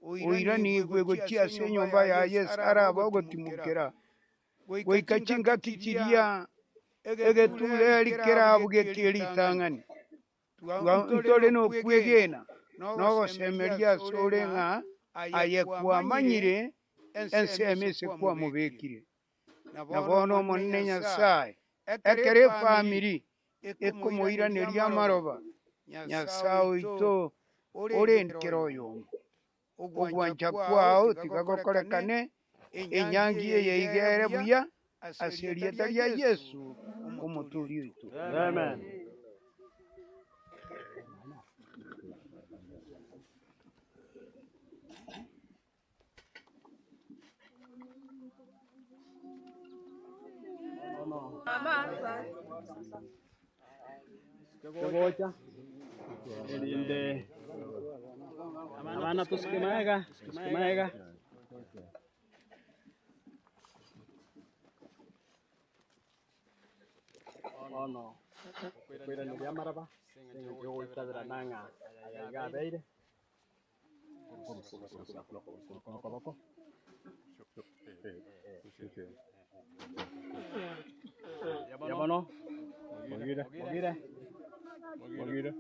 oiranigwe gochia ase enyomba yaye ase arabe ogotimokera, goika chingaki chiria egetureri kerabugetie ritang'ani. Ntore nokwegena na ogosemeria asore ng'a aye kwamanyire ensemo ase kwamobekire. Na bono Omonene Nyasae, ekero efamiri ekomoiraneria amaroba, Nyasae oito orende kera oyomo. Ogwancha kwao tiga gokorekane, enyangi eye iga ere buya ase erieta ria Yeso Omotoori oito. Amen. Kegocha erinde abana tosuke maega, tosuke maega. Bono okoiraneria amaraba ase eng'encho yogoitaberana ng'a aya iga abeire. Okoboko. Ya bono. Mogire. Mogire. Mogire.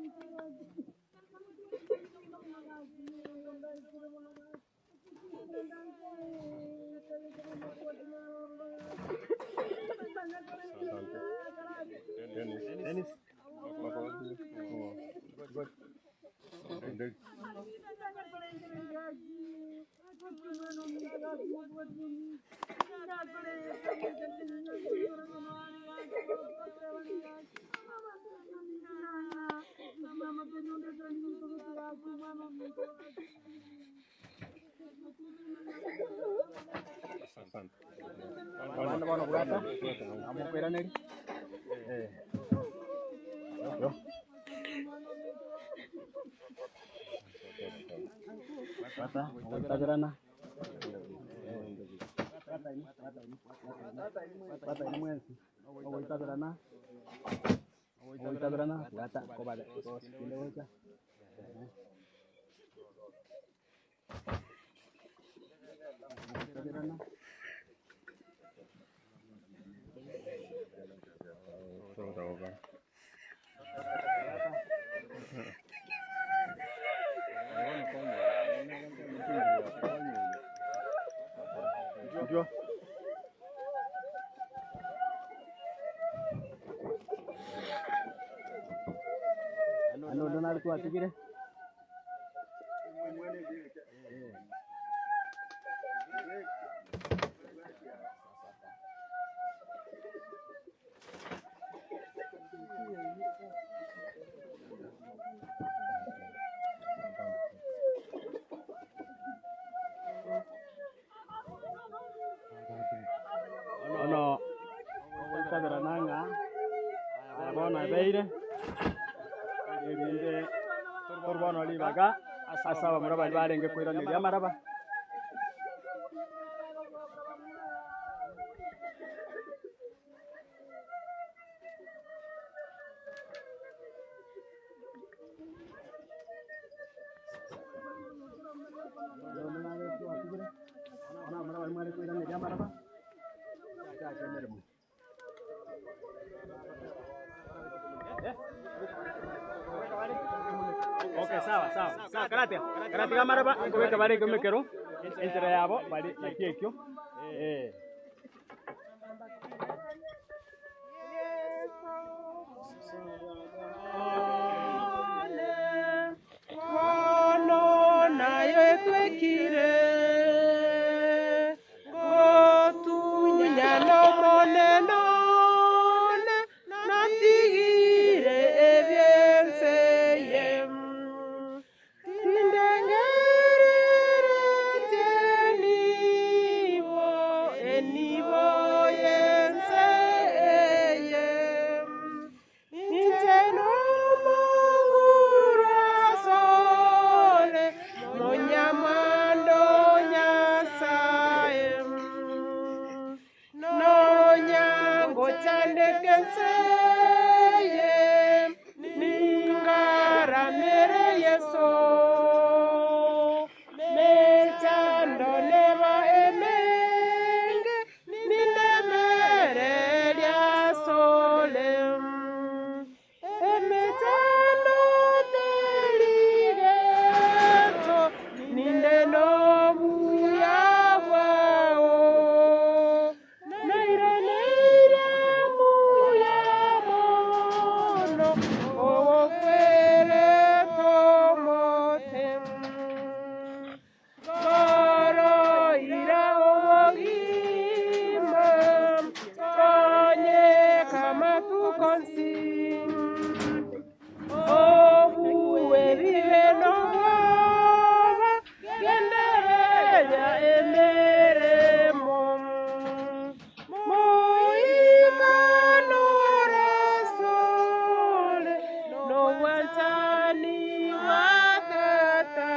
Dennis. Abana bono bwata, amokoiraneria. Eh. Yo. Bwata, ogoitaberana. Bwata ini mwensi, ogoitaberana. Ogoitaberana, bwata, kobare, kinde gocha. Ogoitaberana. Njoo. Ano ndo nari twatigire. Ono ogoitaberana ng'a aya bono abeire erinde torbono ribaga ase abamura baria barenge koiraneria amaraba. Ono abamura baria mware koiraneria amaraba chake emeremo. Okay, sawa sawa sawa, karate karate kamaraba nkobeka barenge omekero enchera yabo bari naki ekio eh. Bono nayo etwekire gotunyana omonene one natigire ebyenseye tindengereretie enibo enibo yenseye inche nomongurasole monyamando Nyasaye nonyango chandekenseye ningaramere Yeso mechando neba emenge nindemere lyasole emechando teligeto ninde nobuya bwaye. konsi Obuwe bibe n'obwoba gendereria emeremo Muikanurasole n'obwanchani bwa tata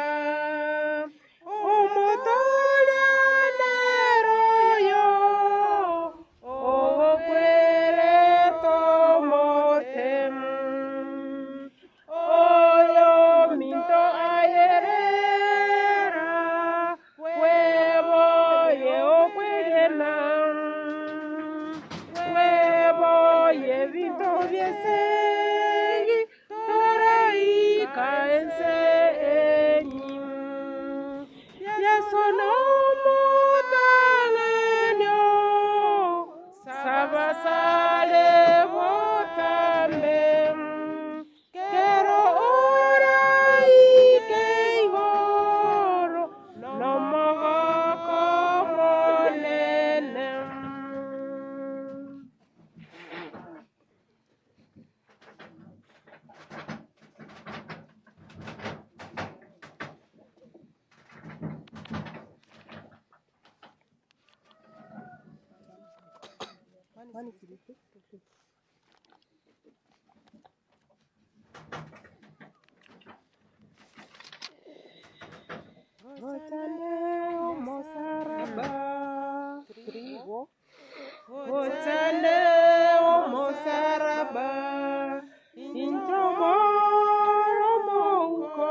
Omutoria neroyo ogokwereta omotemu Oyo minto ayerera weboye okwegena weboye binto byesegi toraika ense enyi Yesu nomutang'anio sabasale botambe Kero oraike igoro nomogoko monene Gochane omosaraba trigo Gochane omosaraba inchomoro mouko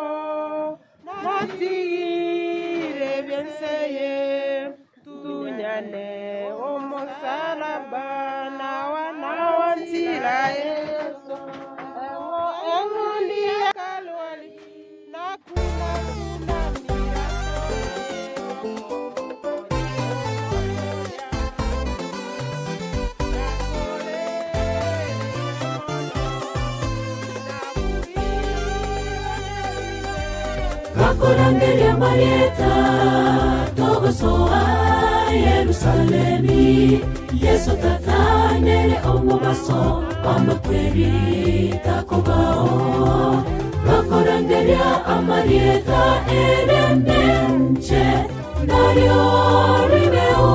natigire byenseye tunyane omosalaba nawa nawa nzira Yesu engo engundi ya Kalwari nakuna kuna Gakorangeria marieta togosoa Yerusalemi Yesu tatanere omubaso amakweri takobao Gakorangeria amarieta eremenche nario ribeo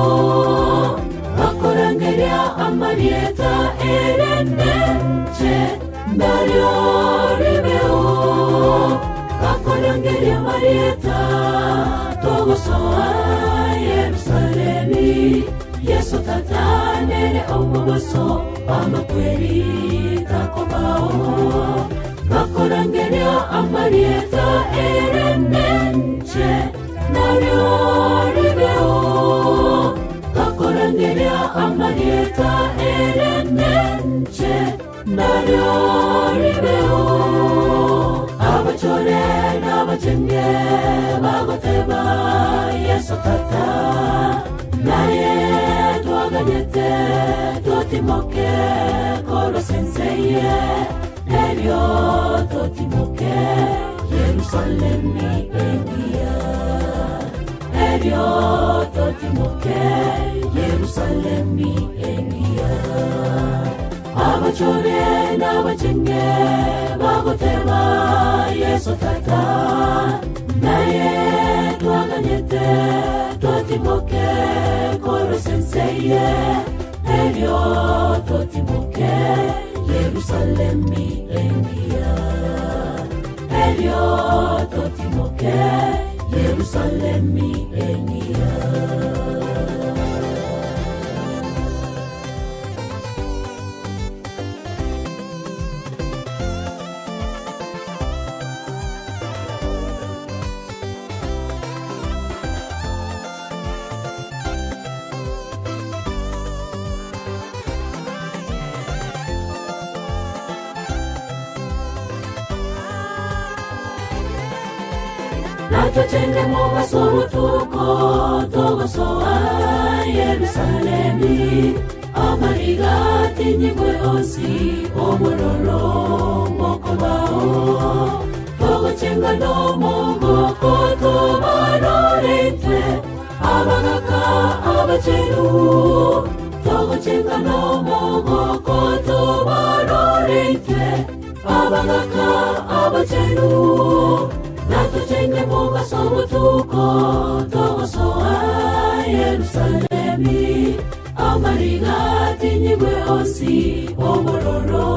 Gakorangeria amarieta eremenche nario ribeo Gakorangeria marieta togosoa Yerusalemi Yesu tatanere omubaso amakweri takobao Gakorangeria amarieta eremenche nario ribeo Gakorangeria amarieta eremenche nario ribeo Abachore n'abachenge bagoteba Yesu tata naye twaganyete totimoke korosenseye erio totimoke Yerusalemi engiya erio totimoke Yerusalemi engiya Abachore n'abachenge bagoteba Yesu tata naye twaganyete totimoke korosenseye erio totimoke Yerusalemi engiya erio totimoke Yerusalemi engiya Natwechenge mubaso mutuko togosoa Yerusalemi amariga tinyigwe osi obororo mokobao togochenga nomogoko tobarorentwe abagaka abachenu togochenga nomogoko tobarorentwe. tobaroreitwe abagaka abachenu natuchenge mogaso butuko togosoa Yerusalemi amariga tinyigwe osi omororo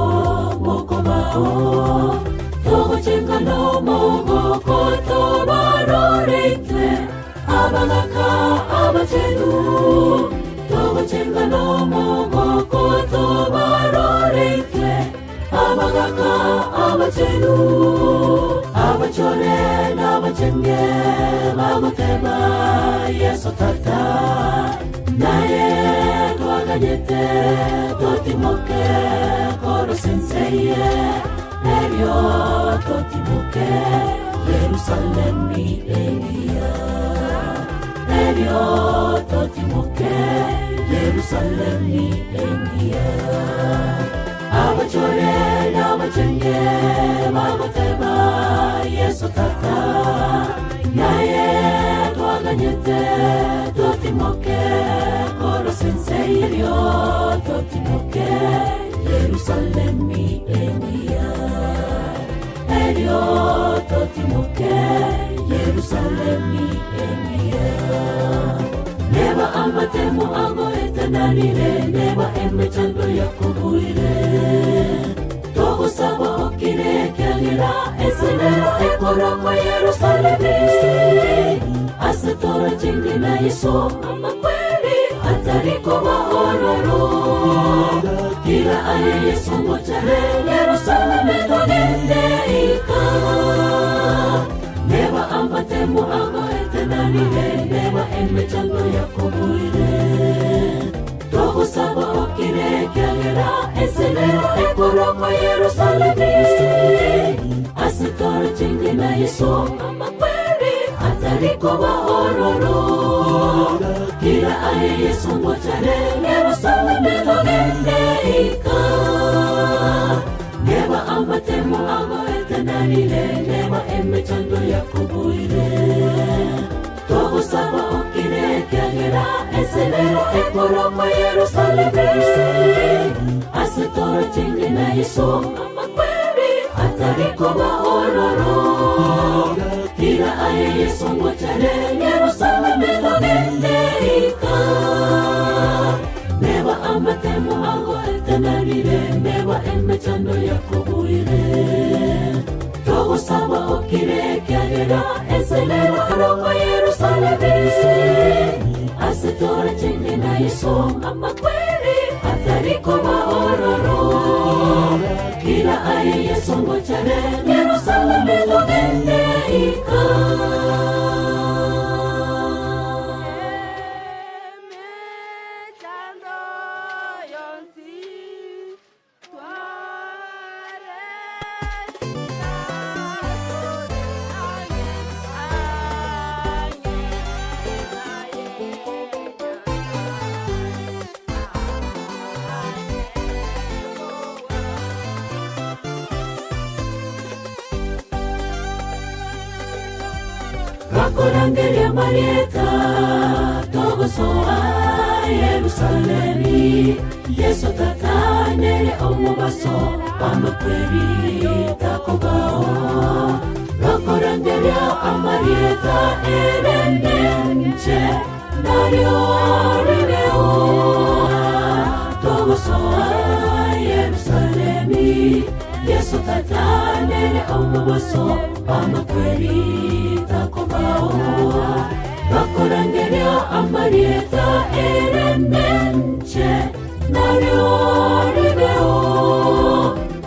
mokobao togochenga nomogoko tobaroreitwe abagaka abachenu togochenga nomogoko tobaroreitwe abagaka abachenu abachore n'abachenge bagoteba Yesu tata naye twaganyete totimoke korosenseye neryo totimoke Yerusalemi engiya neryo totimoke Yerusalemi engiya abachore n'abachenge bagoteba Yesu tata naye twaganyete totimoke korosenseirio totimoke Yerusalemi engiya erio totimoke Yerusalemi engiya neba amatemo ago etananire neba emechando yakubuire togosaba okirekeanira esenero ekorokwa Yerusalemi asetora chingi na Yesu amakweli atarikoba ororo kila aye Yesu ngochare Yerusalemi togende ika neba amatemo ago etenanire neba emechando yakubuire togosaba okirekeanira esenero ekorokwa Yerusalemi asetora chingi na Yesu amakweli atarikoba ororo kila aye Yesu ngochare Yerusalemi togende ika neba amatemo ago etenanire neba emechando yakubuire togosaba okirekeanira esenero ekorokwa Yerusalemi asetora chingi na Yesu amakweli atarikoba ororo kila aye Yesu ngochare Yerusalemi togende ika neba amatemo ago etenanire neba emechando yakubuire togosaba okirekeanira esenero ekorokwa Yerusalemi asetora chingi na Yesu amakweli atarikoba ororo kila aye Yesu ngochare Yerusalemi togende ika. Bakorangeria marieta togosoa Yerusalemi Yesu tatanere omubaso amakweri takobao Bakorangeria amarieta erenenche nario rireo togosoa Yerusalemi Yesu tatanere omubaso amakweri takobao Bakorangeria amarieta erenenche nario rireo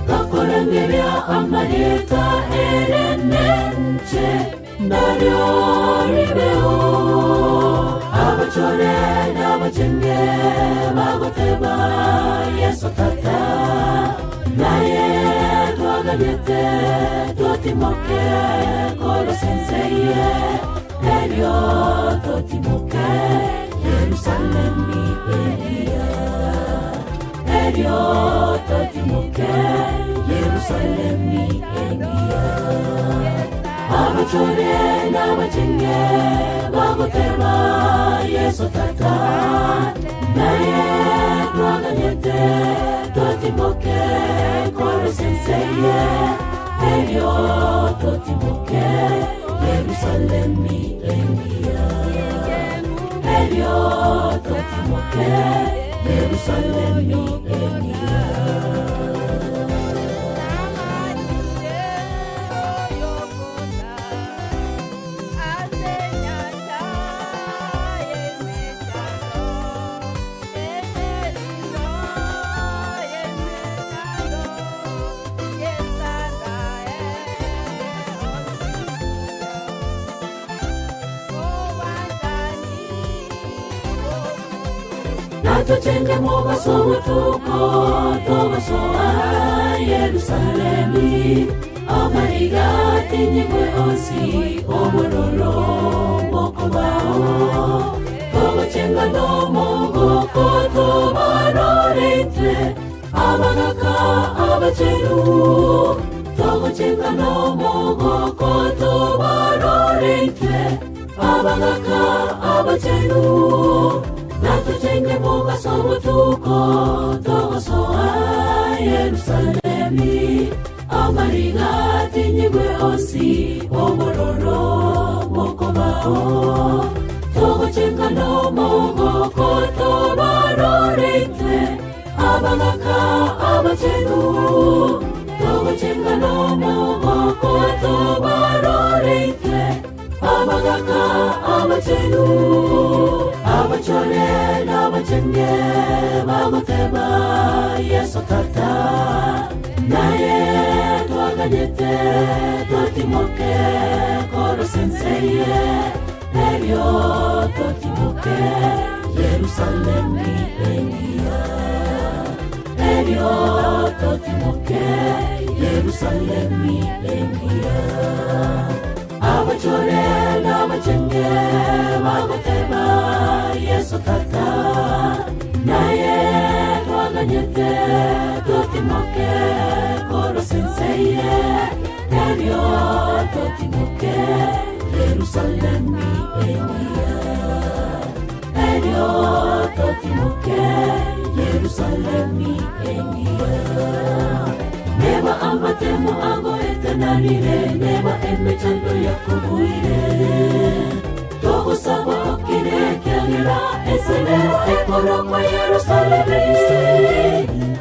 Bakorangeria amarieta erenenche nario rireo Abachore n'abachenge bagoteba Yesu tata naye twaganyete totimoke korosenseye erio totimoke Yerusalemi engiya erio totimoke Yerusalemi engiya Abachore n'abachenge bagoteba Yesu tata naye twaganyete totimoke korosenseye senseye Elio totimoke Yerusalemi engiya Elio totimoke Yerusalemi engiya Natuchenge mubaso butuko togosoa Yerusalemi Amariga tinyigwe onsi obororo bokobao Togochenga nomogoko tobarorete Abagaka abachenu Togochenga nomogoko tobarorete Abagaka abachenu Natuchenge mubaso butuko togosoa Yerusalemi Amariga tinyigwe onsi obororo bokobao Togochenga nomogoko tobarorete Abagaka abachenu Togochenga nomogoko tobarorete Abagaka abachenu Abachore n'abachenge bagoteba Yesu tata Naye twaganyete totimoke koro senseye Elio totimoke Yerusalemi engiya Elio totimoke Yerusalemi engiya Abachore n'abachenge bagoteba Yesu tata Naye twaganyete totimoke koro senseye Elio totimoke Yerusalemi engiya Elio totimoke Yerusalemi engiya Neba amatemo ago etenanire Neba emechando yakubuire Togosaba okire kiagera Esenero ekorokwa Yerusalemi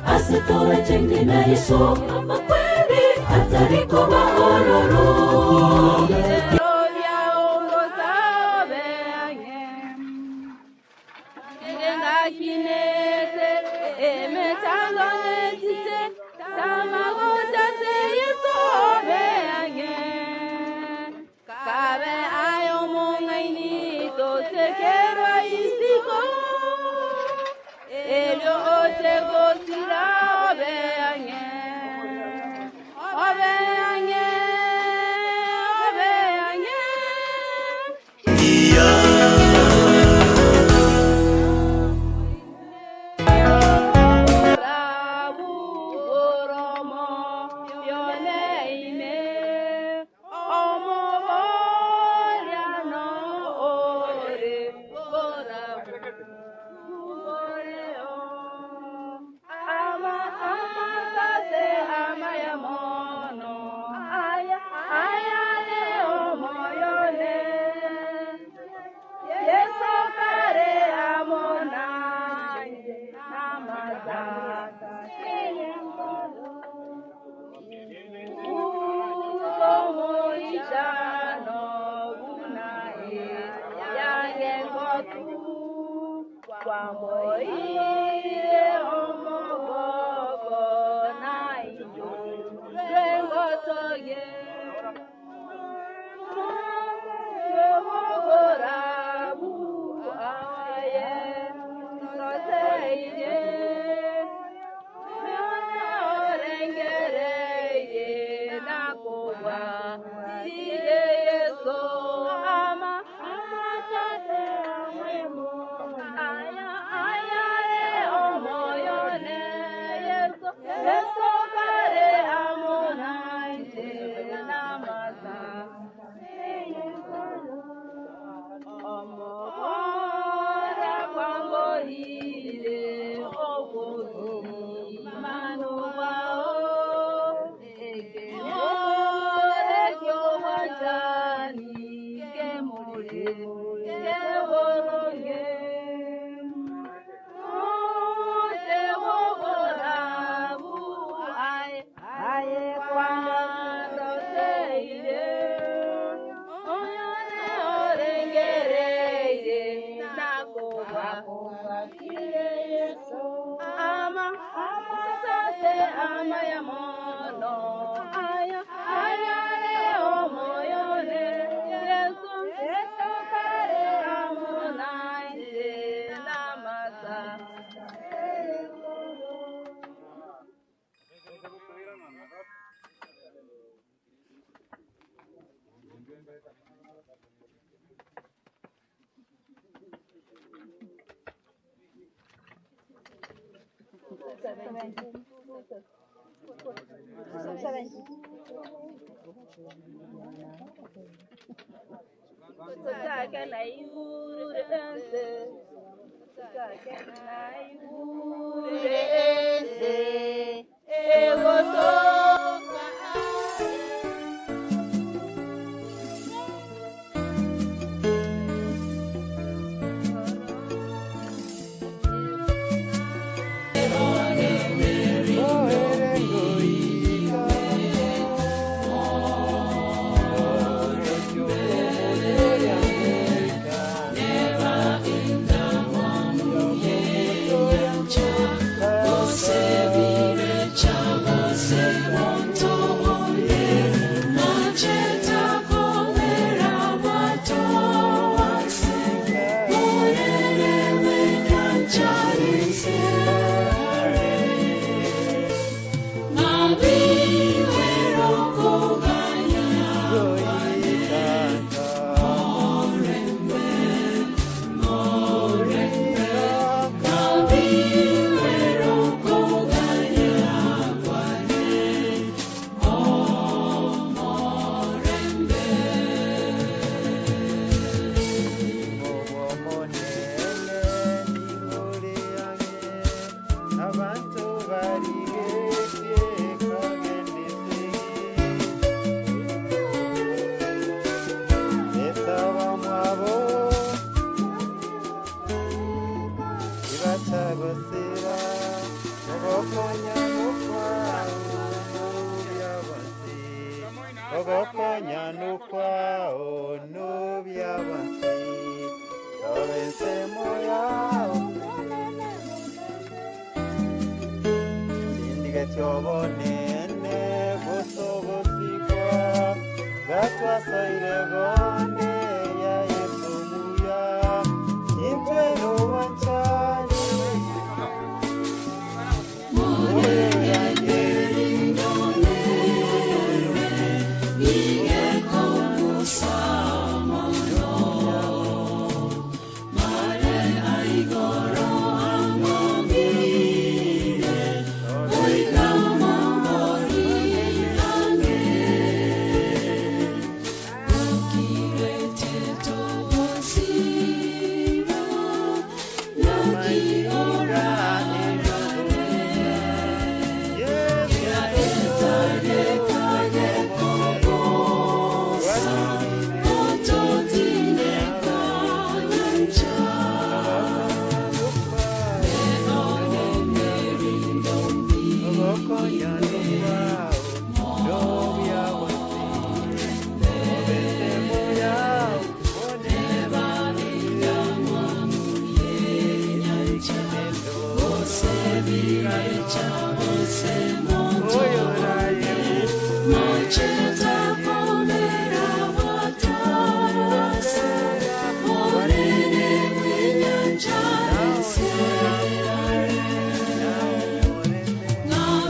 Asetora chenge na Yesu amakweri atariko ororo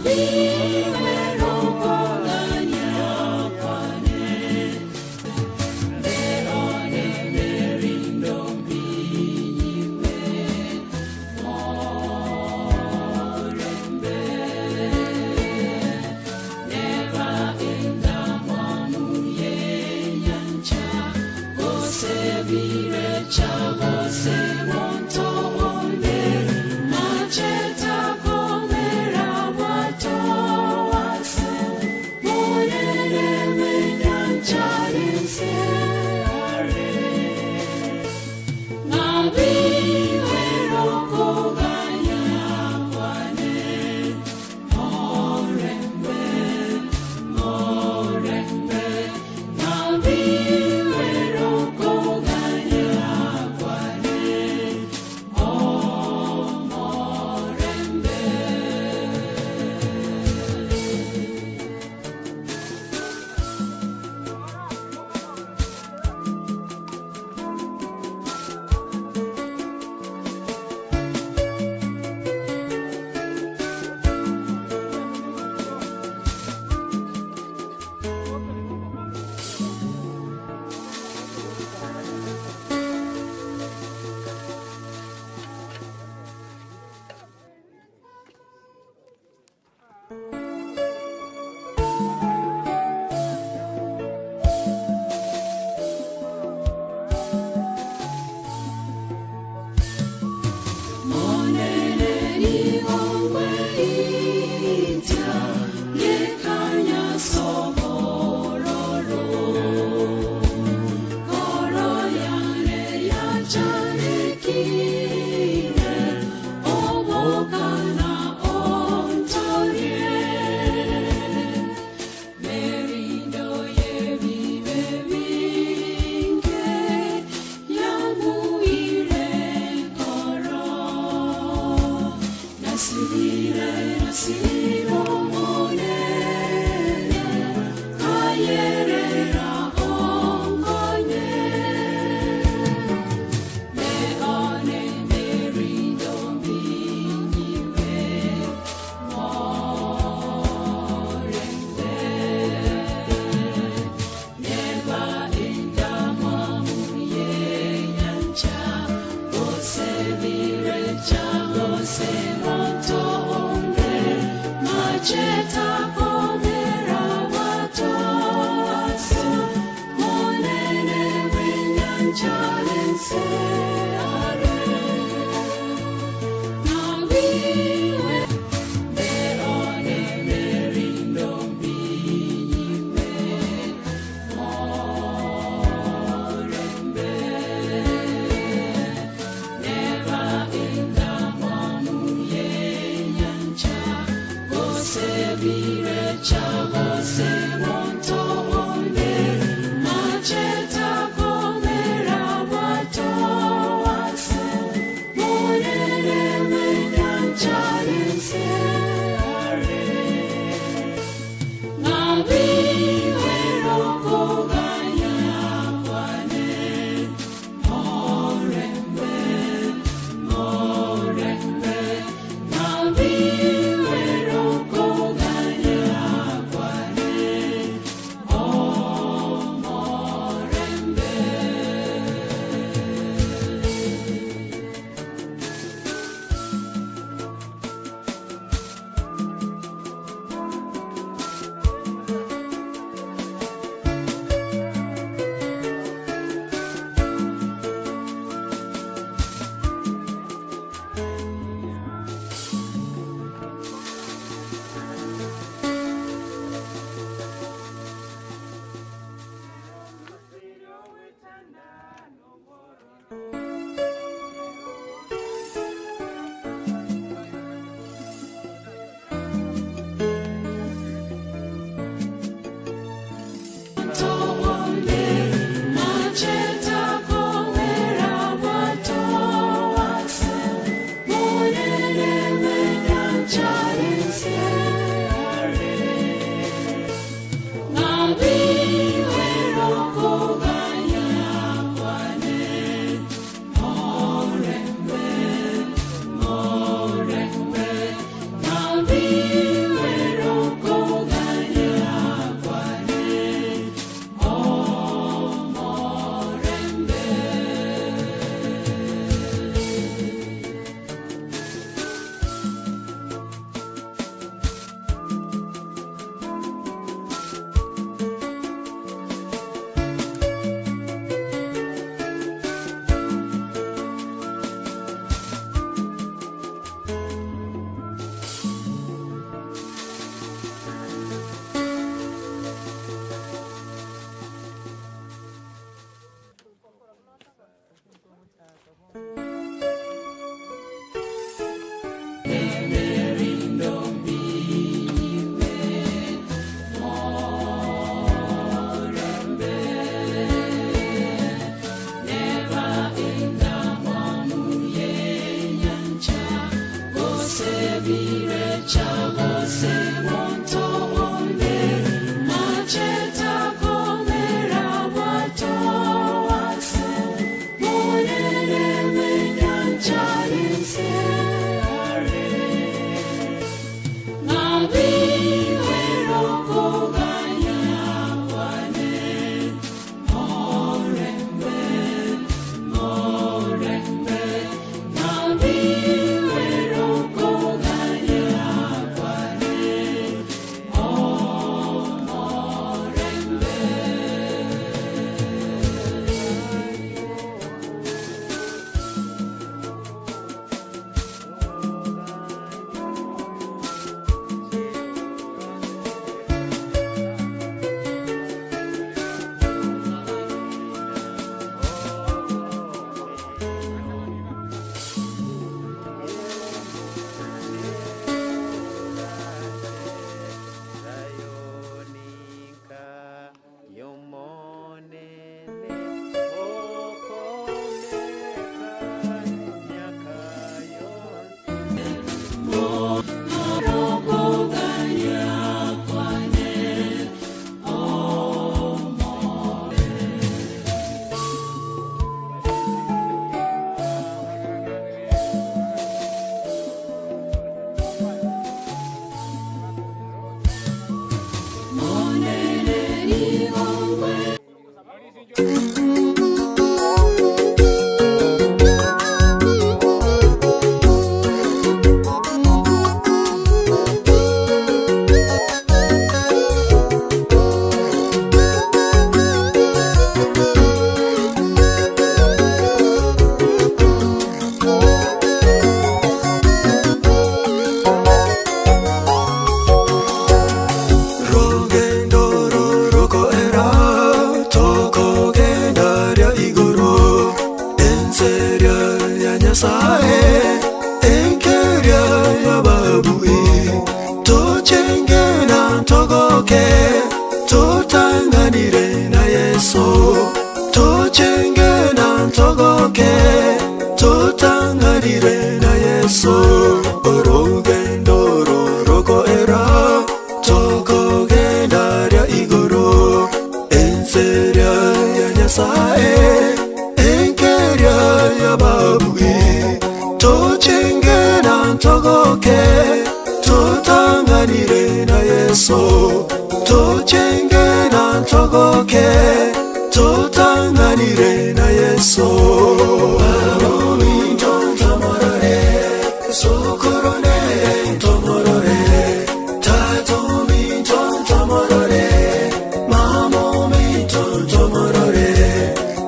Be Rugendo ruruko era tokogenda. Yesu Tochenge na togoke Totang'anire na Yesu Babominto ntomorore Sokoro nere ntomorore Tato minto ntomorore Mamo minto ntomorore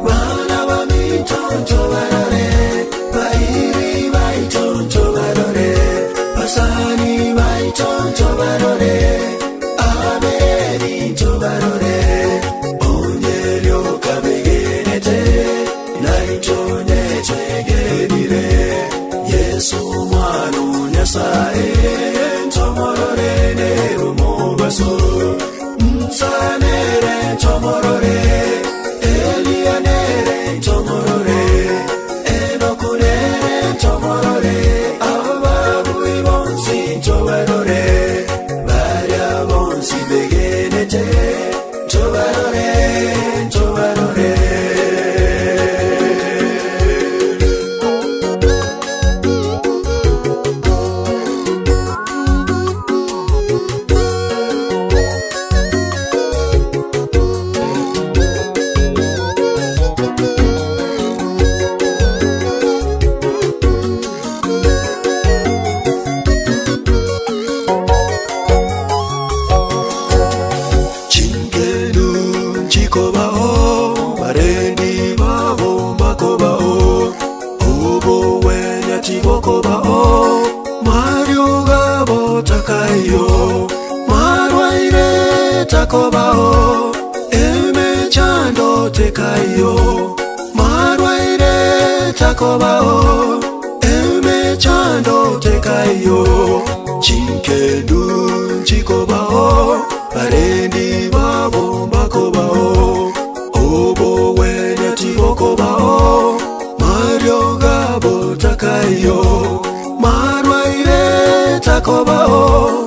Bana baminto ntobarore Bairi baito ntobarore Basani baito ntobarore Aberi ntobarore Onyerio kabegenete Naitonye twegenire Yesu mwana Nyasaye ntomorore nerumobaso Nsanere ntomorore Elianere ntomorore Enokunere ntomorore Ababui bonsi ntobarore Baria bonsi begenete Ntobarore, ntobarore Chinkenu chikobao barendi babo bakobao obo wenya tibokobao mario gabo takayo marwaire takobao emechando tekayo marwaire takobao emechando tekayo chinkendu chikobao barendi babo bakobao obo wenya tibokobao mario gabo takayo marwaire takobao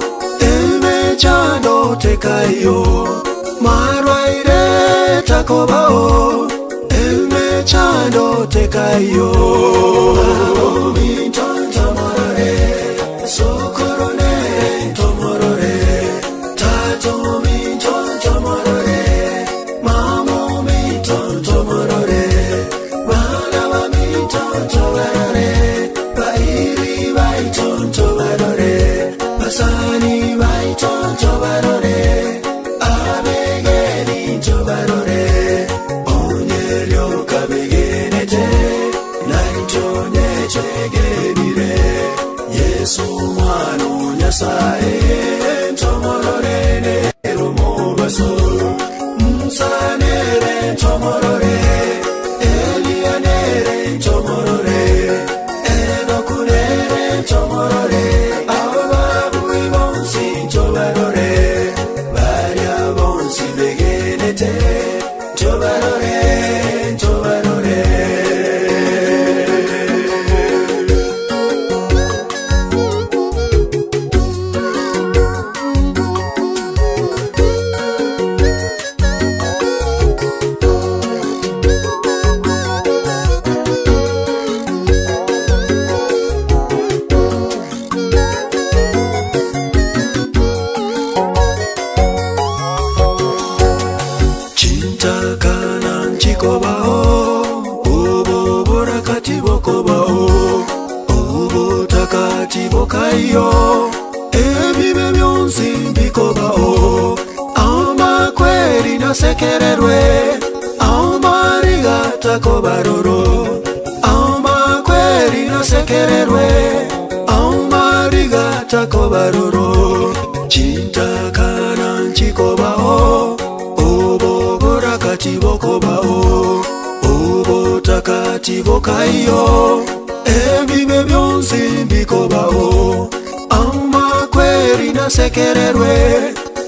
emechando tekayo marwaire takobao emechando tekayo Mintontomorore, sokoronere ntomorore tato mintontomorore mamo mintontomorore bana bamintontobarore bairi baitontobarore basani baitontobarore abegenintobarore onyerio kabegenete naitonye twegenire yesu mwana nyasaye ntomorore nerumobaso nsanere ntomorore elianere ntomorore enokunere ntomorore ababui bonsi ntobarore baria bonsi begenete ntobarore ntobarore Chintakana nchikobao ubo burakati bokobao ubutakati bokaiyo ebibe byonsi mbikobao amakweri nasekererwe amarigatakobaroro amakweri nasekererwe amarigatakobaroro chintakana nchikobao obo burakati bokobao obutakati bokaiyo ebibe byonsi mbikobao amakweri nasekererwe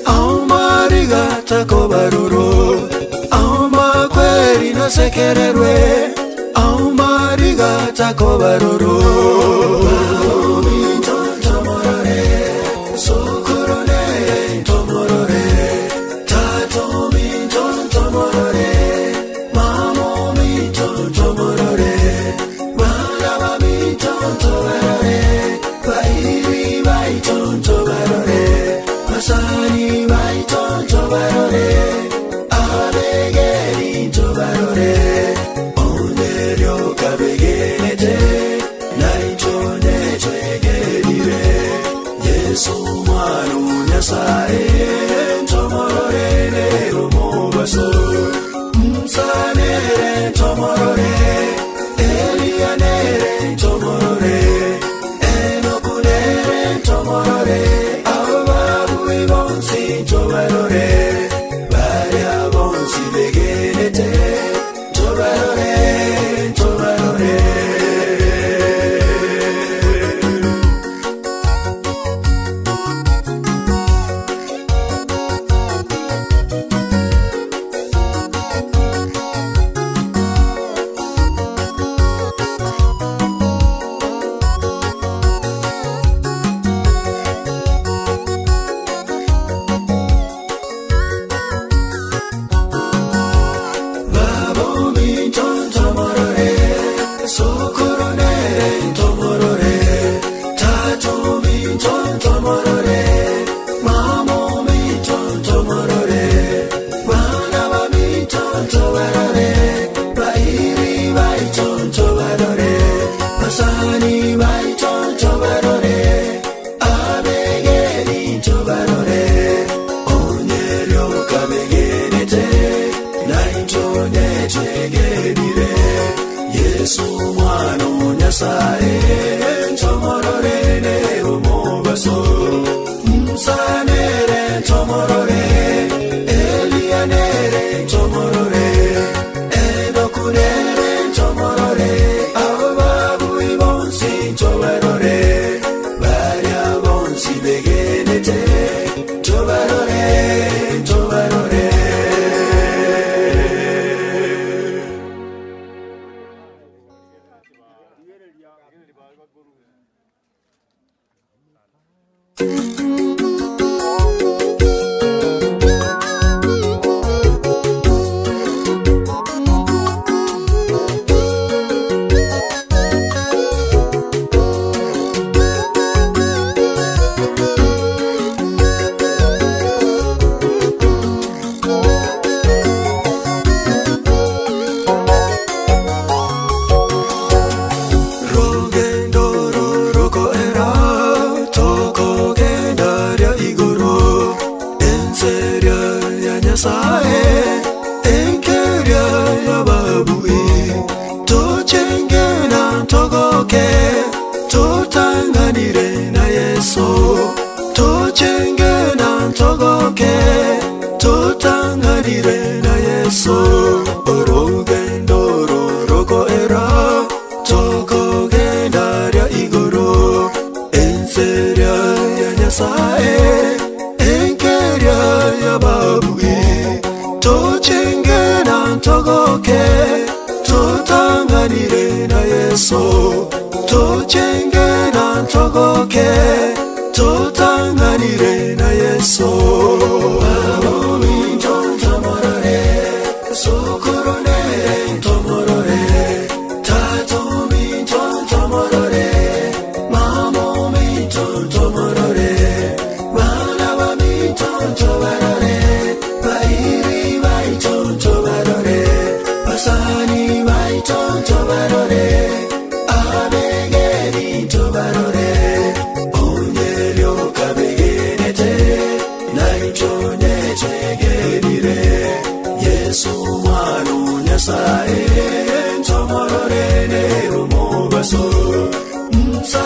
amarigatakobaroro amakweri nasekererwe amarigatakobaroro Mintontomorore, sokoronere ntomorore tato mintontomorore mamo mintontomorore bana bamintontobarore bairi baitontobarore basani Onye naitwe netwegenire Yesu mwana o Nyasaye ntomorore omubaso Musa nere ntomorore Eliya nere ntomorore Enoku nere ntomorore Abo babui bonsi ntobarore Baria bonsi begenete Tobarore, tobarore. Rugendo rurukoera tokogenda rya iguru enseria ya Nyasaye enkeria ya babui tochengena togoke totanganire na Yesu tochengena togoke totanganire na Yesu orugendo rurukoera tokogenda rya iguru enseria ya Nyasaye enkeria ya babui tochengena togoke totanganire na Yesu tochengena togoke totanganire na Yesu Babomintontomorore sokoronere ntomorore Tato mintontomorore mamo mintontomorore bana ba mintontobarore bairi baitontobarore basani baitontobarore abegeri ntobarore ongeryokabegerete naitonyetegerire Yesu mwana o Nyasaye ntomorore nero omubaso Musa